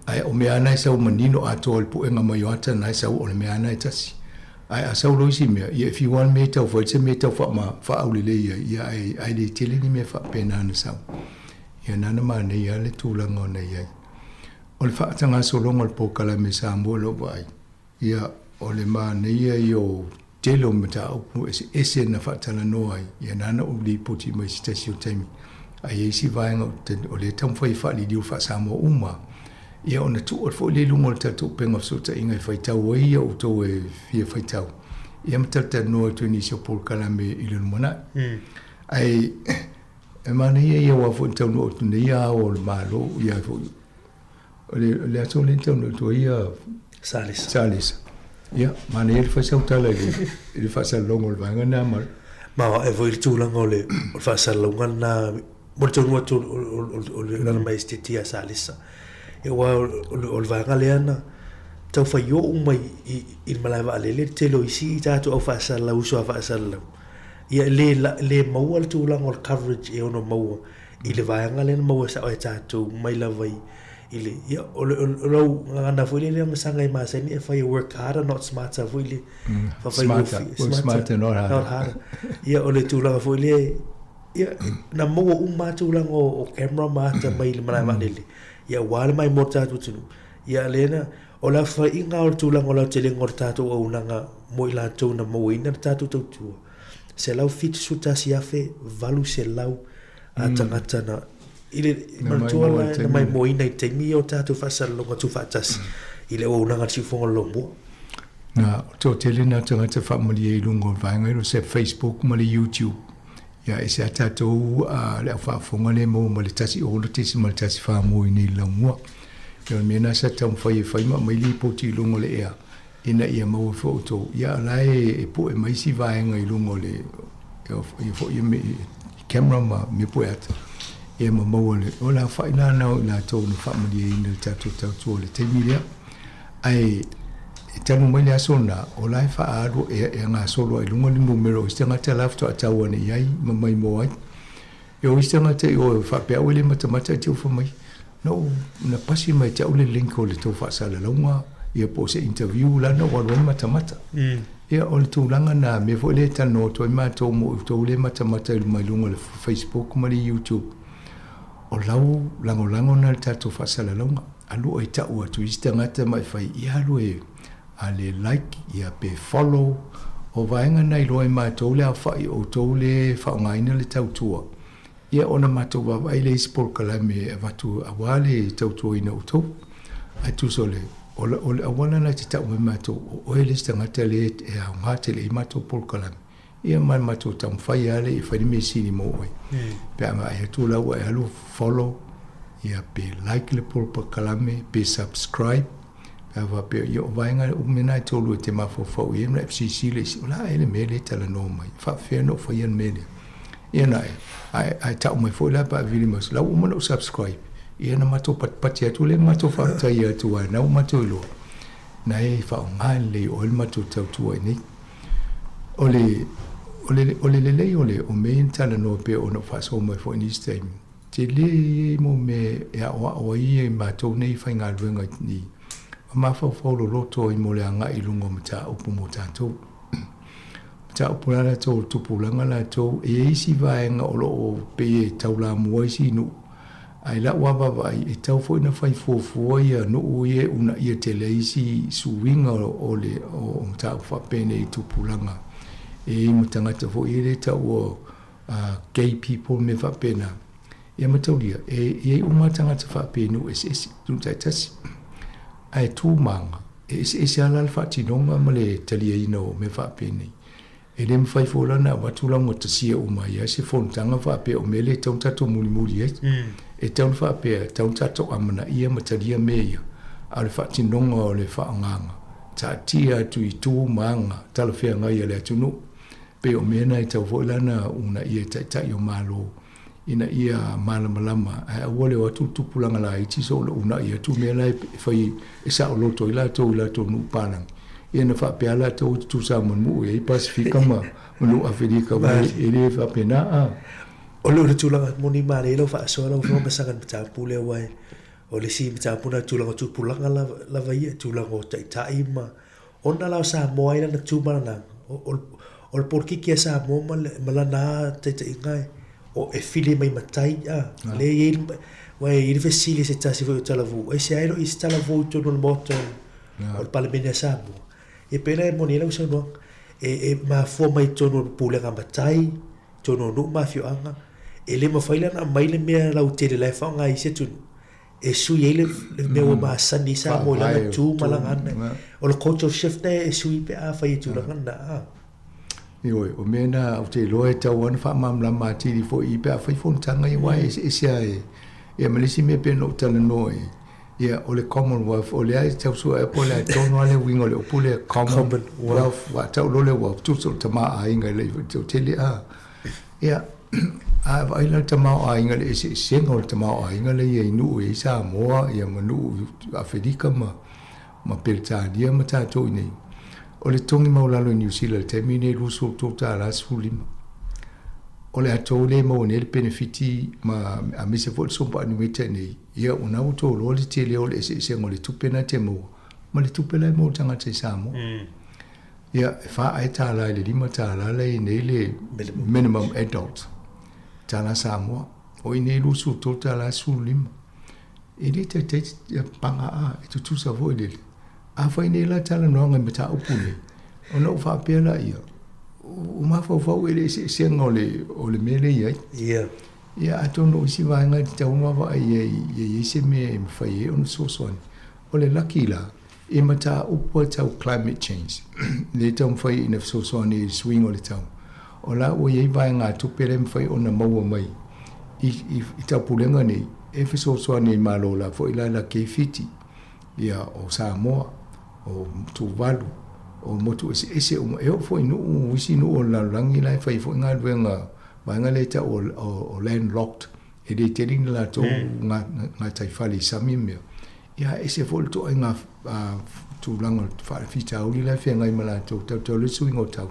Ae o mea lava na e sau manino atoa i le puega mai o ata na e sau o le mea lava na e tasi. Ae a sau loa isi mea, ia e fiu lava le mea e tau fai se mea e tau faaulelei ai, ia ae ae le tele ni mea faapena na sau. Ia na na manaia lava le tulaga ona i ai. O le faatagasologa o le polokalame Samoa i lou vaai, Ia, o le manaia ia o tele o mataupu eseese na faatalanoa ai, ia nana ou lipoti mai se tasi o taimi, ae i ai isi vaega o lea e taumafai e faaliliu faa-Samoa uma, ia ona tuu atu foi lea i luga o le tatou upega o fesootaiga e faitau ai ia outou e fia faitau, ia ma talatalanoa atu i nisi o polokalame i le lumanai. Ae e manaia ia aua foi na taunuu atu nei ao o le Malo, ia foi O le aso lea na taunuu atu ai ia Salesa. Salesa. Ia, manaia le fai sau tala i le, i le faasalalauga o le vaega lena ma... Ma o ae foi le tulaga o le, o le faasalalauga lena mo le taunuu atu o le Lana Maieseteti ia Salesa. Ia aua o le vaega lea na tau fai oo mai i, i le malae vaalele le tele o isi tatou au faasalalau, uso a faasalalau. Ia le, le maua le tulaga o le coverage e ono maua i le vaega lea na maua sao e tatou mai lava i i le ia o le o lau gagana foi lea masaga e masani e fai e work harder not smarter foi le fafai smarter, work smarter not harder, not harder. Ia o le tulaga foi lea ia na maua uma tulaga o camera ma ata mai le malae vaalele ia aua le mai mo tatou atunuu ia lea na o le aofaiga o le tulaga o le aotelega o le tatou auaunaga mo i latou na mauaina le tatou tautua 171,800 a tagata na i le manatua la na maimoaina i taimi ia o tatou faasalalauga tuufaatasi i le auaunaga a le Siufofoga o le Laumua. Na, o toatele na tagata faamalie i luga o le vaega o se Facebook ma le YouTube. Ia e se a tatou le au faafofoga le maua ma le 1 6.14 mo i nei le laumua. Ia o le mea na sa taumafai e fai ma aumai lipoti i luga o le ea ina ia maua foi outou. Ia o la e e pue mai isi vaega i luga o le ia foi ia me, camera ma mea pue ata. Ia ma maua le, o le aofai la na o i latou na faamalieina le tatou tautua o le taimi lea. Ae e talu mai le aso lena, o la e faaalu e, e gasolo ai luga le numera o isi tagata la faatoa tau ane i ai ma maimoa ai. E o isi tagata i o e faapea au e le matamata e te ofa mai. Na ou, na pasi mai te au le link o le tou faasalalauga, ia po o se interview la na ou alu ai matamata. Ia o le tulaga na, mea foi lea e talanoa atu ai matou mo outou le matamata i mai luga o le Facebook ma le YouTube. O lau lagolago na i le tatou faasalalauga. Alu oe tau atu i isi tagata ma e fai, ia alu e a le like ia pe follow o vaega na iloa e matou le aofai o outou le faaaogaina le tautua ia ona matou vaavaai lea i isi polokalame e avatu aua le tautuaina o outou ae tusa o le o le auala na e te tau mai matou o oe le isi tagata le e aoga tele i matou polokalame ia ma le matou taumafai lava lea e fai le mea sili mo oe pe a vaai atu la ua e alu follow ia pe like le polokalame pe subscribe pe a faapea ia o vaega uma na e tolu e te mafaufau i ai ma FCC le isi o la e le mea lea e talanoa mai faafefea na ou faia le mea lea ia na e ae tau mai foi la pe a vili mai la ua uma na ou subscribe ia na matou patipati atu lea matou faafetai atu ai na ua matou iloa na e faaaoga lelei oe le matou tautua i nei O le, o le, o le lelei o le, o mea ia na talanoa pei ona ou faasoa mai foi i nisi taimi, tele ia mo mea e aoao ai i matou nei faigaluega i mafaufau loloto ai mo le agai i luga o mataupu mo tatou. Mataupu la latou o le tupulaga latou, e i ai isi vaega o lo o pei e taulamua isi nuu, Ae i lau lava vaavaai, e tatau foi ona fai fuafua ia nuu ia e uunaia tele ai isi suiga o le o mataupu faapenei i tupulaga e i ai ma tagata foi ia lea e taua gay people mea faapena. Ia mataulia, e i ai uma lava tagata faapea i nuu eseese, nuu taitasi. Ae tu ma aga, e eseese lava la le faatinoga ma le taliaina o mea faapenei. E le mafai foi la ona avatu laugatasia uma ai lava se fonotaga faapea o mea lea e tatau ona tatou mulimuli ai. E tatau ona faapea, e tatau ona tatou amanaia ma talia mea ia, a o le faatinoga o le faaaogaga, taatia atu i tu ma aga talafeagai a le atunuu. Pei o mea na e tatau foi la ona uunaia e Taitai o Malo ina ia malamalama ae aua le o atu le tupulaga laiti soona uunai atu mea la e fai e saoloto ai latou i latou nuu palagi. Ia na faapea lava latou e tutusa ma nuu e i ai Pasefika ma nuu Aferika aua e le faapena a. O le tulaga moni malie lau faasoa lau Afioga ma Saga i le mataupu lea aua o le isi mataupu lena o le tulaga o tupulaga lava ia, tulaga o taitai ma Ona la o Samoa i lana tu ma lana aga, o le polokiki a Samoa ma lana taitaiga o e fili mai matai a, lea e i ai, aua e i ai le fesili a se tasi foi o Talavou, aisea e le o i ai se Talavou i totonu o le Maota o le Palemene a Samoa? Ia pei la e moni ai lau saunoaga, e mafua mai i totonu o le pulega a matai, i totonu o nuu ma afioaga, e le mafai la ona aumai le mea lautele la e faaaoga e isi atunuu e sui ai le mea ua masani ai Samoa i lana tu ma lana ana. O le cultural shift lea e sui pe a fai i tulaga na. Ioe, o mea na ou te iloa e tatau lava ona faamalamalama atili foi pe a fai fonotaga ia aua e eseese lava e ia ma le isi mea pei ona ou talanoa i ai, ia o le Commonwealth, o lea e tau sue po o le a tonu lava le uiga o le upu lea Commonwealth, aua e tau loa le wealth, tusa o le tamaoaiga i le toatele a. Ia, a vaai la le tamaoaiga i le eseesega o le tamaoaiga lea e i ai i nuu e i ai Samoa ia ma nuu Aferika ma ma Peretania ma tatou i inei, o le togi maualalo i Niu Sila i le taimi lenei e $23 15. O le ato lea e maua nei le penefiti ma aemaise foi le superannuation i inei, ia o lena ua outou iloa le tele o le eseesega o le tupe lena e te maua ma le tupe la e maua e le tagata i Samoa. Ia, e fa ai $1 i le $5 la e i nei le minimum adult tala Samoa. O i nei $23 15. E le taitai paga a, e tutusa foi le. Afai nei la talanoaga i mataupu nei, ona ou faapea laia, ua mafaufau i le eseesega o le, o le mea lea e i ai. Ia. Ia, atonu o isi vaega e tatau ona vaavaai i ai, ia i ai se mea e mafai ai ona fesoasoani. O le laki la, I mataupu a tau climate change, lea e taumafai ina fesoasoani i le suiga o le tau, o la ua i ai vaegatupe la e mafai ona maua mai i, i, i taupulega nei e fesoasoani ai Malo la foi la la kei Fiti, ia o Samoa, o Tuvalu, o motu eseese uma, e oo foi i nuu, isi nuu o le lalolagi la e fai ai foi galuega, vaega lea e tau o, o, o landlocked, e le tele ni latou gataifale i sami ma mea. Ia, ese foi le ituaiga tulaga faafitauli la e feagai ma latou, tautau le suiga o tau.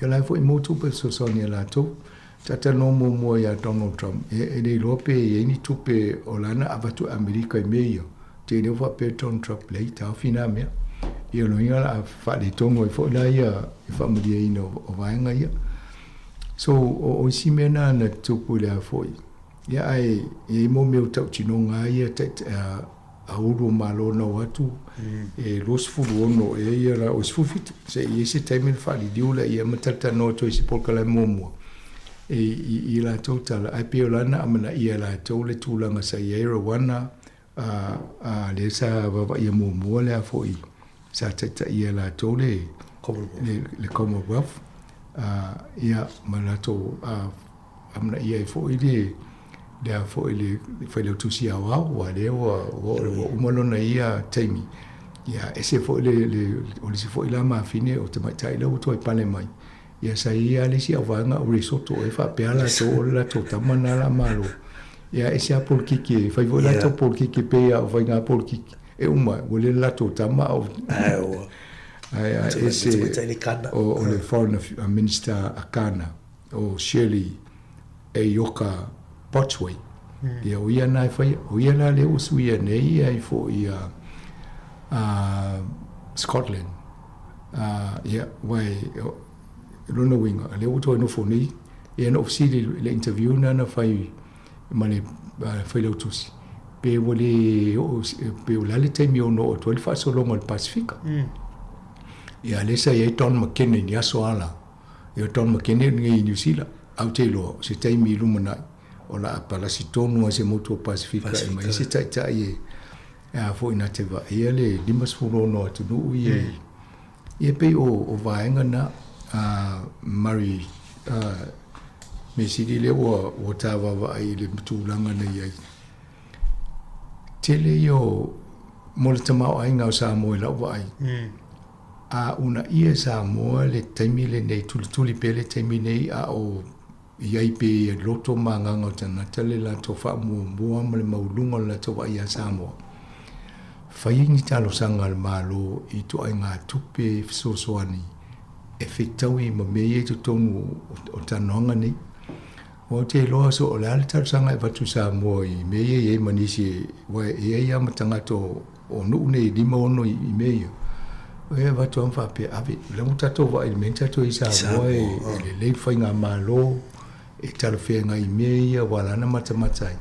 Ia la e foi maua tupe fesoasoani a latou. Talatalanoa muamua ia Donald Trump, ia e le iloa pe i ai ni tupe o la na avatu e Amerika i mea ia. Te leo faapea Donald Trump, leai, taofi na mea. Ia o lona uiga o le a faaletonu ai foi la ia le faamalieina o vaega ia. So, o isi mea na na tupu i le a foi. Ia ae i ai mo mea o tautinoga lava ia a ulu o Malo na o atu e 26 ea ia la o 17 se i ai se taimi ona faaliliu lea ma talatalanoa atu ai i se polokalame muamua e i latou tala ae pei o la na amanaia e latou le tulaga sa i ai Rwanda a lea sa vaavaaia muamua le a foi sa taitaia e latou le le Commonwealth ia ma latou amanaia ai foi le le a foi le Failautusi Aoao aua lea ua ua uma lona ia taimi ia ese foi le le o le isi foi la mafine o tamaitai la ua toe pale mai ia sa i ai lava le isi auvaega o Lesotho e faapea latou o le latou tama lena la malo ia ese lava polokiki e fai foi latou polokiki pei lava o faiga polokiki e uma ua le latou tama o ae ese o le foreign minister a Ghana o Shirley Ayorkor Botchwey. Ia, o ia na e faia. O ia la lea ua suia nei ai foi ia Scotland. Ia, aua e, o lona uiga, o lea ua toe nofo nei. Ia na ou fesili i le interview na na fai ma le Failautusi, pe ua le oo, pe o le a le taimi e ono oo atu ai le faasologa o le Pasefika. Ia, lea sa i ai Don McKenna i ni aso lava la. Ia Don McKenna nei i Niu Sila, au te iloa, o se taimi i lumanai, o le a palasi tonu ai se motu o Pasefika e mai ai se taitai e. E a foi na te vaaia le 56 atunuu ia ia pei o o vaega na a Murray a mea sili lea ua ua ta vaavaai i le tulaga na i ai. Tele ia o mo le tamaoaiga o Samoa i lau vaai. A uunaia e Samoa le taimi lenei, tulituli pea le taimi nei a o i ai pea i loto ma agaga o tagata le latou faamuamua ma le maualuga o le latou vaai ia Samoa. Fai ni talosaga a le Malo i ituaiga tupe fesoasoani e fetaui ma mea ia i totonu o talanoaga nei. Ua ou te iloa so o le a le talosaga e avatu i Samoa i mea ia e i ai ma nisi, aua e i ai lava ma tagata o nuu nei e 5, 6 i mea ia. E avatu lava ma faapea, ave, o lea ua tatou vaai i le mea na tatou i ai i Samoa e lelei le faigamalo, e talafeagai i mea ia ua ala ona matamata ai.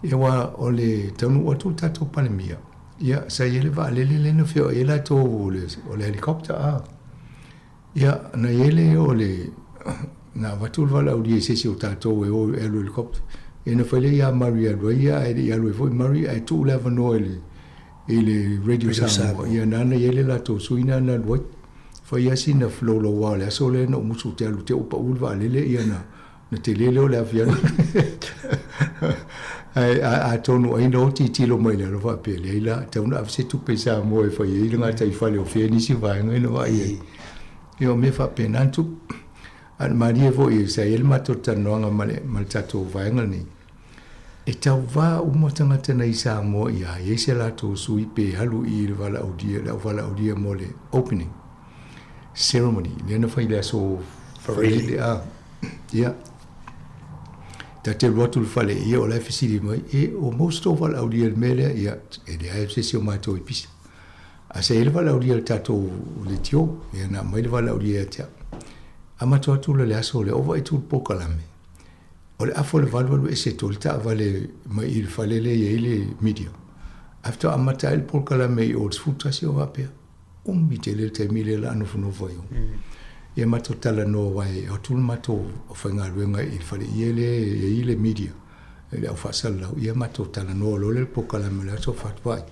Ia aua o le taunuu atu o le tatou Palemia, ia sa i ai le vaalele lea na feoai ai latou o le helicopter a. Ia, na i ai le o le, na avatu le valaaulia i se isi o tatou e o e alu i le helicopter. Ia na fai lea ia Murray e alu ai ia, ae le i alu ai foi Murray, ae tuu le avanoa i le, i le Radio Samoa. Ia na na i ai le latou sui na na alu ai. Fai lava sina flouloua o le aso lea na ou musu ou te alu te i ua pau le vaalele, ia na, na tele lea o le afiafi. Ae atonu ai na o tilotilo mai i lalo faapea, leai la, e tatau ona ave se tupe i Samoa e fai ai le gataifale o fea nisi vaega ia na vaai ai. Ia o mea faapena na tupu. A na malie foi sa i ai le matou talanoaga ma le, ma le tatou vaega lenei, e tauva uma tagata nei Samoa ia i ai se latou sui pe alu i le valaaulia, le auvalaaulia mo le opening ceremony lea na fai i le aso Faraile. A, ia. Ta te alu atu i le fale, ia o la e fesili mai, e, o most o valaaulia i le mea lea, ia, e leai se isi o matou i pisa. A sa i ai le valaaulia i le tatou leitio, ia na aumai le valaaulia ia te au. A matou atu loa i le aso lea, ova i tu le polokalame, o le afa o le 8 alu ese atu ai le taavale mai i le fale lea e i ai le media. Ae faatoa amata ai le polokalame i o i le 11 o faapea. Umi tele le taimi lea la nofonofo ai o. Ia matou talanoa aua e o atu le matou faigaluega i le faleie lea e i ai le media i le au faasalalau, ia matou talanoa loa lea i le polokalame o le aso faatoai.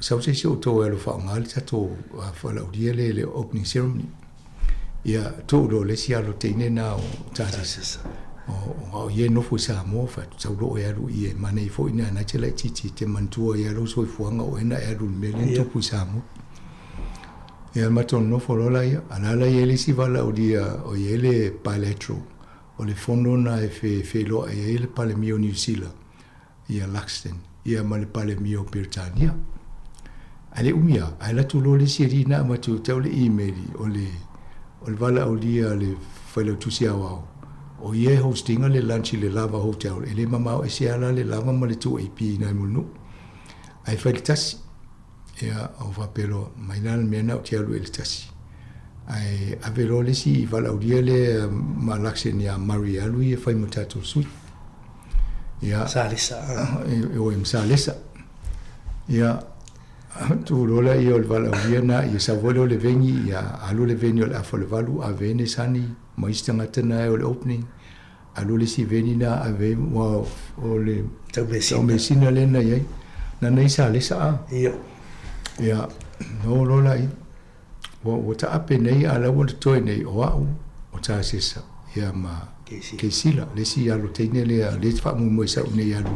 Sau se isi o outou e alu e faaaoga le tatou valaaulia lea i le opening ceremony. Ia tuu loa le isi alo teine na o Tasesa. O o ia e nofo i Samoa fai atu sau loa e alu i e manaia foi na na te laitiiti te manatua ia lou soifuaga o oe na e alu i le mea lea na tupu i Samoa. Ia matou nonofo loa laia, a la la i ai le isi valaaulia o i ai le bilateral, o le fono na e feiloai ai le Palemia o Niu Sila ia Luxton, ia ma le Palemia o Peretania. Ae le umi lava, ae alu atu loa le isi alii na avatu ia te au le email o le, o le valaaulia a le Failautusi Aoao, o ia e host ina le lunch i le Lava Hotel, e le mamao ese lava la le Lava ma le 2AP i nai Mulinuu. Ae fai le tasi, ia, ou faapea loa, mai la le mea lena ou te alu ai i le tasi. Ae ave loa le isi valaaulia lea ma Luxton ia Murray e alu ia e fai ma tatou sui. Ia. Salesa. E o e Salesa. Ia, tu loa lea o le valaaulia na, ia sau foi lea o le veni, ia alu le veni o le afa o le 8, ave ne sani, ma isi tagata na e o le opening, alu le isi veni na ave, ua o le taumeasina lea na i ai. Na nei Salesa a. Ia. Ia, no loa la ia. Ua, ua taape nei a la ua totoe nei o au, o Tasesa, ia ma Keisila, le isi alo teine lea, lea e faamoemoe sau nei alu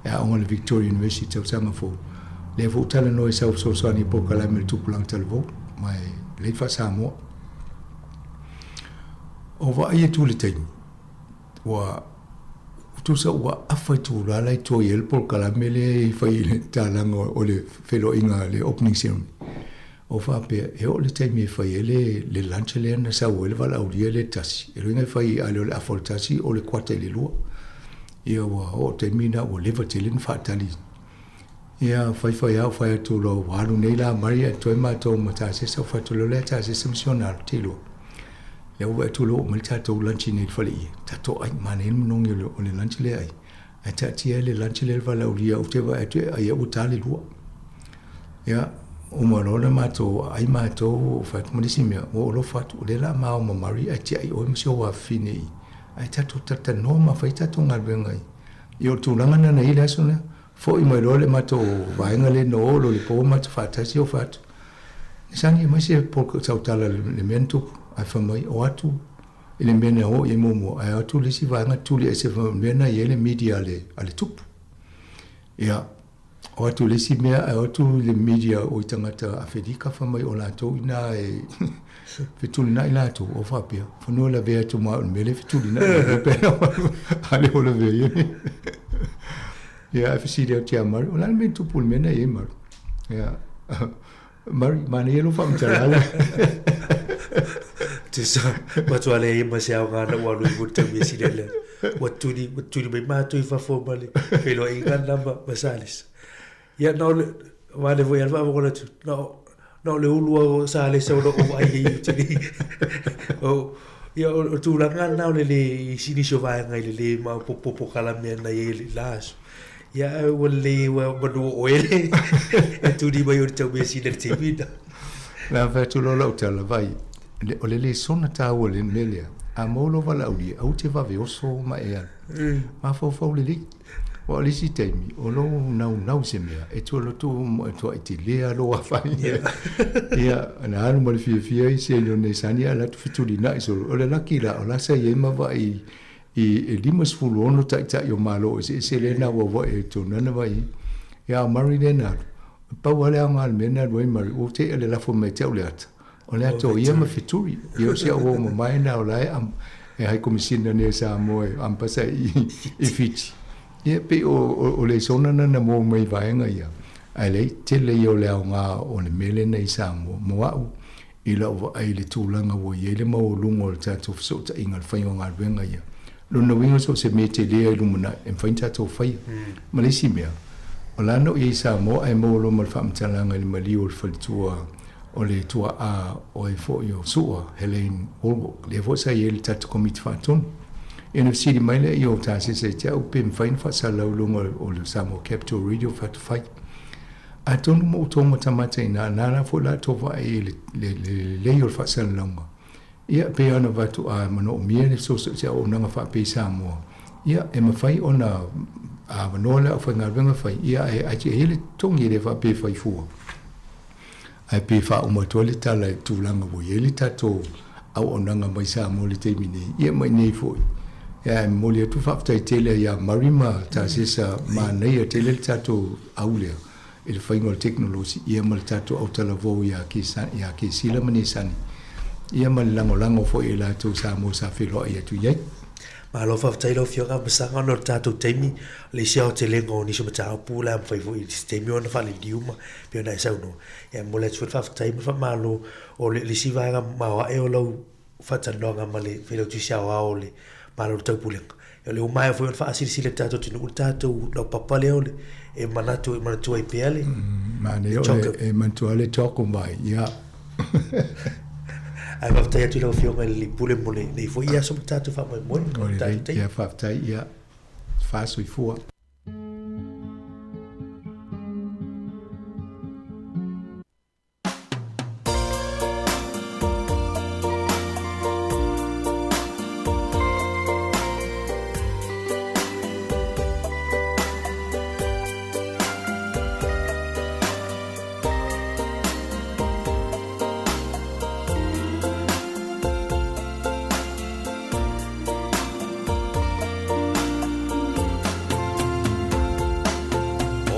e aoga i le Victoria University i tausaga fou. Lea foi ua talanoa i sau fesoasoani i polokalame o le Tupulaga Talavou, ma e lelei faa-Samoa. O vaai atu i le taimi, ua tusa ua afa itula la e toai ai le polokalame lea e fai i le talaga o le feiloaiga, le opening ceremony. O faapea, e oo le taimi e fai ai le, le lunch lea na sau ai le valaaulia lea tasi, e loiga e fai a le o le afa o le tasi o le kuata i le lua. Ia ua oo taimi na ua leva tele na faatali. Ia fai fai au fai atu loa ua alu nei la Mari ae toe matou ma Tasesa fai atu loa lea Tasesa ma si ona alo te iloa. Lea ua vaai atu loa ua mai le tatou lunch i nei i le fale ie. Tatou ai, manaia le manogi o le, o le lunch lea ai. Ae taatia ai le lunch lea le valaaulia ou te vaai atu e ai ua ta le lua. Ia, uma loa ona matou aai matou, fai atu ma le isi mea, ua ou alofa atu, o lea o le a ma o ma Murray ae tiai oe ma si ou afafine i, ae tatou talatalanoa ma fai tatou galuega i. Ia o le tulaga lena na i ai le aso lea. Foʻi mai loa le matou vaega lea na o loa i le po matou faatasi o fai atu, E sani mai se tautala i le mea na tupu, ae fai mai, o atu i le mea na o i ai muamua, ae o atu le isi vaega tuli ese fai mai o le mea lena e i ai le media a le tupu. Ia, o atu i le isi mea ae o atu i le media o i tagata Afelika fai mai o latou i ina e fetulinai latou, o faapea, fanua lavea atu ma au i le mea lea e fetulinai ai pe a le o lavea i ai. Ia, ae fesili atu ia Murray, o le a le mea e tupu i le mea lena e i ai Murray? Ia, Murray, manaia lou faamatalaga. Tusa, matua leai ma se aoga na ua alu i mo le taimi e sili lea. Ua tuli, ua tuli mai mātou i fafo ma le feiloaiga lena ma Salesa. Ia, na o le, vale foi a le faafofoga atu, na o le ulu lava o Salesa o lo o vaai ai i tuli. O, ia, o le tulaga lena o le le, i nisi o vaega i le le maopoopo polokalame na i ai i la aso. Ia, ae ua lelei ua manu o oe le e tuli mai o le tau measina i le taimi lena. Na fai atu loa lau tala, vai, o le lesona taua i le mea lea, a maua lou valaaulia, aua te vave oso ma e alu. Mafaufau lelei. Aua o le isi taimi, o lou naunau i se mea, e tua lotu e tuai tele lava lou afaina. Ia, na alu ma le fiafia isi ai nei sani ae alu atu fetulinai solo. O le laki la, o la sa i ai ma vaai i e 56 taitai o Malo eseese lea na auauai ai tonu ana vai. Ia, a o Murray lea na alu. Pau lava le aoga o le mea na alu ai Murray, ua tea le lafo mai ia te au le ata. O le ata o ia ma fetui. Ia o si au uo mamae na o la e e High Commissioner nei a Samoa e ambasa i Fiti. Ia pei o le sona na na mua mai vaega ia. Ae leai, tele ia o le aoga o le mea lena i Samoa mo au i lau vaai i le tulaga ua i ai le maualuga o le tatou fesootaiga i le faiga o galuega ia. Lona uiga so o se mea tele lava i lumanai e mafai ona tatou faia. Ma le isi mea, o la na ou i ai i Samoa ae maua loa ma le faamatalaga i le maliu o le faletua o le tuaa o ai foi o Su'a, Helene Wallwork, lea foi sa i ai le tatou Komiti Faatonu. Ia ona fesili mai lea i o tasese ia te au pe mafai ona faasalalau i luga o le Samoa Capital Radio Fatu-Fai. Atonu ma outou matamata ina, na la foi la outou vaai i le lelei o le faasalalauga. Ia, e pei lava ona avatu a manaomia le fesoasoani i se auaunaga faapea i Samoa, ia, e mafai ona avanoa le aufaigaluega fai, ia, ae e i ai le totogi e le faapea e fai fua. Ae pei e faauma atu ai le tala i le tulaga ua i ai le tatou auaunaga mai Samoa i le taimi nei, ia ma inei foi. Ia, ae momoli atu le faafetai tele ia Murray ma Tasesa, manaia tele le tatou au lea i le faiga o le tekonolosi, ia ma le tatou autalavou ia Kesila ma Nesani, ia ma le lagolago foi e latou Samoa sa feiloai atu i ai. Malo faafetai lau Afioga Masaga ona o le tatou taimi, o le isi aotelega o nisi o mataupu o le a mafai foi i se taimi ona faaliliu ma pei ona e saunoa. Ia e momoli atu foi le faafetai ma le faamalo o le isi vaega maoae o lau faatalanoaga ma le Failautusi Aoao o le Malo o le Taupulega. Ia o le ua maea foi ona faasilasila e le tatou atunuu le tatou laupapa lea o le e manatu e manatua ai pea le Manaia o le e manatua le Chocom mai, ia. Ae faafetai atu i lau Afioga i le Alii Pule mo lenei foi aso ma le tatou faamoemoe. O lelei, ia faafetai, ia faasoifua.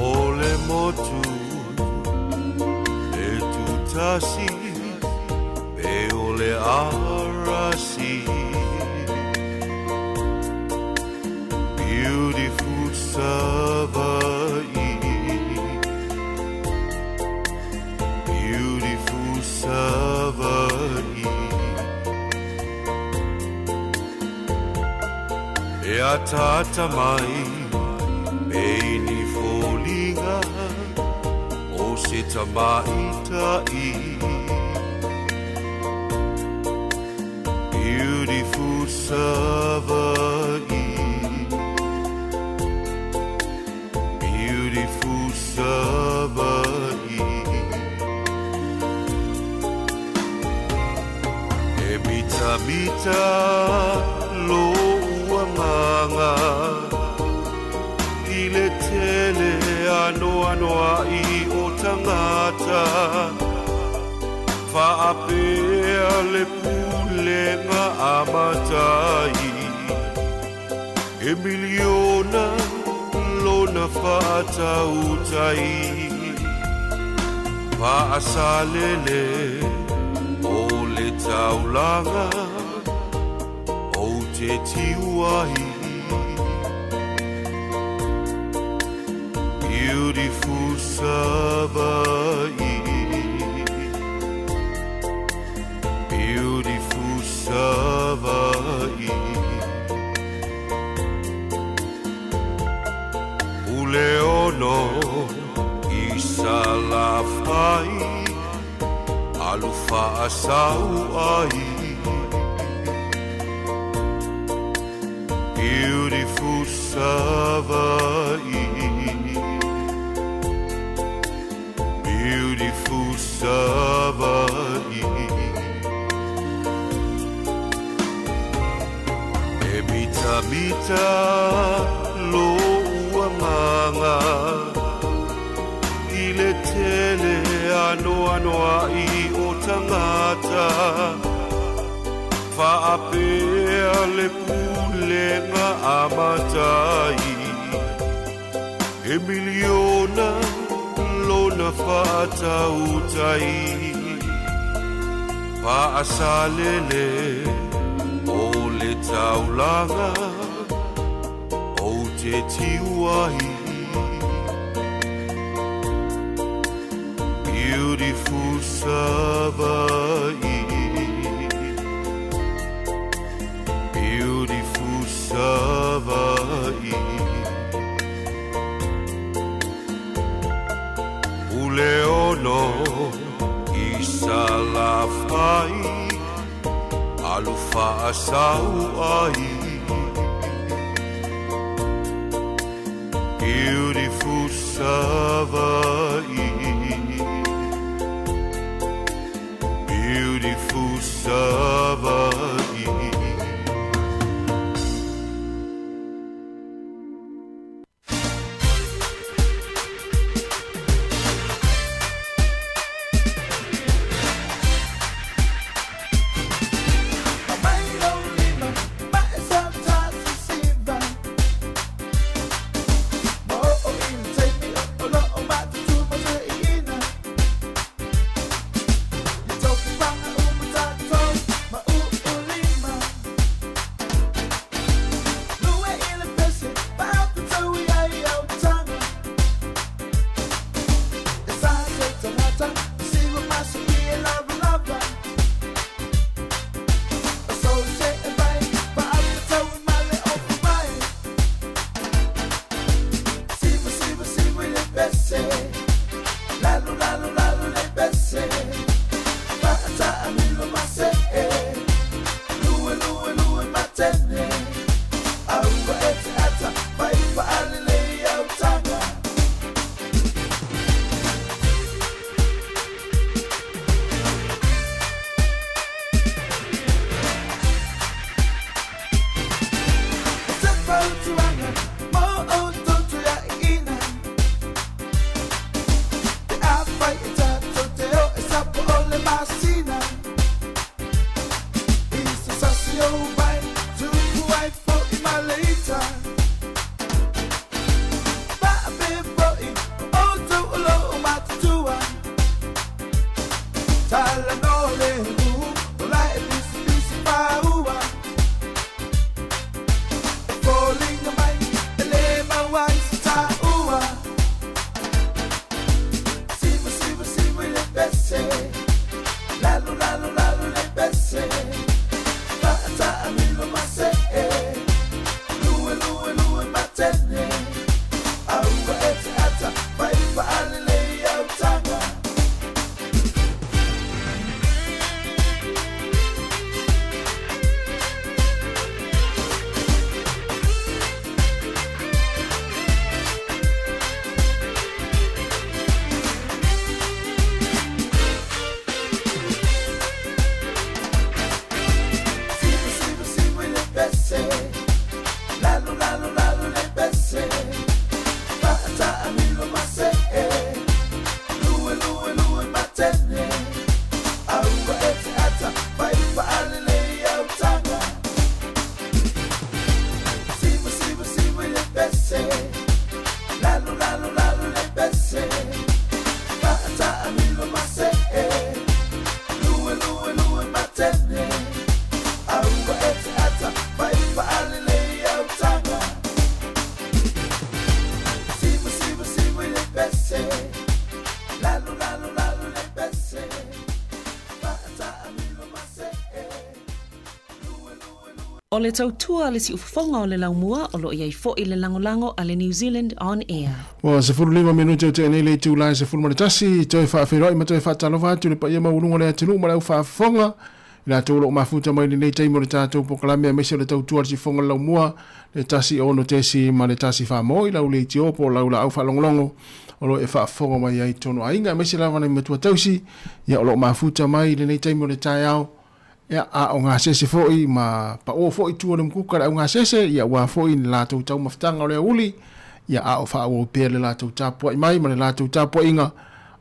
O le motu e tutasi pe o le arasi Beautiful Savaii Beautiful Savaii E ataata mai pei ni foliga o se tamaitai Beautiful Savaii Beautiful Savaii E mitamita lou agaga i le tele. Faapea le pulega a matai E miliona lona faatautai Faasalele o le taulaga Ou te tiu ai Beautiful Savaii Beautiful Savaii Puleono i Salafai Alu faasau ai Beautiful Savaii Beautiful Savaii E mitamita lo uagaga I le tele anoanoai o tagata Faapea le pulega a matai E miliona lona faatautai Faasalele o le taulaga Ou te tiu ai Beautiful Savaii Beautiful Savaii Puleono i Salafai Alu faasau ai Beautiful Savaii Beautiful Savaii O le tautua a le siufofoga o le laumua o lo o i ai foi le lagolago a le New Zealand On Air. Ua 15 minute o tea nei le itula e 11, toe faafeiloai ma toe faatalofa atu i le paia maualuga o le atunuu ma le au faafofoga i latou o lo o mafuta mai i lenei taimi o le tatou polokalame aemaise o le tautua a le siufofoga o le laumua, le 1 6 ma le 1 4 mo i lau leitio po o lau laau faalogologo o lo o e faafofoga mai ai i totonu o aiga aemaise lava nai matua tausi ia o lo o mafuta mai i lenei taimi o le taeao. Ia, a o gasese foi ma paʻō foi i tua o le mukuka le augasese, ia aua foi le latou taumafataga o le aoauli, ia a o faaauau pea le latou tapuai mai ma le latou tapuaiga,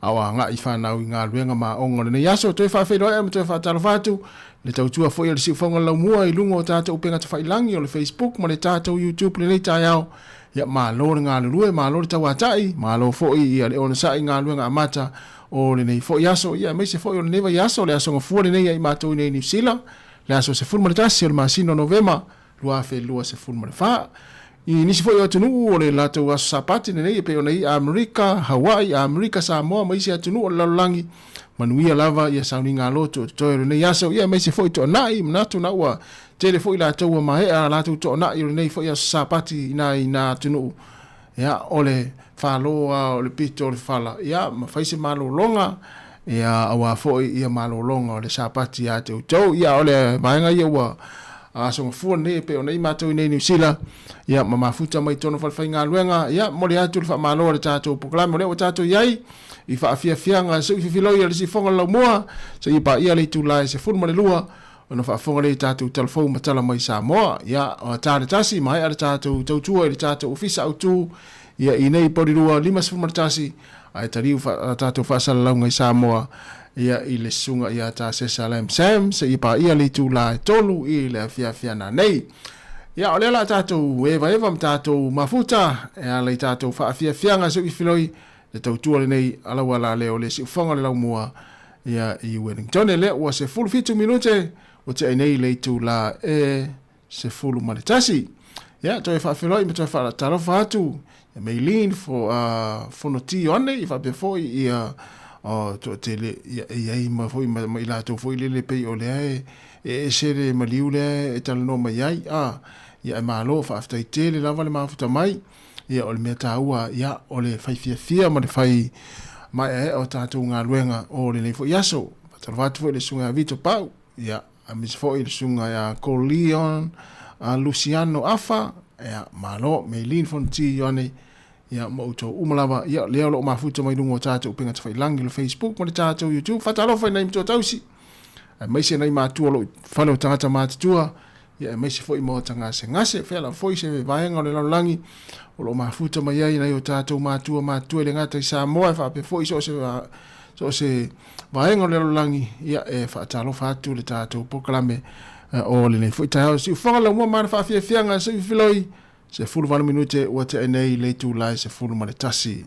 a o agai fanau i galuega ma aoga o lenei aso. Toe faafeiloai ma toe faatalofa atu le tautua foi a le Siufoga o le Laumua i luga o tatou upega tafailagi o le Facebook ma le tatou YouTube i lenei taeao. Ia malo le galulue, malo le tauatai, malo foi ia le onosai i galuega amata o lenei foi aso, ia aemaise foi o lenei vaiaso, le aso gafua lenei ia i matou i nei Niu Sila, le aso 11 o le masina o Novema 2024. I nisi foi o atunuu o le latou aso Sapati lenei e pei ona i Amerika, Hawaii, Amerika, Samoa ma isi atunuu o le lalolagi, manuia lava ia sauniga loto o totoe o lenei aso, ia aemaise foi toanai, manatu na ua tele foi latou ua maea latou toanai o lenei foi aso Sapati i na atunuu. Ia, o le falo lava o le pito o le fala, ia, ma fai se malologa, ia, aua foi ia malologa o le Sapati ia te outou. Ia, o le vaega ia ua aso gafua lenei e pei ona i matou i nei Niu Sila, ia, ma mafuta mai totonu o falefaigaluega, ia, momoli atu le faamalo a le tatou polokalame o lea ua tatou i ai i faafiafiaga se uififiloi a le siufofoga o le laumua, seia paia le itula e 12 Ona faafofoga lea i tatou talafou ma tala mai Samoa. Ia, o ta le tasi, maea le tatou tautua i le tatou ofisa autu, ia i nei Porirua 51, ae taliu fa, tatou faasalalauga i Samoa, ia i le susuga ia Ta Sesa Lam Sam, seia paia le itula e 3 i le afiafi ana nei. Ia, o lea la tatou evaeva ma tatou mafuta, e ala i tatou faafiafiaga se uifiloi, le tautua lenei alauala lea o le siufofoga o le laumua, ia i Wellington lea ua 17 minute ua tea nei le itula e 11. Ia, toe faafeiloai ma toe faatalofa atu ia Maylene fo, Fonoti Ioane, i faapea foi ia o toatele ia e i ai ma foi ma, ma i latou foi lele pei o lea e, e ese le maliu lea e talanoa mai ai. A, ia e malo, faafetai tele lava le mafuta mai. Ia, o le mea taua, ia, o le fai fiafia ma le fai maeaea o tatou galuega o lenei foi aso. Faatalofa atu foi i le susuga ia Vito Pau, ia, aemaise foi le susuga ia Colion Luciano Afa, ia, malo, Maylene Fonti Ioane, ia, ma outou uma lava, ia, lea o lo o mafuta mai luga o tatou upega tafailagi o le Facebook ma le tatou YouTube. Faatalofa i nai matua tausi, aemaise nai matua o lo o i fale o tagata matutua, ia aemaise foi maota gasegase, fea lava foi se vaega o le lalolagi o lo o mafuta mai ai nai o tatou matua matutua i le gata i Samoa e faapea foi so o se so o se vaega o le lalolagi, ia e faatalofa atu le tatou polokalame o lenei foi taeao. Siufofoga laumua ma le faafiafiaga seuifiloi 18 minute ua tea nei le itula e 11.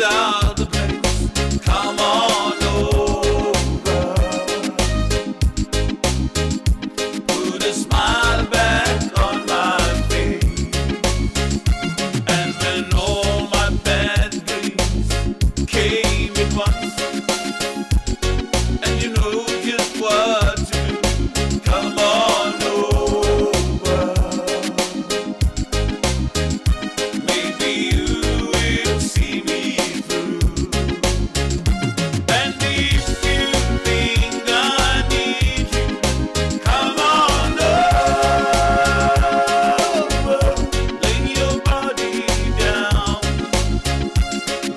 out the place. Come on over. Put a smile back on my face. And when all my bad dreams came at once, and you know just what to do, come on over. Maybe you will see me through. And if you think I need you, come on over. Lay your body down.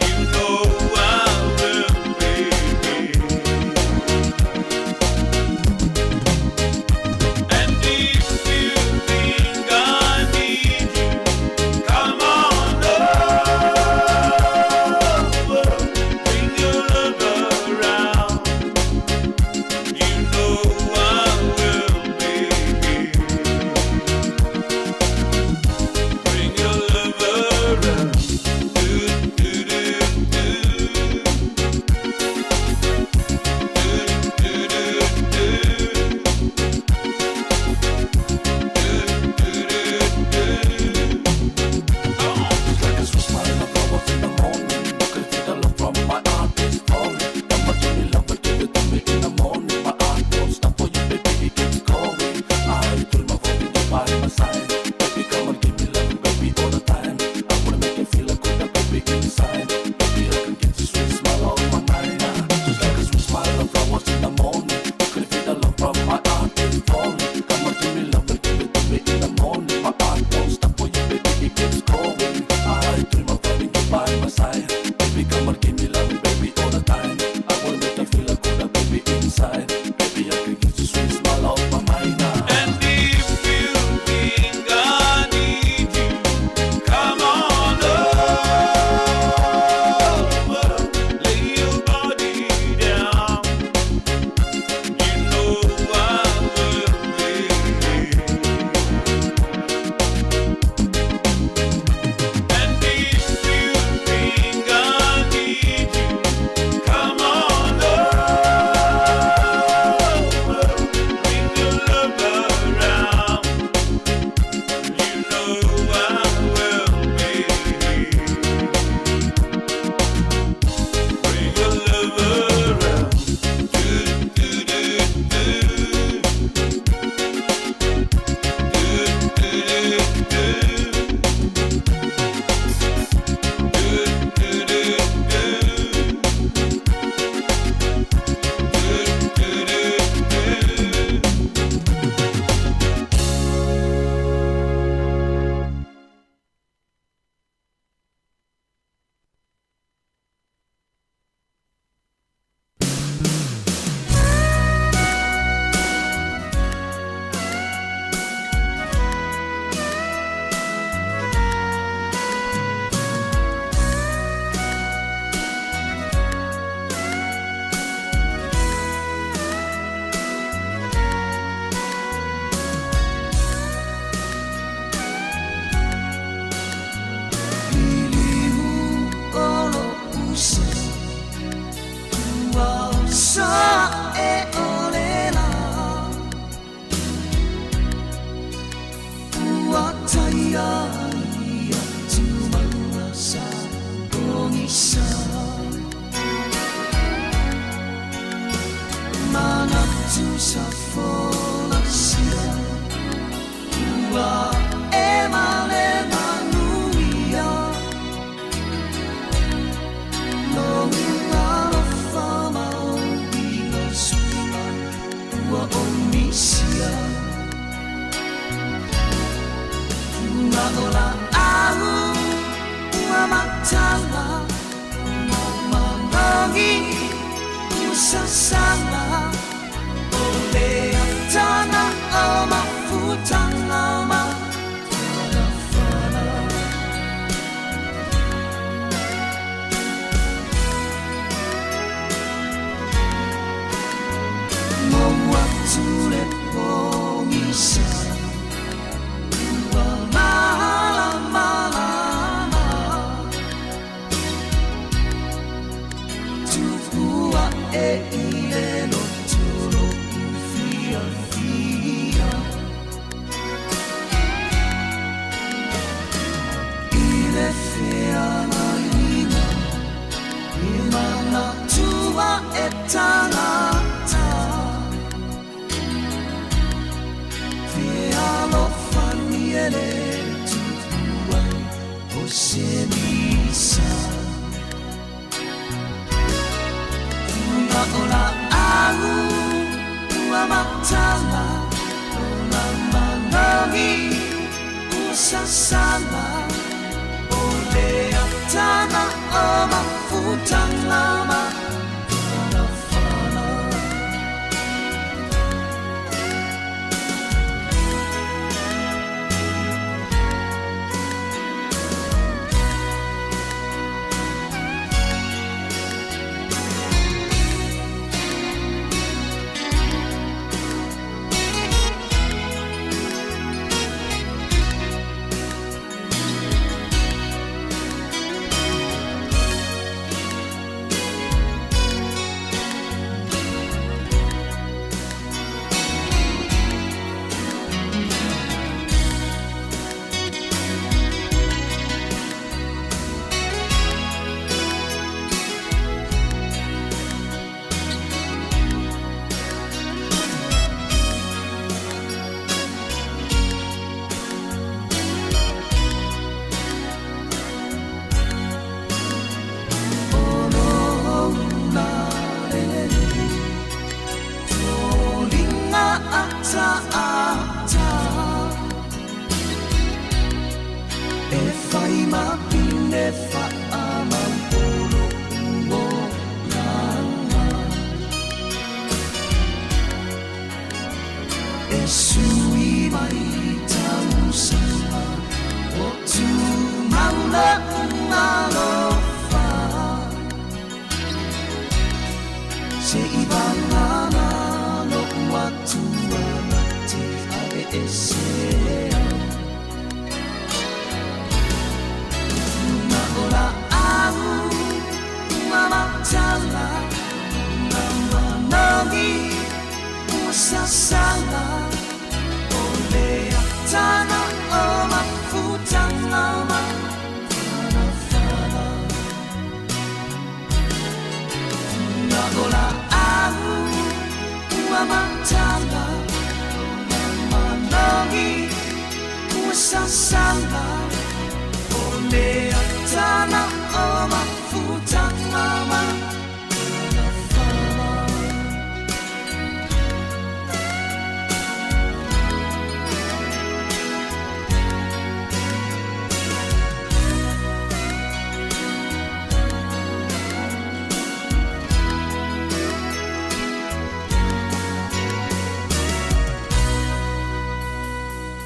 You know I will be here. And if you think I need you, come on over. Bring your love around. You know I will be here. Bring your love around. Do do do do. Do do do do. Just like a sweet smile of flowers in the morning. You can feel the love from my heart is falling. Come on, give me love and give it to me in the morning. My heart won't stop for you, baby, it keeps going. I dream of holding you by my side. Baby, come on, give me love, baby, all the time. I wanna make you feel like good, baby, inside. Baby, I can get this sweet smile on my mind. Just like a sweet smile of flowers in the morning. You can feel the love from my heart is falling. Come on, give me love and give it to me in the morning. My heart won't stop for you, baby, it keeps going. I dream of having you by my side. Baby, come on, give me love, baby, all the time. I wanna make you feel like good, baby, inside. Baby, I can get this sweet smile off my mind. And if you think I need you, come on over. Lay your body down. You know I will be here. And if you think I need you, come on over. Bring your love around. You know I will be here. Bring your love around. Do do do do. Do do do do. Do do do do. Do do do do. tupu a'e i le loto lo'u fiafia. I le feagaiga e manatu a'e tagata Fealofani e lē tupu ai o se misa. Fuga o laau ua matala Ola manogi ua sasala O le ataga o mafutaga mafanafana.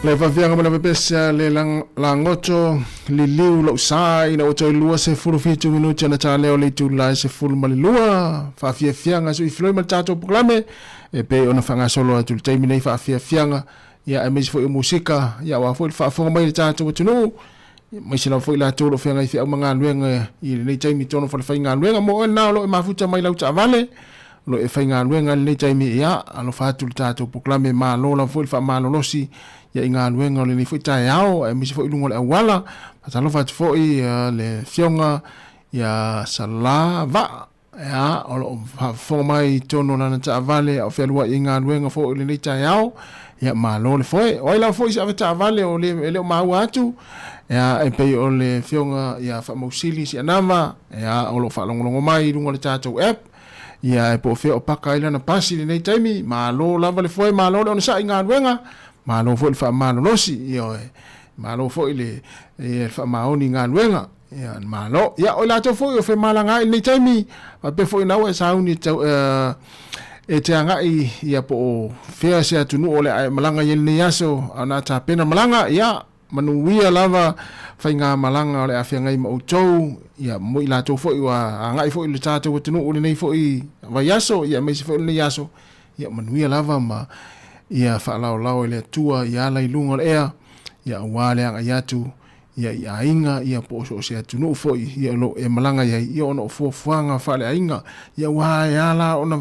Le faafiaga ma le pepesa le lagoto liliu lou sa ina ua toe 27 minuti ona talea o le itula e 12. Faafiafiaga suifiloi ma le tatou polokalame e pei ona faagasolo atu i le taimi nei faafiafiaga ia aemaise foi o musika ia aua foi le faafofoga mai le tatou atunuu aemaise lava foi latou o lo o feagai feau ma galuega i lenei taimi i totonu o falefaigaluega. Mo oe lena o lo o e mafuta mai lau taavale o lo o e faigaluega i lenei taimi, ia alofa atu le tatou polokalame, malo lava foi le faamalolosi ia i galuega o lenei foi taeao aemaise foi i luga o le auala. Faatalofa atu foi le Afioga ia Sala Vaa, ia o lo o faafofoga mai i totonu o lana taavale a o fealuai i galuega foi o lenei taeao. Ia malo le foe. O ai lava foi se avetaavale o le e le o maua atu, ia e pei o le Afioga ia Faamausili Sianava, ia o lo o faalogologo mai i luga o le tatou app. Ia e po o fea o paka ai lana pasi i lenei taimi, malo lava le foe, malo le onosai i galuega, malo foi le faamalolosi, ioe, malo foi le, le faamaoni i galuega. Ia, malo. Ia, o i latou foi o femalagaai i lenei taimi, faapea foi na ua e sauni tau, e te agai ia po o fea se atunuu o le a e malaga i ai lenei aso, a na tapena malaga, ia, manuia lava faigamalaga o le a feagai ma outou, ia, mo i latou foi ua agai foi i le tatou atunuu i lenei foi vaiaso, ia, aemaise foi o lenei aso, ia, manuia lava ma ia faalaolao e le Atua ia ala i luga o le ea, ia, aua le agai atu. Ia i aiga ia po o so o se atunuu foi ia o lo o e malaga i ai ia ona o fuafuaga faaleaiga ia aua e ala ona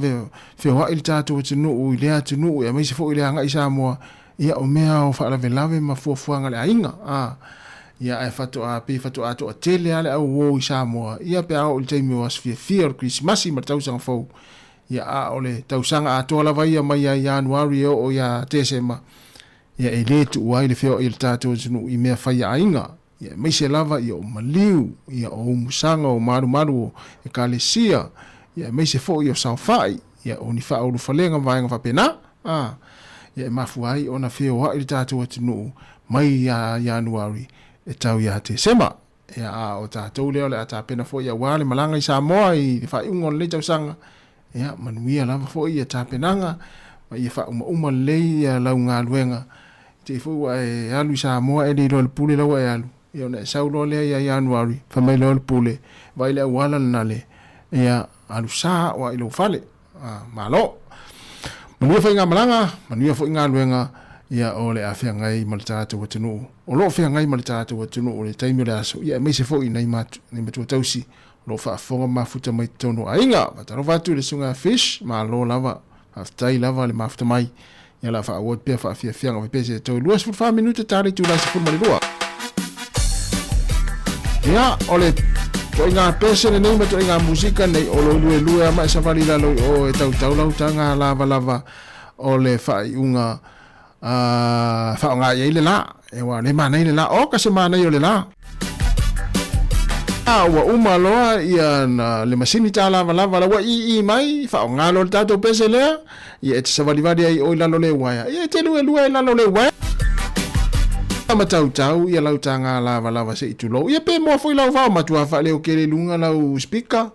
feoai le tatou atunuu i lea atunuu aemaise foi le agai i Samoa ia o mea o faalavelave ma fuafuaga a le aiga a ia ae faatoa pei faatoa toatele lava le au uo i Samoa ia pe a oo i le taimi o aso fiafia o le Kerisimasi ma le tausaga fou ia a o le tausaga atoa lava ia mai ia Ianuari e oo ia Tesema Ia e lē tuua ai le feoai o le tatou atunuu i mea fai a aiga, ia aemaise lava ia o maliu, ia o umusaga o malumalu o ekalesia, ia aemaise foi o saofai, ia o ni faaulufalega ma vaega faapena, a, ia e mafua ai ona feoai le tatou atunuu mai ia Ianuari e tau ia Tesema. Ia a o tatou lea o le a tapena foi aua le malaga i Samoa i le faaiuga o lenei tausaga, ia manuia lava foi ia tapenaga ma ia faaumauma lelei ia lau galuega. I te i foi ua e alu i Samoa e le iloa le pule la ua e alu, ia ona e sau loa lea ia Ianuari, fai mai loa le pule, vaai le auala lena le, ia alu sa au i lou fale. Ah, malo. Manuia faigamalaga, manuia foi galuega, ia o le a feagai ma le tatou atunuu. O lo o feagai ma le tatou atunuu i le taimi o le aso, ia aemaise foi nai matua tausi o lo o faafofoga ma mafuta mai totonu o aiga. Faatalofa atu i le susuga ia Fish, malo lava, faafetai lava le mafuta mai. Ia o le a faaauau atu pea faafiafiaga faapea se toe 24 minute ta le itula 12. Ia, o le toaiga pese lenei ma toaiga musika nei o lo luelue a ma e savali i lalo i o e tautau lau taga lavalava o le faaiuga faaaoga i ai le la. E ua le manaia le la. O ka se manaia o le la. A ua uma loa ia na, le masini tālavalava la ua ii mai, faaaoga loa le tatou pese lea, ia e te savalivali ai o i lalo le uaea. Ia e te luelue ai lalo le uaea. Ma tautau ia lau tāngā lavalava se i tulou. Ia pe moa foi lau vao matua faaleo kele lunga lau speaker.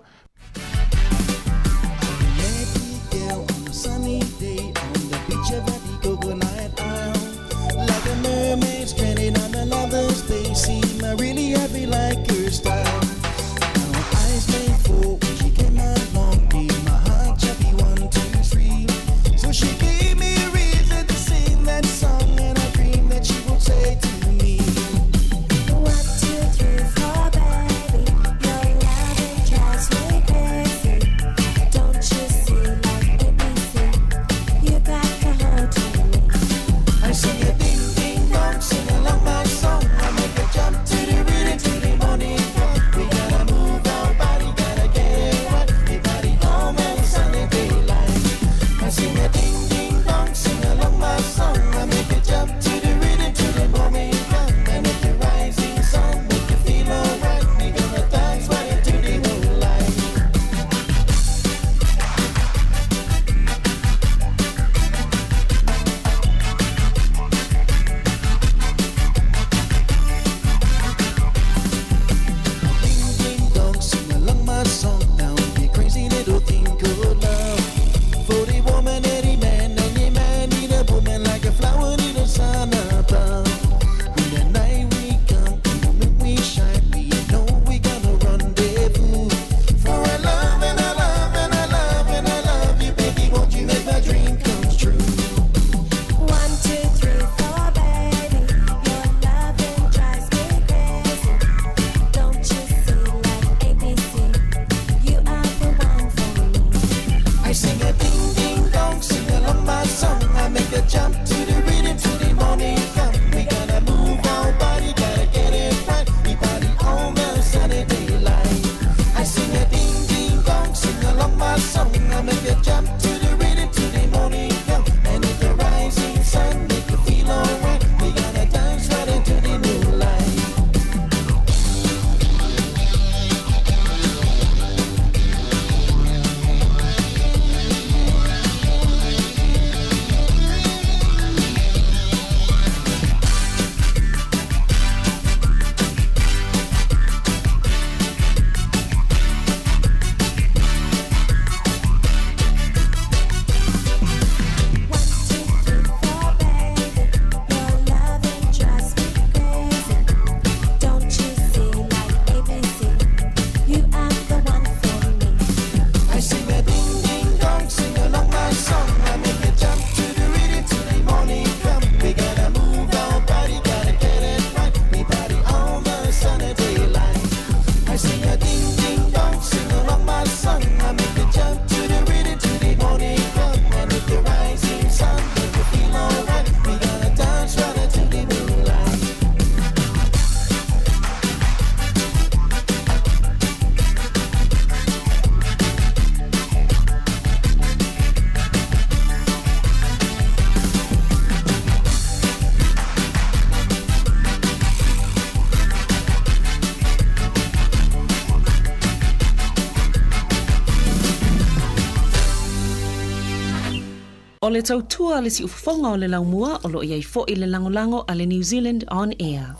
O le tautua a le siufofoga o le laumua o lo o i ai foi le lagolago a le New Zealand On Air.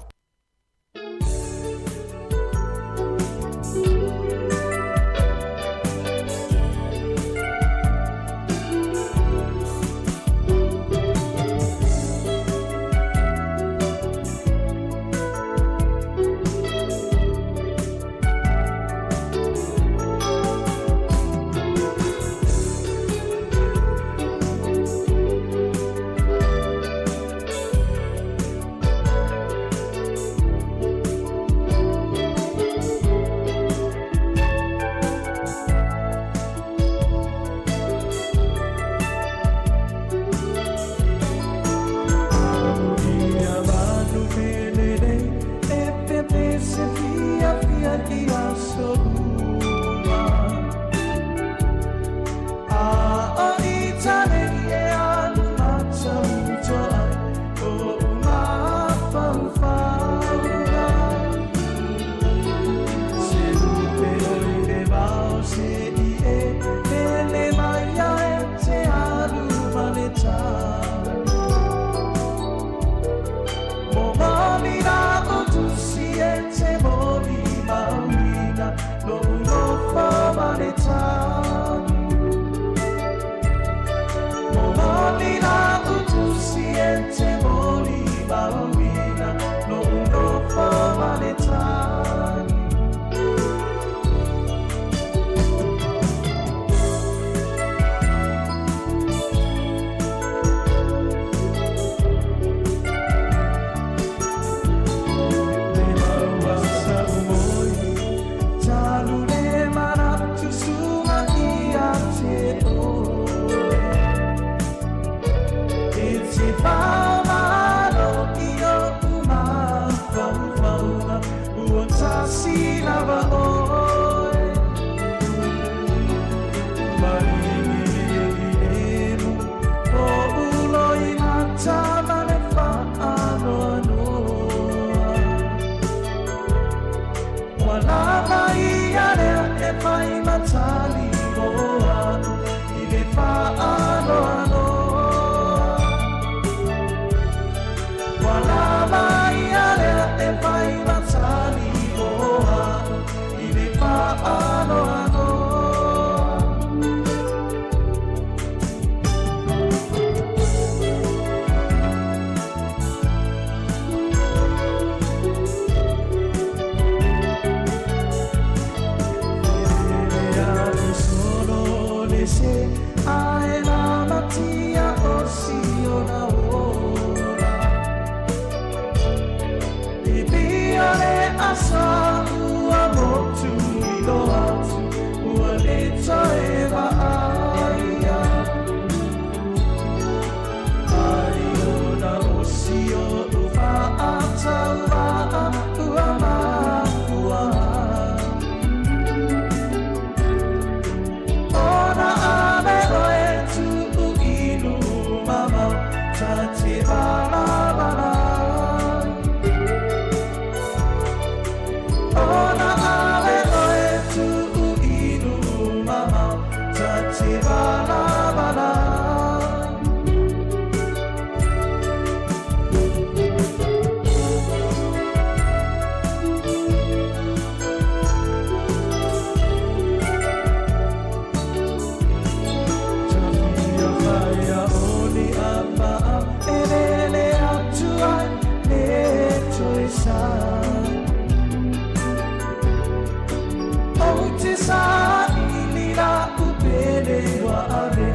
Sa ili la upele wa ave.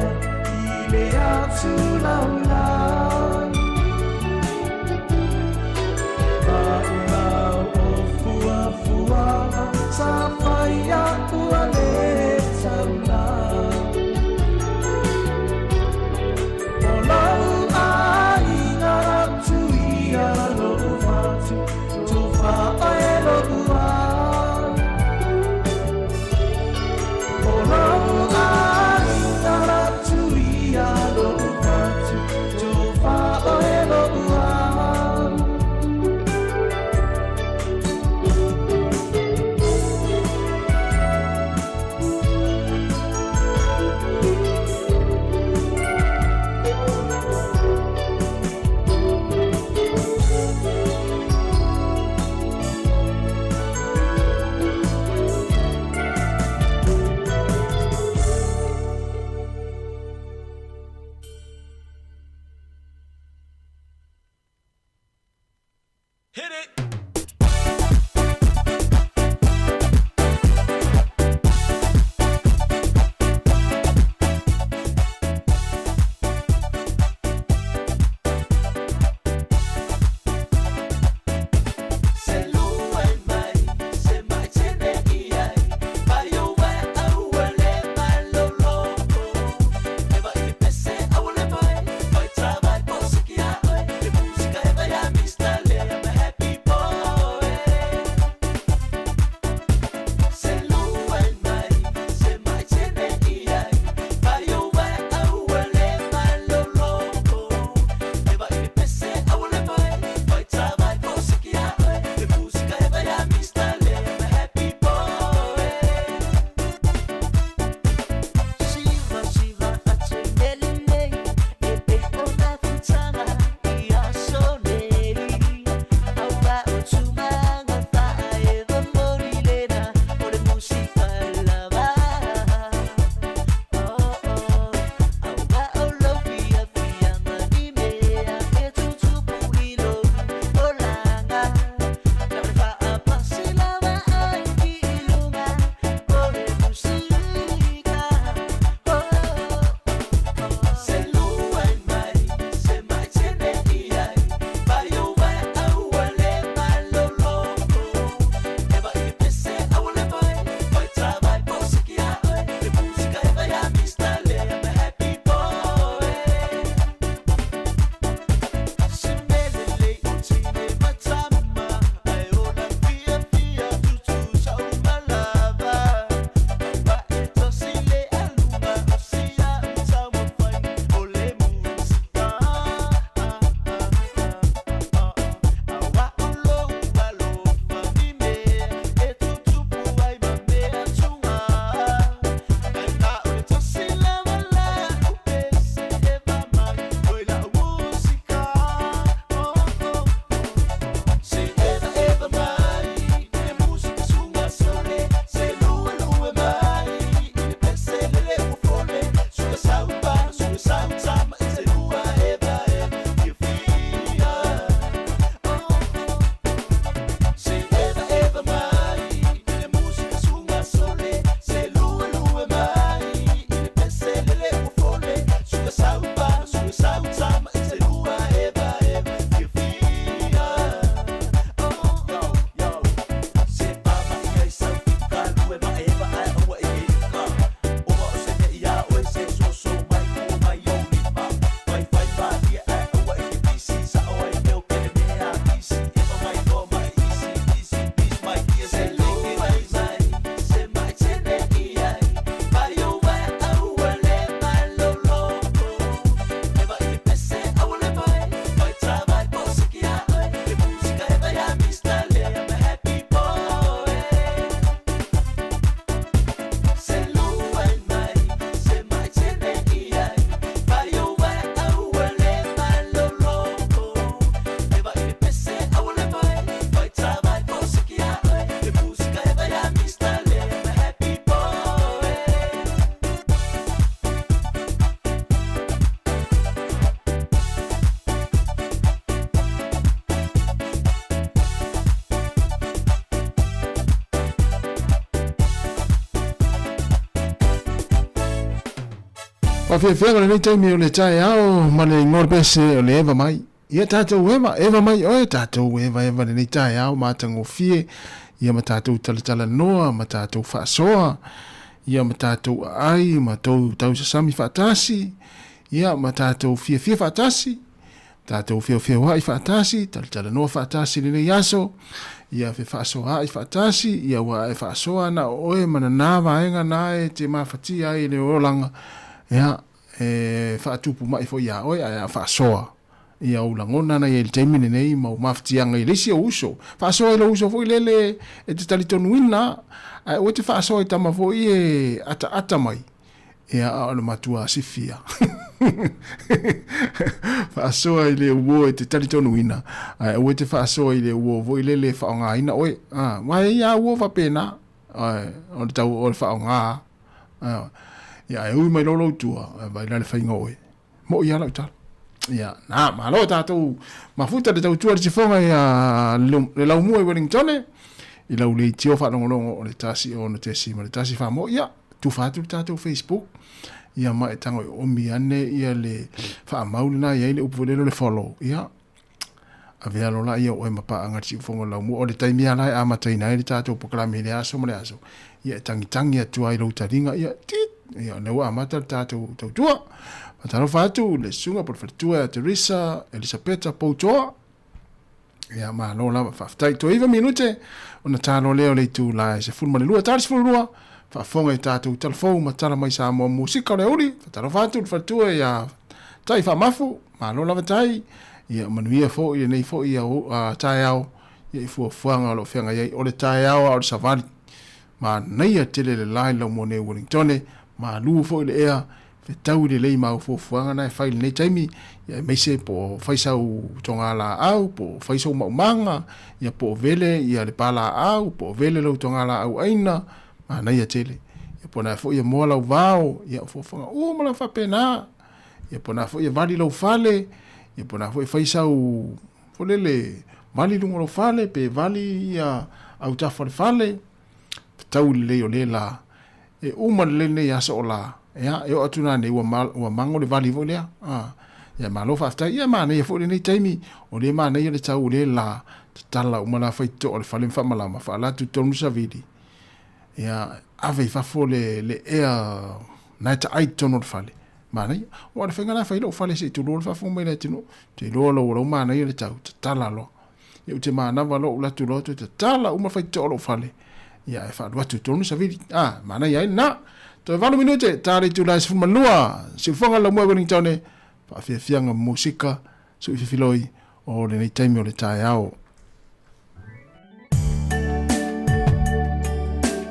Faafiafiaga lenei taimi o le taeao ma le igoa o le pese o le Eva mai. Ia tatou eva, eva mai oe, tatou eva eva lenei taeao matagofie, ia ma tatou talatalanoa, ma tatou faasoa, ia ma tatou aai, ma tou tausasami faatasi, ia ma tatou fiafia faatasi, tatou feofeoa'i faatasi, talatalanoa faatasi i lenei aso, ia fefaasoaa'i faatasi, ia ua e faasoa na o oe ma nanā vaega na e te mafatia ai i le olaga, ia, e faatupu ma'i foi iā oe, ae a faasoa ia ou lagona na i ai i le taimi lenei ma ou mafatiaga i le isi ou uso. Faasoa i lou uso foi lele e te talitonuina, ae aua e te faasoa i tama foi e ataata mai, Ia, a o le matua sifia. Faasoa i le uo e te talitonuina, ae aua e te faasoa i le uo foi lele e faaaogaina oe. A, aua e i ai lava uo faapena, ae o le tau o le faaaoga. A, ia, ae ui mai loa lou tua, ae vaai la le faiga o oe. Moʻi lava lau tala. Ia, na, malo tatou mafuta le tautua le sifoga ia le laumua i Wellingtone, i lau leitio faalogologo o le 106.1 faamoʻi. Ia, tufa atu le tatou Facebook, ia ma e tago e omi ane ia le faamau lena i ai le upu foi lele o le follow. Ia, avea loa laia o oe ma paaga i le siufofoga o le laumua. O le taimi lava la e amataina ai le tatou polokalame i le aso ma le aso, ia e tagitagi atu ai i lou taliga, ia, tit! Ia, o lea ua amata le tatou tautua. Faatalofa atu i le susuga po o le faletua ia Teresa Elisapeta Poutoa. Ia, malo lava, faafetai. Toe 9 minute ona talo lea o le itula e 12, tali 12, faafofoga i tatou tala fou ma tala mai Samoa Musika o le aoauli. Faatalofa atu i le faletua ia Tai Faamafu, malo lava Tai. Ia manuia foi lenei foi taeao ia i fuafuaga o lo o feagai ai. O le taeao a o le savali. Manaia tele le la i le laumua nei o Wellingtone, malu foi le ea, fetaui lelei ma au fuafuaga na e fai i lenei taimi, ia aemaise po o fai sau togalaau, po o fai sou maumaga, ia po o vele ia le palaau, po o vele lou togalaau aina, manaia tele. Ia po o na foi e moa lau vao, ia o fuafuaga uma lava faapena. Ia po o na foi e vali lou fale, ia po o na foi e fai sau foi lele vali luga o lou fale, pe vali ia autafa o le fale, fetaui lelei o lea la. E uma lelei lenei aso o la, ia, e oo atu nanei ua, ma, ua mago le vali foi lea. A, ia malo faafetai. Ia manaia foi lenei taimi, o lea manaia le tau o lea la, tatala uma la faitotoa o le fale ma faamalama, faalatu tonu savili. Ia, ave i fafo le, le ea na e taai i totonu o le fale. Manaia. Ua le faiga la fai lou fale se i tulou le faafofoga mai le atunuu. Te iloa lou lau manaia le tau, tatala loa. Ia ou te manava loa ou latu loa toe tatala uma faitotoa o lou fale. Ia e faalu atu i totonu savili. Ah, manaia ai lena. Toe 8 minute, ta le itula e 12. Siufoga le laumua Wellingtone, faafiafiaga musika, sui fifiloi o lenei taimi o le taeao.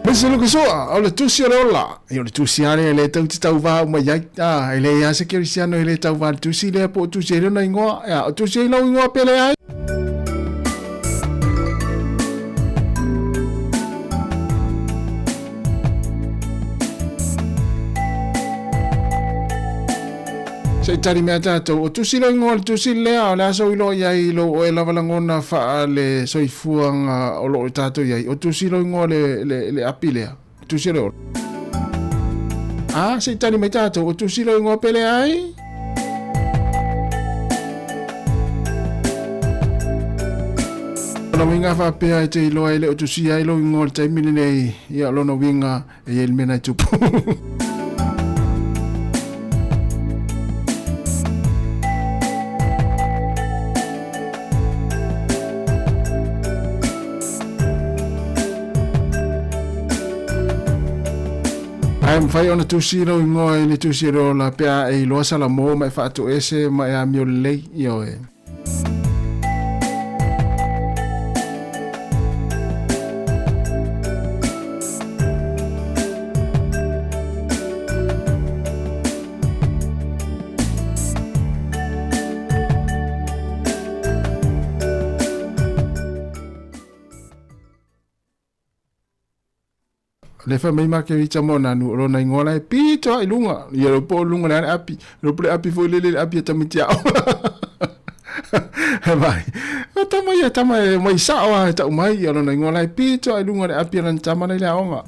Mese luka soa, o le tusi o le ola. I o le tusi a lea e le tau te tauvā uma i ai. Ah, e leai a se kerisiano e le tauvā le tusi lea po o tusi ai lona ingoa. Ia, o tusi ai lou ingoa pe leai. Se i tali mea tātou, o tusi lou ingoa le tusi lea, o le a sou iloa i ai i lou oe lava lagona faa le soifuaga o loo tātou i ai, o tusi lou ingoa le, le, le api lea, tusi o le ola. A, se i tali mai tātou, o tusi lou ingoa pe leai? Lona uiga faapea e te iloa e le o tusia ai lou ingoa i le taimi lenei, ia o lona uiga e i ai le mea na e tupu. Ae mafai ona tusi lou ingoa i le tusi o le ola pe a e iloa Salamo ma e faatoese ma e amio lelei, ioe. Le fai mai Makerita mo nanu o lona ingoa la e pito ai lunga. Ia lo po lunga le api. Lo po le api foi lele le api e tamiti ao. He mai. O tama ia tama e mai sao a e tau mai ia lona ingoa la e pito ai lunga le api a lana tama nei le aoga.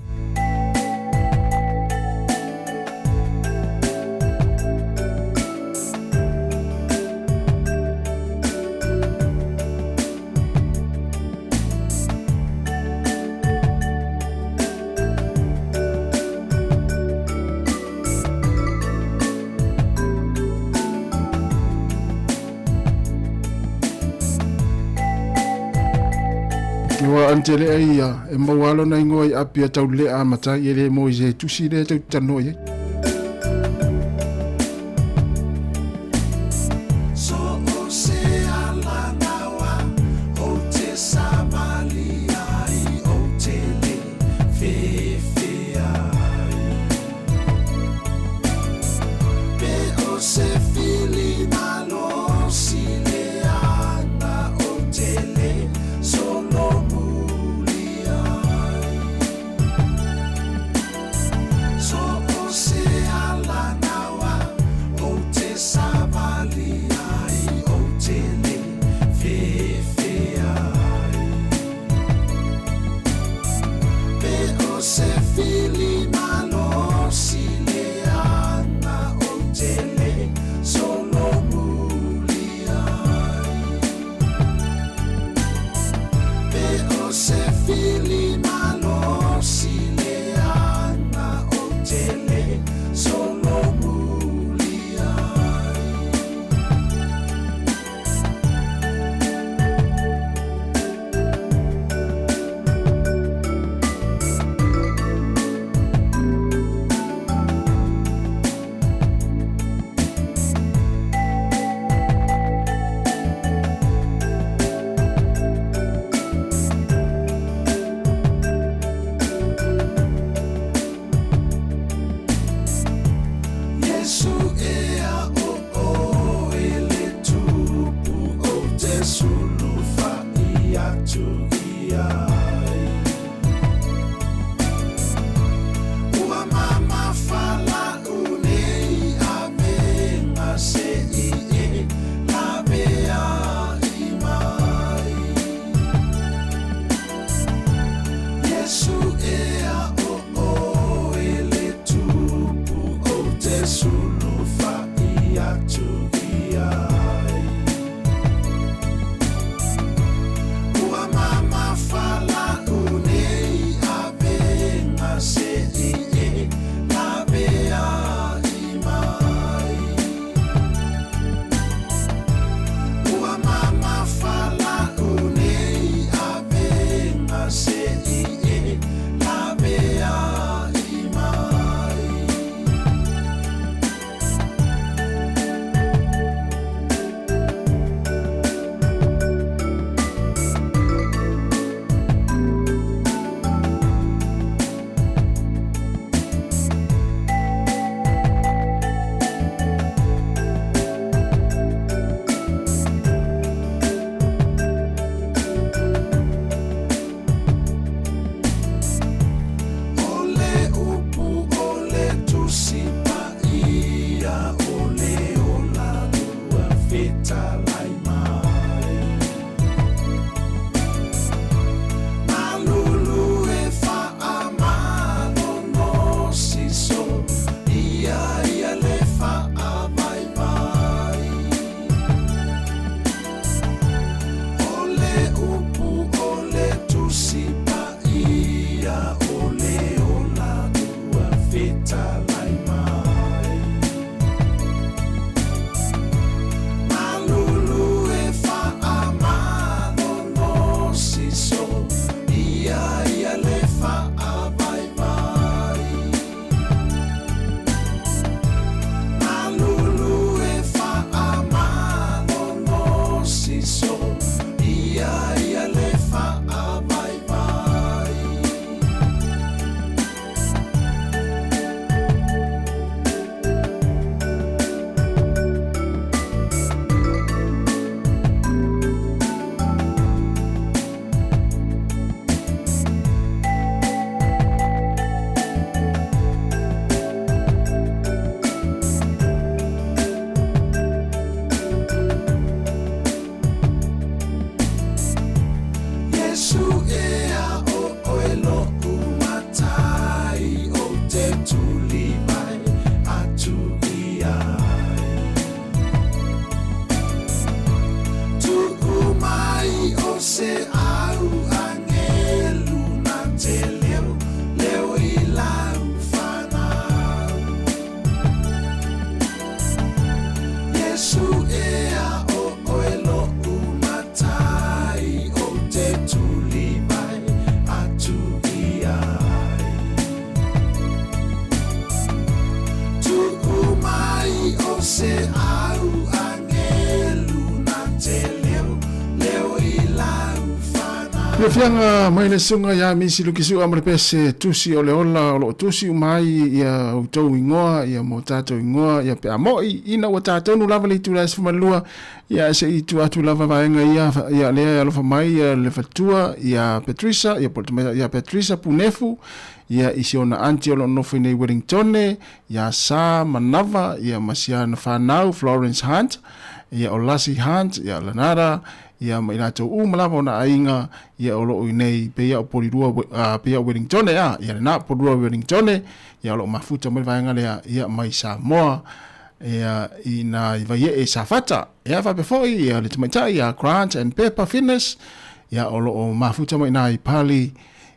Aua ante lea ia e maua lona igoa i Apia taulelea a matai e lē mo i se tusi lea tou te talanoa i ai. So o se alagaoa o te savali ai o te le fefe ai. Pe o se fili malosi le aga o te le solomuli ai. So o se alagaoa o te savali ai o te le fefe ai. Pe o se fili malosi le aga o te le solomuli ai. Pe o se fili malosi le aga o te le solomuli ai. Iesu ea o oe le tupu o te sulufa'i atu i ai. Ua mamafa la'u nei avega se'i e lavea'i mai. Iesu ea o oe le tupu o te sulufa'i atu i ai. Ua mamafa la'u nei avega se'i e lavea'i mai. Ua mamafa la'u nei avega se'i e lavea'i mai. se au angelu na te leo leo i lau whanau. Fiafiaga mai le susuga ia Misi Lukisu'a ma le pese tusi o le ola o loo tusi uma ai ia outou igoa ia mo tatou igoa ia pe a mo'i ina ua tatonu lava le itula e 12 ia se i tuu atu lava vaega ia ia lea e alofa mai ia le faletua ia Patricia ia po o le tamaitai ia Patricia Punefu ia i si ona aunty o lo o nofo i nei Wellingtone ia Sa Manava ia ma si ana fanau Florence Hunt ia o Lassie Hunt ia Lanara ia ma i latou uma lava ona aiga ia o lo o i nei pei o Polirua pei o Wellingtone a ia lena Polirua Wellingtone ia o lo o mafuta mai le vaega lea ia mai Samoa ia i nā i Vaiee Safata ia faapea foi ia le tamaitai ia Grant and Pepper Fitness ia o lo o mafuta mai nā i Pali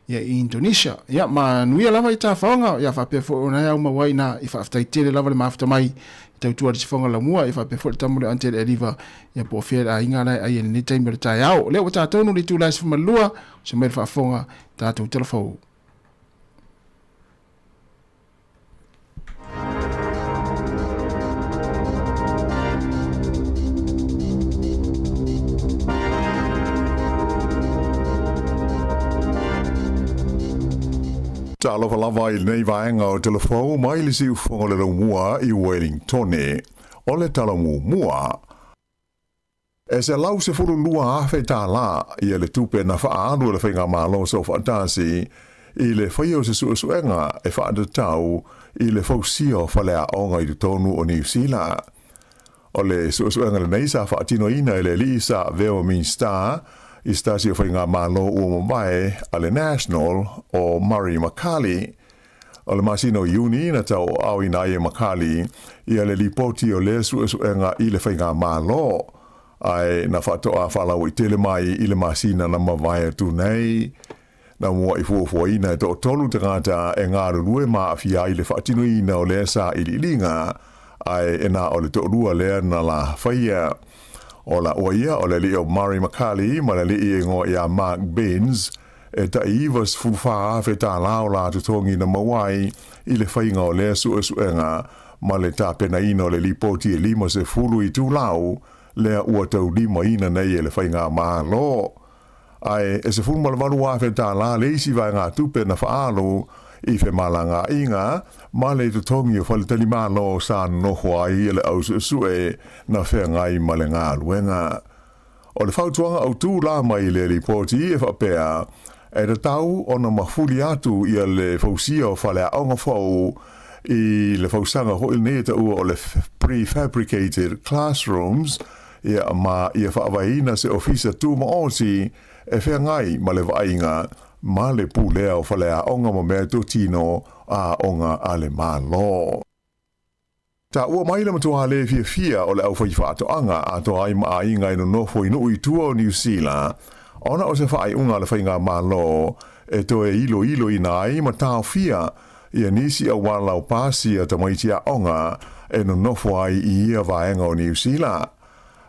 ia i Indonesia. Ia manuia lava i tafaoga, ia faapea foi ona e au mau ai na i faafetai tele lava le mafuta mai i tautua le sifoga laumua, ia faapea foi le tama le ante le eliva, ia po o fea le aiga la e ai e lenei taimi o le taeao. O lea ua tatonu le itula e 12, se mai le faafofoga, tatou talafou. Talofa lava i lenei vaega o Telefou mai le siufofoga o le laumua i Wellingtone. O le tala muamua, e $112,000 ia le tupe na faaalu e le Faigamalo Soofaatasi i le faia o se suesuega e faatatau i le fausia o faleaoga i totonu o Niu Sila. O le suesuega lenei sa faatinoina e le alii sa avea ma Minisita i se tasi o faigamalo ua mavae a le National o Murray McCully. O le masina o Iuni na tauaaoina ai e McCully ia le lipoti o lea suesuega i le faigamalo, ae na faatoa faalauaitele mai i le masina na mavae atu nei. Na mua'i fuafuaina e toatolu tagata e galulue ma aafia ai le faatinoina o lea sailiiliga, ae e na o le toalua lea na la faia. O laua ia o le alii o Murray McCully ma le alii e igoa ia Mark Benz, e ta'i $94,000 tālā o la totogi na maua ai i le faiga o lea suesuega ma le tapenaina o le lipoti e 50 itulau lea ua taulimaina nei e le Faigamalo. Ae e $18,000 le isi vaegatupe na faaalu i femalagaaiga ma le totogi o faletalimalo sa nonofo ai le au suesue na feagai ma le galuega. O le fautuaga autū la mai i lea lipoti e faapea, e tatau ona mafuli atu ia le fausia o faleaoga fou i le fausaga foi lenei e taua o le prefabricated classrooms, Ia, ma ia faavaeina se ofisa tumaoti e feagai ma le vaaiga ma le pulea o faleaoga ma mea totino aoga a le Malo. Taua mai le matua le fiafia o le aufaifaatoaga atoa ai ma aiga e nonofo i nuu i tua o Niu Sila, ona o se faaiuga a le Faigamalo e toe iloiloina ai ma taofia ia nisi auala o pasi a tamaiti aoga e nonofo ai i ia vaega o Niu Sila.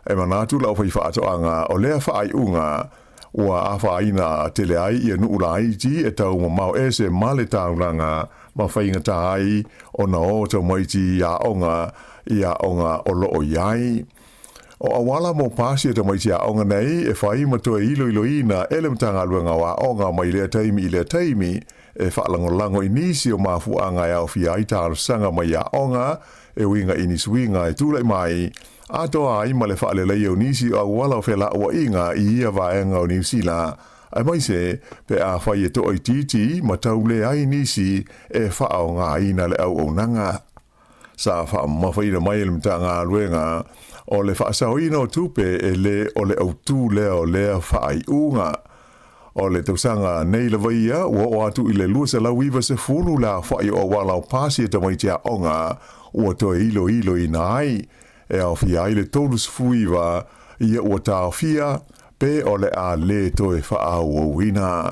E manatu le aufaifaatoaga o lea faaiuga ua afaina tele ai ia nuu laiti e tau mamao ese ma le taulaga ma faigata ai ona o tamaiti aoga i aoga o loo i ai. O auala mo pasi a tamaiti aoga nei e fai ma toe iloiloina e le Matagaluega o Aoga mai lea taimi i lea taimi e faalagolago i nisi o mafuaaga e aofia ai talosaga mai aoga e uiga i ni suiga e tulai mai, atoa ai ma le faaleleia o nisi o auala o felauaiga i ia vaega o Niu Sila, aemaise pe afai e toaitiiti ma tau leai nisi e faaaogaina le auaunaga. Sa faamamafaina mai e le Matagaluega o le faasaoina o tupe e lē o le autū lea o lea faaiuga. O le tausaga nei lava ia, ua oo atu i le 290 le aofa'i o auala o pasi e tamaiti aoga ua toe iloiloina ai, e aofia ai le 39 ia ua taofia pe o le a lē toe faaauauina.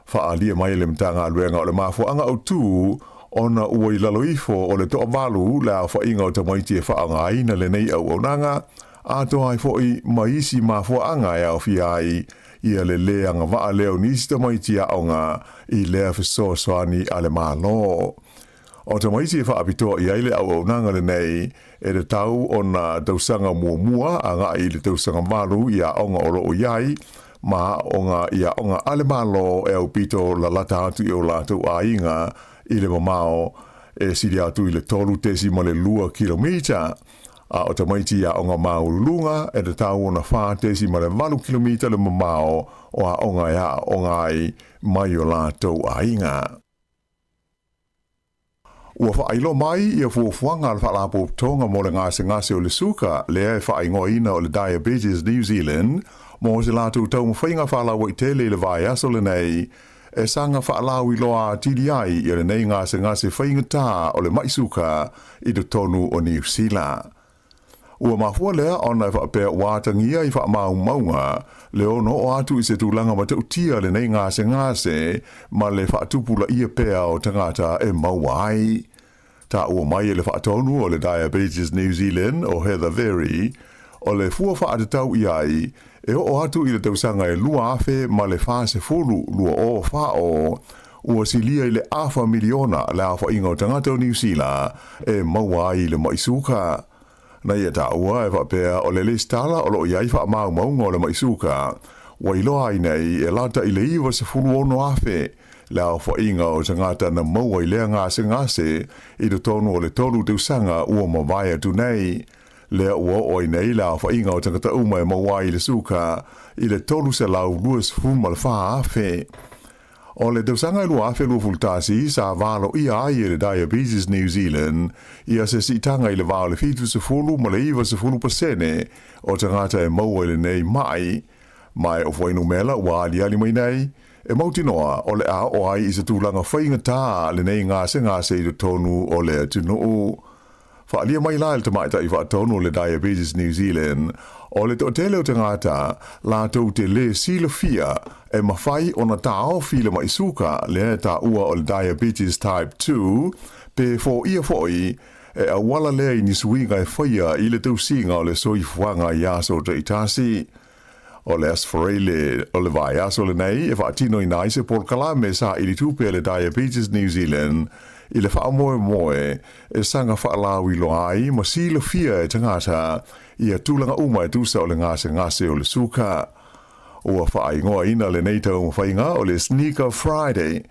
Faaalia mai e le Matagaluega o le mafuaaga autū ona ua i lalo ifo o le toavalu le aofaiga o tamaiti e faaaogaina lenei auaunaga, atoa ai foi ma isi mafuaaga e aofia ai ia le lē agavaa lea o nisi tamaiti aoga i lea fesoasoani a le Malo. O tamaiti e faapitoa i ai le auaunaga lenei e tatau ona tausaga muamua agai i le tausaga valu i aoga o lo o i ai ma aoga i aoga a le Malo e aupito lalata atu i o latou aiga i le mamao e sili atu i le 3.2 kilomita, a o tamaiti i aoga maualuluga e tatau ona 4.8 kilomita le mamao o aoga e aooga ai mai o latou aiga. Ua faailoa mai ia fuafuaga a le Faalapotopotoga mo le Gasegase o le Suka lea e faaigoaina o le Diabetes New Zealand mo se latou taumafaiga faalauaitele i le vaiaso lenei e saga faalauiloa atili ai ia lenei gasegase faigata o le ma'i suka i totonu o Niu Sila. Ua mafua lea ona e faapea ua atagia i faamaumauga le ono oo atu i se tulaga matautia lenei gasegase ma le faatupulaia pea o tagata e maua ai. Taua mai e le faatonu o le Diabetes New Zealand o Heather Very, o le fua faatatau i ai e oo atu i le tausaga e 2040, 2040, ua silia i le afa miliona le aofaiga o tagata o Niu Sila e maua ai i le ma'i suka. Na ia taua e faapea o le lesitala o lo o i ai faamaumauga o le ma'i suka, ua iloa ai nei e lata i le 96,000 le aofaiga o tagata na maua i lea gasegase i totonu o le tolu tausaga ua mavae atu nei. Lea ua oo ai nei le aofaiga o tagata uma e maua ai i le suka i le 324,000. O le tausaga e 2021 sa valoia ai e le Diabetes New Zealand ia se siitaga i le va o le 70 ma le 90% o tagata e maua i lenei ma'i, ma e o fuainumera ua aliali mai nei, e mautinoa o le a oo ai i se tulaga faigata lenei gasegase i totonu o le atunuu. Faaalia mai la e le tamaitai faatonu o le Diabetes New Zealand, o le toatele o tagata latou te lē silafia e mafai ona taofi le ma'i suka lea e taua o le Diabetes Type 2 pe foia foi e auala lea i ni suiga e faia i le tausiga o le soifuaga i aso taitasi. O le Aso Faraile o le vaiaso lenei e faatinoina ai se polokalame saili tupe a le Diabetes New Zealand i le faamoemoe e saga faalauiloa ai ma silafia e tagata ia tulaga uma e tusa o le gasegase o le suka. Ua faaigoaina lenei taumafaiga o le Sneaker Friday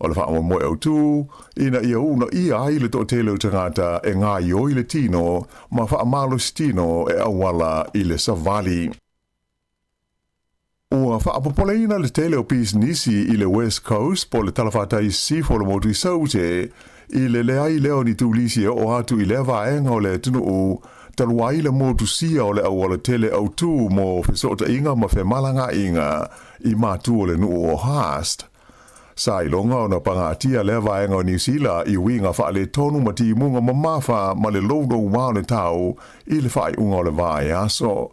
o le faamoemoe autū ina ia uunaia ai le toatele o tagata e gaoioi le tino ma faamalosi tino e auala i le savali. Ua faapopoleina le tele o pisinisi i le West Coast po o le talafatai sisifo o le motu i Saute i le leai lea o ni turisi e oo atu i lea vaega o le atunuu talu ai le motusia o le auala tele autū mo fesootaiga ma femalagaaiga i matu o le nuu o Haast. Sa iloga ona pagatia lea vaega o Niu Sila i uiga faaletonu ma timuga mamafa ma le louloua o le tau i le faaiuga o le vaiaso.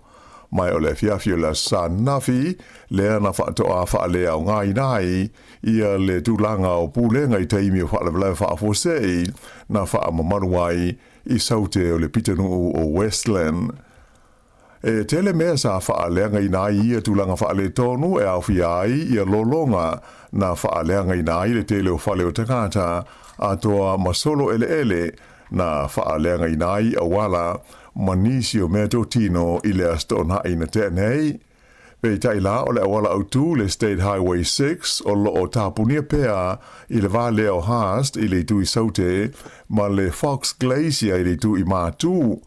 Ma o le afiafi o le Aso Sa ananafi lea na faatoa faaleaogaina ai ia le tulaga o pulega i taimi o faalavelave faafuasei na faamamalu ai i Saute o le pitonuu o Westland. E tele mea sa faaleagaina ai ia tulaga faaletonu e aofia ai ia lologa na faaleagaina ai le tele o fale o tagata atoa ma solo eleele na faaleagaina ai auala ma nisi o mea totino i le Aso Toonai na tea nei. Peitai la o le auala autū le State Highway 6 o lo o tapunia pea i le va lea o Haast i le itu i Saute ma le Fox Glacier i le itu i Matū.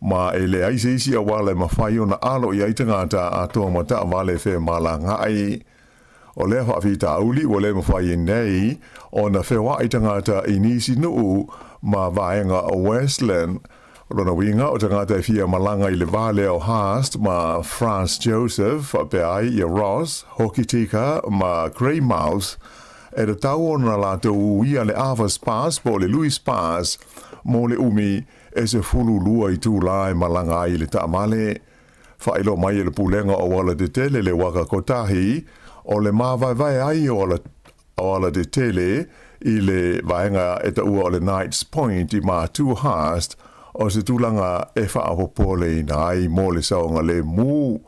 Ma e leai se isi auala e mafai ona alo i ai tagata atoa ma taavale femalagaai. O lea faafitauli ua le mafai ai nei ona feoai tagata i nisi nuu ma vaega o Westland. O lona uiga o tagata e fia malaga i le va lea o Haast ma Franz Josef faapea ai ia Ross, Hokitika ma Greymouth e tatau ona latou uia le Arthur's Pass po o le Louis Pass mo le umi e 12 itulā e malaga ai i le taavale. Faailoa mai e le Pulega o Aualatetele le Waka Kotahi o le māvaevae ai o Aualatetele i le vaega e taua o le Knights Point i Matū Haast o se tulaga e faapopoleina ai mo le saogalemu.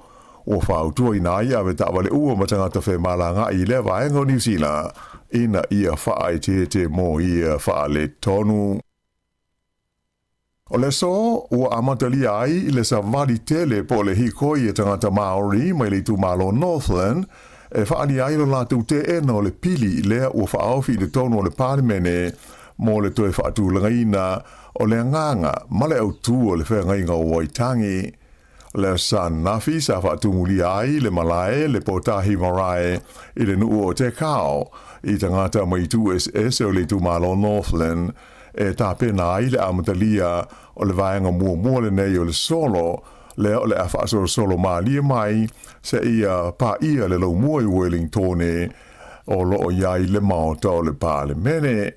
Ua fautuaina ai avetaavale ua ma tagata femalagaai i lea vaega o Niu Sila. ina ia faaeteete mo ia faaletonu. O le aso ua amatalia ai le savali tele po o le hikoi e tagata Māori mai le itumalo Northland e faaalia ai lo latou teena o le pili lea ua faaofi i totonu o le Palemene mo le toe faatulagaina o le agaga ma le autū o le Feagaiga o Waitangi. O le Aso Ananafi sa faatumulia ai le malae le Pōtahi Marae i le nuu o Te Kao i tagata mai itu eseese o le itumalo Northland e tapena ai le amatalia o le vaega muamua lenei o le solo lea o le a faasolosolo malie mai seia paia le laumua i Wellingtone o lo o i ai le Maota o le Palemene.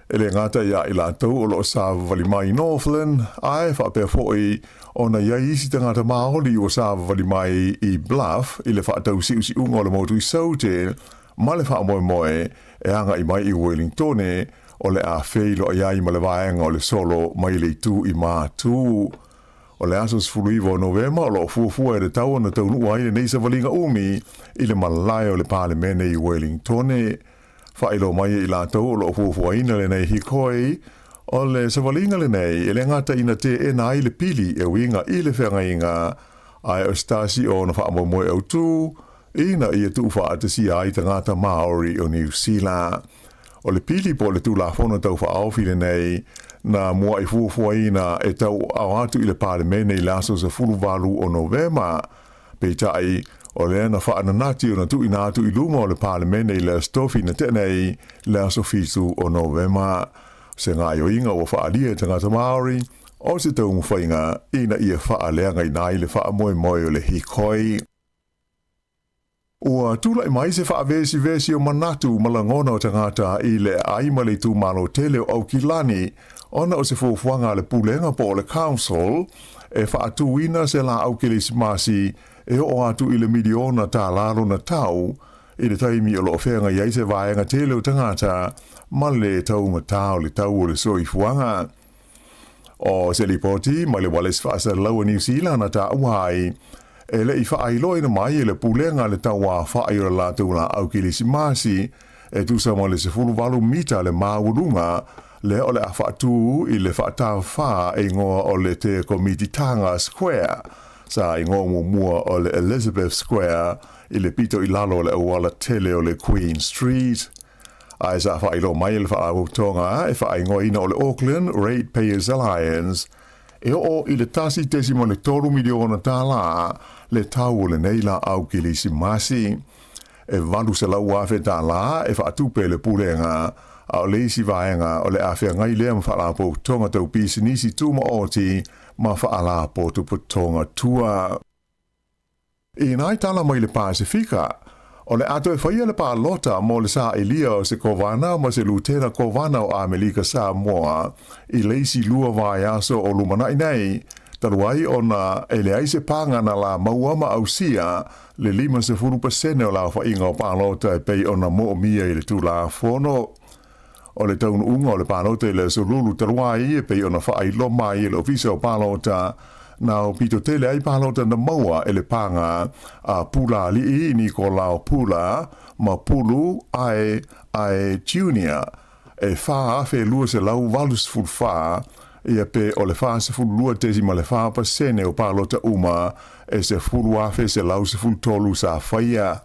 E le gata ia i latou o lo o savavali mai i Northland, ae faapea foi ona i ai isi tagata Māori ua savavali mai i Bluff i le faatausiusiuga o le motu i Saute ma le faamoemoe e agai mai i Wellingtone o le a feiloai ai ma le vaega o le solo mai le itu i Matu. O le aso 19 o Novema o lo o fuafua e le tau ona taunuu ai lenei savaliga umi i le malae o le Palemene i Wellingtone. Faailoa mai e i latou o lo o fuafuaina lenei hikoi, o le savaliga lenei e le gata ina teena ai le pili e uiga i le feagaiga, ae o se tasi o ona faamoemoe autū ina ia tuufaatasia ai tagata Māori o Niu Sila. O le pili po o le Tulafono Tau Faaofi lenei na mua'i fuafuaina e tauaao atu i le Palemene i le aso 18 o Novema. Peitai, o lea na faananati ona tuuina atu i luma o le Palemene i le Aso Tofi na tea nei, le aso 7 o Novema. O se gaoioiga ua faaalia e tagata Māori, o se taumafaiga ina ia faaleagaina ai le faamoemoe o le hikoi. Ua tulai mai se faavesivesi o manatu ma lagona o tagata i le aai ma le itumalo tele o Aukilani ona o se fuafuaga a le Pulega po o le Council e faatuina se laau Kerisimasi e oo atu i le miliona tālā lona tau i le taimi o lo o feagai ai se vaega tele o tagata ma le taugatā o le tau o le soifuaga. O se lipoti mai le Ualesi Faasalalau a Niu Sila na taua ai, e le i faailoaina mai e le Pulega le tauafa'i o le latou laau Kerisimasi e tusa ma le 18 mita le maualuga lea o le a faatū i le faatafā e igoa o le Te Komititanga Square, sa igoa muamua o le Elizabeth Square i le pito i lalo o le auala tele o le Queen Street. Ae sa faailoa mai e le Faalapotopotoga e faaigoaina o le Auckland Ratepayers Alliance, e oo i le $1.3 miliona le tau o lenei laau Kerisimasi. E $800,000 e faatupe e le Pulega, a o le isi vaega o le a feagai lea ma Faalapotopotoga tau pisinisi tumaoti ma Faalapotopotoga tua. I nai tala mai le Pasefika, o le a toe faia le palota mo le sailia o se Kovana ma se Lutena Kovana o Amelika Samoa i le isi lua vaiaso o lumanai nei, talu ai ona e leai se paga na la maua ma ausia le 50% o le aofaiga o palota e pei ona moomia i le Tulafono. O le taunuuga o le palota i le aso Lulu talu ai e pei ona faailoa mai e le Ofisa o Palota, na aupito tele ai palota na maua e le paga a Pulaalii Nikolao Pula ma Pulu Ae Ae Junior e 4,284 ia pe o le 42.4% o palota uma e 10,113 sa faia.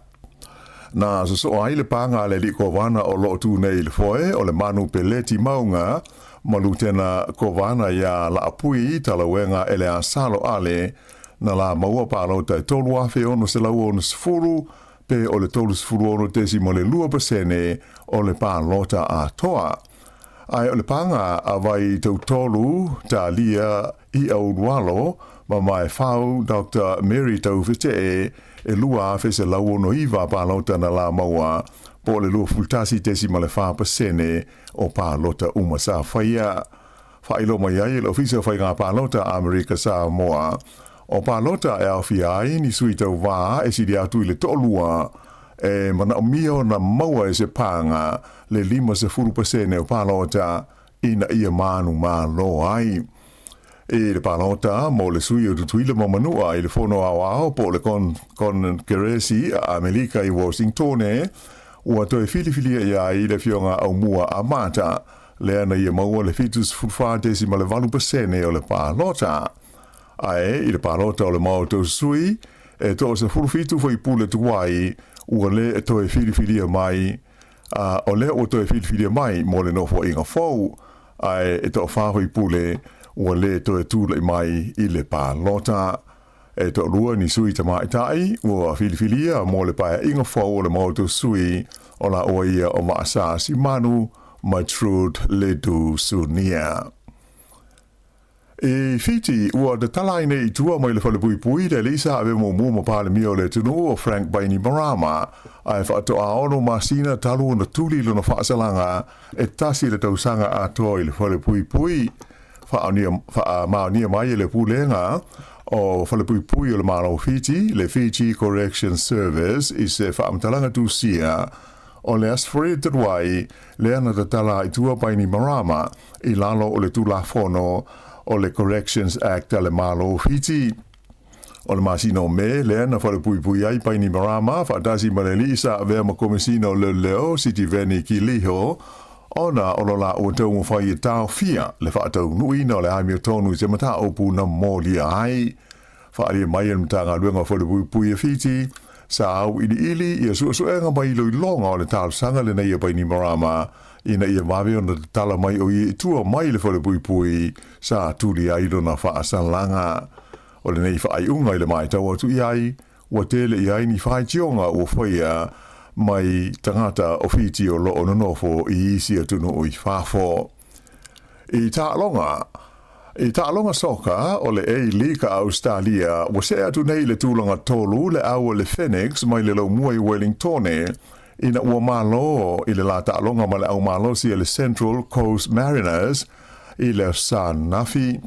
Na sosoo ai le paga a le alii Kovana o lo o tu nei i le foe o le Manu Peleti Mauga ma Lutena Kovana iā Laapui Talauega Eleasalo Ale na la maua palota e 3,660 pe o le 36.2% o le palota atoa. Ae o le paga a Vai Tautolu Talia I'aulualo ma Maefau Doctor Mary Taufetee e 2,169 palota na la maua, po o le 21.4% o palota uma sa faia. Faailoa mai ai e le Ofisa o Faiga Palota a Amerika Samoa, o palota e aofia ai ni sui tauva e sili atu i le toalua e manaomia ona maua e se paga le 50% o palota ina ia manumalo ai. I le palota mo le sui o Tutuila ma Manua i le Fono Aoao po o le Konkeresi a Amelika i Washingtone, Ua toe filifilia i ai le Afioga Aumua Amata, lea na ia maua le 74.8% o le palota. Ae i le palota o le Maota o Sui, e toa-17 faipule tuai ua lē toe filifilia mai, a o lea ua toe filifilia mai mo le nofoaiga fou, ae e toafā faipule ua lē toe tula'i mai i le palota. E toalua ni sui tamaitai ua filifilia mo le paeaiga fou o le Maota o Sui, o lāua ia o Vaasa Simanu ma Trude Ledoux Sunia. I Fiti, ua tatala ai nei i tua mai le falepuipui le alii sa avea muamua ma Palemia o le atunuu o Frank Bainimarama, ae faatoa ono masina talu ona tuli lona faasalaga e tasi le tausaga atoa i le falepuipui. Faamaonia mai e le Pulega o Falepuipui o le Malo o Fiti, le Fiji Correction Service, i se faamatalaga tusia o le Aso Faraile talu ai, lea na tatala ai i tua Bainimarama i lalo o le Tulafono o le Corrections Act a le Malo o Fiti. O le masina o Me lea na falepuipui ai Bainimarama faatasi ma le alii sa avea ma Komesina o Leoleo Sitiveni Qiliho ona o lo laua taumafai e taofia le faataunuuina o le amiotonu i se mataupu na molia ai. Faaalia mai e le Matagaluega o Falepuipui a Fiti, sa auiliili ia suesuega ma iloiloga o le talosaga lenei a Bainimarama ina ia vave ona tatala mai o ia i tua mai le falepuipui sa tuli ai lona faasalaga. O lenei faaiuga i le matau atu i ai, ua tele i ai ni faitioga ua faia mai tagata o Fiti o loo nonofo i isi atunuu i fafo. I taaloga I taaloga soka o le A-League a Ausetalia, ua see atu nei i le tulaga tolu le au a le Phoenix mai le laumua i Wellingtone ina ua malo i le la taaloga ma le au malosi a le Central Coast Mariners i le Aso Nafi.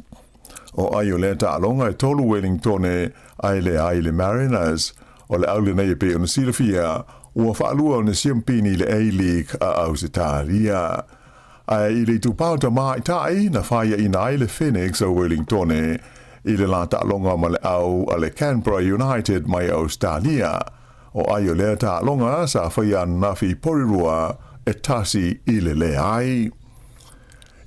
O ai o lea taaloga e tolu Wellingtone ae leai le Mariners. O le au lenei e pei ona silafia, ua faalua ona siampini i le A-League a Ausetalia. Ae i le itupa o tamaitai na faiaina ai le Phoenix o Wellingtone i le la taaloga ma le au a le Canberra United mai Ausetalia. O ai o lea taaloga sa faia ananafi i Porirua e tasi i le leai.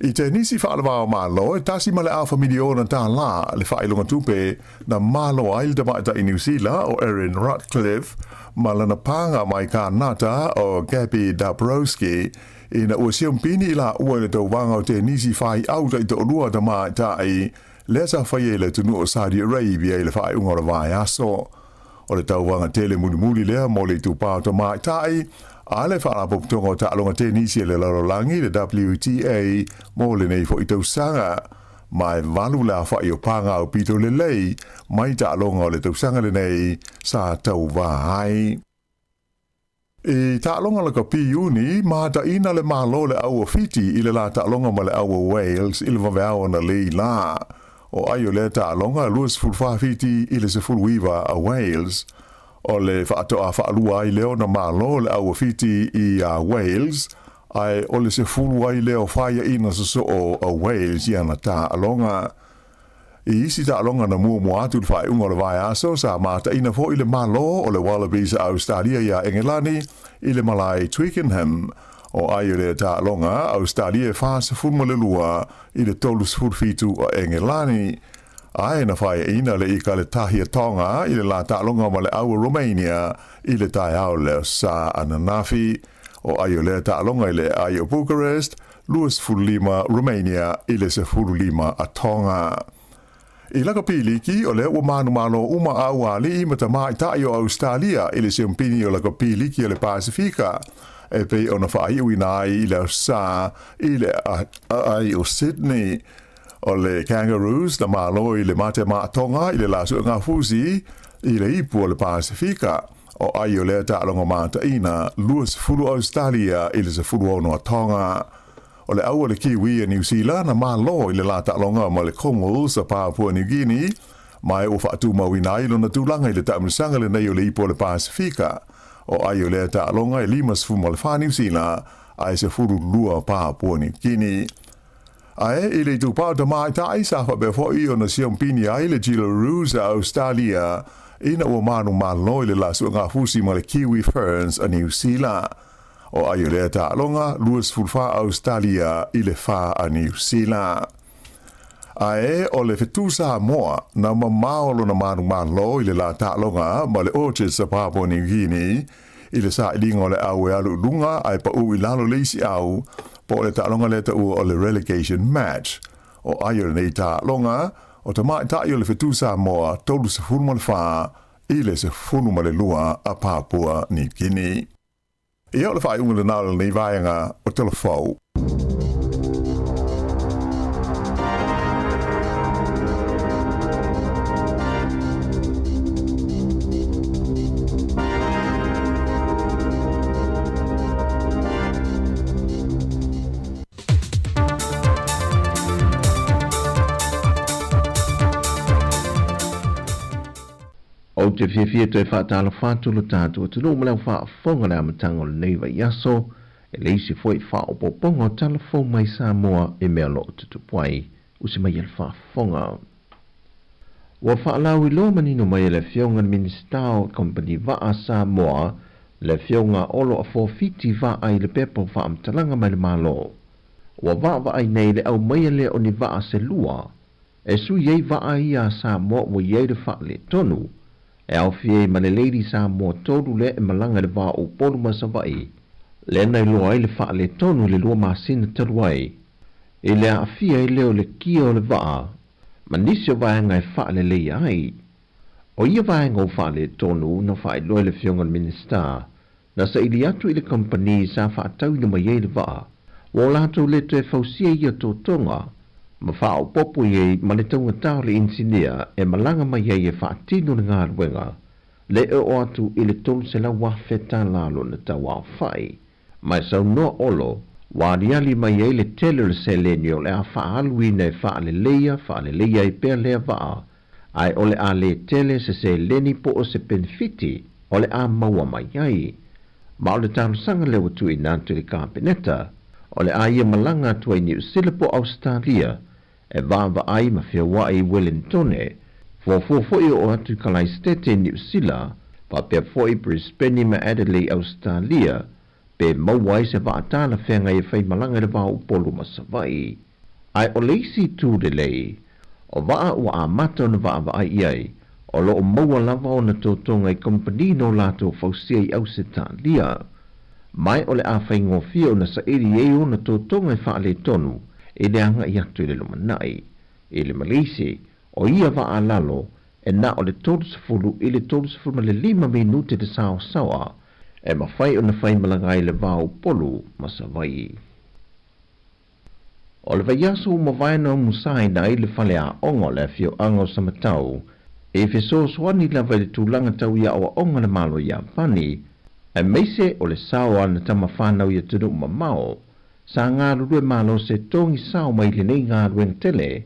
I te nisi faalavao Malo e tasi ma le afa miliona tālā le faailoga tupe na malo ai le tamaitai Niu Sila o Erin Ratcliffe ma lana pāga mai Kānata o Gabby Dabrowski Ina ua siampini i laua i le tauvaga o tenisi fai au taitoalua tamaitai lea sa faia i le atunuu o Saudi Arabia i le faaiuga o le vaiaso. O le tauvaga tele mulimuli lea mo le itupa o tamaitai a le Faalapotopotoga o Taaloga Tenisi a le Lalolagi, le WTA, mo lenei foi tausaga. Ma e valu le aofai o paga aupito lelei mai taaloga o le tausaga lenei sa tauva ai. I taaloga lakapi Iuni, mataina le Malo le au o Fiti i le la taaloga ma le au o Wales i le vaveao ona lei la. O ai o lea taaloga, 24 Fiti i le 19 a Wales. O le faatoa faalua ai lea ona Malo le au o Fiti i a Wales, ae o le sefulu ai lea o faiaina sosoo a Wales i ana taaloga. I isi taaloga na muamua atu i le faaiuga o le vaiaso, sa mataina foi le Malo o le Wallabies a Ausetalia iā Engelani i le malae Twickenham. O ai o lea taaloga, Ausetalia e 42 i le 37 a Engelani. Ae na faiaina le ika le tahi a Tonga i le la taaloga ma le au a Romania i le taeao lea sa ananafi. O ai o lea taaloga i le ai o Bucharest, 25 Romania i le 15 a Tonga. I lakapi liki, o lea ua manumalo uma a aualii ma tamaitai o Ausetalia i le siampini o lakapi liki o le Pasifika, e pei ona faaiuina ai i le Aso Sa i le aai o Sydney. O le Kangaroos na malo i le mate maa Tonga i le la suega fusi i le ipu o le Pasifika. O ai o lea taaloga mataina, 20 Ausetalia i le 16 a Tonga. O le au a le Kiwi a Niu Sila na malo i le la taaloga ma le Kumuls a Papua New Guinea, ma e ua faatumauina ai lona tulaga i le taamilosaga lenei o le ipu o le Pasifika. O ai o lea taaloga e 54 Niu Sila ae 12 Papua New Guinea. Ae i le itupa o tamaitai sa faapea foi ona siampini ai le Jillaroos a Ausetalia ina ua manumalo i le la suegafusi ma le Kiwi Ferns a Niu Sila. O ai o lea taaloga, 24 Ausetalia i le 4 a Niu Sila. Ae o le fetu Samoa na mamao lona manumalo i le la taaloga ma le Orchards a Papua New Guinea i le sailiga o le au e alu i luga ae pau i lalo le isi au, po o le taaloga lea taua o le relegation match. O ai o lenei taaloga, o tamaitai o le fetu Samoa 34 i le 12 a Papua New Guinea. Ia, o le faaiuga lena o lenei vaega o Talafou. Ou te fiafia toe faatalofa atu lo tatou atunuu ma le au faafofoga i le amataga o lenei vaiaso e le isi foi faaopoopoga o tala fou mai Samoa i mea o lo o tutupu ai. Usi mai e le faafofoga. Ua faalauiloa manino mai e le Afioga i le Minisita o Kamupani Vaa Samoa, le Afioga Olo Afofiti Vaai le pepa o faamatalaga mai le Malo. Ua vaavaai nei le aumaia lea o ni vaa se lua e sui ai vaa ia a Samoa ua i ai le faaletonu, e aofia ai ma le Lady Samoa 3 lea e malaga i le va o Upolu ma Savaii, lea na iloa ai le faaletonu i le 2 masina talu ai, i le aafia ai lea o le kia o le vaa ma nisi o vaega e faaleleia ai. O ia vaega o faaletonu na faailoa e le Afioga i le Minisita Na saili atu i le kamupani sa faatauina mai ai le vaa, ua o latou le toe fausia ia totoga ma faaopoopo i ai ma le taugata o le inisinia e malaga mai ai e faatino le galuega, le oo atu i le $300,000 lona tauaofai. Ma e saunoa Olo, ua aliali mai ai le tele o le seleni o le a faaaluina e faaleleia, faaleleia ai pea lea vaa, ae o le a le tele se seleni po o se penefiti o le a maua mai ai. Ma o le talosaga lea ua tuuina atu i le Kapeneta, o le a ia malaga atu ai Niu Sila po o Ausetalia e vaavaai ma feoai i Welentone, fuafua foi e oo atu i Kalaesetete i Niu Sila, faapea foi Brisbane ma Adelaide i Ausetalia, pe maua ai se vaa talafeagai e faimalaga i le va o Upolu ma Savaii. Ae o le isi itu lelei, o vaa ua amata ona vaavaai i ai, o lo o maua lava ona totoga i kamupani no latou fausia i Ausetalia. Mai o le a faigofie ona saili ai ona totoga e faaletonu i le agai atu i le lumanai. I le Maleisi, o ia vaa lalo e na o le 30 i le 35 minute le saosaoa e mafai ona faimalaga ai le va o Upolu ma Savaii. O le vaiaso ua mavae na umusaina ai le faleaoga o le afioaga o Samatau e fesoasoani lava i le tulaga tau i aoaoga le Malo Iapani, aemaise o le sao a ana tama fanau i atunuu mamao sa galulue malo se togi sao mai lenei galuega tele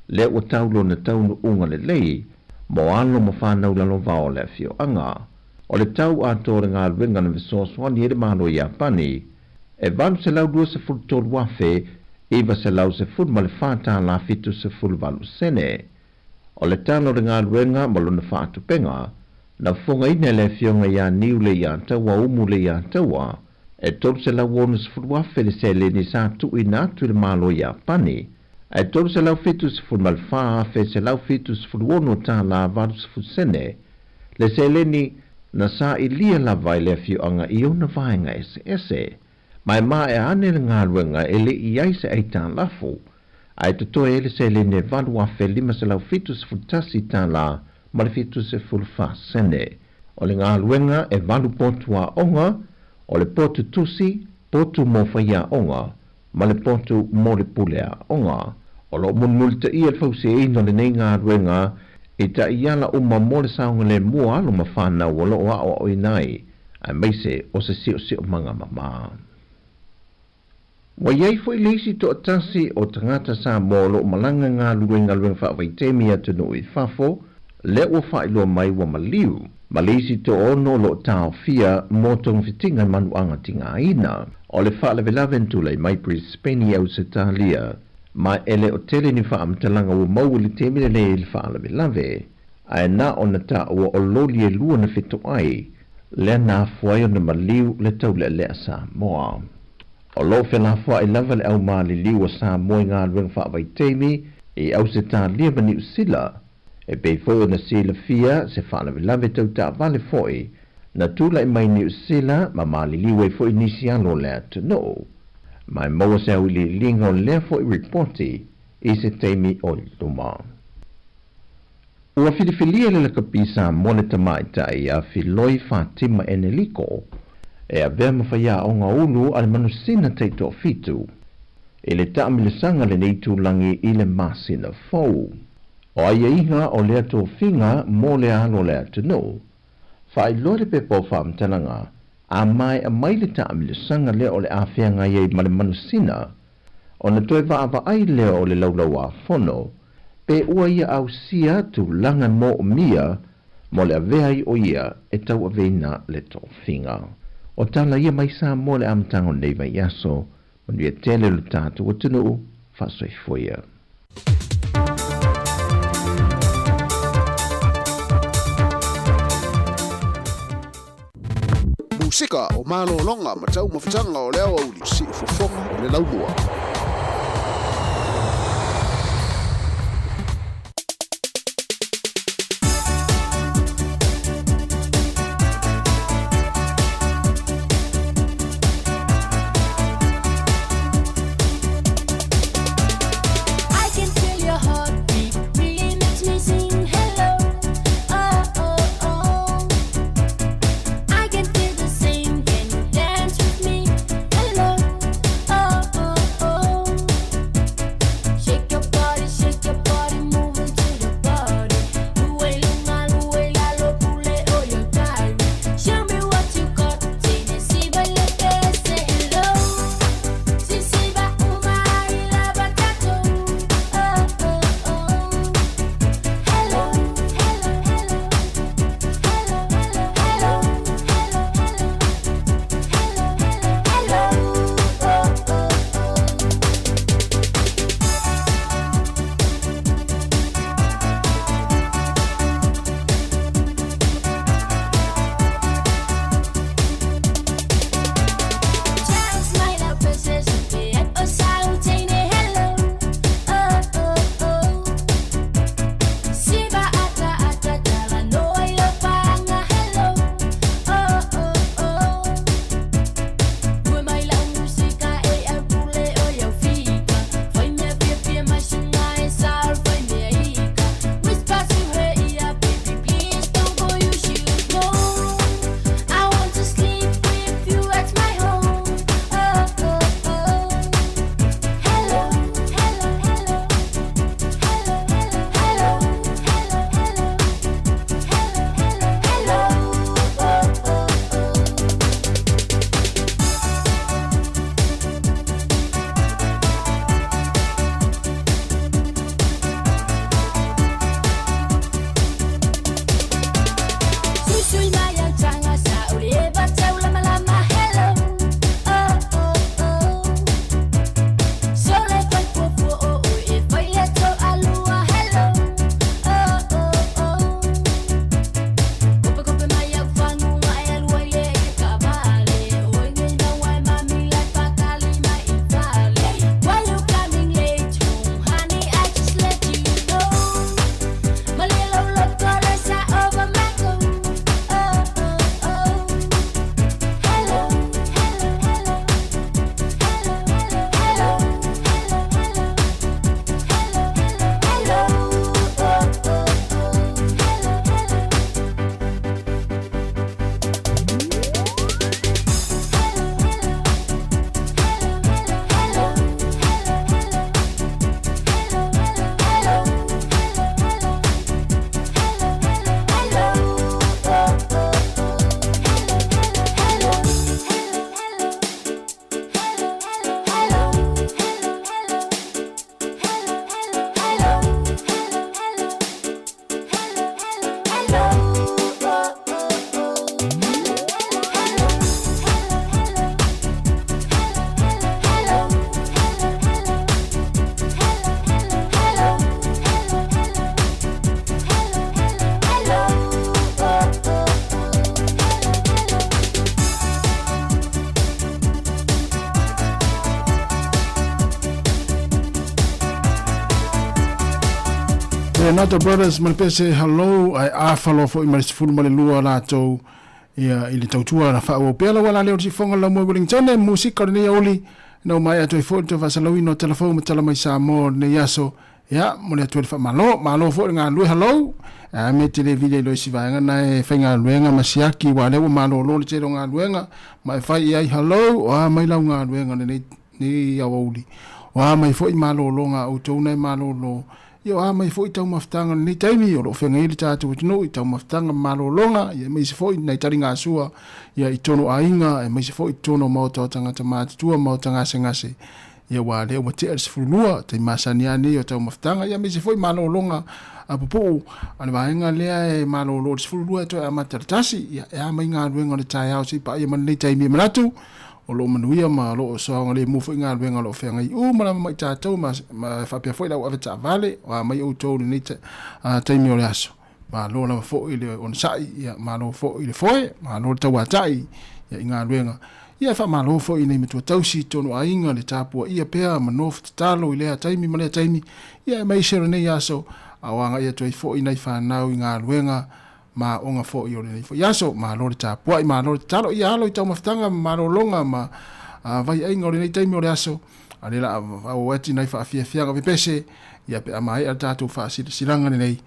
lea ua tau lona taunuuga lelei mo alo ma fanau lalovao o le afioaga. O le tau atoa o le galuega na fesoasoani ai le Malo Iapani e $823,914.78 sene. O le tala o le galuega ma lona faatupenga na fofogaina e le Afioga ia Niu Leiataua Umu Leiataua e $360,000 le seleni sa tuuina atu i le Malo Iapani ae $374,176.80 sene le seleni na sailia lava e le afioaga i ona vaega eseese. Ma e maea ane le galuega e le i ai se aitalafu, ae totoe ai le seleni e $8,571 ma le 74 sene. O le galuega e valu potu aoga, o le potu tusi, potu mo faiaoga, ma le potu mo le pule aoga. O lo o mulimulitaia le fausiaina o lenei galuega i taiala uma mo le saogalemu o alo ma fanau o lo o aoaoina ai, aemaise o se siosiomaga mama. Ua i ai foi le isi toatasi o tagata Samoa o lo o malaga galulue i galuega faavaitaimi i atunuu i fafo, lea ua faailoa mai ua maliu, ma le isi toaono o lo o taofia mo togafitiga i manuaga tigaina. O le faalavelave na tulai mai Brisbane i Ausetalia, ma e le o tele ni faamatalaga ua maua i le taimi lenei i le faalavelave, ae na ona taua o loli e lua na fetoai, lea na afua ai ona maliu le taulealea Samoa. O lo o felafoai lava le au maliliu a Samoa i galuega faavaitaimi i Ausetalia ma Niu Sila, e pei foi ona silafia se faalavelave tau taavale foi na tulai mai Niu Sila ma maliliu ai foi nisi alo o le atunuu. Ma e maua se auiliiliga o lea foi ripoti i se taimi o i luma. Ua filifilia e le Lakapi Samoa le tamaitai ia Filoi Fatima Eneliko e avea ma faiaoga ulu a le manusina taitoafitu i le taamilosaga lenei itulagi i le masina fou. O aiaiga o lea tofiga mo le alo o le atunuu, faailoa le pepa o faamatalaga a maea mai le taamilosaga lea o le a feagai ai ma le manusina ona toe vaavaai lea o le Laulau-a-Fono pe ua ia ausia tulaga moomia mo le avea ai o ia e tauaveina le tofiga. O tala ia mai Samoa i le amataga o lenei vaiaso, manuia tele lo tatou atunuu, faasoifua ia. Musika o malologa ma taumafataga o le aoauli siufofoga o le laumua. I can feel your heartbeat, really makes me sing hello. Oh oh oh. I can feel the same. Can you dance with me? Hello. Oh oh oh. Leonardo Brothers ma le pese hello ae afalo foi ma le 12 latou ia i le tautua na faaauau pea lau ala lea o le siufofoga o le laumua i Wellington musika o lenei aoauli na uma ai atu ai foi le toe faasalauina o Talafou ma Tala mai Samoa o lenei aso ia momoli atu ai le faamalo malo foi le galulue hello a me te le vili ai loa i si vaega na e faigaluega ma siaki aua lea ua malolo le tele o galuega ma e fai i ai hello o a mai lau galuega lenei nei aoauli o a mai foi malologa a outou na e malolo Ia o a mai foi taumafataga o lenei taimi o lo o feagai ai le tatou atunuu i taumafataga ma malologa, ia aemaise foi nai taligasua ia i totonu o aiga, aemaise foi i totonu o maota o tagata matutua ma maota gasegase. Ia aua lea ua tea le 12, taimi masani lava nei o taumafataga, ia aemaise foi malologa a pupuu a le vaega lea e malolo i le 12 e toe amata i le tasi. Ia e a mai galuega o le taeao se i paia mai lenei taimi e manatu o lo o manuia ma o lo o saogalemu foi galuega o lo o feagai uma lava ma i tatou ma, ma faapea foi le au avetaavale o a mai outou i lenei taimi o le aso. Malo lava foi le onosai, ia, malo foi le foe, malo le tauatai ia, i galuega. Ia e faamalo foi i nei matua tausi i totonu o aiga le tapuaia pea ma nofo tatalo i lea taimi ma lea taimi, ia aemaise o lenei aso a o agai atu ai foi nai fanau i galuega ma aoga foi o lenei foi aso. Malo le tapuai, malo le tatalo, ia alo i taumafataga ma malologa ma vaiaiga o lenei taimi o le aso, a lea la a o ati nai faafiafiaga pepese, ia pe a maea le tatou faasilasilaga lenei,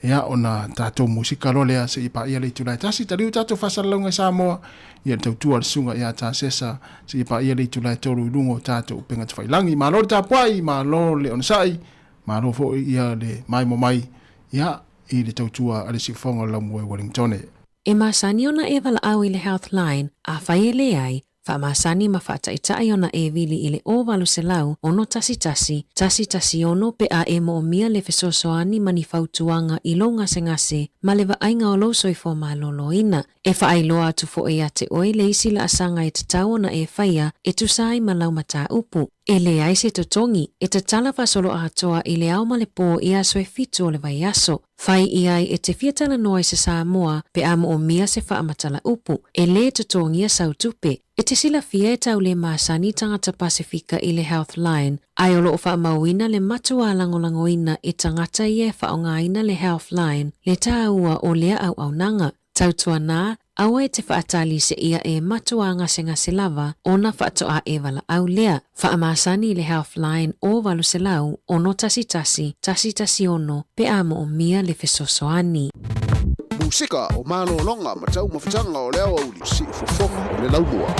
ia ona tatou musika loa lea seia paia le itula e tasi, taliu tatou faasalalauga i Samoa, ia le tautua a le susuga ia Tasesa seia paia le itula e tolu i luga o tatou upega tafailagi. Malo le tapuai, malo le onosai, malo foi ia le maimoa mai, ia i le tautua a le siufofoga o le Laumua i Wellingtone. E masani ona e valaau i le Healthline, afai e leai, faamasani ma faataitai ona e vili i le 0800 611 116 pe a e moomia le fesoasoani ma ni fautuaga i lou gasegase ma le vaaiga o lou soifua maloloina. E faailoa atu foi ia te oe le isi laasaga e tatau ona e faia e tusa ai ma lau mataupu. E leai se totogi, e tatala faasoloatoa i le ao ma le pō i aso e fitu o le vaiaso. Fai i ai e te fia talanoa i se Samoa pe a moomia se faamatala upu. E lē totogia sau tupe. E te silafia e tau lē masani tagata Pasefika i le Healthline, ae o loo faamauina le matuā lagolagoina e tagata ia e faaaogaina le Healthline le tāua o lea auaunaga. Tautuanā, aua e te faatali seia e matuā gasegase lava ona faatoa e valaau lea. Faamasani i le Healthline o 800 611 116 pe a moomia le fesoasoani. Musika o malologa ma taumafataga o le aoauli, siufofoga o le laumua.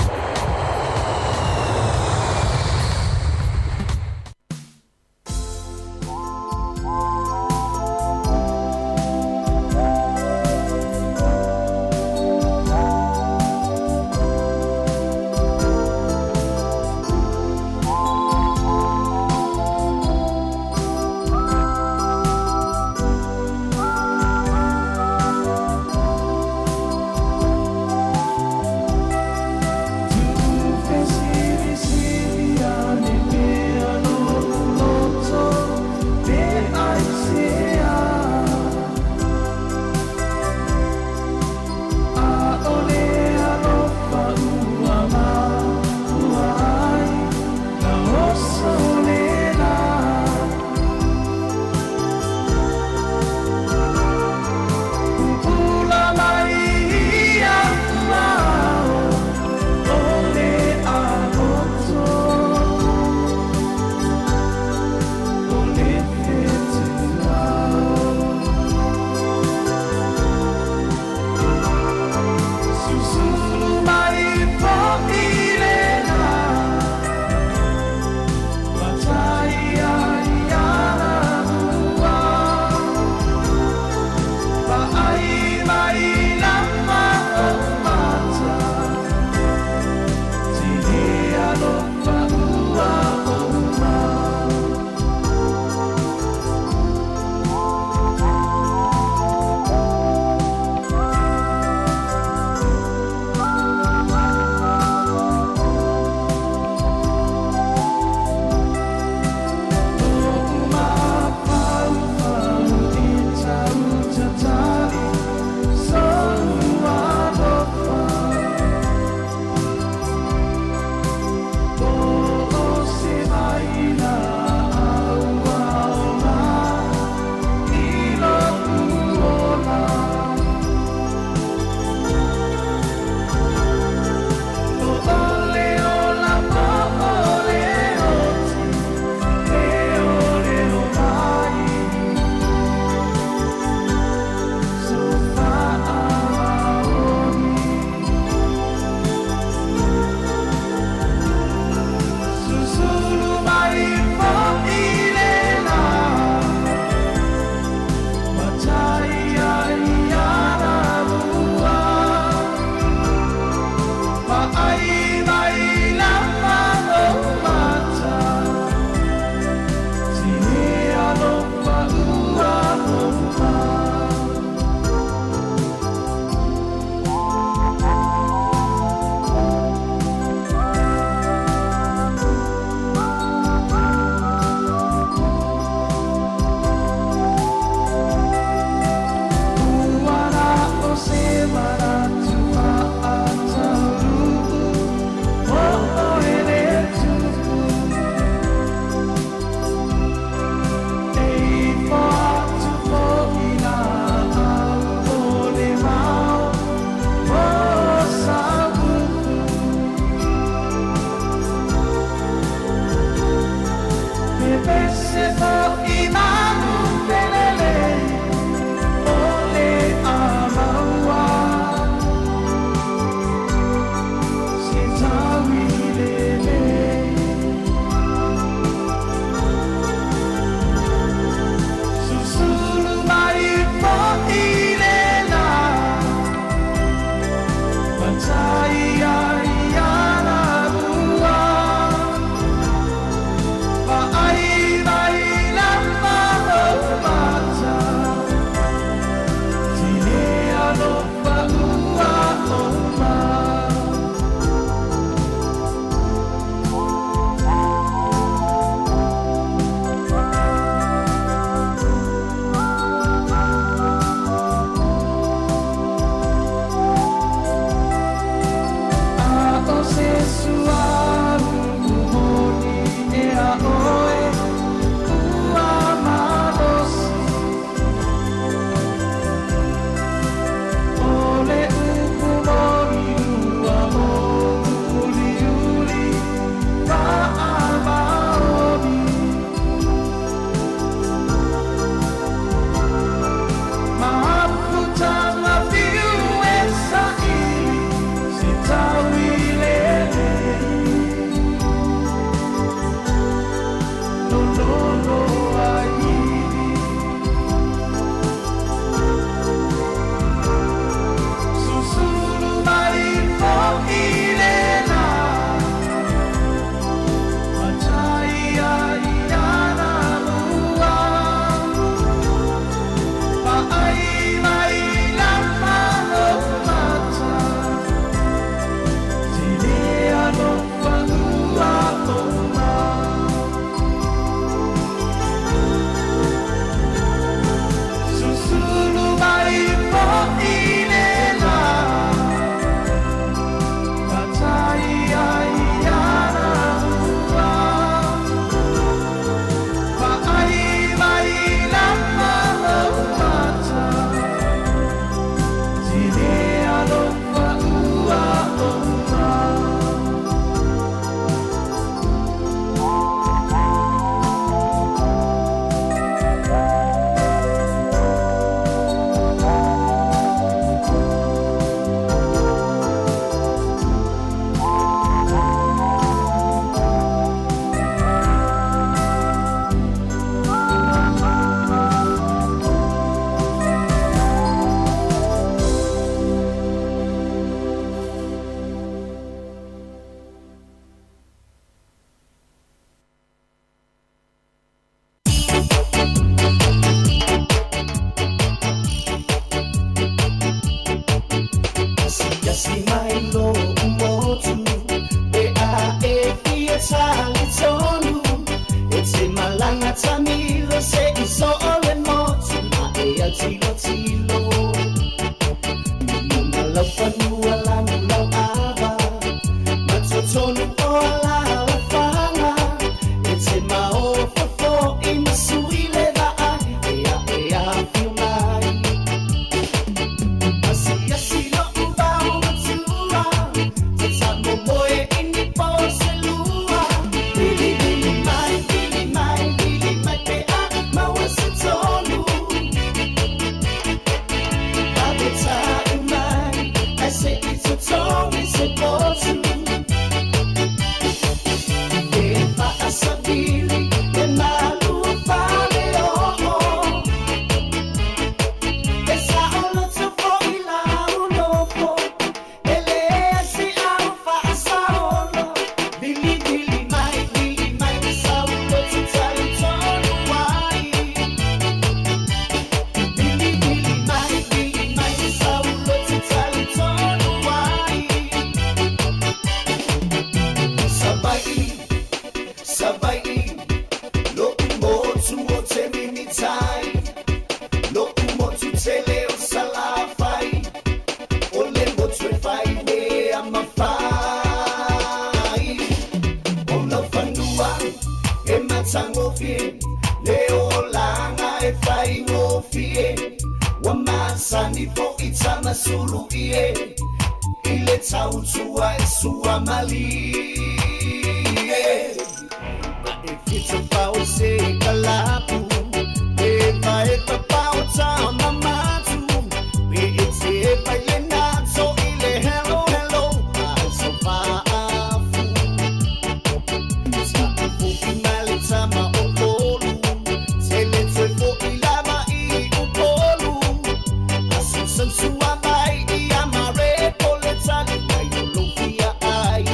tilotilo Luna lau fanua lanu lau ava Matotonu o alaalafaga E te maofofo'i ma sui le vaa E a'e afio mai Asiasi lo'u vao matua Tatamomoe i ni po se lua Vilivili mai, vili mai, vili mai pe a maua se tonu Vave ta'i mai Ae se'i totogi se potu E fa'asavili le malu o fale oo E sa'oloto fo'i lau nofo E leai se au fa'asaolo Vilivili mai, vili mai Sau loto talitonu ai Vilivili mai, vili mai Sau loto talitonu ai Savai'i, Savai'i Lo'u motu o te mimitai Lo'u motu tele o Salafai O le motu e fai mea mafai O lau fanua e matagofie Le olaga e faigofie Ua masani fo'i tamasulu'ie I le tautua e suamalie Ma e fia tafao i se kalapu Pe vae papao tamamatu Pe e tepa i le nato i le hello hello A sau faafu Ta'afu'i ma le tama o Olu Tele toe fo'i lava i Upolu Asusausua mai ia Mareko le tali mai o lou fia ai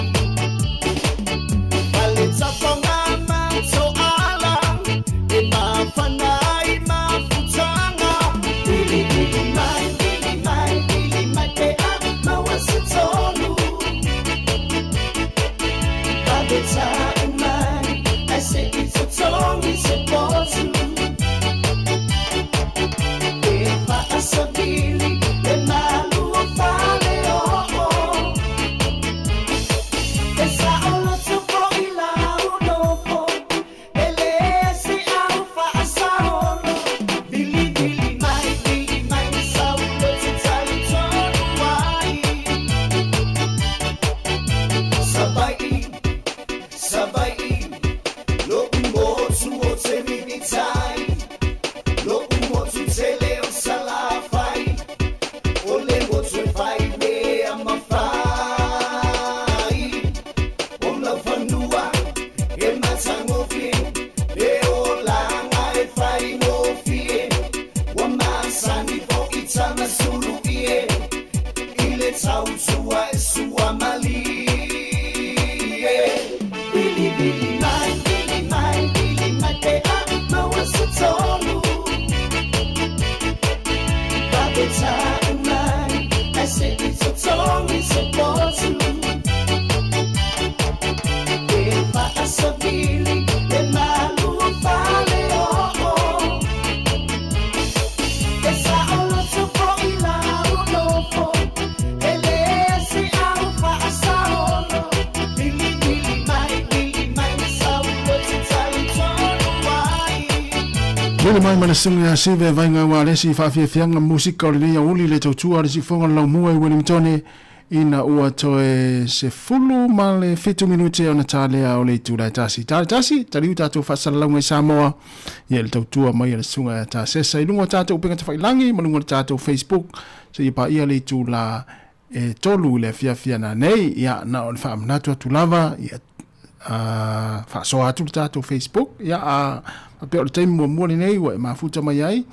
Fale tafaga ma toala E mafana ai mafutaga Vilivili mai, vili mai, vili mai pe a maua se tonu Vave ta'i mai Ae se'i totogi se potu E fa'asavili le malu o fale oo E sa'oloto fo'i lau nofo E leai se au fa'asaolo Vilivili mai, vili mai Sau loto talitonu ai Savai'i, Savai'i Lo'u motu o te mimitai Lo'u motu tele o Salafai O le motu e fai mea mafai O lau fanua e matagofie Le olaga e faigofie Ua masani fo'i tamasulu'ie I le tautua e suamalie Vilivili mai, vili mai, vili mai pe a maua se tonu Vave ta'i mai Ae se'i totogi se potu E fa'asavili le malu o fale oo E sa'oloto fo'i lau nofo E leai se au fa'asaolo Vilivili mai, vili mai Sau loto talitonu ai Vili mai ma le susuga ia Sive Vaiga ua le isi faafiafiaga musika o lenei aoauli le tautua a le siufofoga o le laumua i Wellingtone ina ua toe 17 minute ona talea o le itula e tasi. Tale tasi, taliu tatou faasalalauga i Samoa, ia le tautua mai a le susuga ia Tasesa i luga o tatou upega tafailagi ma luga o le tatou Facebook seia paia le itula e 3 i le afiafi ana nei. Ia, na o le faamanatu atu lava, ia faasoa atu le tatou Facebook, ia a faapea o le taimi muamua lenei ua e mafuta mai ai,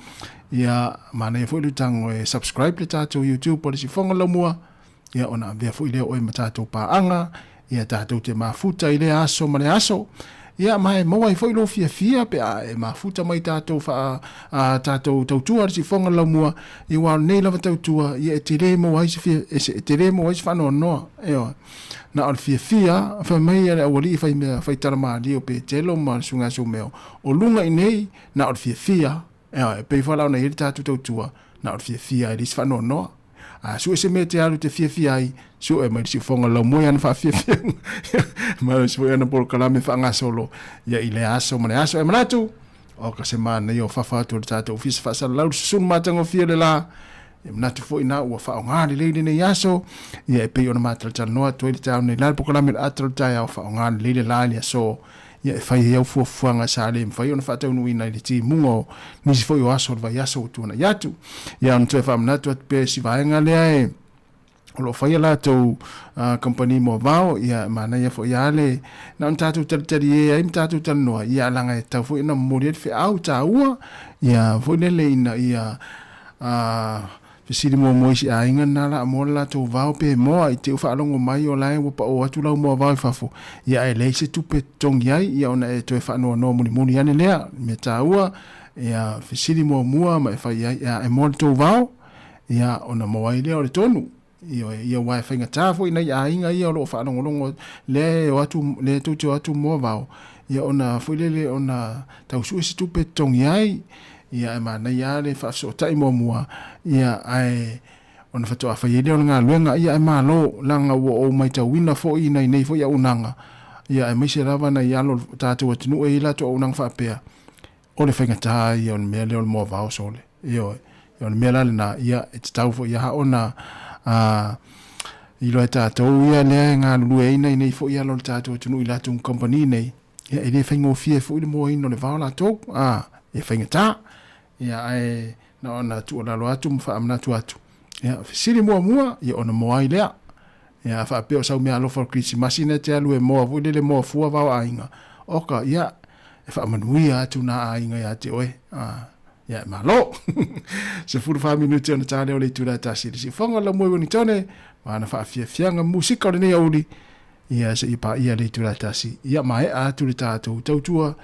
ia manaia foi le tago e subscribe le tatou YouTube o le Siufofoga o le Laumua, ia ona avea foi lea o oe ma tatou paaga, ia tatou te mafuta i lea aso ma le aso, ia ma e maua ai foi lou fiafia pe a e mafuta mai tatou faa a tatou tautua le Siufofoga o le Laumua, ia aua o lenei lava tautua, ia e tele maua ai se fia, e se, e tele maua ai se faanoanoa, ioe. Na o le fiafia, fai mai le aualii fai mea, fai tala malie o Petelo ma le susuga ia Sumeo, o luga i nei, na o le fiafia, E pei foi la ona i ai le tatou tautua, na o le fiafia e le isi faanoanoa. A sue se mea e te alu te fiafia ai, sue mai le siufoga laumua i ana faafiafiaga ma le foi ana polokalame faagasolo ia i lea aso ma le aso. E manatu, o ka se manaia o fafa atu o le tatou ofisa faasalalau le susunu matagofie o le la. E manatu foi na ua faaaoga lelei lenei aso, ia e pei ona matalatalanoa atu ai le taeao nei la le polokalame o le ata o le taeao, faaaoga lelei le la i le aso, ia e fai ai au fuafuaga sa le mafai ona faataunuuina i le timuga o nisi foi o aso o le vaiaso ua tuanai atu. Ia ona toe faamanatu atu pea i si vaega lea e o lo o faia latou kamupani moavao, ia e manaia foi lava le na ona tatou talitalie ai ma tatou talanoa, ia leaga e tatau foi ona momoli ai le feau taua, ia foi lele ina ia fesili muamua i si aiga lena la moa le latou vao pe moa i te i ua faalogo mai o la e ua pao atu lau moavao i fafo, ia ae leai se tupe e totogi ai, ia ona e toe faanoanoa mulimuli ane lea. O le mea taua, ia fesili muamua ma e fai ai, ia e moa le tou vao, ia ona maua ai lea o le tonu. Ioe, ia aua e faigata foi nai aiga ia o lo o faalogologo lea e o atu, lea tou te o atu moa vao, ia ona foi lele ona tau sue se tupe e totogi ai, ia ae manaia lava le faafesootai muamua, ia ae ona faatoa fai ai lea o le galuega, ia ae malo, leaga ua ou matauina foi nai nei foi auaunaga, ia aemaise lava nai alo o le tatou atunuu e i ai latou auaunaga faapea, o le faigata ia o le mea lea o le moavao sole. Ioe. O le mea la lena, ia, e tatau foi lava ona iloa e tatou ia lea e galulue ai nai nei foi alo o le tatou atunuu i latou kamupani nei, ia, e le faigofie foi le moaina o le vao latou, a, e faigata. Ia, ae na ona tuualalo atu ma faamanatu atu, ia, fesili muamua, ia, ona moa ai lea. Ia, a faapea o sau meaalofa o le Kerisimasi na e te alu e moa foi lele moa fua vao aiga, oka, ia, e faamanuia atu nā aiga iā te oe. A, ia, e malo. 14 minute ona tā lea o le itula e tasi i le siufoga o le laumua i Uenitone, ma ana faafiafiaga musika o lenei aoauli, ia seia paia le itula e tasi. Ia maea atu le tatou tautua,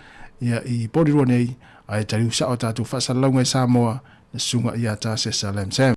ia, i Porirua nei, ae taliu sao tatou faasalalauga i Samoa, le susuga ia Tā Sesa Lam Sam.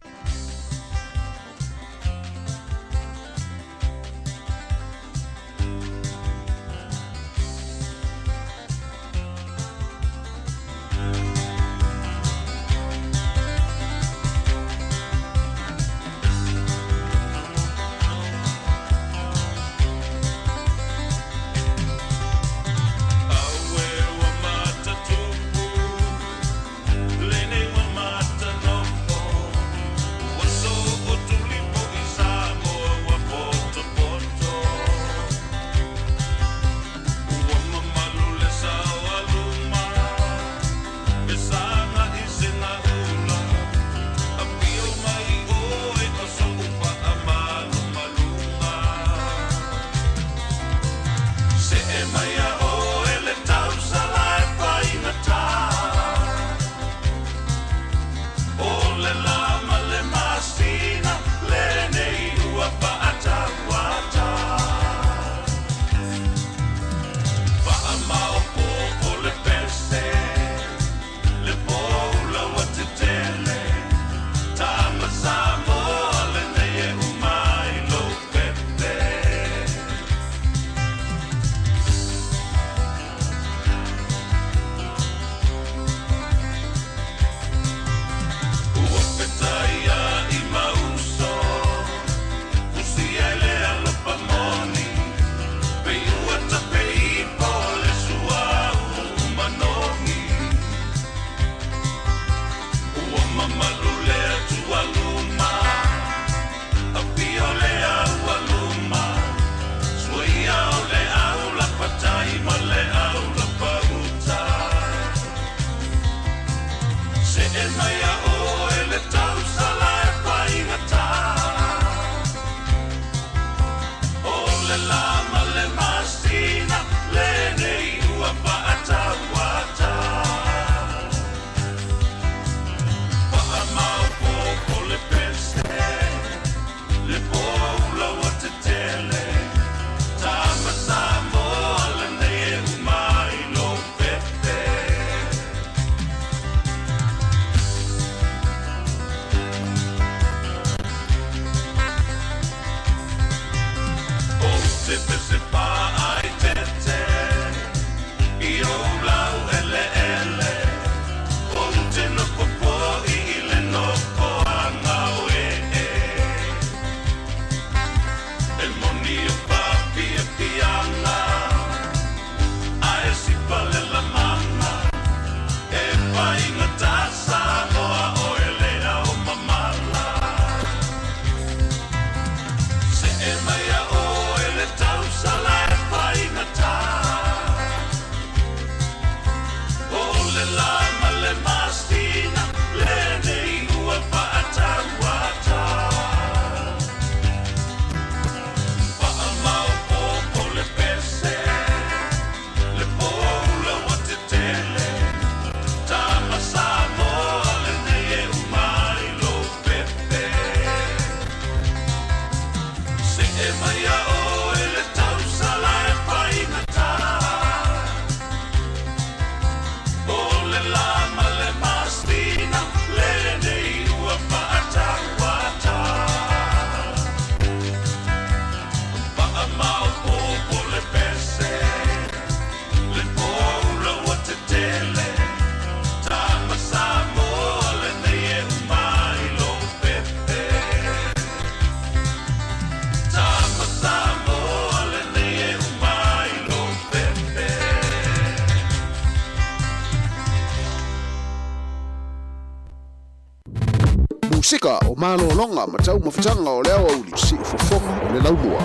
Musika o malologa ma taumafataga o le aoauli siufofoga o le laumua.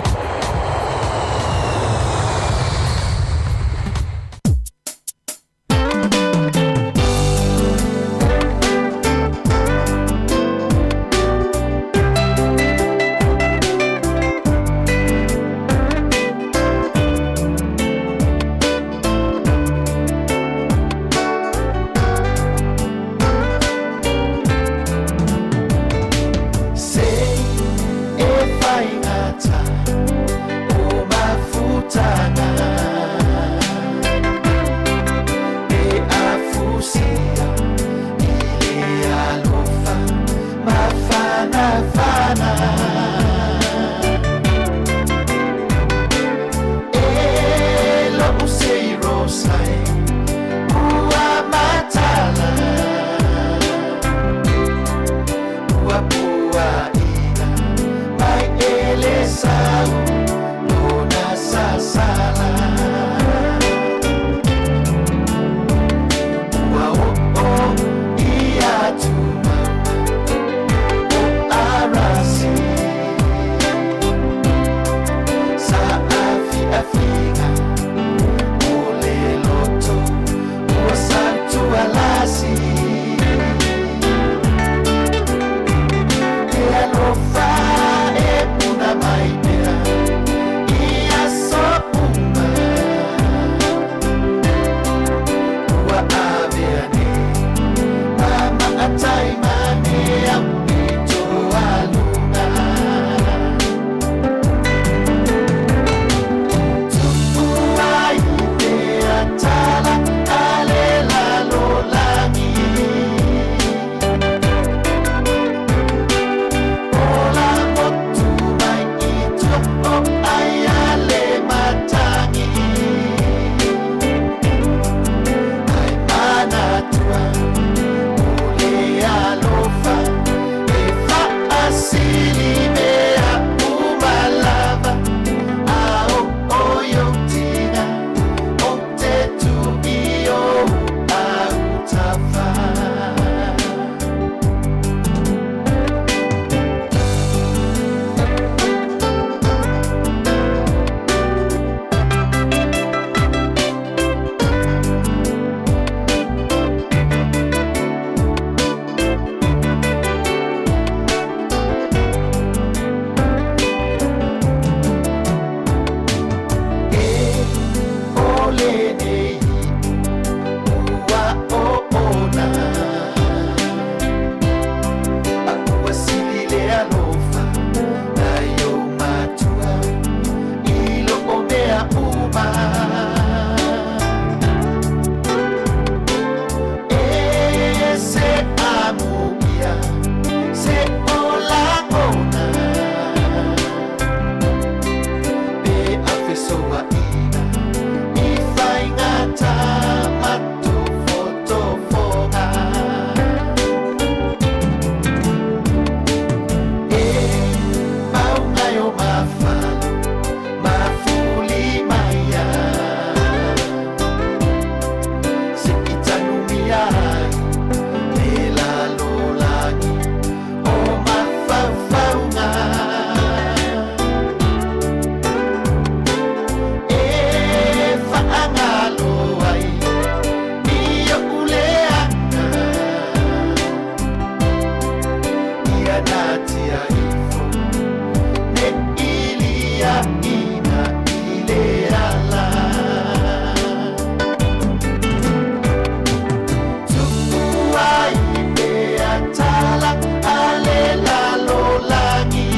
Se e faigata o mafutaga e afusia i le alofa mafanafana. E lo'u seirosai ua matala ua puaʻina mai e le sau lona sasala ua oo i atumauga o arasi sa afiafiga o le loto ua santualasi e alofa e puna mai pea i aso uma ua avea nei ma maatai mane aupito aluga tu'u ai pea tala a le lalolagi ola motu mai i tua o ai a le matagi ae manatua o le alofa e faasili mea uma lava a oo i ou tiga ou te tuu i ou autafa. E o lenei ua oona a ua sili le alofa nai ou matua i loo mea uma. E se amuia se o lagona pe afesoaʻiga i faigata matofotofoga e mauga e o mafalo mafulimaia seʻi tanumia ai le lalolagi o mafaufauga e faagalo ai i oʻu leaga ia natia ifo ne iliaʻina i le ala tuʻu ai pea tala a le lalolagi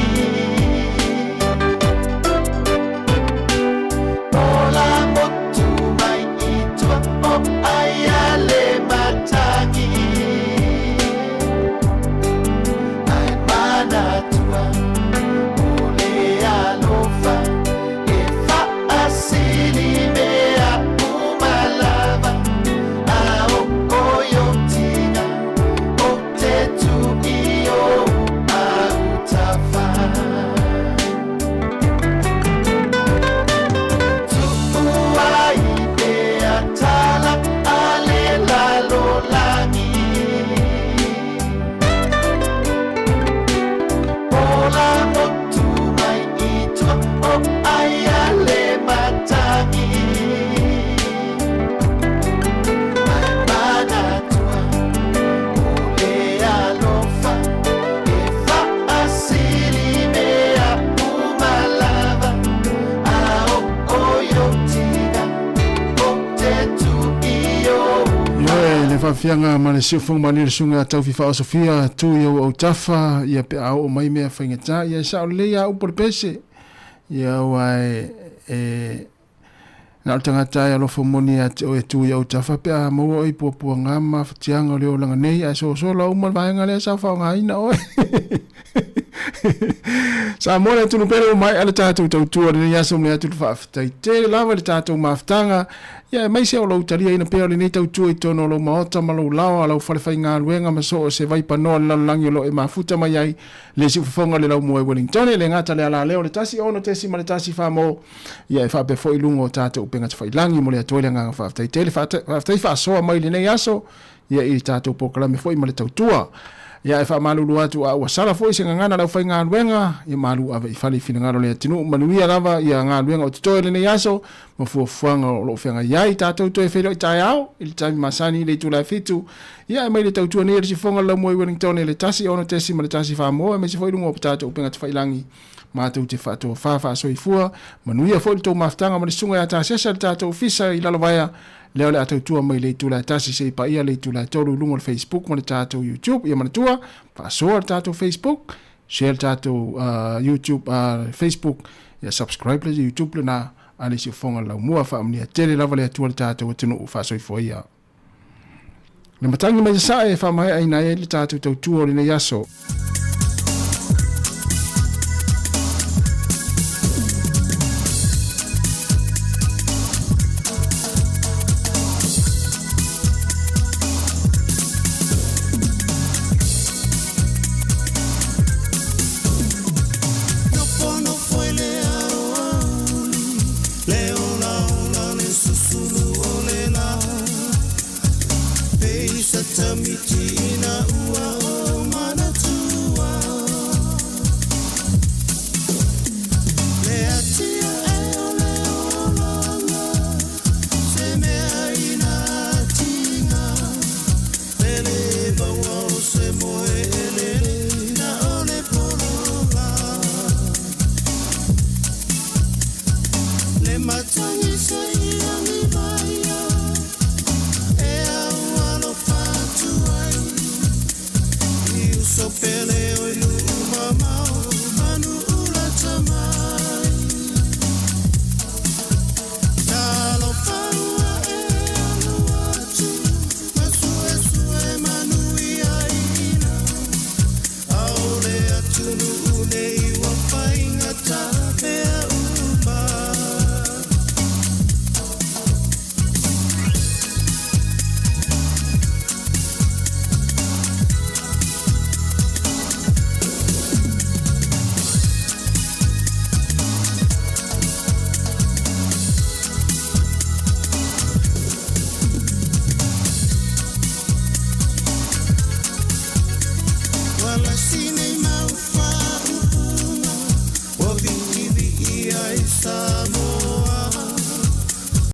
ola motu mai i tua o ai a le matagi ae manatua o le alofa tauafiaga ma le siufogo malie le suga taufifa o Sofia tu i ou autafa ia pe a oo mai mea faigata ia e sao lelei a upu o le pese ia ua e, e na o le tagata e alofa moni ia te oe e tu i autafa pe a maua oe i puapuaga ma mafatiaga o le olaga nei ae sosola uma le vaega lea sa faaaogaina oe. Samoa le atunuu pele ua maea le tatou tautua i lenei aso ma le atu le faafetai tele lava i le tatou mafutaga ia aemaise o lou taliaina pea o lenei tautua i totonu o lou maota ma lou laoa, lau falefaigaluega ma so o se vaipanoa o le lalolagi o lo o e mafuta mai ai le siufofoga o le laumua i Wellington. E le gata le alaleo le 16.1 Famo ia e faapea foi i luga o tatou upega tafailagi mo le atoa i le agaga faafetai tele. Faafetai faasoa mai i lenei aso ia i tatou polokalame foi ma le tautua. Ia e faamalulu atu a ua sala foi se gagana a le aufaigaluega, ia malu ave i fale i finagalo o le atunuu. Manuia lava ia galuega o totoe i lenei aso ma fuafuaga o lo o feagai ai. Tatou toe feiloai taeao i le taimi masani i le itula e 7. Ia e mai le tautua nei a le sifoga o le laumua i Wellington i le 16.1 Samoa aemaise foi i luga o tatou upega tafailagi matou te faatofa faasoifua. Manuia foi le tou mafutaga ma le susuga ia Tasesa le tatou ofisa i Lalovaea. Lea o le a tautua mai le itula e 1 seia paia le itula e 3 i luga o le Facebook ma le tatou YouTube. Ia manatua, faasoa le tatou Facebook, share le tatou YouTube, Facebook, ia subscribe le YouTube lena a le siufofoga o le laumua. Faamanuia tele lava le Atua i le tatou atunuu faasoifua ia. Le matagi mai sasae e faamaeaina ai le tatou tautua o lenei aso.